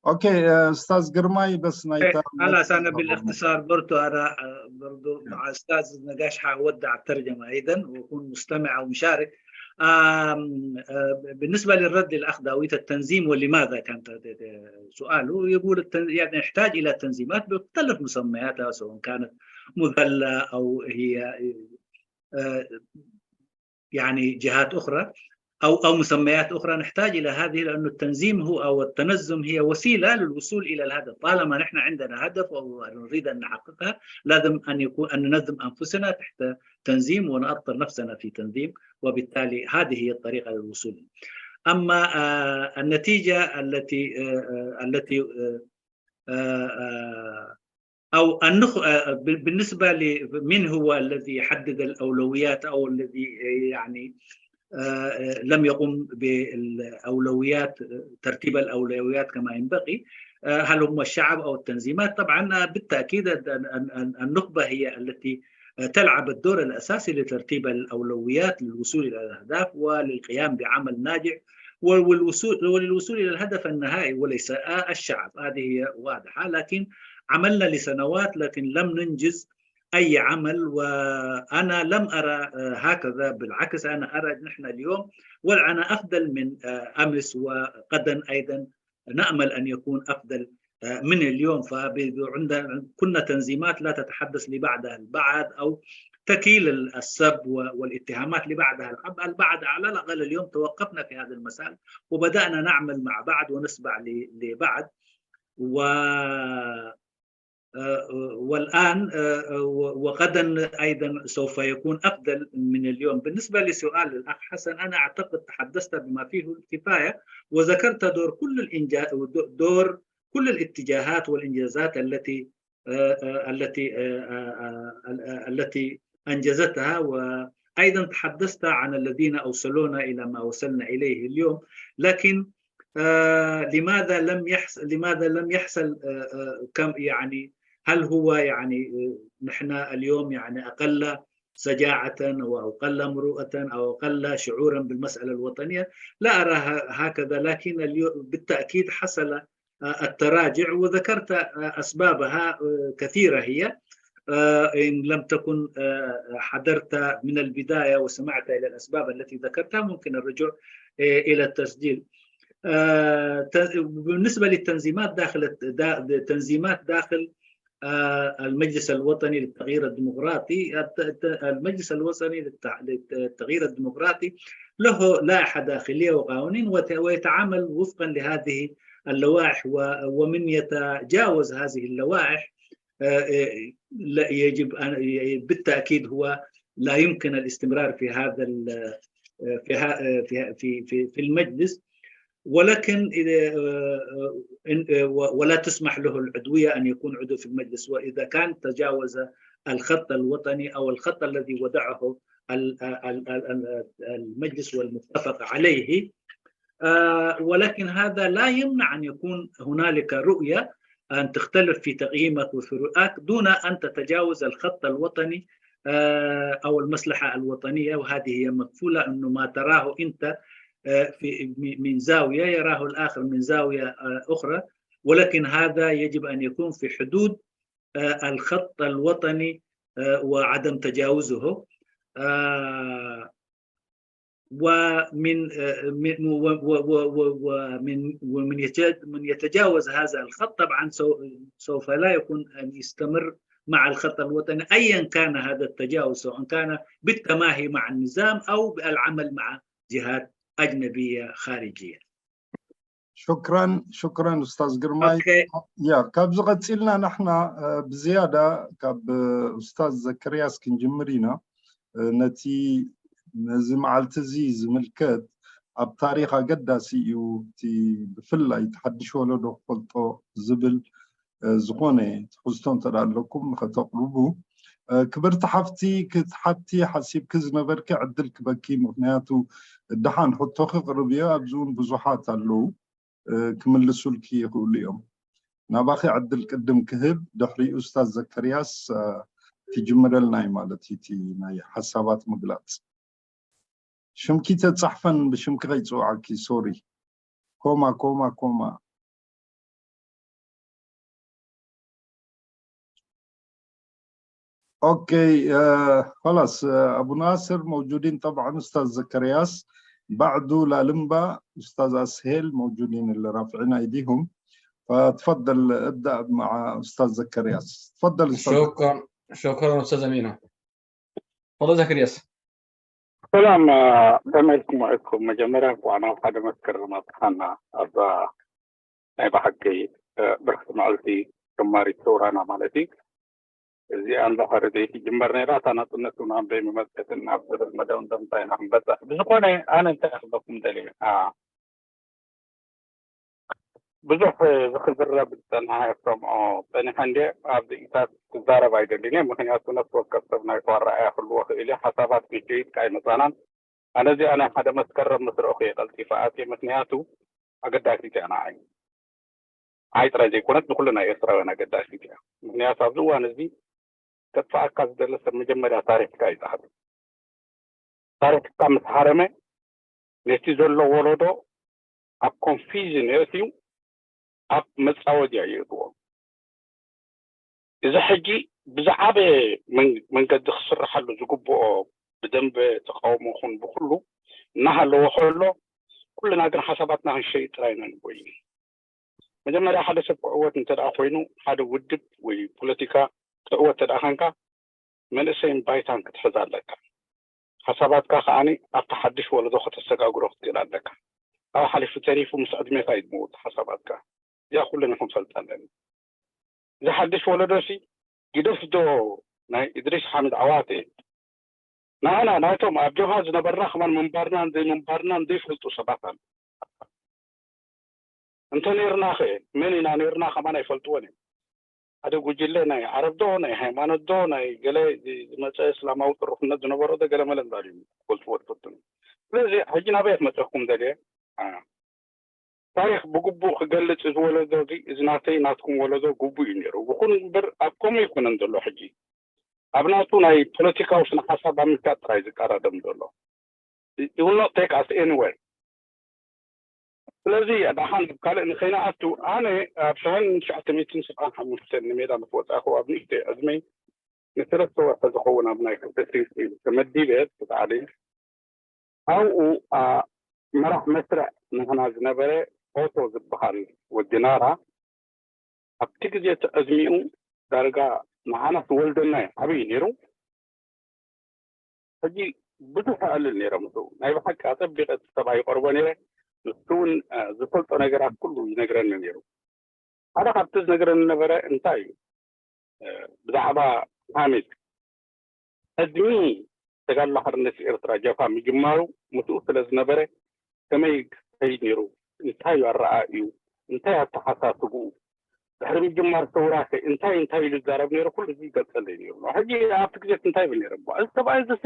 اوكي استاذ قرماي بس نايتا خلاص انا بالاختصار برضو انا برضو مع استاذ نقاش حودع الترجمه ايضا واكون مستمع او مشارك. بالنسبه للرد للاخ داويت التنظيم ولماذا كان سؤاله يقول يعني يحتاج الى تنظيمات بمختلف مسمياتها سواء كانت مذله او هي يعني جهات اخرى او او مسميات اخرى نحتاج الى هذه لانه التنظيم هو او التنظم هي وسيله للوصول الى الهدف طالما نحن عندنا هدف ونريد ان نحققها لازم ان يكون ان ننظم انفسنا تحت تنظيم ونأطر نفسنا في تنظيم وبالتالي هذه هي الطريقه للوصول. اما النتيجه التي التي او النخ بالنسبه من هو الذي يحدد الاولويات او الذي يعني لم يقم بالاولويات ترتيب الاولويات كما ينبغي هل هم الشعب او التنظيمات؟ طبعا بالتاكيد النخبه هي التي تلعب الدور الأساسي لترتيب الأولويات للوصول إلى الأهداف وللقيام بعمل ناجح وللوصول وللوصول إلى الهدف النهائي وليس الشعب. هذه هي واضحة، لكن عملنا لسنوات لكن لم ننجز أي عمل، وأنا لم أرى هكذا. بالعكس، أنا أرى نحن اليوم وضعنا أفضل من أمس، وغدا أيضا نأمل أن يكون أفضل من اليوم. فعندنا كنا تنظيمات لا تتحدث لبعضها البعض أو تكيل السب والاتهامات لبعضها البعض. على الأقل اليوم توقفنا في هذا المسألة وبدأنا نعمل مع بعض ونسمع لبعض. و والآن وغدا أيضا سوف يكون أفضل من اليوم. بالنسبة لسؤال الأخ حسن، أنا أعتقد تحدثت بما فيه الكفاية وذكرت دور كل الإنجا... دور كل الاتجاهات والإنجازات التي التي التي أنجزتها، وأيضا تحدثت عن الذين أوصلونا إلى ما وصلنا إليه اليوم. لكن لماذا لم يحصل لماذا لم يحصل كم يعني هل هو يعني نحن اليوم يعني أقل شجاعة أو أقل مروءة أو أقل شعورا بالمسألة الوطنية؟ لا أراها هكذا، لكن اليوم بالتأكيد حصل التراجع، وذكرت أسبابها كثيرة هي. إن لم تكن حضرت من البداية وسمعت إلى الأسباب التي ذكرتها، ممكن الرجوع إلى التسجيل. بالنسبة للتنظيمات داخل تنظيمات داخل المجلس الوطني للتغيير الديمقراطي، المجلس الوطني للتغيير الديمقراطي له لائحة داخلية وقوانين ويتعامل وفقا لهذه اللوائح، ومن يتجاوز هذه اللوائح يجب أن بالتأكيد هو لا يمكن الاستمرار في هذا في في في في المجلس، ولكن ولا تسمح له العضوية أن يكون عضو في المجلس، وإذا كان تجاوز الخط الوطني أو الخط الذي وضعه المجلس والمتفق عليه. ولكن هذا لا يمنع أن يكون هنالك رؤية أن تختلف في تقييمك وفروقك دون أن تتجاوز الخط الوطني أو المصلحة الوطنية، وهذه هي مقفولة. أنه ما تراه أنت في من زاوية يراه الآخر من زاوية أخرى، ولكن هذا يجب أن يكون في حدود الخط الوطني وعدم تجاوزه. ومن من ومن من يتجاوز هذا الخط طبعا سوف لا يكون أن يستمر مع الخط الوطني أيا كان هذا التجاوز، سواء كان بالتماهي مع النظام أو بالعمل مع جهات أجنبية خارجية. شكرا شكرا أستاذ جرماي. Okay. يا كابز قتلنا نحن بزيادة كاب أستاذ زكرياس كنجمرينا نتي نزم على تزيز ملكت ኣብ ታሪኽ ኣገዳሲ እዩ። እቲ ብፍላይ እቲ ሓድሽ ወለዶ ክፈልጦ ዝብል ዝኾነ ትሕዝቶ እንተ ኣለኩም ከተቕርቡ። ክብርቲ ሓፍቲ ክትሓቲ ሓሲብኪ ዝነበርኪ ዕድል ክበኪ፣ ምክንያቱ ደሓን ሕቶኺ ቅርብ እዮ፣ ኣብዚ እውን ብዙሓት ኣለዉ ክምልሱልኪ ይኽእሉ እዮም። ናባኺ ዕድል ቅድም ክህብ፣ ድሕሪኡ ኡስታዝ ዘከርያስ ትጅምረልና እዩ ማለት እዩ እቲ ናይ ሓሳባት ምግላፅ። ሽምኪ ተጻሕፈን ብሽምኪ ከይጽውዓኪ ሶሪ። ኮማ ኮማ ኮማ። اوكي آه خلاص آه ابو ناصر موجودين طبعا استاذ زكرياس بعده لالمبا استاذ اسهيل موجودين اللي رافعين ايديهم فتفضل ابدا مع استاذ زكرياس تفضل استاذ شكرا شكرا استاذ امينه. تفضل زكرياس. ሰላም ከመይ ኢልኩም ውዒልኩም? መጀመርያ እንኳዕ ናብ ሓደ መስከረም ኣብፅሓና። ኣብዛ ናይ ብሓቂ ብርክቲ መዓልቲ ጀማሪት ሰውራና ማለት እዩ። እዚኣ እንዳ ኸረደይቲ ጅመር ነይራ እታ ናፅነት እውን ኣንበይ መመልከትን ኣብ ዝብል መደምደምታ ኢና ክንበፅሕ። ብዝኾነ ኣነ እንታይ ክብለኩም ደልየ ብዙሕ ዝኽዝረብ ዝፀንሐ ክሰምዖ ፀኒሐ እንደ ኣብዚ ኢታት ክዛረብ ኣይደልን እየ። ምክንያቱ ነፍሲ ወከፍ ሰብ ናይ ኣረኣእያ ክህልዎ ክእል እዩ። ሓሳባት ክሸይጥካ ኣይመፃናን። ኣነ እዚኣ ናይ ሓደ መስከረም ምስ ረእኹ እየ ቀልጢፈ ኣትየ። ምክንያቱ ኣገዳሲት እያ ንዓይ። ንዓይ ጥራይ ዘይኮነት ንኩሉ ናይ ኤርትራውያን ኣገዳሲት እያ። ምክንያቱ ኣብዚ እዋን እዚ ከጥፋኣካ ዝደለ ሰብ መጀመርያ ታሪክካ ይፅሓፍ። ታሪክካ ምስ ሃረመ ነቲ ዘሎ ወለዶ ኣብ ኮንፊዥን የእትዩ ኣብ መፃወድያ የእትዎ። እዚ ሕጂ ብዝዓበየ መንገዲ ክስርሓሉ ዝግብኦ ብደንበ ተቃውሞ ኹን ብኩሉ እናሃለዎ ከሎ ኩልና ግን ሓሳባትና ክንሸይጥ ጥራይ ኢና ንጎይ። መጀመርያ ሓደ ሰብ ክዕወት እንተ ደኣ ኮይኑ ሓደ ውድብ ወይ ፖለቲካ ክዕወት እንተ ደኣ ኻንካ መንእሰይን ባይታን ክትሕዝ ኣለካ። ሓሳባትካ ከዓኒ ኣብቲ ሓድሽ ወለዶ ከተሰጋግሮ ክትክእል ኣለካ። ካብ ሓሊፉ ተሪፉ ምስ ዕድሜካ እዩ ዝመውት ሓሳባትካ። እዚኣ ኩልና ክንፈልጣ ኣለና። እዚ ሓድሽ ወለዶ ሲ ግደፍ ዶ ናይ እድሪስ ሓሚድ ዓዋተ ናና ናይቶም ኣብ ጀብሃ ዝነበርና ከማን ምንባርናን ዘይምንባርናን ዘይፈልጡ ሰባት ኣለ። እንተ ነርና ኸ መን ኢና ነርና ከማን ኣይፈልጥዎን እዮም። ሓደ ጉጅለ ናይ ዓረብ ዶ ናይ ሃይማኖት ዶ ናይ ገለ ዝመፀ እስላማዊ ጥሩፍነት ዝነበሮ ዶ ገለ መለ እንዳሉ እዮም ክገልፅዎ ዝፈትኑ። ስለዚ ሕጂ ናበይ ክመፀኩም ደልየ ታሪክ ብግቡእ ክገልፅ እዚ ወለዶ እዚ እዚ ናተይ ናትኩም ወለዶ ግቡእ እዩ ነይሩ። ይኹን እምበር ኣብ ከምኡ ኣይኮነን ዘሎ ሕጂ ኣብ ናቱ ናይ ፖለቲካዊ ስነ ሓሳብ ኣብ ምሻጥ ጥራይ ዝቀዳደም ዘሎ ይውኖ ቴክ ኣስ ኤኒወር። ስለዚ ደሓን ኣብ ካልእ ንኸይንኣቱ ኣነ ኣብ ሸሕን ትሽዓተ ሚእትን ሰብዓን ሓሙሽተን ንሜዳ ምስ ወፃእኹ ኣብ ንእሽተይ ዕድመይ ንሰለስተ ወርሒ ዝኸውን ኣብ ናይ ክልተ ፊልም ተመዲበ ብታዕሊም ኣብኡ መራሕ መስርዕ ንህና ዝነበረ ኦቶ ዝበሃል ወዲ ናራ ኣብቲ ግዜ እቲ ዕድሚኡ ዳርጋ ንዓና ትወልደና እዩ ዓብዪ ነይሩ። ሕጂ ብዙሕ ኣዕልል ነይረ ምስኡ ናይ ብሓቂ ኣፀቢቐ እቲ ሰብኣይ ይቐርቦ ነይረ። ንሱ እውን ዝፈልጦ ነገራት ኩሉ ይነግረኒ ነይሩ። ሓደ ካብቲ ዝነግረኒ ነበረ እንታይ እዩ ብዛዕባ ሓሚድ ዕድሚ ተጋድሎ ሓርነት ኤርትራ ጀብሃ ምጅማሩ ምስኡ ስለ ዝነበረ ከመይ ክኸይድ ነይሩ እንታይ እዩ ኣረኣእዩ እንታይ ኣተሓሳስብኡ ድሕሪ ምጅማር ሰውራ ከ እንታይ እንታይ ኢሉ ዝዛረብ ነይሩ ኩሉ እዚ ይገልፀለይ ነይሩ ሕጂ ኣብቲ ግዜ እንታይ ይብል ነይረ እዚ ሰብኣይ እዚ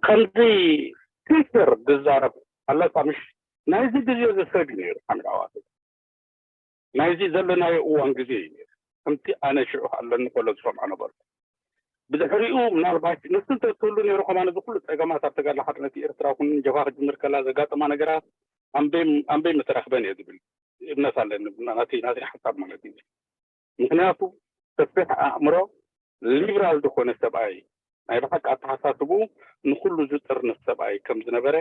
ከምዚ ቲቸር ዝዛረብ ኣለካ ምሽ ናይዚ ግዜ ዝሰብ እዩ ነይሩ ሓምድ ዓዋተ ናይዚ ዘለናዮ እዋን ግዜ እዩ ነይሩ ከምቲ ኣነ ሽዑ ኣለኒ ከሎ ዝሰምዖ ነበርኩ ብድሕሪኡ ምናልባት ንሱ እንተትህሉ ነይሩ ከማን እዚ ኩሉ ፀገማት ኣብ ተጋድሎ ሓርነት ኤርትራ ኩን ጀብሃ ክጅምር ከላ ዘጋጠማ ነገራት ኣንበይ ምተረኽበን እየ ዝብል እምነት ኣለኒ ናተይ ናተይ ሓሳብ ማለት እዩ ምክንያቱ ሰፊሕ ኣእምሮ ሊብራል ዝኾነ ሰብኣይ ናይ ብሓቂ ኣተሓሳስብኡ ንኩሉ ዝጥርንፍ ሰብኣይ ከም ዝነበረ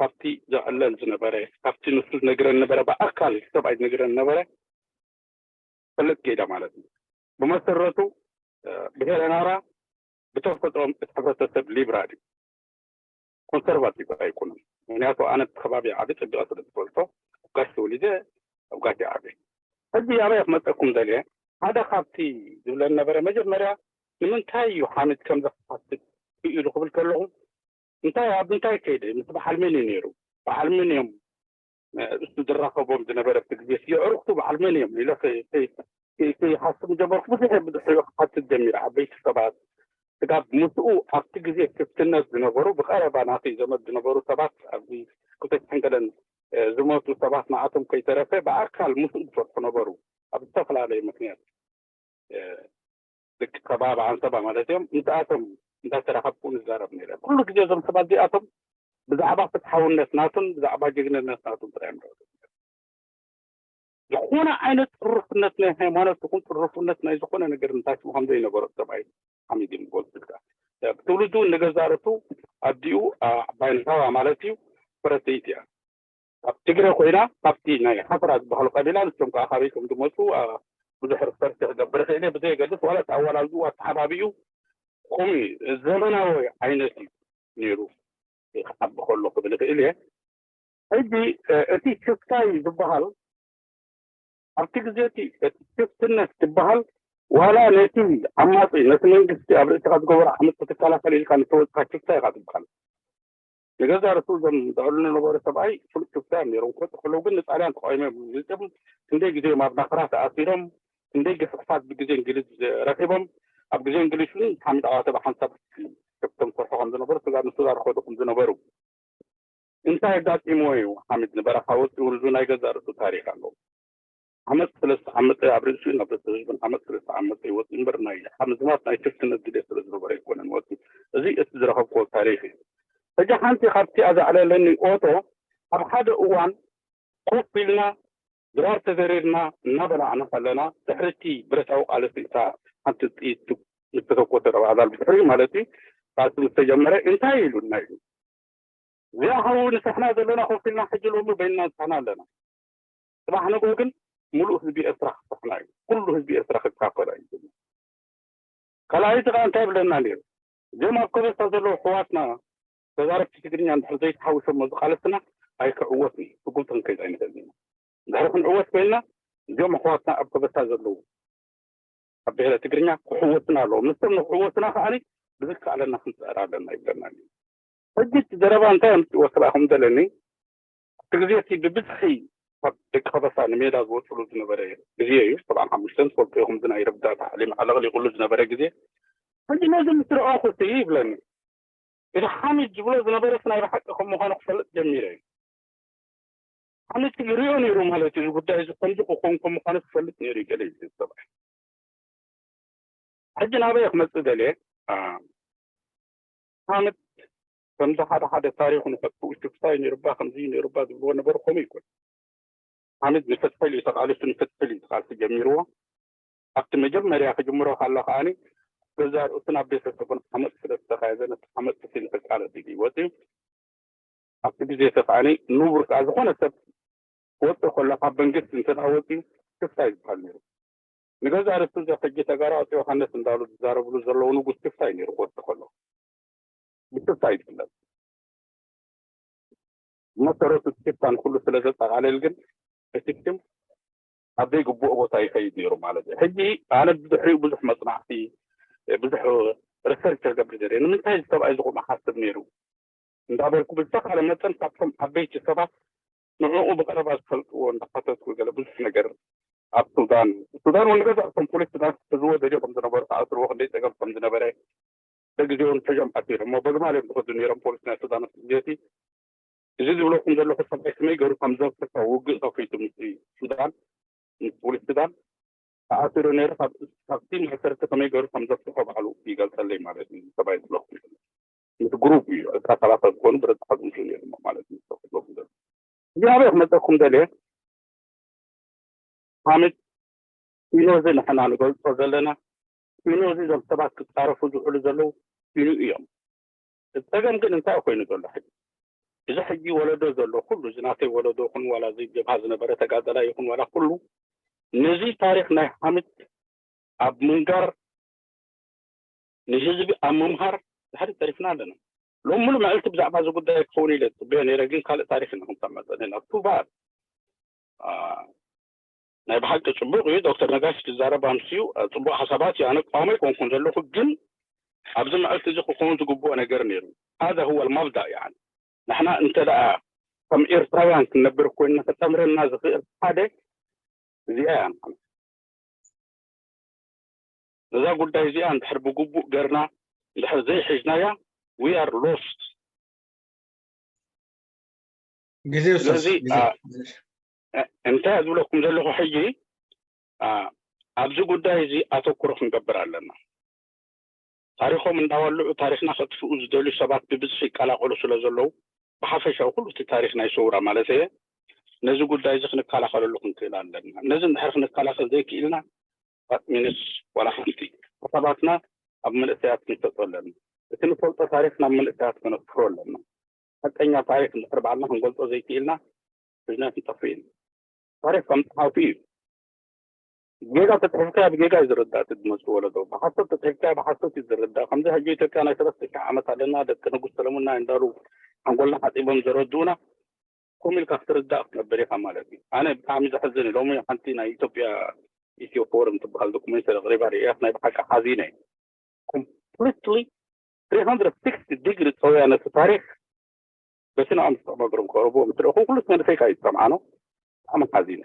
ካብቲ ዘዕለል ዝነበረ ካብቲ ንሱ ዝነግረን ነበረ ብኣካል ሰብኣይ ዝነግረን ነበረ ፈለጥ ከይዳ ማለት እዩ ብመሰረቱ ብሄረ ናራ ብተፈጥሮም እቲ ሕብረተሰብ ሊብራል እዩ ኮንሰርቫቲቭ ኣይኮኑን ምክንያቱ ኣነ እቲ ከባቢ ዓቢ ፅቢቐ ስለ ዝፈልጦ ኣብ ጋሽ ተወሊደ ኣብ ጋሽ ዓቢ ሕጂ ኣበይ ክመፀኩም ደልየ ሓደ ካብቲ ዝብለን ነበረ መጀመርያ ንምንታይ እዩ ሓሚድ ከምዚ ክሓትት ክኢሉ ክብል ከለኹ እንታይ ኣብ እንታይ ከይደ ምስ በዓል መን እዩ ነይሩ በዓል መን እዮም እሱ ዝራኸቦም ዝነበረ ብቲ ግዜ የዕሩኽቱ በዓል መን እዮም ኢለ ከይሓስብ ጀመርኩ ብዙሕ ብዙሕ ክሓትት ጀሚረ ዓበይቲ ሰባት ስጋብ ምስኡ ኣብቲ ግዜ ክፍትነት ዝነበሩ ብቀረባ ናተይ ዘመድ ዝነበሩ ሰባት ኣብዚ ክልተ ሽሕን ገለን ዝሞቱ ሰባት ንኣቶም ከይተረፈ ብኣካል ምስኡ ዝሰርሑ ነበሩ ኣብ ዝተፈላለየ ምክንያት ደቂ ከባቢ ዓንሰባ ማለት እዮም ምስኣቶም እንዳተራኸብኩ ንዛረብ ነይረ ኩሉ ግዜ እዞም ሰባት እዚኣቶም ብዛዕባ ፍትሓውነት ናቱን ብዛዕባ ጅግንነት ናቱን ጥራይ እዮም ዝረዱ ዝኾነ ዓይነት ጥሩፍነት ናይ ሃይማኖት ይኹን ጥሩፍነት ናይ ዝኾነ ነገር ንታሽሙ ከም ዘይነበሮ ሰብኣይ ሓሚድ እዮም ዝገልፁልካ ብትውልዱ ንገዛእ ርእሱ ኣዲኡ ዓባይ ናዋ ማለት እዩ ፈረሰይቲ እያ ኣብ ትግረ ኮይና ካብቲ ናይ ሓፍራ ዝበሃሉ ቀቢላ ንሶም ከዓ ካበይ ከም ዝመፁ ብዙሕ ሪሰርች ክገብር ክእል ብዘየገድስ ዋላ ኣዋላልኡ ኣተሓባቢኡ ከምኡ ዘመናዊ ዓይነት እዩ ነይሩ ክዓቢ ከሎ ክብል ይኽእል እየ ሕጂ እቲ ሽፍታ እዩ ዝበሃል ኣብቲ ግዜ እቲ ሽፍትነት ዝበሃል ዋላ ነቲ ዓማፂ ነቲ መንግስቲ ኣብ ርእስኻ ዝገበሮ ዓመፅ ክትከላኸል ኢልካ ንተወፅካ ሽፍታ ኢኻ ዝበሃል ንገዛ ርእሱ እዞም ዘዕሉ ዝነበሩ ሰብኣይ ፍሉጥ ሽፍታ እዮም ነይሮም ክወፅእ ከለዉ ግን ንጣልያን ተቃዊሞም እዮም መፅኦም ክንደይ ግዜ እዮም ኣብ ናኽራ ተኣሲሮም ክንደይ ግፍዕፋት ብግዜ እንግሊዝ ረኺቦም ኣብ ግዜ እንግሊዝ እውን ሓሚድ ዓዋተ ብሓንሳብ ሽፍቶም ሰርሑ ከም ዝነበሩ ስጋብ ንሱዳን ከዱ ከም ዝነበሩ እንታይ ኣጋጢምዎ እዩ ሓሚድ ንበረኻ ወፂኡ ንዙ ናይ ገዛ ርእሱ ታሪክ ኣለዎ ዓመፅ ስለ ዝተዓመፀ ኣብ ርእሲኡ ናብ ርእሲ ህዝብን ዓመፅ ስለ ዝተዓመፀ ይወፅእ እምበር ናይ ሓምዝማት ናይ ሽፍትነት ድሌት ስለ ዝነበረ ኣይኮነን ወፅኡ። እዚ እቲ ዝረኸብክዎ ታሪክ እዩ። ሕጂ ሓንቲ ካብቲ ኣዘዕለለኒ ኦቶ ኣብ ሓደ እዋን ኮፍ ኢልና ድራር ተዘሪርና እናበላዕና ከለና ድሕሪ እቲ ብረታዊ ቃልሲ እታ ሓንቲ ጥይት ምስ ተተኮሰ ረብዓዳል ብድሕሪኡ ማለት እዩ ቃልሲ ምስ ተጀመረ እንታይ ኢሉና ኢሉ እዚኣ ሓዉ ንስሕና ዘለና ኮፍ ኢልና ሕጂ ሎሚ በይንና ንስሕና ኣለና። ጽባሕ ንግሆ ግን ሙሉእ ህዝቢ ኤርትራ ክስሕና እዩ። ኩሉ ህዝቢ ኤርትራ ክካፈላ እዩ። ካልኣይቲ ከዓ እንታይ ይብለና ነይሩ? እዚኦም ኣብ ከበሳ ዘለዉ ኣሕዋትና ተዛረብቲ ትግርኛ እንድሕር ዘይተሓዊሶሞ ዝቃለስና ኣይክዕወትን እዩ። ስጉምቲ ክንከይድ ኣይንኽእልን ኢና። እንድሕር ክንዕወት ኮይንና እዚኦም ኣሕዋትና ኣብ ከበሳ ዘለዉ ኣብ ብሔረ ትግርኛ ክሕወስና ኣለዎም። ንሶም ንክሕወስና ከዓኒ ብዝከኣለና ክንፅዕር ኣለና ይብለና ነይሩ። ሕጂ እቲ ዘረባ እንታይ ኣምፅእዎ ስለ ኢኹም ዘለኒ ኣብቲ ግዜ እቲ ብብዝሒ ካብ ደቂ ከበሳ ንሜዳ ዝወፅሉ ዝነበረ ግዜ እዩ። ሰብዓን ሓሙሽተን ትፈልጡ ኢኹም እዚ ናይ ረብዳታ ሓሊም ኣለቕሊቑሉ ዝነበረ ግዜ። ሕጂ ነዚ ምስ ረኣኹ እቲ ይብለኒ እቲ ሓሚድ ዝብሎ ዝነበረ ናይ ብሓቂ ከም ምዃኑ ክፈልጥ ጀሚረ እዩ። ኣነ እቲ ይሪኦ ነይሩ ማለት እዩ። እዚ ጉዳይ እዚ ከምዚ ክኸውን ከም ምዃኑ ክፈልጥ ነይሩ እዩ ገለ ይብል ሰብኣይ። ሕጂ ናበይ ክመፅእ ደልየ ሓምድ ከምዚ ሓደ ሓደ ታሪኹ ንኸጥፍኡ ሽፍታ እዩ ነይሩባ ከምዚ እዩ ነይሩባ ዝብልዎ ነበሩ ከምኡ ይኮን። ሓምድ ንፍትሒ ኢሉ ተቃሊሱ ንፍትሒ ኢሉ ተቃልሲ ጀሚርዎ። ኣብቲ መጀመርያ ክጅምሮ ካሎ ከዓኒ ገዛ ርእሱን ኣብ ቤተሰቡን ሓመፅ ስለ ዝተኻየደ ነቲ ሓመፅ ስለ ክቃለስ ኢሉ ይወፅዩ። ኣብቲ ግዜ እቲ ከዓኒ ንቡር ከዓ ዝኾነ ሰብ ክወፅእ ከሎ ካብ መንግስቲ እንተ ደኣ ወፅዩ ሽፍታ እዩ ዝበሃል ነይሩ። ንገዛ ርእሱ እዚ ሕጂ ተጋሩ ኣፂ ዮሃንስ እንዳሉ ዝዛረብሉ ዘለዉ ንጉስ ሽፍታ እዩ ነይሩ ክወፅእ ከሎ ብሽፍታ እዩ ዝፍለጥ። ብመሰረቱ ሽፍታ ንኩሉ ስለ ዘጠቓልል ግን እቲ ሽም ኣብ ዘይግብኦ ቦታ ይኸይድ ነይሩ ማለት እዩ። ሕጂ ኣነ ብድሕሪኡ ብዙሕ መፅናዕቲ ብዙሕ ሪሰርች ክገብር ደልየ ንምንታይ እዚ ሰብኣይ ዝቑም ሓስብ ነይሩ እንዳበልኩ ብዝተኻለ መጠን ካብቶም ዓበይቲ ሰባት ንዕኡ ብቐረባ ዝፈልጥዎ እንዳሓተትኩ ገለ ብዙሕ ነገር ኣብ ሱዳን ሱዳን እውን ገዛ እቶም ፖሊስ ሱዳን ክሕዝዎ ደልዮ ከም ዝነበሩ ክኣስርዎ ክንደይ ፀገም ከም ዝነበረ ደግዜውን ሕዞም ኣሲሮሞ በግማል እዮም ዝኸዱ ነይሮም ፖሊስ ናይ ሱዳን ኣብቲ ግዜ እቲ እዚ ዝብለኩም ዘለኹ ሰብኣይ ከመይ ገይሩ ከም ዘፍትሖ ውግእ ከፊቱ ምስ ሱዳን ምስ ፖሊስ ሱዳን ተኣሲሩ ነይሩ ካብቲ ማእሰርቲ ከመይ ገይሩ ከም ዘፍትሖ ባዕሉ ይገልፀለይ ማለት እዩ ሰብኣይ ዝብለኩም ምስ ግሩፕ እዩ ዕስራ ሰላሳ ዝኾኑ ብረት ዝሓዙ ምስኡ ነይሮም ማለት እዩ ዝብለኩም ዘሎ እዚ ኣበይ ክመፀኩም ደልየ ሓምድ ኪኖ እዚ ንሕና ንገልፆ ዘለና ኪኖ እዚ እዞም ሰባት ክፃረፉ ዝውዕሉ ዘለዉ ኪኖ እዮም። እቲ ፀገም ግን እንታይ ኮይኑ ዘሎ ሕጂ እዚ ሕጂ ወለዶ ዘሎ ኩሉ እዚ ናተይ ወለዶ ይኹን ዋላ እዚ ጀብሃ ዝነበረ ተጋደላይ ይኹን ዋላ ኩሉ ነዚ ታሪክ ናይ ሓምድ ኣብ ምንጋር ንህዝቢ ኣብ ምምሃር ድሕሪ ተሪፍና ኣለና። ሎም ሙሉ መዕልቲ ብዛዕባ እዚ ጉዳይ ክኸውን ኢለ ፅበዮ ነይረ ግን ካልእ ታሪክ ኢና ክንሰምዕ ፀኒሕና ቱባር ናይ ብሓቂ ፅቡቅ እዩ ዶክተር ነጋሽ ትዛረብ ኣምስዩ ፅቡቅ ሓሳባት እዩ ኣነ ቃወሞ ኣይኮንኩን ዘለኹ ግን ኣብዚ መዕልቲ እዚ ክኸውን ዝግብኦ ነገር ነይሩ هذا هو المبدأ يعني ንሕና እንተ ደኣ ከም ኤርትራውያን ክንነብር ኮይንና ክጠምረና ዝኽእል ሓደ እዚኣ እያ ማለት ነዛ ጉዳይ እዚኣ እንድሕር ብግቡእ ገርና እንድሕር ዘይሒዝናያ we are lost ግዜ ውሰድ ስለዚ እንታይ ዝብለኩም ዘለኹ ሕጂ ኣብዚ ጉዳይ እዚ ኣተኩሮ ክንገብር ኣለና ታሪኾም እንዳወልዑ ታሪኽና ከጥፍኡ ዝደልዩ ሰባት ብብዝሒ ይቀላቀሉ ስለ ዘለዉ ብሓፈሻዊ ኩሉ እቲ ታሪኽ ናይ ሰውራ ማለት እየ ነዚ ጉዳይ እዚ ክንከላኸለሉ ክንክእል ኣለና ነዚ እንድሕር ክንከላኸል ዘይክኢልና ሚንስ ዋላ ሓንቲ ሓሳባትና ኣብ መንእሰያት ክንሰጦ ኣለና እቲ ንፈልጦ ታሪኽ ናብ መንእሰያት ከነጥፍሮ ኣለና ሓቀኛ ታሪኽ እንድሕር ባዕልና ክንገልጾ ዘይክኢልና ብዝነት ንጠፍእ ኢና ታሪኽ ከም ፀሓፊ እዩ ጌጋ ተፅሒፍካያ ብጌጋ እዩ ዝርዳእ እቲ ዝመፅእ ወለዶ ብሓሶት ተፅሒፍካያ ብሓሶት እዩ ዝርዳእ ከምዚ ሕጂ ኢትዮጵያ ናይ ሰለስተ ሺሕ ዓመት ኣለና ደቂ ንጉስ ሰለሙን ናይ እንዳሉ ሓንጎልና ሓፂቦም ዘረድኡና ከምኡ ኢልካ ክትርዳእ ክትነብር ኢኻ ማለት እዩ ኣነ ብጣዕሚ ዘሕዝን እዩ ሎሚ ሓንቲ ናይ ኢትዮጵያ ኢትዮ ፎረም ትበሃል ዶኩሜንተሪ ኣቕሪባ ርእያስ ናይ ብሓቂ ሓዚነ እዩ completely three hundred sixty degree ፀውያ ነቲ ታሪክ በቲ ንኦም ዝጠቕመ እግሮም ክቐርብዎ ምስ ረእኹ ኩሉስ መንእሰይ ከኣ እዩ ዝሰምዓኖ ብጣዕሚ ሓዚነ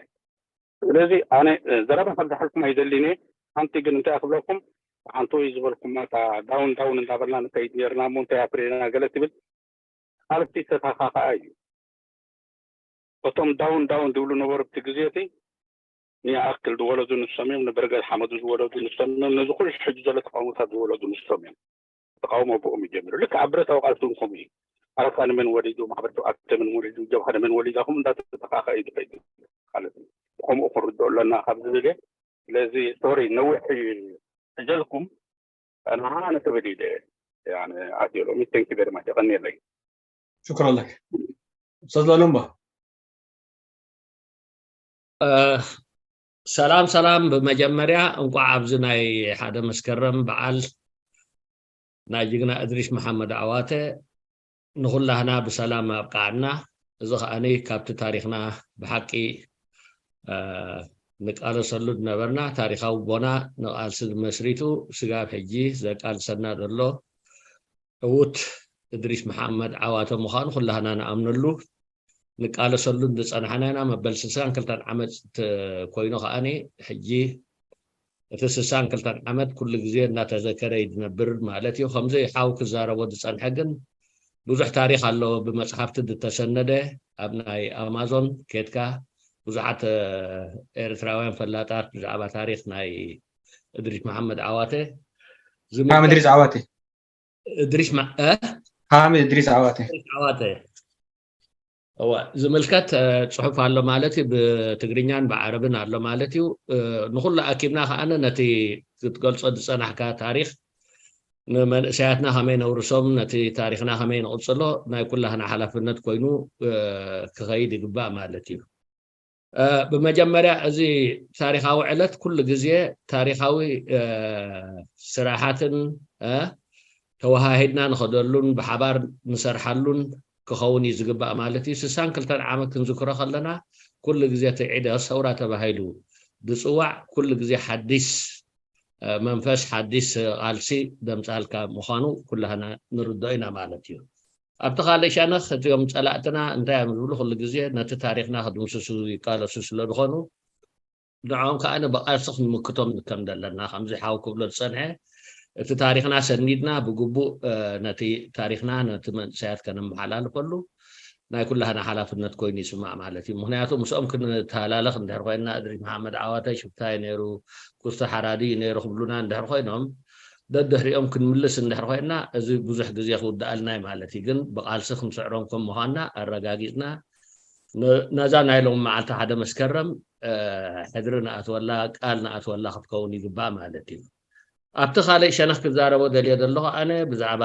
ስለዚ ኣነ ዘረባ ካብ ዝሓልኩም ኣይደልን እየ ሓንቲ ግን እንታይ ክብለኩም ሓንቲ ወይ ዝበልኩማ እታ ዳውን ዳውን እንዳበልና ንከይድ ነርና እሞ እንታይ ኣፍሪና ገለ ትብል ካልፍቲ ተታኻኸኣ እዩ እቶም ዳውን ዳውን ዝብሉ ነበሩ ብቲ ግዜ እቲ ንይኣክል ዝወለዱ ንሶም እዮም፣ ንበርገድ ሓመዱ ዝወለዱ ንሶም እዮም፣ ነዚ ኩሉ ሕጂ ዘሎ ተቃውሞታት ዝወለዱ ንሶም እዮም። ተቃውሞ ብኦም እዩ ጀሚሩ። ልክዕ ኣብ ብረታዊ ቃልሲ እውን ከምኡ እዩ። ኣረካ ንመን ወሊዱ፣ ማሕበር ሸውዓተ መን ወሊዱ፣ ጀብሃ ንመን ወሊዳ፣ ከምኡ እንዳተተካኸ እዩ ዝኸይድ ማለት እዩ። ከምኡ ክንርድኦ ኣለና ካብ ዝብል እየ። ስለዚ ሶሪ ነዊሕ እዩ ሕጀልኩም፣ ንዓና ንክብል ኢለ እየ። ያኒ ኣትዮ ሎሚ፣ thank you very much፣ የቐንየለይ። شكرا لك. أستاذ لالومبا. ሰላም ሰላም። ብመጀመርያ እንቋዕ ኣብዚ ናይ ሓደ መስከረም በዓል ናይ ጅግና እድሪስ መሓመድ ዓዋተ ንኹላህና ብሰላም ኣብቃዓና። እዚ ከዓኒ ካብቲ ታሪኽና ብሓቂ ንቃለሰሉ ዝነበርና ታሪኻዊ ቦና ንቃልሲ መስሪቱ ስጋብ ሕጂ ዘቃልሰና ዘሎ ዕዉት እድሪስ መሓመድ ዓዋተ ምዃኑ ኩላህና ንኣምነሉ ንቃለሰሉን ዝጸናሕና ኢና። መበል ስሳን ክልተን ዓመት ኮይኑ ከዓኒ ሕጂ እቲ ስሳን ክልተን ዓመት ኩሉ ግዜ እናተዘከረ እዩ ዝነብር ማለት እዩ። ከምዚ ሓው ክዛረቦ ዝጸንሐ ግን ብዙሕ ታሪኽ ኣለዎ፣ ብመጽሓፍቲ ዝተሰነደ። ኣብ ናይ ኣማዞን ኬድካ ብዙሓት ኤርትራውያን ፈላጣት ብዛዕባ ታሪኽ ናይ እድሪስ መሓመድ ዓዋተ ሓምድ እድሪስ ዓዋተ እድሪስ ሓምድ እድሪስ ዓዋተ ዓዋተ እዋ ዝምልከት ጽሑፍ ኣሎ ማለት እዩ። ብትግርኛን ብዓረብን ኣሎ ማለት እዩ። ንኩሉ ኣኪብና ከዓነ ነቲ ክትገልጾ ዝጸናሕካ ታሪኽ ንመንእሰያትና ከመይ ነውርሶም፣ ነቲ ታሪኽና ከመይ ንቕጽሎ ናይ ኩላህና ሓላፍነት ኮይኑ ክኸይድ ይግባእ ማለት እዩ። ብመጀመርያ እዚ ታሪኻዊ ዕለት ኩሉ ግዜ ታሪኻዊ ስራሓትን ተወሃሂድና ንኸደሉን ብሓባር ንሰርሓሉን ክኸውን እዩ ዝግባእ ማለት እዩ። ስሳን ክልተን ዓመት ክንዝክሮ ከለና ኩሉ ግዜ እቲ ዒደ ሰውራ ተባሂሉ ዝፅዋዕ ኩሉ ግዜ ሓዲስ መንፈስ ሓዲስ ቃልሲ ደምፃልካ ምዃኑ ኩላህና ንርድኦ ኢና ማለት እዩ። ኣብቲ ካልእ ሸነኽ እቲኦም ፀላእትና እንታይ እዮም ዝብሉ? ኩሉ ግዜ ነቲ ታሪኽና ክድምስሱ ይቃለሱ ስለ ዝኾኑ ንዕኦም ከዓ ብቃልሲ ክንምክቶም ከም ዘለና ከምዚ ሓው ክብሎ ዝፀንሐ እቲ ታሪኽና ሰኒድና ብግቡእ ነቲ ታሪኽና ነቲ መንእሰያት ከነመሓላልፈሉ ናይ ኩላህና ሓላፍነት ኮይኑ ይስማዕ ማለት እዩ። ምክንያቱ ምስኦም ክንተሃላለኽ እንድሕር ኮይንና እድሪስ መሓመድ ዓዋተ ሽፍታ እዩ ነይሩ፣ ኩስቶ ሓራዲ እዩ ነይሩ ክብሉና እንድሕር ኮይኖም ደድሕሪኦም ክንምልስ እንድሕር ኮይንና እዚ ብዙሕ ግዜ ክውድኣልና እዩ ማለት እዩ። ግን ብቃልሲ ክንስዕሮም ከም ምዃንና ኣረጋጊፅና ነዛ ናይ ሎም መዓልቲ ሓደ መስከረም ሕድሪ ንኣትወላ ቃል ንኣትወላ ክትከውን ይግባእ ማለት እዩ። ኣብቲ ካልእ ሸነኽ ክዛረቦ ደልየ ዘለኹ ኣነ ብዛዕባ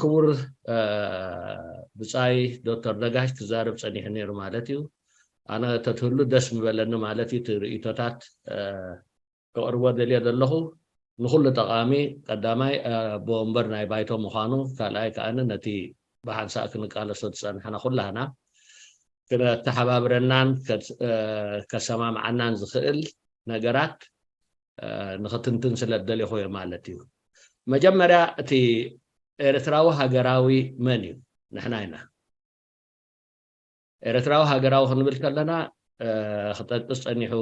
ክቡር ብፃይ ዶክተር ነጋሽ ክዛረብ ፀኒሑ ነይሩ ማለት እዩ። ኣነ ተትህሉ ደስ ምበለኒ ማለት እዩ። እቲ ርእቶታት ከቕርቦ ደልየ ዘለኹ ንኹሉ ጠቓሚ ቀዳማይ ኣቦ ወንበር ናይ ባይቶ ምዃኑ ካልኣይ ከዓኒ ነቲ ብሓንሳእ ክንቃለሶ ዝፀናሕና ኩላህና ክነተሓባብረናን ከሰማምዓናን ዝኽእል ነገራት ንኽትንትን ስለ ዝደለኹ እየ ማለት እዩ። መጀመርያ እቲ ኤርትራዊ ሃገራዊ መን እዩ? ንሕና ኢና። ኤርትራዊ ሃገራዊ ክንብል ከለና ክጠቅስ ጸኒሑ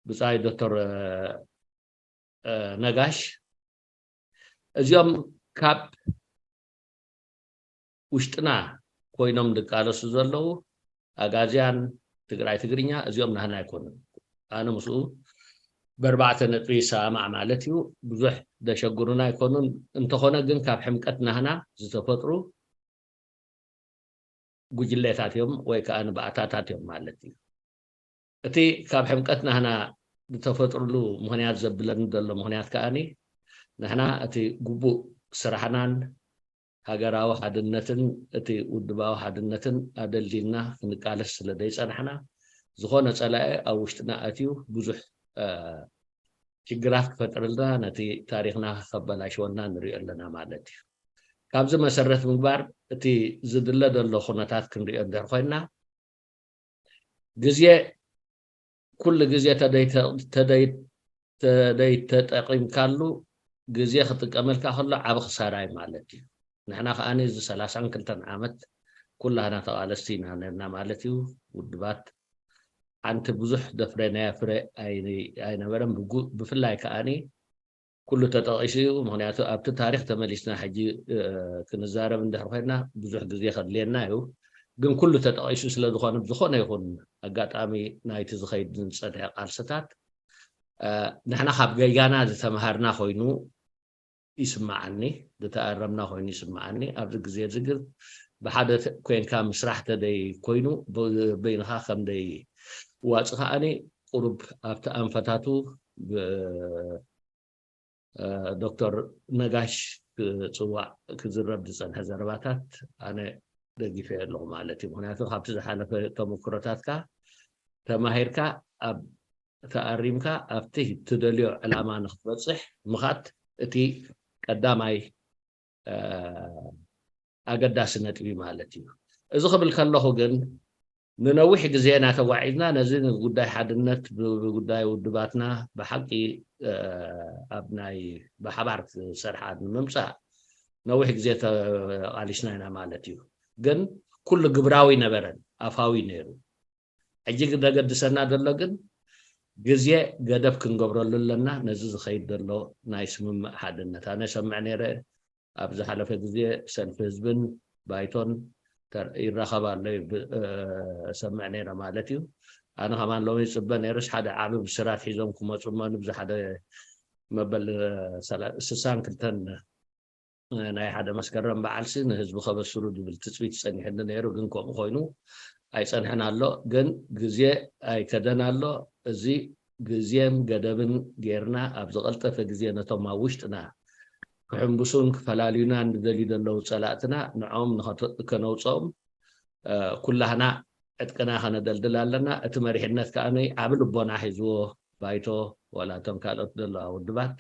ብጻይ ዶክተር ነጋሽ እዚኦም ካብ ውሽጥና ኮይኖም ዝቃለሱ ዘለዉ ኣጋዝያን ትግራይ ትግርኛ እዚኦም ናህና ኣይኮኑን። ኣነ ምስኡ በርባዕተ ነጥቢ ይሰማማዕ ማለት እዩ። ብዙሕ ዘሸግሩና ኣይኮኑን። እንተኾነ ግን ካብ ሕምቀት ናህና ዝተፈጥሩ ጉጅሌታት እዮም ወይ ከዓ ንባእታታት እዮም ማለት እዩ። እቲ ካብ ሕምቀት ናህና ዝተፈጥርሉ ምክንያት ዘብለኒ ዘሎ ምክንያት ከዓኒ ንሕና እቲ ግቡእ ስራሕናን ሃገራዊ ሓድነትን እቲ ውድባዊ ሓድነትን ኣደልዲልና ክንቃለስ ስለ ዘይጸናሕና ዝኾነ ጸላኢ ኣብ ውሽጥና ኣትዩ ብዙሕ ሽግራት ክፈጥረልና ነቲ ታሪኽና ከበላሽወና ንሪኦ ኣለና ማለት እዩ። ካብዚ መሰረት ምግባር እቲ ዝድለ ዘሎ ኩነታት ክንሪኦ እንድሕር ኮይንና ግዜ ኩሉ ግዜ ተደይተጠቂምካሉ ግዜ ክጥቀመልካ ከሎ ዓብ ክሳራ እዩ ማለት እዩ። ንሕና ከኣ እዚ ሰላሳን ክልተን ዓመት ኩላህና ተቓለስቲ ኢና ነርና ማለት እዩ። ውድባት ሓንቲ ብዙሕ ዘፍረናያ ፍረ ኣይነበረን። ብፍላይ ከኣ ኩሉ ተጠቒሱ እዩ። ምክንያቱ ኣብቲ ታሪኽ ተመሊስና ሕጂ ክንዛረብ እንድሕር ኮይና ብዙሕ ግዜ ከድልየና እዩ። ግን ኩሉ ተጠቒሱ ስለ ዝኾነ ብዝኾነ ይኹን ኣጋጣሚ ናይቲ ዝኸይድ ዝጸንሐ ቃልስታት ንሕና ካብ ገይጋና ዝተምሃርና ኮይኑ ይስምዓኒ፣ ዝተኣረምና ኮይኑ ይስምዓኒ። ኣብዚ ግዜ እዚ ግን ብሓደ ኮይንካ ምስራሕ ተደይ ኮይኑ በይንኻ ከም ደይ ዋፂ ከዓኒ ቁሩብ ኣብቲ ኣንፈታቱ ዶክተር ነጋሽ ክፅዋዕ ክዝረብ ዝፀንሐ ዘረባታት ኣነ ደጊፈ ኣለኹ ማለት እዩ። ምክንያቱ ካብቲ ዝሓለፈ ተመክሮታትካ ተማሂርካ ኣብ ተኣሪምካ ኣብቲ ትደልዮ ዕላማ ንክትበፅሕ ምኻድ እቲ ቀዳማይ ኣገዳሲ ነጥቢ ማለት እዩ። እዚ ክብል ከለኹ ግን ንነዊሕ ግዜ እናተጓዒዝና ነዚ ጉዳይ ሓድነት ብጉዳይ ውድባትና ብሓቂ ኣብ ናይ ብሓባር ክሰርሓ ንምምፃእ ነዊሕ ግዜ ተቓሊስና ኢና ማለት እዩ። ግን ኩሉ ግብራዊ ነበረን ኣፋዊ ነይሩ። ሕጂ ዘገድሰና ዘሎ ግን ግዜ ገደብ ክንገብረሉ ኣለና። ነዚ ዝኸይድ ዘሎ ናይ ስምምዕ ሓድነት ኣነ ሰምዕ ነይረ። ኣብ ዝሓለፈ ግዜ ሰልፊ ህዝብን ባይቶን ይራኸብ ኣሎ ሰምዕ ነይረ ማለት እዩ። ኣነ ከማን ሎሚ ይፅበ ነይርስ ሓደ ዓቢ ብስራት ሒዞም ክመፁ እሞ ንብዚ ሓደ መበል ስሳን ክልተን ናይ ሓደ መስከረም በዓልሲ ንህዝቢ ከበስሩ ዝብል ትፅቢት ፀኒሕኒ ነይሩ። ግን ከምኡ ኮይኑ ኣይፀንሐን ኣሎ። ግን ግዜ ኣይከደን ኣሎ። እዚ ግዜን ገደብን ጌርና ኣብ ዝቐልጠፈ ግዜ ነቶም ኣብ ውሽጥና ክሕንብሱን ክፈላልዩና ንደልዩ ዘለዉ ፀላእትና ንዖም ከነውፀኦም ኩላህና ዕጥቅና ከነደልድል ኣለና። እቲ መሪሕነት ከዓ ዓብ ልቦና ሒዝዎ ባይቶ ዋላ እቶም ካልኦት ዘለዋ ውድባት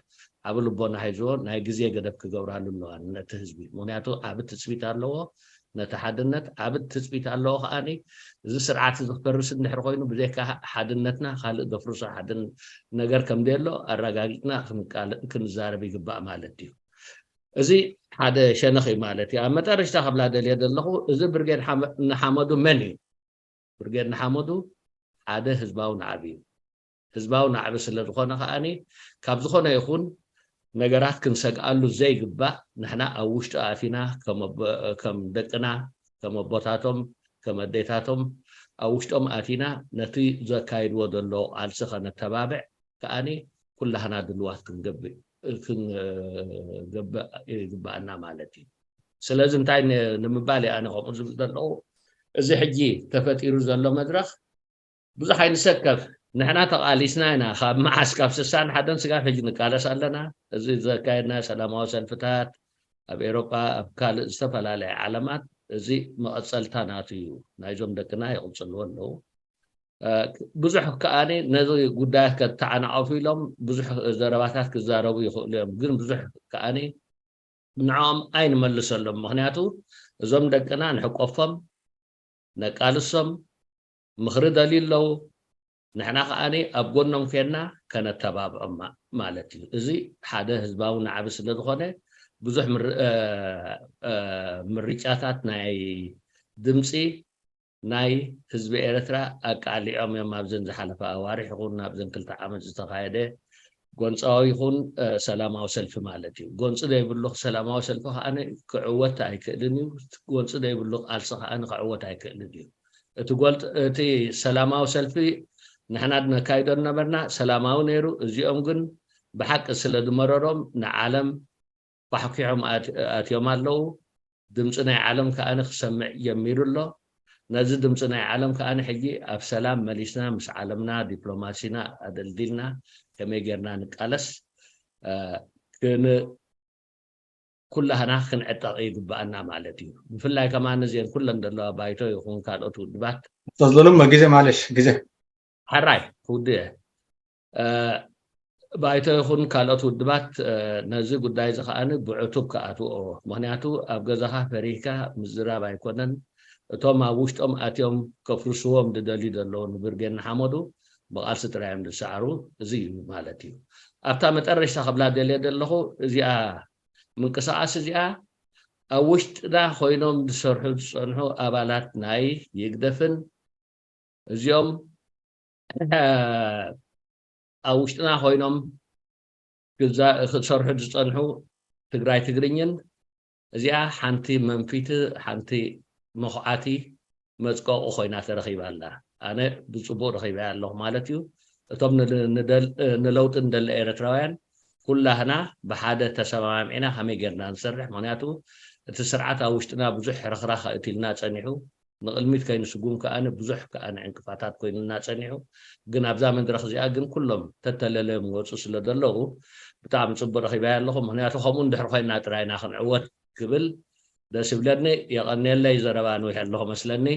ዓብ ልቦና ሒዝዎ ናይ ግዜ ገደብ ክገብራሉ ኣለዋ ነቲ ህዝቢ። ምክንያቱ ዓብ ትፅቢት ኣለዎ ነቲ ሓድነት ዓብ ትፅቢት ኣለዎ ከዓኒ እዚ ስርዓት እዚ ክፈርስ እንድሕር ኮይኑ ብዘይካ ሓድነትና ካልእ ዘፍርሶ ሓድን ነገር ከም ዘየሎ ኣረጋጊፅና ክንዛረብ ይግባእ ማለት እዩ። እዚ ሓደ ሸነኽ እዩ ማለት እዩ። ኣብ መጠረሽታ ክብላ ደልየ ዘለኹ እዚ ብርጌድ ንሓመዱ መን እዩ? ብርጌድ ንሓመዱ ሓደ ህዝባዊ ናዕቢ እዩ። ህዝባዊ ናዕቢ ስለ ዝኾነ ከዓኒ ካብ ዝኾነ ይኹን ነገራት ክንሰግኣሉ ዘይግባእ ንሕና ኣብ ውሽጡ ኣቲና ከም ደቅና ከም ኣቦታቶም ከም ኣዴታቶም ኣብ ውሽጦም ኣቲና ነቲ ዘካይድዎ ዘሎ ቃልሲ ከነተባብዕ ከዓኒ ኩላህና ድልዋት ክንገብእ ክንገብእ ይግባኣና ማለት እዩ። ስለዚ እንታይ ንምባል እየ ኣነ ከምኡ ዝብል ዘለኹ እዚ ሕጂ ተፈጢሩ ዘሎ መድረኽ ብዙሕ ኣይንሰከፍ። ንሕና ተቓሊስና ኢና ካብ መዓስ ካብ ስሳን ሓደን ስጋብ ሕጂ ንቃለስ ኣለና። እዚ ዘካየድና ሰላማዊ ሰልፍታት ኣብ ኤሮጳ ኣብ ካልእ ዝተፈላለየ ዓለማት እዚ መቐጸልታ ናቱ እዩ። ናይዞም ደቅና ይቕጽልዎ ኣለዉ። ብዙሕ ከዓኒ ነዚ ጉዳያት ከተዓናቐፉ ኢሎም ብዙሕ ዘረባታት ክዛረቡ ይኽእሉ እዮም። ግን ብዙሕ ከዓኒ ንዕኦም ኣይንመልሰሎም። ምክንያቱ እዞም ደቅና ንሕቆፎም ነቃልሶም ምኽሪ ደልዩ ኣለዉ። ንሕና ከዓኒ ኣብ ጎኖም ኬንና ከነተባብዖም ማለት እዩ። እዚ ሓደ ህዝባዊ ናዕቢ ስለ ዝኾነ ብዙሕ ምርጫታት ናይ ድምፂ ናይ ህዝቢ ኤርትራ ኣቃሊዖም እዮም ኣብዘን ዝሓለፈ ኣዋርሕ ይኹን ኣብዘን ክልተ ዓመት ዝተኻየደ ጎንፃዊ ይኹን ሰላማዊ ሰልፊ ማለት እዩ። ጎንፂ ዘይብሉ ሰላማዊ ሰልፊ ከዓ ክዕወት ኣይክእልን እዩ። ጎንፂ ዘይብሉ ቃልሲ ከዓ ክዕወት ኣይክእልን እዩ። እቲ ጎልጥ እቲ ሰላማዊ ሰልፊ ንሕና ነካይዶ ነበርና ሰላማዊ ነይሩ። እዚኦም ግን ብሓቂ ስለ ዝመረሮም ንዓለም ኳሕኪሖም ኣትዮም ኣለዉ። ድምፂ ናይ ዓለም ከዓኒ ክሰምዕ ጀሚሩ ኣሎ። ነዚ ድምፂ ናይ ዓለም ከዓኒ ሕጂ ኣብ ሰላም መሊስና ምስ ዓለምና ዲፕሎማሲና ኣደልዲልና ከመይ ጌርና ንቃለስ ክን ኩላህና ክንዕጠቕ ይግባኣና ማለት እዩ። ብፍላይ ከማን እዚአን ኩለን ዘለዋ ባይቶ ይኹን ካልኦት ውድባት ተዝለሎም ግዜ ማለሽ ግዜ ሕራይ ክውድእ ባይቶ ይኹን ካልኦት ውድባት ነዚ ጉዳይ እዚ ከዓኒ ብዕቱብ ክኣትዎ። ምክንያቱ ኣብ ገዛኻ ፈሪህካ ምዝራብ ኣይኮነን። እቶም ኣብ ውሽጦም ኣትዮም ከፍርስዎም ዝደልዩ ዘለዉ ንብርጌድ ንሓመዱ ብቓልሲ ጥራይ እዮም ዝሰዓሩ። እዚ እዩ ማለት እዩ። ኣብታ መጠረሽታ ክብላ ደልየ ዘለኹ እዚኣ ምንቅስቓስ እዚኣ ኣብ ውሽጥና ኮይኖም ዝሰርሑ ዝፀንሑ ኣባላት ናይ ይግደፍን እዚኦም ኣብ ውሽጥና ኮይኖም ክሰርሑ ዝፀንሑ ትግራይ ትግርኝን እዚኣ ሓንቲ መንፊቲ ሓንቲ መኹዓቲ መፅቀቑ ኮይና ተረኺባ ኣላ። ኣነ ብፅቡቕ ረኺበያ ኣለኹ ማለት እዩ። እቶም ንለውጢ ንደሊ ኤርትራውያን ኩላህና ብሓደ ተሰማሚዕና ከመይ ጌርና ንሰርሕ? ምክንያቱ እቲ ስርዓት ኣብ ውሽጥና ብዙሕ ሕርኽራኽ ኣእትልና ጸኒሑ፣ ንቕልሚት ከይንስጉም ከኣ ብዙሕ ከኣ ዕንቅፋታት ኮይኑና ጸኒሑ። ግን ኣብዛ መድረኽ እዚኣ ግን ኩሎም ተተለለዮም ይወፁ ስለ ዘለዉ ብጣዕሚ ጽቡቅ ረኺበያ ኣለኹ። ምክንያቱ ከምኡ እንድሕር ኮይና ጥራይና ክንዕወት ክብል ደስ ይብለኒ። የቐንየለይ። ዘረባ ንውሕ ኣለኹ መስለኒ።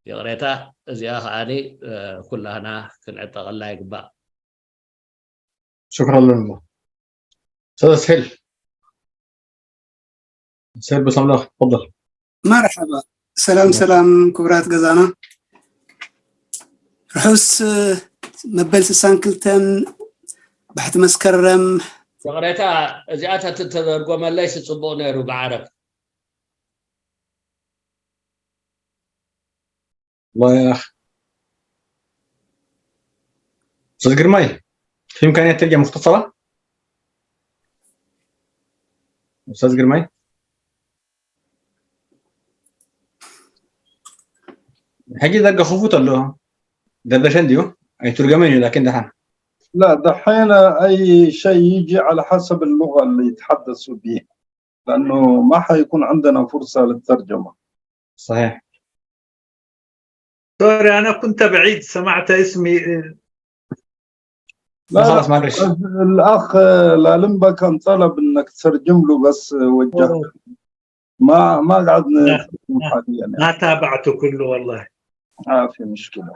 ይቕሬታ። እዚኣ ከዓኒ ኩላህና ክንዕጠቐላ ይግባእ። شكرا لله. استاذ اسهل اسهل بسم الله تفضل. መርሓባ ሰላም ሰላም ክቡራት ገዛና ርሑስ መበል ስሳን ክልተን ባሕቲ መስከረም። ይቕሬታ እዚኣ ተተተርጎመለይ ስጽቡቕ ነይሩ ብዓረብ። الله يا أخ. أستاذ قرماي، في إمكانية ترجع مختصرة؟ أستاذ قرماي؟ حاجة ذاك خفوت له. ده بشن ديو أي ترجمين لكن ده حنا. لا دحين أي شيء يجي على حسب اللغة اللي يتحدثوا بيها لأنه ما حيكون عندنا فرصة للترجمة. صحيح. سوري انا كنت بعيد سمعت اسمي. لا خلاص معلش. الاخ لالمبا كان طلب انك تترجم له بس وجهت ما ما قعدنا حاليا ما تابعته كله والله. ما في مشكله.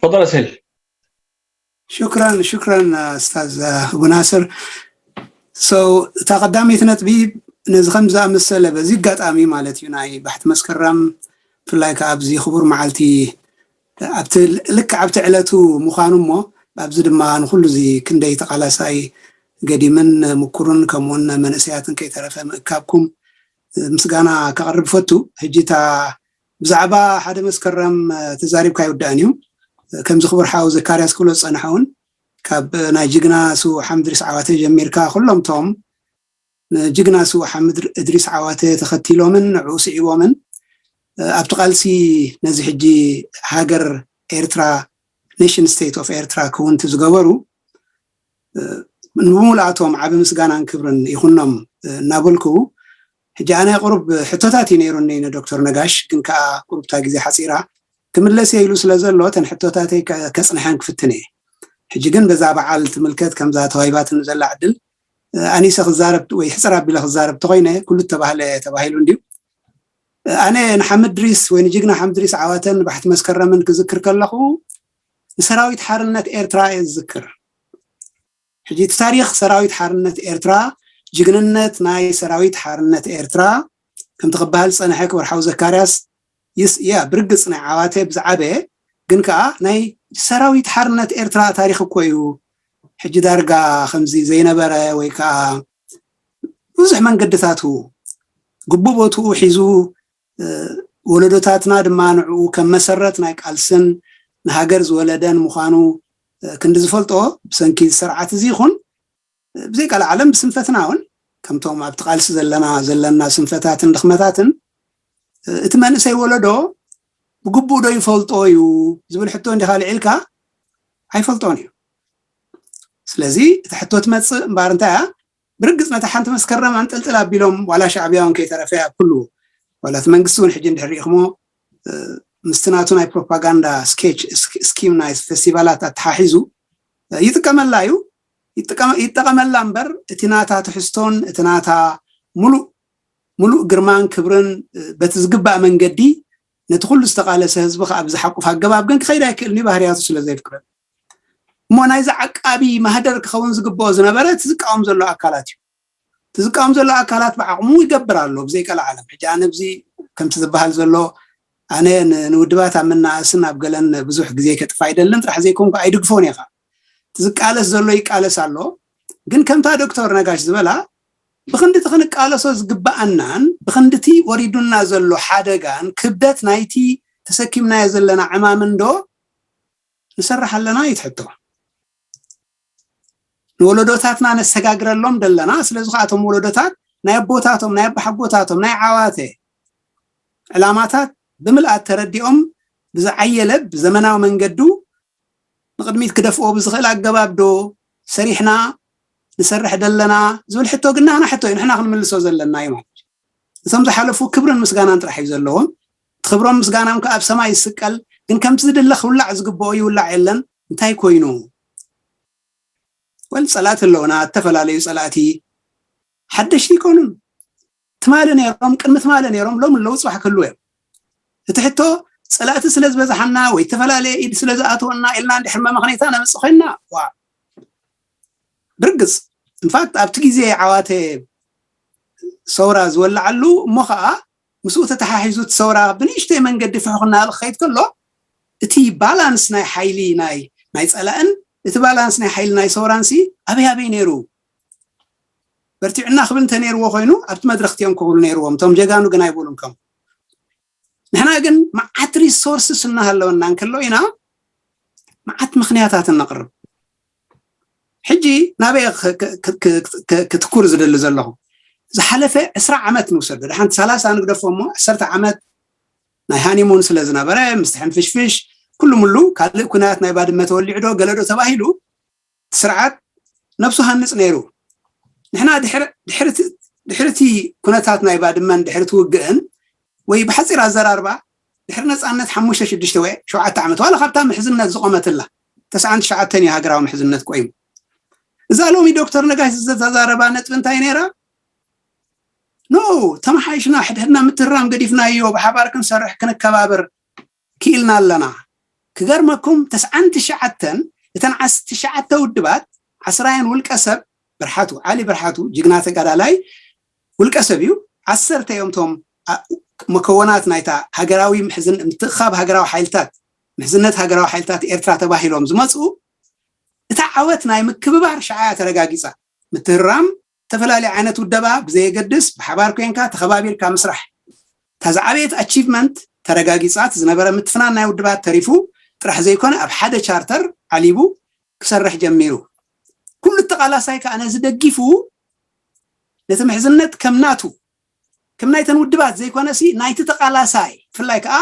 تفضل اسهل. شكرا شكرا استاذ ابو ناصر. So እታ ቀዳመይቲ ነጥቢ ነዚ ከም ዝኣመሰለ በዚ ኣጋጣሚ ማለት እዩ ናይ ባሕቲ መስከረም ብፍላይ ከዓ ኣብዚ ክቡር መዓልቲ ኣብቲ ልክዕ ኣብቲ ዕለቱ ምዃኑ እሞ ኣብዚ ድማ ንኩሉ እዚ ክንደይ ተቃላሳይ ገዲምን ምኩሩን ከምኡውን መንእሰያትን ከይተረፈ ምእካብኩም ምስጋና ከቕርብ ፈቱ። ሕጂ እታ ብዛዕባ ሓደ መስከረም ተዛሪብካ ኣይውዳእን እዩ። ከምዚ ክቡር ሓው ዘካርያስ ክብሎ ዝፀንሐ እውን ካብ ናይ ጅግና ስዉእ ሓምድ ሪስ ዓዋተ ጀሚርካ ኩሎም ቶም ንጅግና ስዉእ ሓምድ እድሪስ ዓዋተ ተኸቲሎምን ንዕኡ ስዒቦምን ኣብቲ ቃልሲ ነዚ ሕጂ ሃገር ኤርትራ nation state of ኤርትራ ክውንቲ ዝገበሩ ንምሉኣቶም ዓቢ ምስጋናን ክብርን ይኹኖም እናበልኩ ሕጂ ኣነ ቁሩብ ሕቶታት እዩ ነይሩኒ ንዶክተር ነጋሽ ግን ከዓ ቁሩብታ ግዜ ሓፂራ ክምለስ እየ ኢሉ ስለ ዘሎ እተን ሕቶታተይ ከፅንሐን ክፍትን እየ። ሕጂ ግን በዛ በዓል ትምልከት ከምዛ ተዋሂባትኒ ዘላ ዕድል ኣኒሰ ክዛረብ ወይ ሕፅር ኣቢለ ክዛረብ ተኮይነ ኩሉ ተባህለ ተባሂሉ እንድዩ። ኣነ ንሓምድ ድሪስ ወይ ንጅግና ሓምድ ድሪስ ዓዋተን ባሕቲ መስከረምን ክዝክር ከለኹ ንሰራዊት ሓርነት ኤርትራ እየ ዝዝክር። ሕጂ እቲ ታሪኽ ሰራዊት ሓርነት ኤርትራ ጅግንነት ናይ ሰራዊት ሓርነት ኤርትራ ከምቲ ክበሃል ዝፀንሐ ክብር ሓው ዘካርያስ ይስ ያ ብርግፅ ናይ ዓዋተ ብዝዓበየ ግን ከዓ ናይ ሰራዊት ሓርነት ኤርትራ ታሪኽ እኮ እዩ። ሕጂ ዳርጋ ከምዚ ዘይነበረ ወይ ከዓ ብዙሕ መንገድታቱ ግቡእ ቦትኡ ሒዙ ወለዶታትና ድማ ንዕኡ ከም መሰረት ናይ ቃልስን ንሃገር ዝወለደን ምዃኑ ክንዲ ዝፈልጦ ብሰንኪ እዚ ስርዓት እዚ ይኹን ብዘይቃል ዓለም ብስንፈትና እውን ከምቶም ኣብቲ ቃልሲ ዘለና ዘለና ስንፈታትን ድኽመታትን እቲ መንእሰይ ወለዶ ብግቡእ ዶ ይፈልጦ እዩ ዝብል ሕቶ እንዲኻ ልዒልካ ኣይፈልጦን እዩ። ስለዚ እቲ ሕቶ ትመፅእ እምበኣር እንታይ እያ ብርግፅ ነታ ሓንቲ መስከረም ኣንጠልጥል ኣቢሎም ዋላ ሻዕብያ እውን ከይተረፈ ኣብ ኩሉ ዋላ እቲ መንግስቲ እውን ሕጂ እንድሕር ሪኢኽሞ ምስቲ ናቱ ናይ ፕሮፓጋንዳ ስኬች ስኪም ናይ ፌስቲቫላት ኣተሓሒዙ ይጥቀመላ እዩ። ይጠቀመላ እምበር እቲ ናታ ትሕዝቶን እቲ ናታ ሙሉእ ሙሉእ ግርማን ክብርን በቲ ዝግባእ መንገዲ ነቲ ኩሉ ዝተቃለሰ ህዝቢ ከዓ ብዝሓቁፍ ኣገባብ ግን ክኸይድ ኣይክእልን እዩ ባህርያቱ ስለ ዘየፍቅደሉ። እሞ ናይዚ ዓቃቢ ማህደር ክኸውን ዝግብኦ ዝነበረ እቲ ዝቃወም ዘሎ ኣካላት እዩ። እቲ ዝቃወም ዘሎ ኣካላት ብዓቕሙ ይገብር ኣሎ ብዘይቀልዓለም። ሕጂ ኣነ ብዚ ከምቲ ዝበሃል ዘሎ ኣነ ንውድባት ኣብ ምናእስን ኣብ ገለን ብዙሕ ግዜ ከጥፍ ኣይደልን ጥራሕ ዘይኮንኩ ኣይድግፎን እየ። እቲ ዝቃለስ ዘሎ ይቃለስ ኣሎ። ግን ከምታ ዶክተር ነጋሽ ዝበላ ብክንድቲ ክንቃለሶ ዝግበኣናን ብክንድቲ ወሪዱና ዘሎ ሓደጋን ክብደት ናይቲ ተሰኪምናዮ ዘለና ዕማምን ዶ ንሰርሕ ኣለና እዩ እቲ ሕቶ። ንወለዶታትና ነሰጋግረሎም ደለና። ስለዚ ከዓ እቶም ወለዶታት ናይ ኣቦታቶም ናይ ኣባሓጎታቶም ናይ ዓዋተ ዕላማታት ብምልኣት ተረዲኦም ብዝዓየለ ብዘመናዊ መንገዱ ንቕድሚት ክደፍኦ ብዝኽእል ኣገባብ ዶ ሰሪሕና ንሰርሕ ደለና ዝብል ሕቶ ግን ናህና ሕቶ እዩ፣ ንሕና ክንምልሶ ዘለና እዩ ማለት እዩ። እቶም ዝሓለፉ ክብርን ምስጋናን ጥራሕ እዩ ዘለዎም። ክብሮም ምስጋናም ከኣ ኣብ ሰማይ ይስቀል። ግን ከምቲ ዝድለ ክውላዕ ዝግብኦ ይውላዕ የለን። እንታይ ኮይኑ? ወል ጸላእቲ ኣለውና፣ ዝተፈላለዩ ጸላእቲ ሓደሽቲ ይኮኑን ትማሊ ነይሮም፣ ቅድሚ ትማሊ ነይሮም፣ ሎም ኣለዉ፣ ጽባሕ ክህልዉ እዮም። እቲ ሕቶ ጸላእቲ ስለ ዝበዝሓና ወይ ዝተፈላለየ ኢድ ስለ ዝኣተወና ኢልና እንድሕር መመኽነይታ ነምጽእ ኮይንና ዋ ብርግጽ ኢንፋክት ኣብቲ ግዜ ዓዋተ ሰውራ ዝወላዓሉ እሞ ከዓ ምስኡ ተተሓሒዙ እቲ ሰውራ ብንእሽተይ መንገዲ ፍሕኹ እናበለ ክኸይድ ከሎ እቲ ባላንስ ናይ ሓይሊ ናይ ናይ ፀላእን እቲ ባላንስ ናይ ሓይሊ ናይ ሰውራንሲ ኣበይ ኣበይ ነይሩ በርቲዕና ክብል እንተነይርዎ ኮይኑ ኣብቲ መድረክ እዮም ክብሉ ነይርዎም እቶም ጀጋኑ ግን ኣይብሉን ከም ንሕና ግን መዓት ሪሶርስስ እናሃለወና እንከሎ ኢና መዓት ምክንያታት እነቕርብ ሕጂ ናበይ ክትኩር ዝደሊ ዘለኹ ዝሓለፈ ዕስራ ዓመት ንውሰዶ ድሓንቲ ሰላሳ ንግደፎ እሞ ዕሰርተ ዓመት ናይ ሃኒሙን ስለ ዝነበረ ምስቲ ሕንፍሽፍሽ ኩሉ ምሉ ካልእ ኩናት ናይ ባድመ ተወሊዑ ዶ ገለ ዶ ተባሂሉ ስርዓት ነብሱ ሃንጽ ነይሩ ንሕና ድሕርቲ ኩነታት ናይ ባድመን ድሕርቲ ውግእን ወይ ብሓፂር ኣዘራርባ ድሕሪ ነፃነት ሓሙሽተ ሽዱሽተ ወይ ሸውዓተ ዓመት ዋላ ካብታ ምሕዝነት ዝቆመትላ ተስዓን ትሽዓተን እዩ ሃገራዊ ምሕዝነት ቆይሙ እዛ ሎሚ ዶክተር ነጋሽ ዝተዛረባ ነጥቢ እንታይ ነይራ ኖ ተመሓይሽና ሕድሕድና ምትራም ገዲፍናዮ ብሓባር ክንሰርሕ ክንከባበር ክኢልና ኣለና ክገርመኩም ተስዓን ትሽዓተን እተን ዓስ ትሽዓተ ውድባት ዓስራየን ውልቀ ሰብ ብርሓቱ ዓሊ ብርሓቱ ጅግና ተጋዳላይ ውልቀ ሰብ እዩ ዓሰርተ እዮም ቶም መከወናት ናይታ ሃገራዊ ምሕዝን ምትእኻብ ሃገራዊ ሓይልታት ምሕዝነት ሃገራዊ ሓይልታት ኤርትራ ተባሂሎም ዝመፅኡ እታ ዓወት ናይ ምክብባር ሸዓያ ተረጋጊፃ ምትህራም ዝተፈላለዩ ዓይነት ውደባ ብዘየገድስ ብሓባር ኮንካ ተኸባቢርካ ምስራሕ እታ ዝዓበየት ኣቺቭመንት ተረጋጊፃት ዝነበረ ምትፍናን ናይ ውድባት ተሪፉ ጥራሕ ዘይኮነ ኣብ ሓደ ቻርተር ዓሊቡ ክሰርሕ ጀሚሩ ኩሉ ተቓላሳይ ከዓ ነዚ ደጊፉ ነቲ ምሕዝነት ከም ናቱ ከም ናይተን ውድባት ዘይኮነሲ ናይቲ ተቓላሳይ ፍላይ ከዓ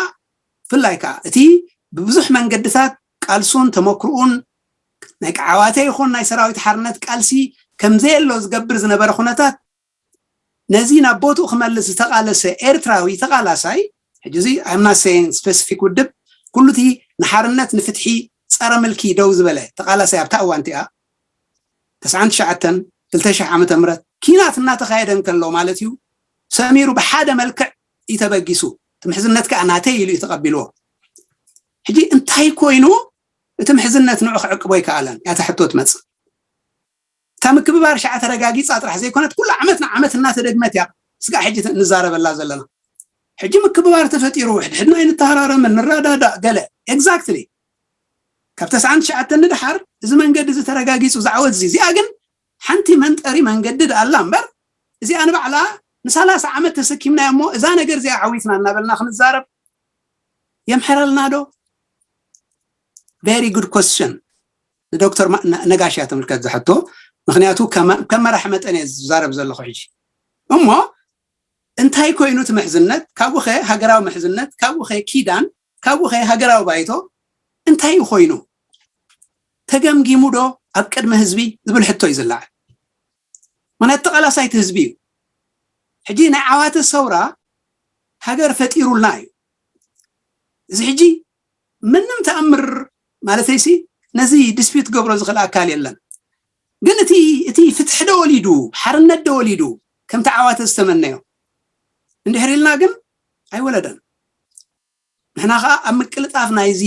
ፍላይ ከዓ እቲ ብብዙሕ መንገድታት ቃልሱን ተመክርኡን ናይ ዓዋተ ይኹን ናይ ሰራዊት ሓርነት ቃልሲ ከምዘየሎ ዝገብር ዝነበረ ኩነታት ነዚ ናብ ቦትኡ ክመልስ ዝተቓለሰ ኤርትራዊ ተቓላሳይ ሕጂ እዚ I'm not saying specific ውድብ ኩሉ እቲ ንሓርነት ንፍትሒ ጸረ ምልኪ ደው ዝበለ ተቓላሳይ ኣብታ እዋን እቲኣ ተስዓን ትሽዓተን ክልተ ሽሕ ዓመተ ምህረት ኪናት እናተኻየደ እንከሎ ማለት እዩ ሰሚሩ ብሓደ መልክዕ እዩ ተበጊሱ እቲ ምሕዝነት ከዓ ናተይ ኢሉ እዩ ተቐቢልዎ ሕጂ እንታይ ኮይኑ እቲ ምሕዝነት ንዑ ክዕቅቦ ኣይከኣለን እያ ሕቶ ትመፅእ እታ ምክብባር ሸዓ ተረጋጊፃ ጥራሕ ዘይኮነት ኩሉ ዓመት ንዓመት እናተደግመት እያ ስጋዕ ሕጂ ንዛረበላ ዘለና ሕጂ ምክብባር ተፈጢሩ ሕድሕድና ኣይንተሃራረምን ንረዳዳእ ገለ exactly ካብ ተስዓን ትሽዓተን ንድሓር እዚ መንገዲ እዚ ተረጋጊፁ ዝዓወት እዚ እዚኣ ግን ሓንቲ መንጠሪ መንገዲ ደኣ ኣላ እምበር እዚኣ ንባዕላ ንሰላሳ ዓመት ተሰኪምናዮ እሞ እዛ ነገር እዚኣ ዓዊትና እናበልና ክንዛረብ የምሕረልና ዶ very good question ንዶክተር ነጋሽ እያ ተምልከት ዝሕቶ ምክንያቱ ከም መራሒ መጠን እየ ዝዛረብ ዘለኹ ሕጂ እሞ እንታይ ኮይኑ እቲ ምሕዝነት ካብኡ ከ ሃገራዊ ምሕዝነት ካብኡ ከ ኪዳን ካብኡ ከ ሃገራዊ ባይቶ እንታይ እዩ ኮይኑ ተገምጊሙ ዶ ኣብ ቅድሚ ህዝቢ ዝብል ሕቶ እዩ ዝለዓል ምክንያቱ ተቓላሳይቲ ህዝቢ እዩ ሕጂ ናይ ዓዋተ ሰውራ ሃገር ፈጢሩልና እዩ እዚ ሕጂ ምንም ተኣምር ማለተይሲ ነዚ ዲስፒት ገብሮ ዝኽእል ኣካል የለን ግን እቲ እቲ ፍትሒ ዶ ወሊዱ ሓርነት ዶ ወሊዱ ከምቲ ዓዋተ ዝተመነዮ እንድሕር ኢልና ግን ኣይወለደን ንሕና ከዓ ኣብ ምቅልጣፍ ናይዚ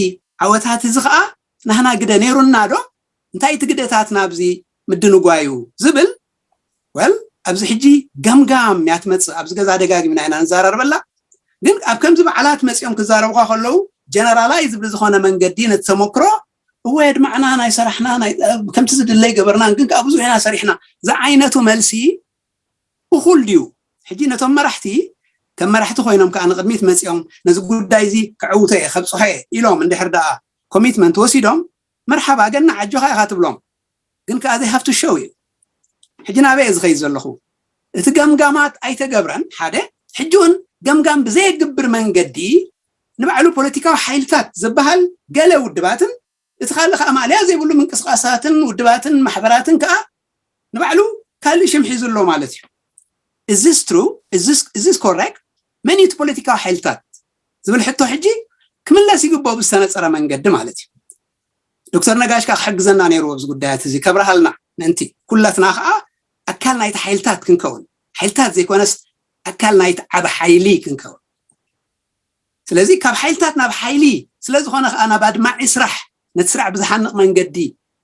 ዓወታት እዚ ከዓ ናህና ግደ ነይሩና ዶ እንታይ እቲ ግደታት ናብዚ ምድንጓዩ ዝብል ወል ኣብዚ ሕጂ ገምጋም እያ ትመፅእ ኣብዚ ገዛ ደጋጊምና ኢና ንዘራርበላ ግን ኣብ ከምዚ በዓላት መፂኦም ክዛረቡካ ከለዉ ጀነራላይ ዝብል ዝኾነ መንገዲ ነቲ ተመክሮ እወ የድማዕና ናይ ሰራሕና ከምቲ ዝድለይ ገበርና ግን ከዓ ብዙሕ ኢና ሰሪሕና ዝዓይነቱ መልሲ እኹል ድዩ ሕጂ ነቶም መራሕቲ ከም መራሕቲ ኮይኖም ከዓ ንቅድሚት መፂኦም ነዚ ጉዳይ እዚ ክዕውቶ እየ ከብፅሖ እየ ኢሎም እንድሕር ደኣ ኮሚትመንት ወሲዶም መርሓባ ገና ዓጆኻ ኢኻ ትብሎም ግን ከዓ they have to show እዩ ሕጂ ናበይ እየ ዝኸይድ ዘለኹ እቲ ገምጋማት ኣይተገብረን ሓደ ሕጂ እውን ገምጋም ብዘየግብር መንገዲ ንባዕሉ ፖለቲካዊ ሓይልታት ዝበሃል ገለ ውድባትን እቲ ካልእ ከዓ ማእለያ ዘይብሉ ምንቅስቃሳትን ውድባትን ማሕበራትን ከዓ ንባዕሉ ካልእ ሽም ሒዙ ኣሎ ማለት እዩ። Is this true? Is this correct? መን እዩ እቲ ፖለቲካዊ ሓይልታት ዝብል ሕቶ ሕጂ ክምለስ ይግባእ ብዝተነፀረ መንገዲ ማለት እዩ። ዶክተር ነጋሽ ከዓ ክሕግዘና ነይርዎ ኣብዚ ጉዳያት እዚ ከብረሃልና ምእንቲ ኩላትና ከዓ ኣካል ናይቲ ሓይልታት ክንከውን ሓይልታት ዘይኮነስ ኣካል ናይቲ ዓብ ሓይሊ ክንከውን። ስለዚ ካብ ሓይልታት ናብ ሓይሊ ስለዝኾነ ከዓ ናብ ኣድማዒ ስራሕ ነቲ ስራሕ ብዝሓንቕ መንገዲ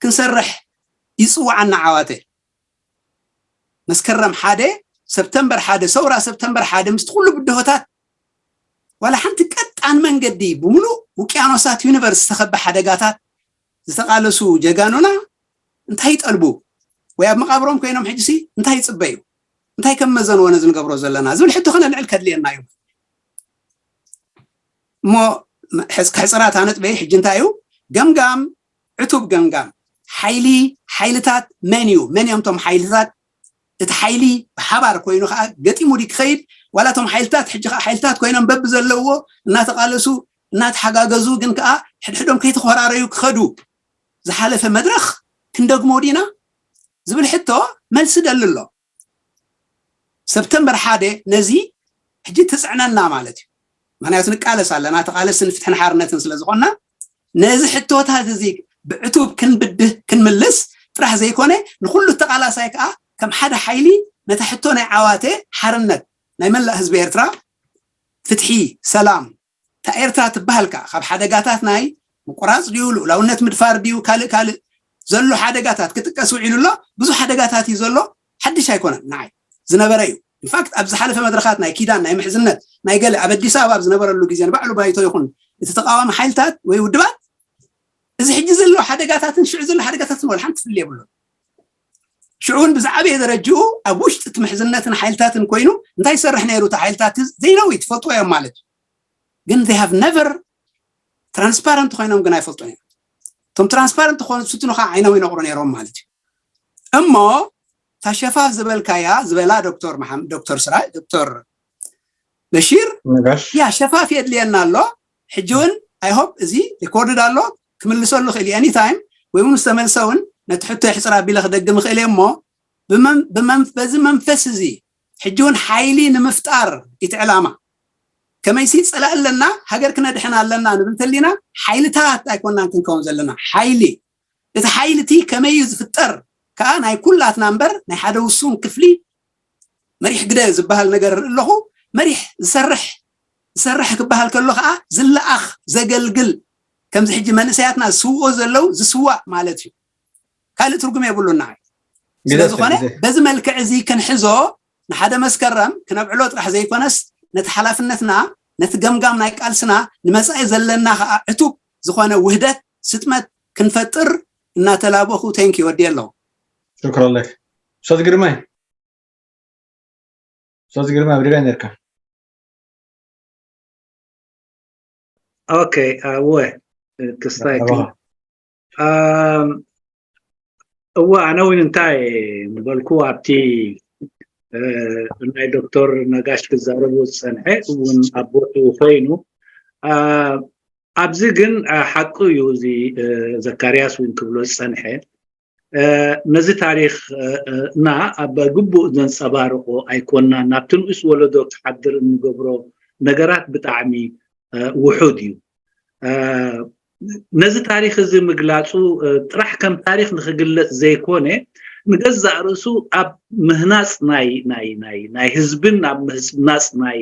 ክንሰርሕ ይፅዋዓና ዓዋተ። መስከረም ሓደ ሰብተምበር ሓደ ሰውራ ሰብተምበር ሓደ ምስቲ ኩሉ ብድሆታት ዋላ ሓንቲ ቀጣን መንገዲ ብምሉእ ውቅያኖሳት ዩኒቨርስ ዝተኸበ ሓደጋታት ዝተቓለሱ ጀጋኑና እንታይ ይጠልቡ ወይ ኣብ መቓብሮም ኮይኖም ሕጅሲ እንታይ ይፅበዩ እንታይ ከም መዘንዎ ነዚ ንገብሮ ዘለና ዝብል ሕቶ ከነልዕል ከድልየና እዩ። እሞ ከሕፅራታ ነጥበይ ሕጂ እንታይ እዩ? ገምጋም ዕቱብ ገምጋም ሓይሊ ሓይልታት መን እዩ? መን እዮም ቶም ሓይልታት? እቲ ሓይሊ ብሓባር ኮይኑ ከዓ ገጢሙ ዲ ክኸይድ ዋላ ቶም ሓይልታት ሕጂ ከዓ ሓይልታት ኮይኖም በቢ ዘለዎ እናተቃለሱ እናተሓጋገዙ ግን ከዓ ሕድሕዶም ከይተኮራረዩ ክኸዱ ዝሓለፈ መድረክ ክንደግሞ ዲና ዝብል ሕቶ መልሲ ደሊ ኣሎ። ሰብተምበር ሓደ ነዚ ሕጂ ትፅዕነና ማለት እዩ። ምክንያቱ ንቃለስ ኣለና ተቃለስትን ፍትሕን ሓርነትን ስለዝኮና ነዚ ሕቶታት እዚ ብዕቱብ ክንብድህ ክንምልስ ጥራሕ ዘይኮነ ንኩሉ ተቃላሳይ ከዓ ከም ሓደ ሓይሊ ነታ ሕቶ ናይ ዓዋተ ሓርነት ናይ መላእ ህዝቢ ኤርትራ ፍትሒ ሰላም እታ ኤርትራ ትበሃል ከዓ ካብ ሓደጋታት ናይ ምቁራፅ ድዩ ልኡላውነት ምድፋር ድዩ ካልእ ካልእ ዘሎ ሓደጋታት ክጥቀስ ውዒሉ ኣሎ። ብዙሕ ሓደጋታት እዩ ዘሎ። ሓድሽ ኣይኮነን ንዓይ ዝነበረ እዩ። ኢንፋክት ኣብ ዝሓለፈ መድረኻት ናይ ኪዳን ናይ ምሕዝነት ናይ ገለ ኣብ ኣዲስ ኣበባ ኣብ ዝነበረሉ ግዜ ንባዕሉ ባይቶ ይኹን እቲ ተቃዋሚ ሓይልታት ወይ ውድባት እዚ ሕጂ ዘሎ ሓደጋታትን ሽዑ ዘሎ ሓደጋታትን ወላ ሓንቲ ፍልልይ የብሉን። ሽዑ እውን ብዝዓበየ ደረጅኡ ኣብ ውሽጢ እቲ ምሕዝነትን ሓይልታትን ኮይኑ እንታይ ይሰርሕ ነይሩ እቲ ሓይልታት ዘይነው ትፈልጥዎ እዮም ማለት እዩ። ግን they have never transparent ኮይኖም ግን ኣይፈልጡን እዮም። እቶም ትራንስፓረንት ዝኾኑ ዝፍትኑ ከዓ ዓይኖም ይነቕሩ ነይሮም ማለት እዩ። እሞ እታ ሸፋፍ ዝበልካያ ዝበላ ዶክተር መሓመድ ዶክተር ስራ ዶክተር በሺር ነጋሽ ያ ሸፋፍ የድልየና ኣሎ። ሕጂ እውን I hope እዚ ሪኮርድድ ኣሎ ክምልሰሉ ክእል እዩ any time ወይ እውን ዝተመልሰ እውን ነቲ ሕቶ የሕፅር ኣቢለ ክደግም ክእል እየ እሞ ብመን- ብመን- በዚ መንፈስ እዚ ሕጂ እውን ሓይሊ ንምፍጣር እቲ ዕላማ ከመይሲ ፀላእ ኣለና ሃገር ክነድሕን ኣለና ንብል ተሊና ሓይልታት ኣይኮናን ክንከውን ዘለና ሓይሊ እቲ ሓይሊ እቲ ከመይ እዩ ዝፍጠር ከዓ ናይ ኩላትና እምበር ናይ ሓደ ውሱን ክፍሊ መሪሕ ግደ ዝበሃል ነገር ርኢ ኣለኹ መሪሕ ዝሰርሕ ዝሰርሕ ክበሃል ከሎ ከዓ ዝለኣኽ ዘገልግል ከምዚ ሕጂ መንእሰያትና ዝስውኦ ዘለው ዝስዋእ ማለት እዩ ካልእ ትርጉም የብሉና ስለዝኾነ በዚ መልክዕ እዚ ክንሕዞ ንሓደ መስከረም ክነብዕሎ ጥራሕ ዘይኮነስ ነቲ ሓላፍነትና ነቲ ገምጋም ናይ ቃልስና ንመፃኢ ዘለና ከዓ ዕቱብ ዝኾነ ውህደት ስጥመት ክንፈጥር እናተላበኹ thank you ወዲ ኣለኹ شكرا لك استاذ ግርማይ استاذ ግርማይ ኣብ ሪጋ ነርካ okay እወ ክስታይ እወ ኣነ እውን እንታይ ምበልኩ ኣብቲ ናይ ዶክተር ነጋሽ ክዛረቡ ዝፀንሐ እውን ኣብ ቦትኡ ኮይኑ ኣብዚ ግን ሓቁ እዩ እዚ ዘካርያስ እውን ክብሎ ዝፀንሐ ነዚ ታሪክ እና ኣብ ግቡእ ዘንፀባርቆ ኣይኮና ናብቲ ንኡስ ወለዶ ክሓድር እንገብሮ ነገራት ብጣዕሚ ውሑድ እዩ ነዚ ታሪክ እዚ ምግላፁ ጥራሕ ከም ታሪክ ንክግለፅ ዘይኮነ ንገዛእ ርእሱ ኣብ ምህናፅ ናይ ናይ ናይ ናይ ህዝብን ኣብ ምህናፅ ናይ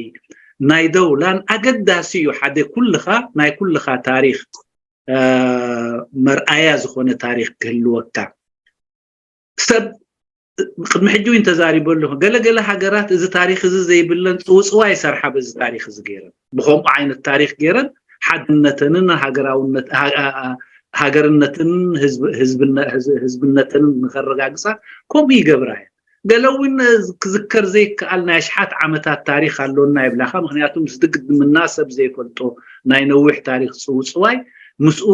ናይ ደውላን ኣገዳሲ እዩ ሓደ ኩልኻ ናይ ኩልኻ ታሪክ መርኣያ ዝኾነ ታሪክ ክህልወካ ሰብ ቅድሚ ሕጂ እውን ተዛሪበ ኣለኹ ገለገለ ሃገራት እዚ ታሪክ እዚ ዘይብለን ፅውፅዋ ይሰርሓ በዚ ታሪክ እዚ ገይረን ብከምኡ ዓይነት ታሪክ ገይረን ሓድነተንን ሃገራውነት ሃገርነትን ህዝብነትን ንከረጋግፃ ከምኡ ይገብራ እየን ገለ እውን ክዝከር ዘይከኣል ናይ ኣሽሓት ዓመታት ታሪክ ኣሎና ይብላካ ምክንያቱ ምስ ድግድምና ሰብ ዘይፈልጦ ናይ ነዊሕ ታሪክ ፅውፅዋይ ምስኡ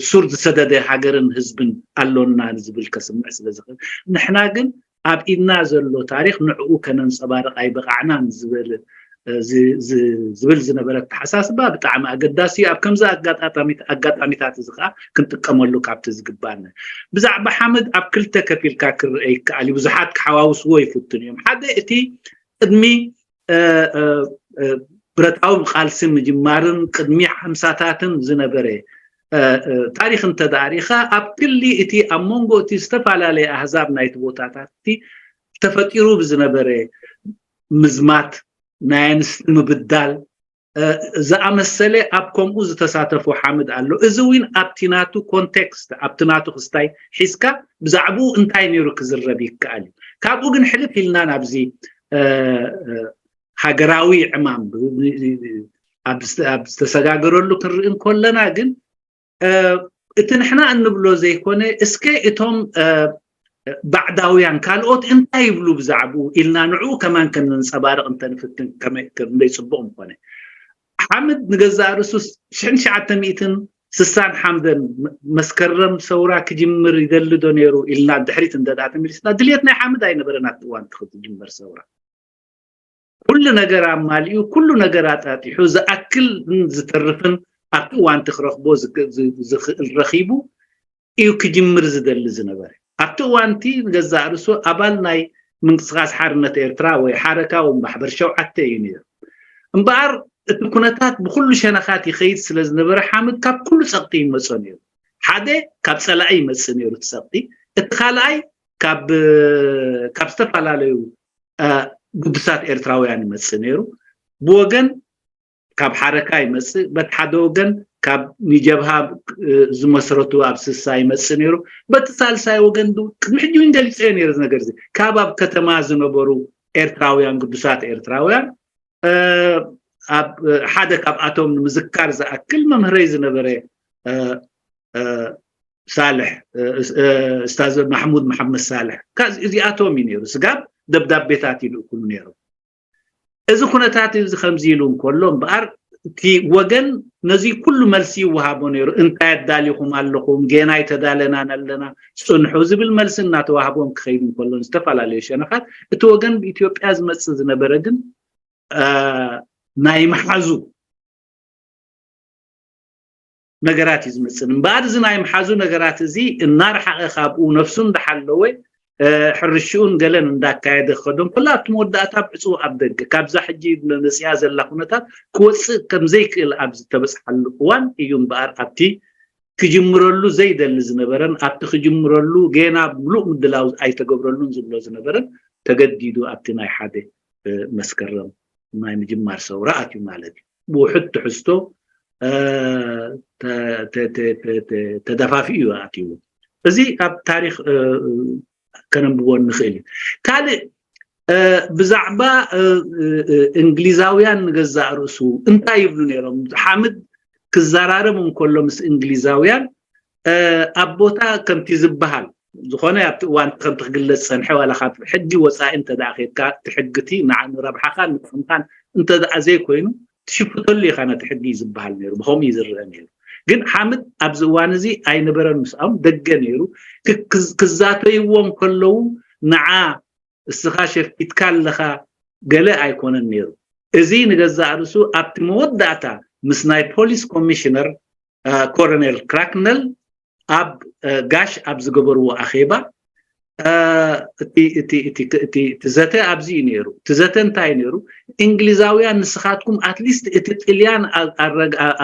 ሱር ዝሰደደ ሃገርን ህዝብን ኣሎና ዝብል ከስምዕ ስለ ዝኽእል ንሕና ግን ኣብ ኢድና ዘሎ ታሪክ ንዕኡ ከነንፀባርቅ ኣይበቃዕናን ዝብል ዝብል ዝነበረ ኣተሓሳስባ ብጣዕሚ ኣገዳሲ እዩ። ኣብ ከምዚ ኣጋጣሚታት እዚ ከዓ ክንጥቀመሉ ካብቲ ዝግባነ። ብዛዕባ ሓምድ ኣብ ክልተ ከፊልካ ክረአ ይከኣል እዩ። ብዙሓት ክሓዋውስዎ ይፍትኑ እዮም። ሓደ እቲ ቅድሚ ብረታዊ ቃልሲ ምጅማርን ቅድሚ ሓምሳታትን ዝነበረ ታሪኽ እንተዳሪኻ ኣብ ክሊ እቲ ኣብ መንጎ እቲ ዝተፈላለየ ኣህዛብ ናይቲ ቦታታት ተፈጢሩ ብዝነበረ ምዝማት ናይ ኣንስቲ ምብዳል ዝኣመሰለ ኣብ ከምኡ ዝተሳተፎ ሓምድ ኣሎ። እዚ እውን ኣብቲ ናቱ ኮንቴክስት ኣብቲ ናቱ ክስታይ ሒዝካ ብዛዕባኡ እንታይ ነይሩ ክዝረብ ይከኣል እዩ። ካብኡ ግን ሕልፍ ኢልና ናብዚ ሃገራዊ ዕማም ኣብ ዝተሰጋገረሉ ክንርኢ እንከለና ግን እቲ ንሕና እንብሎ ዘይኮነ እስከ እቶም ባዕዳውያን ካልኦት እንታይ ይብሉ ብዛዕባኡ ኢልና ንዕኡ ከማን ከነንፀባርቕ እንተንፍትን ከመይ ጽቡቕ ምኾነ። ሓምድ ንገዛእ ርእሱ ሽሕን ትሽዓተ ሚእትን ስሳን ሓምደን መስከረም ሰውራ ክጅምር ይደሊ ዶ ነይሩ ኢልና ድሕሪት እንደዳ ተመሊስና ድልየት ናይ ሓምድ ኣይነበረን ኣብቲ እዋን እቲ ክትጅመር ሰውራ። ኩሉ ነገር ኣማሊኡ ኩሉ ነገር ኣጣጢሑ ዝኣክል ዝተርፍን ኣብቲ እዋንቲ ክረኽቦ ዝኽእል ረኺቡ እዩ ክጅምር ዝደሊ ዝነበረ። ኣብቲ እዋንቲ ንገዛእ ርእሱ ኣባል ናይ ምንቅስቃስ ሓርነት ኤርትራ ወይ ሓረካ ወንባሕበር ሸውዓተ እዩ ነይሩ። እምበኣር እቲ ኩነታት ብኩሉ ሸነኻት ይኸይድ ስለ ዝነበረ ሓምድ ካብ ኩሉ ጸቕጢ ይመጾ ነይሩ። ሓደ ካብ ጸላኢ ይመጽእ ነይሩ እቲ ጸቕጢ፣ እቲ ካልኣይ ካብ ካብ ዝተፈላለዩ ግዱሳት ኤርትራውያን ይመጽእ ነይሩ። ብወገን ካብ ሓረካ ይመጽእ፣ በቲ ሓደ ወገን ካብ ንጀብሃ ዝመስረቱ ኣብ ስሳ ይመጽእ ነይሩ። በቲ ሳልሳይ ወገን ቅድሚ ሕጂ እውን ገሊጸዮ ነይሩ ነገር እዚ ካብ ኣብ ከተማ ዝነበሩ ኤርትራውያን ግዱሳት ኤርትራውያን ሓደ ካብኣቶም ንምዝካር ዝኣክል መምህረይ ዝነበረ ሳልሕ እስታዝ ማሕሙድ መሓመድ ሳልሕ እዚኣቶም እዩ ነይሩ። ስጋብ ደብዳቤታት ይልእኩሉ ነይሮም። እዚ ኩነታት እዚ ከምዚ ኢሉ እንከሎ እምበኣር እቲ ወገን ነዚ ኩሉ መልሲ ይወሃቦ ነይሩ። እንታይ ኣዳሊኹም ኣለኹም፣ ጌና ኣይተዳለናን ኣለና፣ ጽንሑ ዝብል መልሲ እናተዋህቦም ክኸይድ እንከሎ ዝተፈላለዩ ሸነኻት እቲ ወገን ብኢትዮጵያ ዝመጽእ ዝነበረ ግን ናይ መሓዙ ነገራት እዩ ዝመፅእ። እምበኣር እዚ ናይ መሓዙ ነገራት እዚ እናረሓቐ ካብኡ ነፍሱ እንዳሓለወ ሕርሽኡን ገለን እንዳካየደ ክኸዶ እንከሎ ኣብቲ መወዳእታ ብዕፅው ኣብ ደገ ካብዛ ሕጂ መፅያ ዘላ ኩነታት ክወፅእ ከምዘይክእል ኣብ ዝተበፅሓሉ እዋን እዩ እምበኣር ኣብቲ ክጅምረሉ ዘይደሊ ዝነበረን ኣብቲ ክጅምረሉ ጌና ምሉእ ምድላው ኣይተገብረሉን ዝብሎ ዝነበረን ተገዲዱ ኣብቲ ናይ ሓደ መስከረም ናይ ምጅማር ሰውራ ኣትዩ ማለት እዩ። ብውሕድ ትሕዝቶ ተደፋፊኡ እዩ ኣትዩ። እዚ ኣብ ታሪክ ከነንብቦ ንኽእል እዩ። ካልእ ብዛዕባ እንግሊዛውያን ንገዛእ ርእሱ እንታይ ይብሉ ነይሮም? ሓምድ ክዘራረብ እንከሎ ምስ እንግሊዛውያን ኣብ ቦታ ከምቲ ዝበሃል ዝኾነ ኣብቲ እዋን ከምቲ ክግለጽ ጸንሐ ዋላ ካብ ሕጊ ወጻኢ እንተ ደኣ ኬድካ እቲ ሕጊ እቲ ንረብሓኻን ንጥቕምካን እንተ ደኣ ዘይኮይኑ ትሽፍተሉ ኢኻ ነቲ ሕጊ እዩ ዝበሃል ነይሩ። ብኸምኡ እዩ ዝረአ ነይሩ። ግን ሓምድ ኣብዚ እዋን እዚ ኣይነበረን ምስኣም ደገ ነይሩ። ክዛተይዎ እንከለዉ ንዓ እስኻ ሸፊትካ ኣለኻ ገለ ኣይኮነን ነይሩ። እዚ ንገዛእ ርእሱ ኣብቲ መወዳእታ ምስ ናይ ፖሊስ ኮሚሽነር ኮረኔል ክራክነል ኣብ ጋሽ ኣብ ዝገበርዎ ኣኼባ እቲ ዘተ ኣብዚ እዩ ነይሩ። እቲ ዘተ እንታይ ነይሩ? እንግሊዛውያን ንስኻትኩም ኣትሊስት እቲ ጥልያን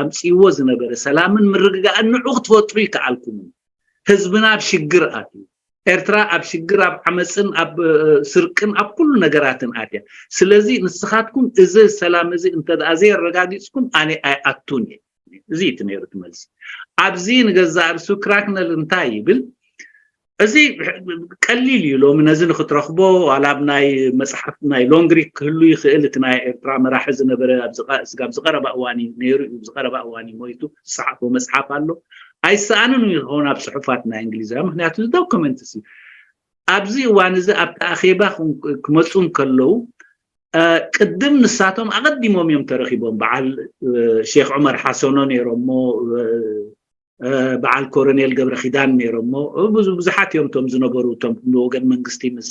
ኣምፅይዎ ዝነበረ ሰላምን ምርግጋእን ንዑ ክትፈጥሩ ይከኣልኩም። ህዝብና ኣብ ሽግር ኣትዩ። ኤርትራ ኣብ ሽግር ኣብ ዓመፅን ኣብ ስርቅን ኣብ ኩሉ ነገራትን ኣትያ። ስለዚ ንስኻትኩም እዚ ሰላም እዚ እንተ ደኣ ዘየረጋጊፅኩም ኣነ ኣይኣቱን እየ። እዚ እቲ ነይሩ እቲ መልሲ። ኣብዚ ንገዛእ ርእሱ ክራክነል እንታይ ይብል? እዚ ቀሊል እዩ። ሎሚ ነዚ ንክትረኽቦ ዋላ ኣብ ናይ መፅሓፍ ናይ ሎንግሪክ ክህሉ ይኽእል። እቲ ናይ ኤርትራ መራሒ ዝነበረ ኣብዚ ዝቀረባ እዋን ነይሩ እዩ። ዝቀረባ እዋን እዩ ሞይቱ ዝፀሓፎ መፅሓፍ ኣሎ። ኣይሰኣንን እዩ ዝኸውን ኣብ ፅሑፋት ናይ እንግሊዛዊ ምክንያቱ ዶኩመንትስ እዩ። ኣብዚ እዋን እዚ ኣብቲ ኣኼባ ክመፁ እንከለዉ ቅድም ንሳቶም ኣቐዲሞም እዮም ተረኺቦም። በዓል ሼክ ዑመር ሓሰኖ ነይሮሞ፣ በዓል ኮረኔል ገብረ ኪዳን ነይሮሞ፣ ብዙሓት እዮም እቶም ዝነበሩ እቶም ብወገን መንግስቲ ምስ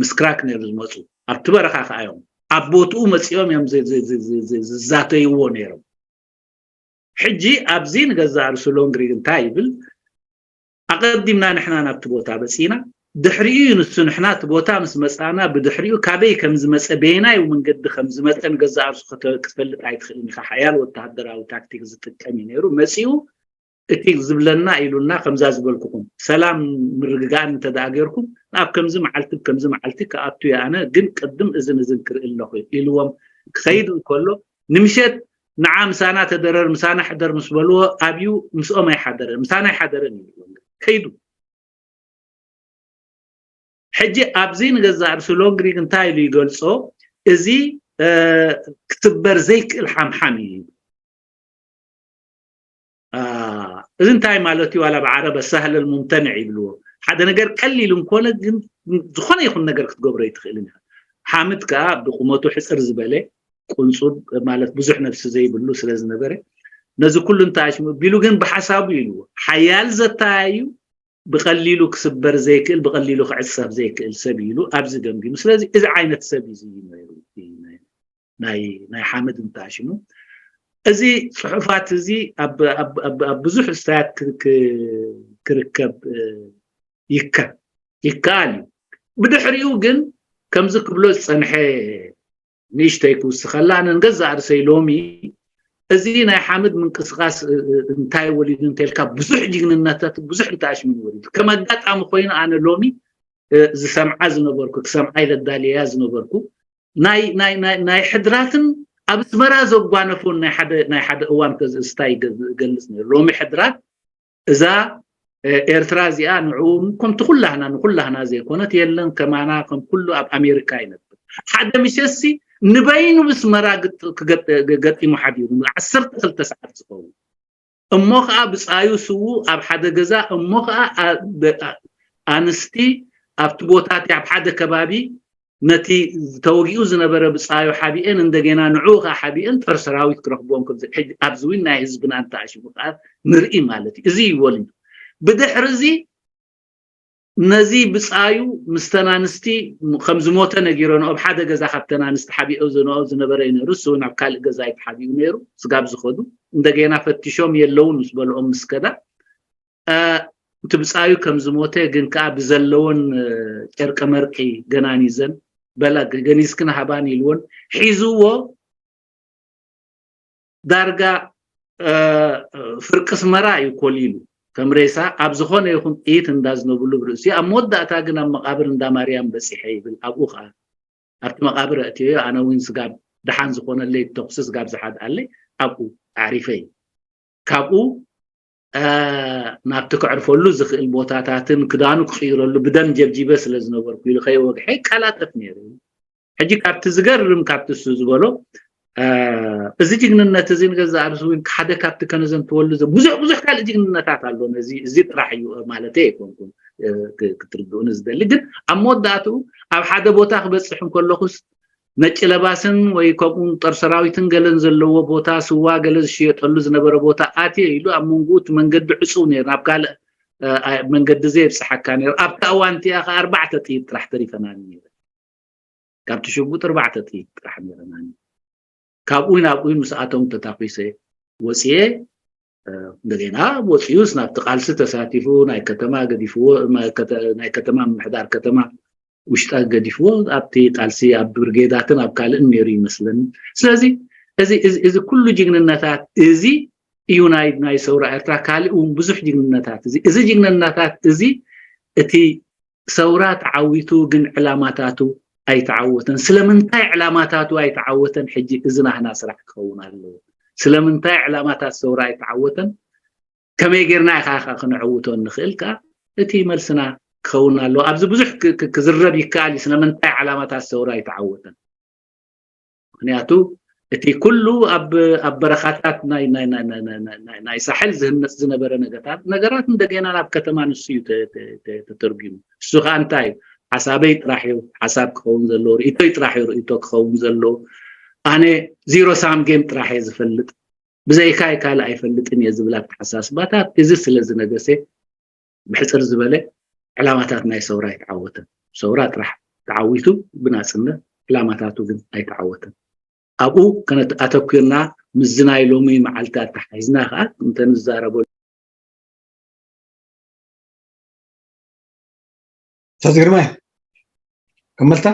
ምስ ክራክነር ዝመፁ። ኣብቲ በረኻ ከኣ እዮም ኣብ ቦትኡ መጺኦም እዮም ዝ- ዝ- ዝ- ዝ- ዝ- ዝዛተይዎ ነይሮም። ሕጂ ኣብዚ ንገዛእ ርእሱ ሎንግሪግ እንታይ ይብል? ኣቐዲምና ንሕና ናብቲ ቦታ በጺና፣ ድሕሪኡ እዩ ንሱ። ንሕና እቲ ቦታ ምስ መጻና፣ ብድሕሪኡ ካበይ ከም ዝመጸ፣ በየናይ መንገዲ ከም ዝመጸ ንገዛእ ርእሱ ክተ- ክትፈልጥ ኣይትኽእልን ኢኻ። ሓያል ወተሃደራዊ ታክቲክ ዝጥቀም እዩ ነይሩ። መጺኡ እቲ ዝብለና ኢሉና፣ ከምዛ ዝበልኩኹም ሰላም ምርግጋእን እንተ ደኣ ጌርኩም፣ ኣብ ከምዚ መዓልቲ፣ ከምዚ መዓልቲ ክኣቱ እየ ኣነ፣ ግን ቅድም እዝን እዝን ክርኢ ኣለኹ ኢልዎም ክኸይድ እንከሎ፣ ንምሸት ንዓ ምሳና ተደረር፣ ምሳና ሕደር ምስ በልዎ፣ ኣብዩ ምስኦም ኣይሓደረን፣ ምሳና ኣይሓደረን እዩ ከይዱ። ሕጂ ኣብዚ ንገዛእ ርእሱ ሎንግሪግ እንታይ ኢሉ ይገልጾ? እዚ እ፣ ክትበር ዘይክእል ሓምሓም እዩ። አ፣ እዚ እንታይ ማለት እዩ? ዋላ ብዓረብ ሰህለል ሙምተንዕ ይብልዎ። ሓደ ነገር ቀሊል እንኮነ ግን ዝኾነ ይኹን ነገር ክትገብሮ ይትኽእልን ኢኻ። ሓምድ ከኣ ብቁመቱ ሕፅር ዝበለ ቁንፁብ ማለት ብዙሕ ነብሲ ዘይብሉ ስለ ዝነበረ ነዚ ኩሉ እንታይ ኣሽሙ ቢሉ ግን ብሓሳቡ ኢልዎ ሓያል ዘተያዩ ብቐሊሉ ክስበር ዘይክእል ብቐሊሉ ክዕፀፍ ዘይክእል ሰብ ኢሉ ኣብዚ ገምጊሙ። ስለዚ እዚ ዓይነት ሰብ እዩ ነይሩ ናይ ናይ ሓምድ እንታይ ሽሙ እዚ ጽሑፋት እዚ ኣብ ኣብ ኣብ ኣብ ብዙሕ እስታያት ክ- ክ- ክርከብ እ፣ ይከ ይከኣል እዩ። ብድሕሪኡ ግን ከምዚ ክብሎ ዝጸንሐ ንእሽተይ ክውስኸላ ኣነ ንገዛእ ርእሰይ ሎሚ እዚ ናይ ሓምድ ምንቅስቃስ እ፣ እ፣ እንታይ ወሊዱ እንተልካ ብዙሕ ጅግንነታት ብዙሕ ርትኣሽ ምን ወሊዱ ከም ኣጋጣሚ ኮይኑ ኣነ ሎሚ እ፣ ዝሰምዓ ዝነበርኩ ክሰምዓ ኢለ ዳልያ ዝነበርኩ ናይ ናይ ናይ ናይ ሕድራትን ኣብ ኣስመራ ዘጓነፉን ናይ ሓደ ናይ ሓደ እዋን ከዝእስታ ይገልጽ ነይሩ። ሎሚ ሕድራት እዛ እ፣ ኤርትራ እዚኣ ንዕኡ ከምቲ ኩላህና ንኩላህና ዘይኮነት የለን ከማና ከም ኩሉ ኣብ ኣሜሪካ ይነብር። ሓደ ምሸሲ ንበይኑ ብስመራ ግጥ- ክገጥ- ገጢሙ ሓዲሩ ዓሰርተ ክልተ ሰዓት ዝኸውን እሞ ኸዓ ብጻዩ ስዉ ኣብ ሓደ ገዛ እሞ ኸዓ ኣ- ብ- ኣ- ኣንስቲ ኣብቲ ቦታ እቲ ኣብ ሓደ ከባቢ ነቲ ተወጊኡ ዝነበረ ብጻዩ ሓቢኤን እንደገና ንዕኡ ኸዓ ሓቢኤን ጦር ሰራዊት ክረኽብዎም ከም ዝ- ሕጂ ኣብዚ እውን ናይ ህዝብና እንተኣሽሙ ኸዓ ንርኢ ማለት እዩ። እዚ እዩ ወሊዱ። ብድሕሪ እዚ ነዚ ብጻዩ ምስተን ኣንስቲ ከም ዝሞተ ነጊሮን ኣብ ሓደ ገዛ ካብተን ኣንስቲ ሓቢኦ ዝነኦ ዝነበረ እዩ ነይሩ። እሱ እውን ኣብ ካልእ ገዛ እዩ ተሓቢኡ ነይሩ። ስጋብ ዝኸዱ እንደገና ፈቲሾም የለውን ምስ በልኦም ምስ ከዳ እ፣ እቲ ብጻዩ ከም ዝሞተ ግን ከኣ ብዘለዎን እ፣ ጨርቀ መርቂ ገናኒዘን በላ ገኒዝክን ሃባን ኢልዎን ሒዝዎ ዳርጋ እ፣ ፍርቂ ኣስመራ እዩ ኮሊሉ ከም ሬሳ ኣብ ዝኾነ ይኹን ጥይት እንዳዝነብሉ ብርእሲ ኣብ መወዳእታ ግን ኣብ መቃብር እንዳ ማርያም በጺሐ ይብል ኣብኡ ከዓ ኣብቲ መቃብር ኣእትዮ ኣነ እውን ስጋብ ደሓን ዝኾነለይ ተኩሲ ስጋብ ዝሓድኣለይ ኣብኡ ኣዕሪፈ እዩ ካብኡ እ፣ ናብቲ ከዕርፈሉ ዝኽእል ቦታታትን ክዳኑ ክቕይረሉ ብደም ጀብጂበ ስለ ዝነበርኩ ኢሉ ከይወግሐ ይቀላጠፍ ነይሩ እዩ ሕጂ ካብቲ ዝገርም ካብቲ እሱ ዝበሎ እ፣ እዚ ጅግንነት እዚ ንገዛእ ርእሱ እውን ሓደ ካብቲ ከነዘንትወሉ ዘ- ብዙሕ ብዙሕ ካልእ ጅግንነታት ኣሎ ነዚ እዚ ጥራሕ እዩ ማለት ኣይኮንኩን እ፣ ክ- ክትርድኡኒ ዝደሊ ግን ኣብ መወዳእትኡ ኣብ ሓደ ቦታ ክበፅሕ እንከለኹስ ነጭ ለባስን ወይ ከምኡ ጦር ሰራዊትን ገለን ዘለዎ ቦታ ስዋ ገለ ዝሽየጠሉ ዝነበረ ቦታ ኣትየ ኢሉ ኣብ መንጎኡ እቲ መንገዲ ዕፁው ነይሩ ናብ ካልእ እ፣ ኣ- መንገዲ ዘየብፅሓካ ነይሩ ኣብታ እዋን እቲኣ ከዓ ኣርባዕተ ጥይት ጥራሕ ተሪፈናኒ ነይረ ካብቲ ሽጉጥ ኣርባዕተ ጥይት ጥራሕ ነይረናኒ ካብኡ ናብኡ ምስኣቶም ተታኺሰ ወፅየ እ፣ እንደገና ወፂኡስ ናብቲ ቃልሲ ተሳቲፉ ናይ ከተማ ገዲፍዎ ማ- ከተ- ናይ ከተማ ምምሕዳር ከተማ ውሽጣ ገዲፍዎ ኣብቲ ቃልሲ ኣብ ብርጌዳትን ኣብ ካልእን ነይሩ ይመስለኒ ስለዚ እዚ እዚ- እዚ ኩሉ ጅግንነታት እዚ እዩ ናይ ናይ ሰውራ ኤርትራ ካልእ እውን ብዙሕ ጅግንነታት እዚ እዚ ጅግንነታት እዚ እቲ ሰውራ ተዓዊቱ ግን ዕላማታቱ ኣይተዓወተን ስለምንታይ ዕላማታቱ ኣይተዓወተን ሕጂ እዚ ናህና ስራሕ ክኸውን ኣለዎ ስለምንታይ ዕላማታት ሰውራ ኣይተዓወተን ከመይ ጌርና ኢኻ ኢኻ ክንዕውቶ እንኽእል ከኣ እቲ መልስና ክኸውን ኣለዎ ኣብዚ ብዙሕ ክ- ክ- ክዝረብ ይከኣል እዩ ስለምንታይ ዕላማታት ሰውራ ኣይተዓወተን ምክንያቱ እቲ ኩሉ ኣብ ኣብ በረኻታት ናይ ናይ ናይ ናይ ናይ ናይ ናይ ናይ ሳሕል ዝህነፅ ዝነበረ ነገታት ነገራት እንደገና ናብ ከተማ ንሱ እዩ ተ- ተ- ተ- ተተርጉሙ እሱ ከዓ እንታይ እዩ ሓሳበይ ጥራሕ እዩ ሓሳብ ክኸውን ዘለዎ ርእቶይ ጥራሕ እዩ ርእቶ ክኸውን ዘለዎ ኣነ ዚሮ ሳም ጌም ጥራሕ እየ ዝፈልጥ ብዘይካይ ካልእ ኣይፈልጥን እየ ዝብል ኣተሓሳስባታት እዚ ስለ ዝነገሰ ብሕፅር ዝበለ ዕላማታት ናይ ሰውራ ኣይተዓወተን ሰውራ ጥራሕ ተዓዊቱ ብናፅነት ዕላማታቱ ግን ኣይተዓወተን። ኣብኡ ከነተኣተኩርና ምስዚ ናይ ሎሚ መዓልቲ ኣተሓሒዝና ከዓ እንተንዛረበሉ። استاذ جرماي، كملت؟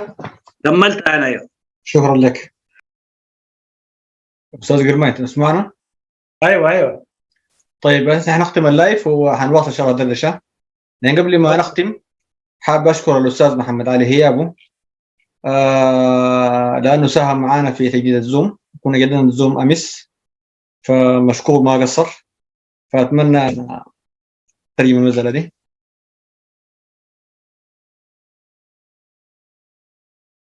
كملت انا يا شكرا لك. استاذ جرماي، تسمعنا؟ ايوه ايوه. طيب، بس احنا نختم اللايف وحنواصل ان شاء الله الدردشه. لكن قبل ما نختم، حاب اشكر الاستاذ محمد علي هيابو، آه لانه ساهم معنا في تجديد الزوم. كنا جددنا الزوم امس، فمشكور ما قصر. فاتمنى ترجم المساله دي.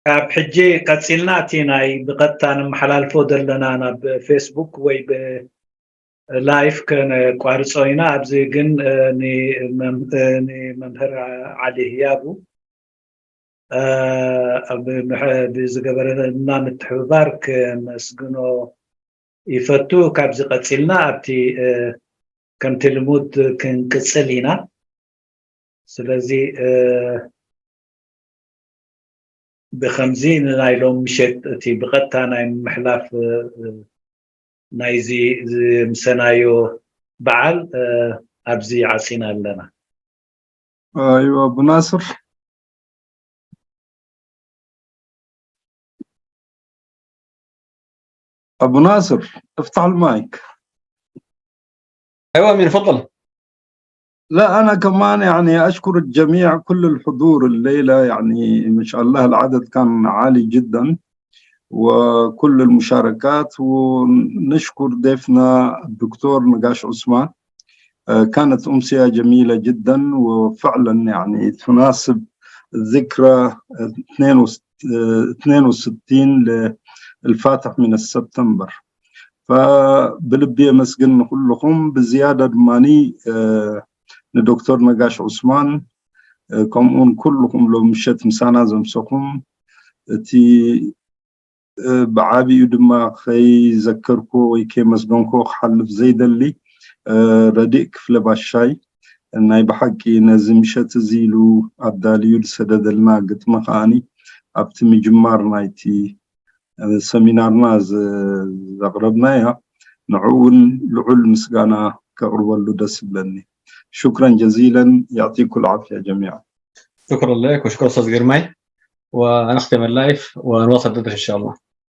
ካብ ሕጂ ቀፂልና እቲ ናይ ብቐጥታ ንመሓላልፎ ዘለና ናብ ፌስቡክ ወይ ብላይፍ ከነቋርፆ ኢና። ኣብዚ ግን ንመምህር ዓሊ ህያቡ ብዝገበረልና ምትሕብባር ከመስግኖ ይፈቱ። ካብዚ ቀፂልና ኣብቲ ከምቲ ልሙድ ክንቅፅል ኢና። ስለዚ ብከምዚ ንናይ ሎም ምሸት እቲ ብቐጥታ ናይ ምምሕላፍ ናይዚ ዝምሰናዮ በዓል ኣብዚ ዓፂና ኣለና። ايوه ابو ناصر. ابو ناصر، افتح المايك. ايوه امير، تفضل. لا، أنا كمان يعني أشكر الجميع، كل الحضور الليلة، يعني ما شاء الله العدد كان عالي جدا، وكل المشاركات، ونشكر ضيفنا الدكتور نقاش عثمان. آه، كانت أمسية جميلة جدا، وفعلا يعني تناسب ذكرى اثنين وست-، آه، اثنين وستين للفاتح من السبتمبر. فبلبي مسجن كلكم بزيادة دماني، آه، ንዶክተር ነጋሽ ዑስማን፣ ከምኡውን ኩልኹም ሎም ምሸት ምሳና ዘምሰኹም፣ እቲ ብዓቢኡ ድማ ከይዘከርኩዎ ወይ ከየመስገንኩዎ ክሓልፍ ዘይደሊ፣ ረዲእ ክፍለ ባሻይ፣ ናይ ብሓቂ ነዚ ምሸት እዚ ኢሉ ኣዳልዩ ዝሰደደልና ግጥሚ ከዓኒ ኣብቲ ምጅማር ናይቲ ሰሚናርና ዘቕረብናያ፣ ንዕኡ እውን ልዑል ምስጋና ከቕርበሉ ደስ ይብለኒ። ሹክረን ጀዚለን፣ ያዕጢኩም ዓፍያ ጀሚዓ። شكرا لك وشكرا استاذ جرماي، ونختم اللايف ونواصل الدردشه ان شاء الله.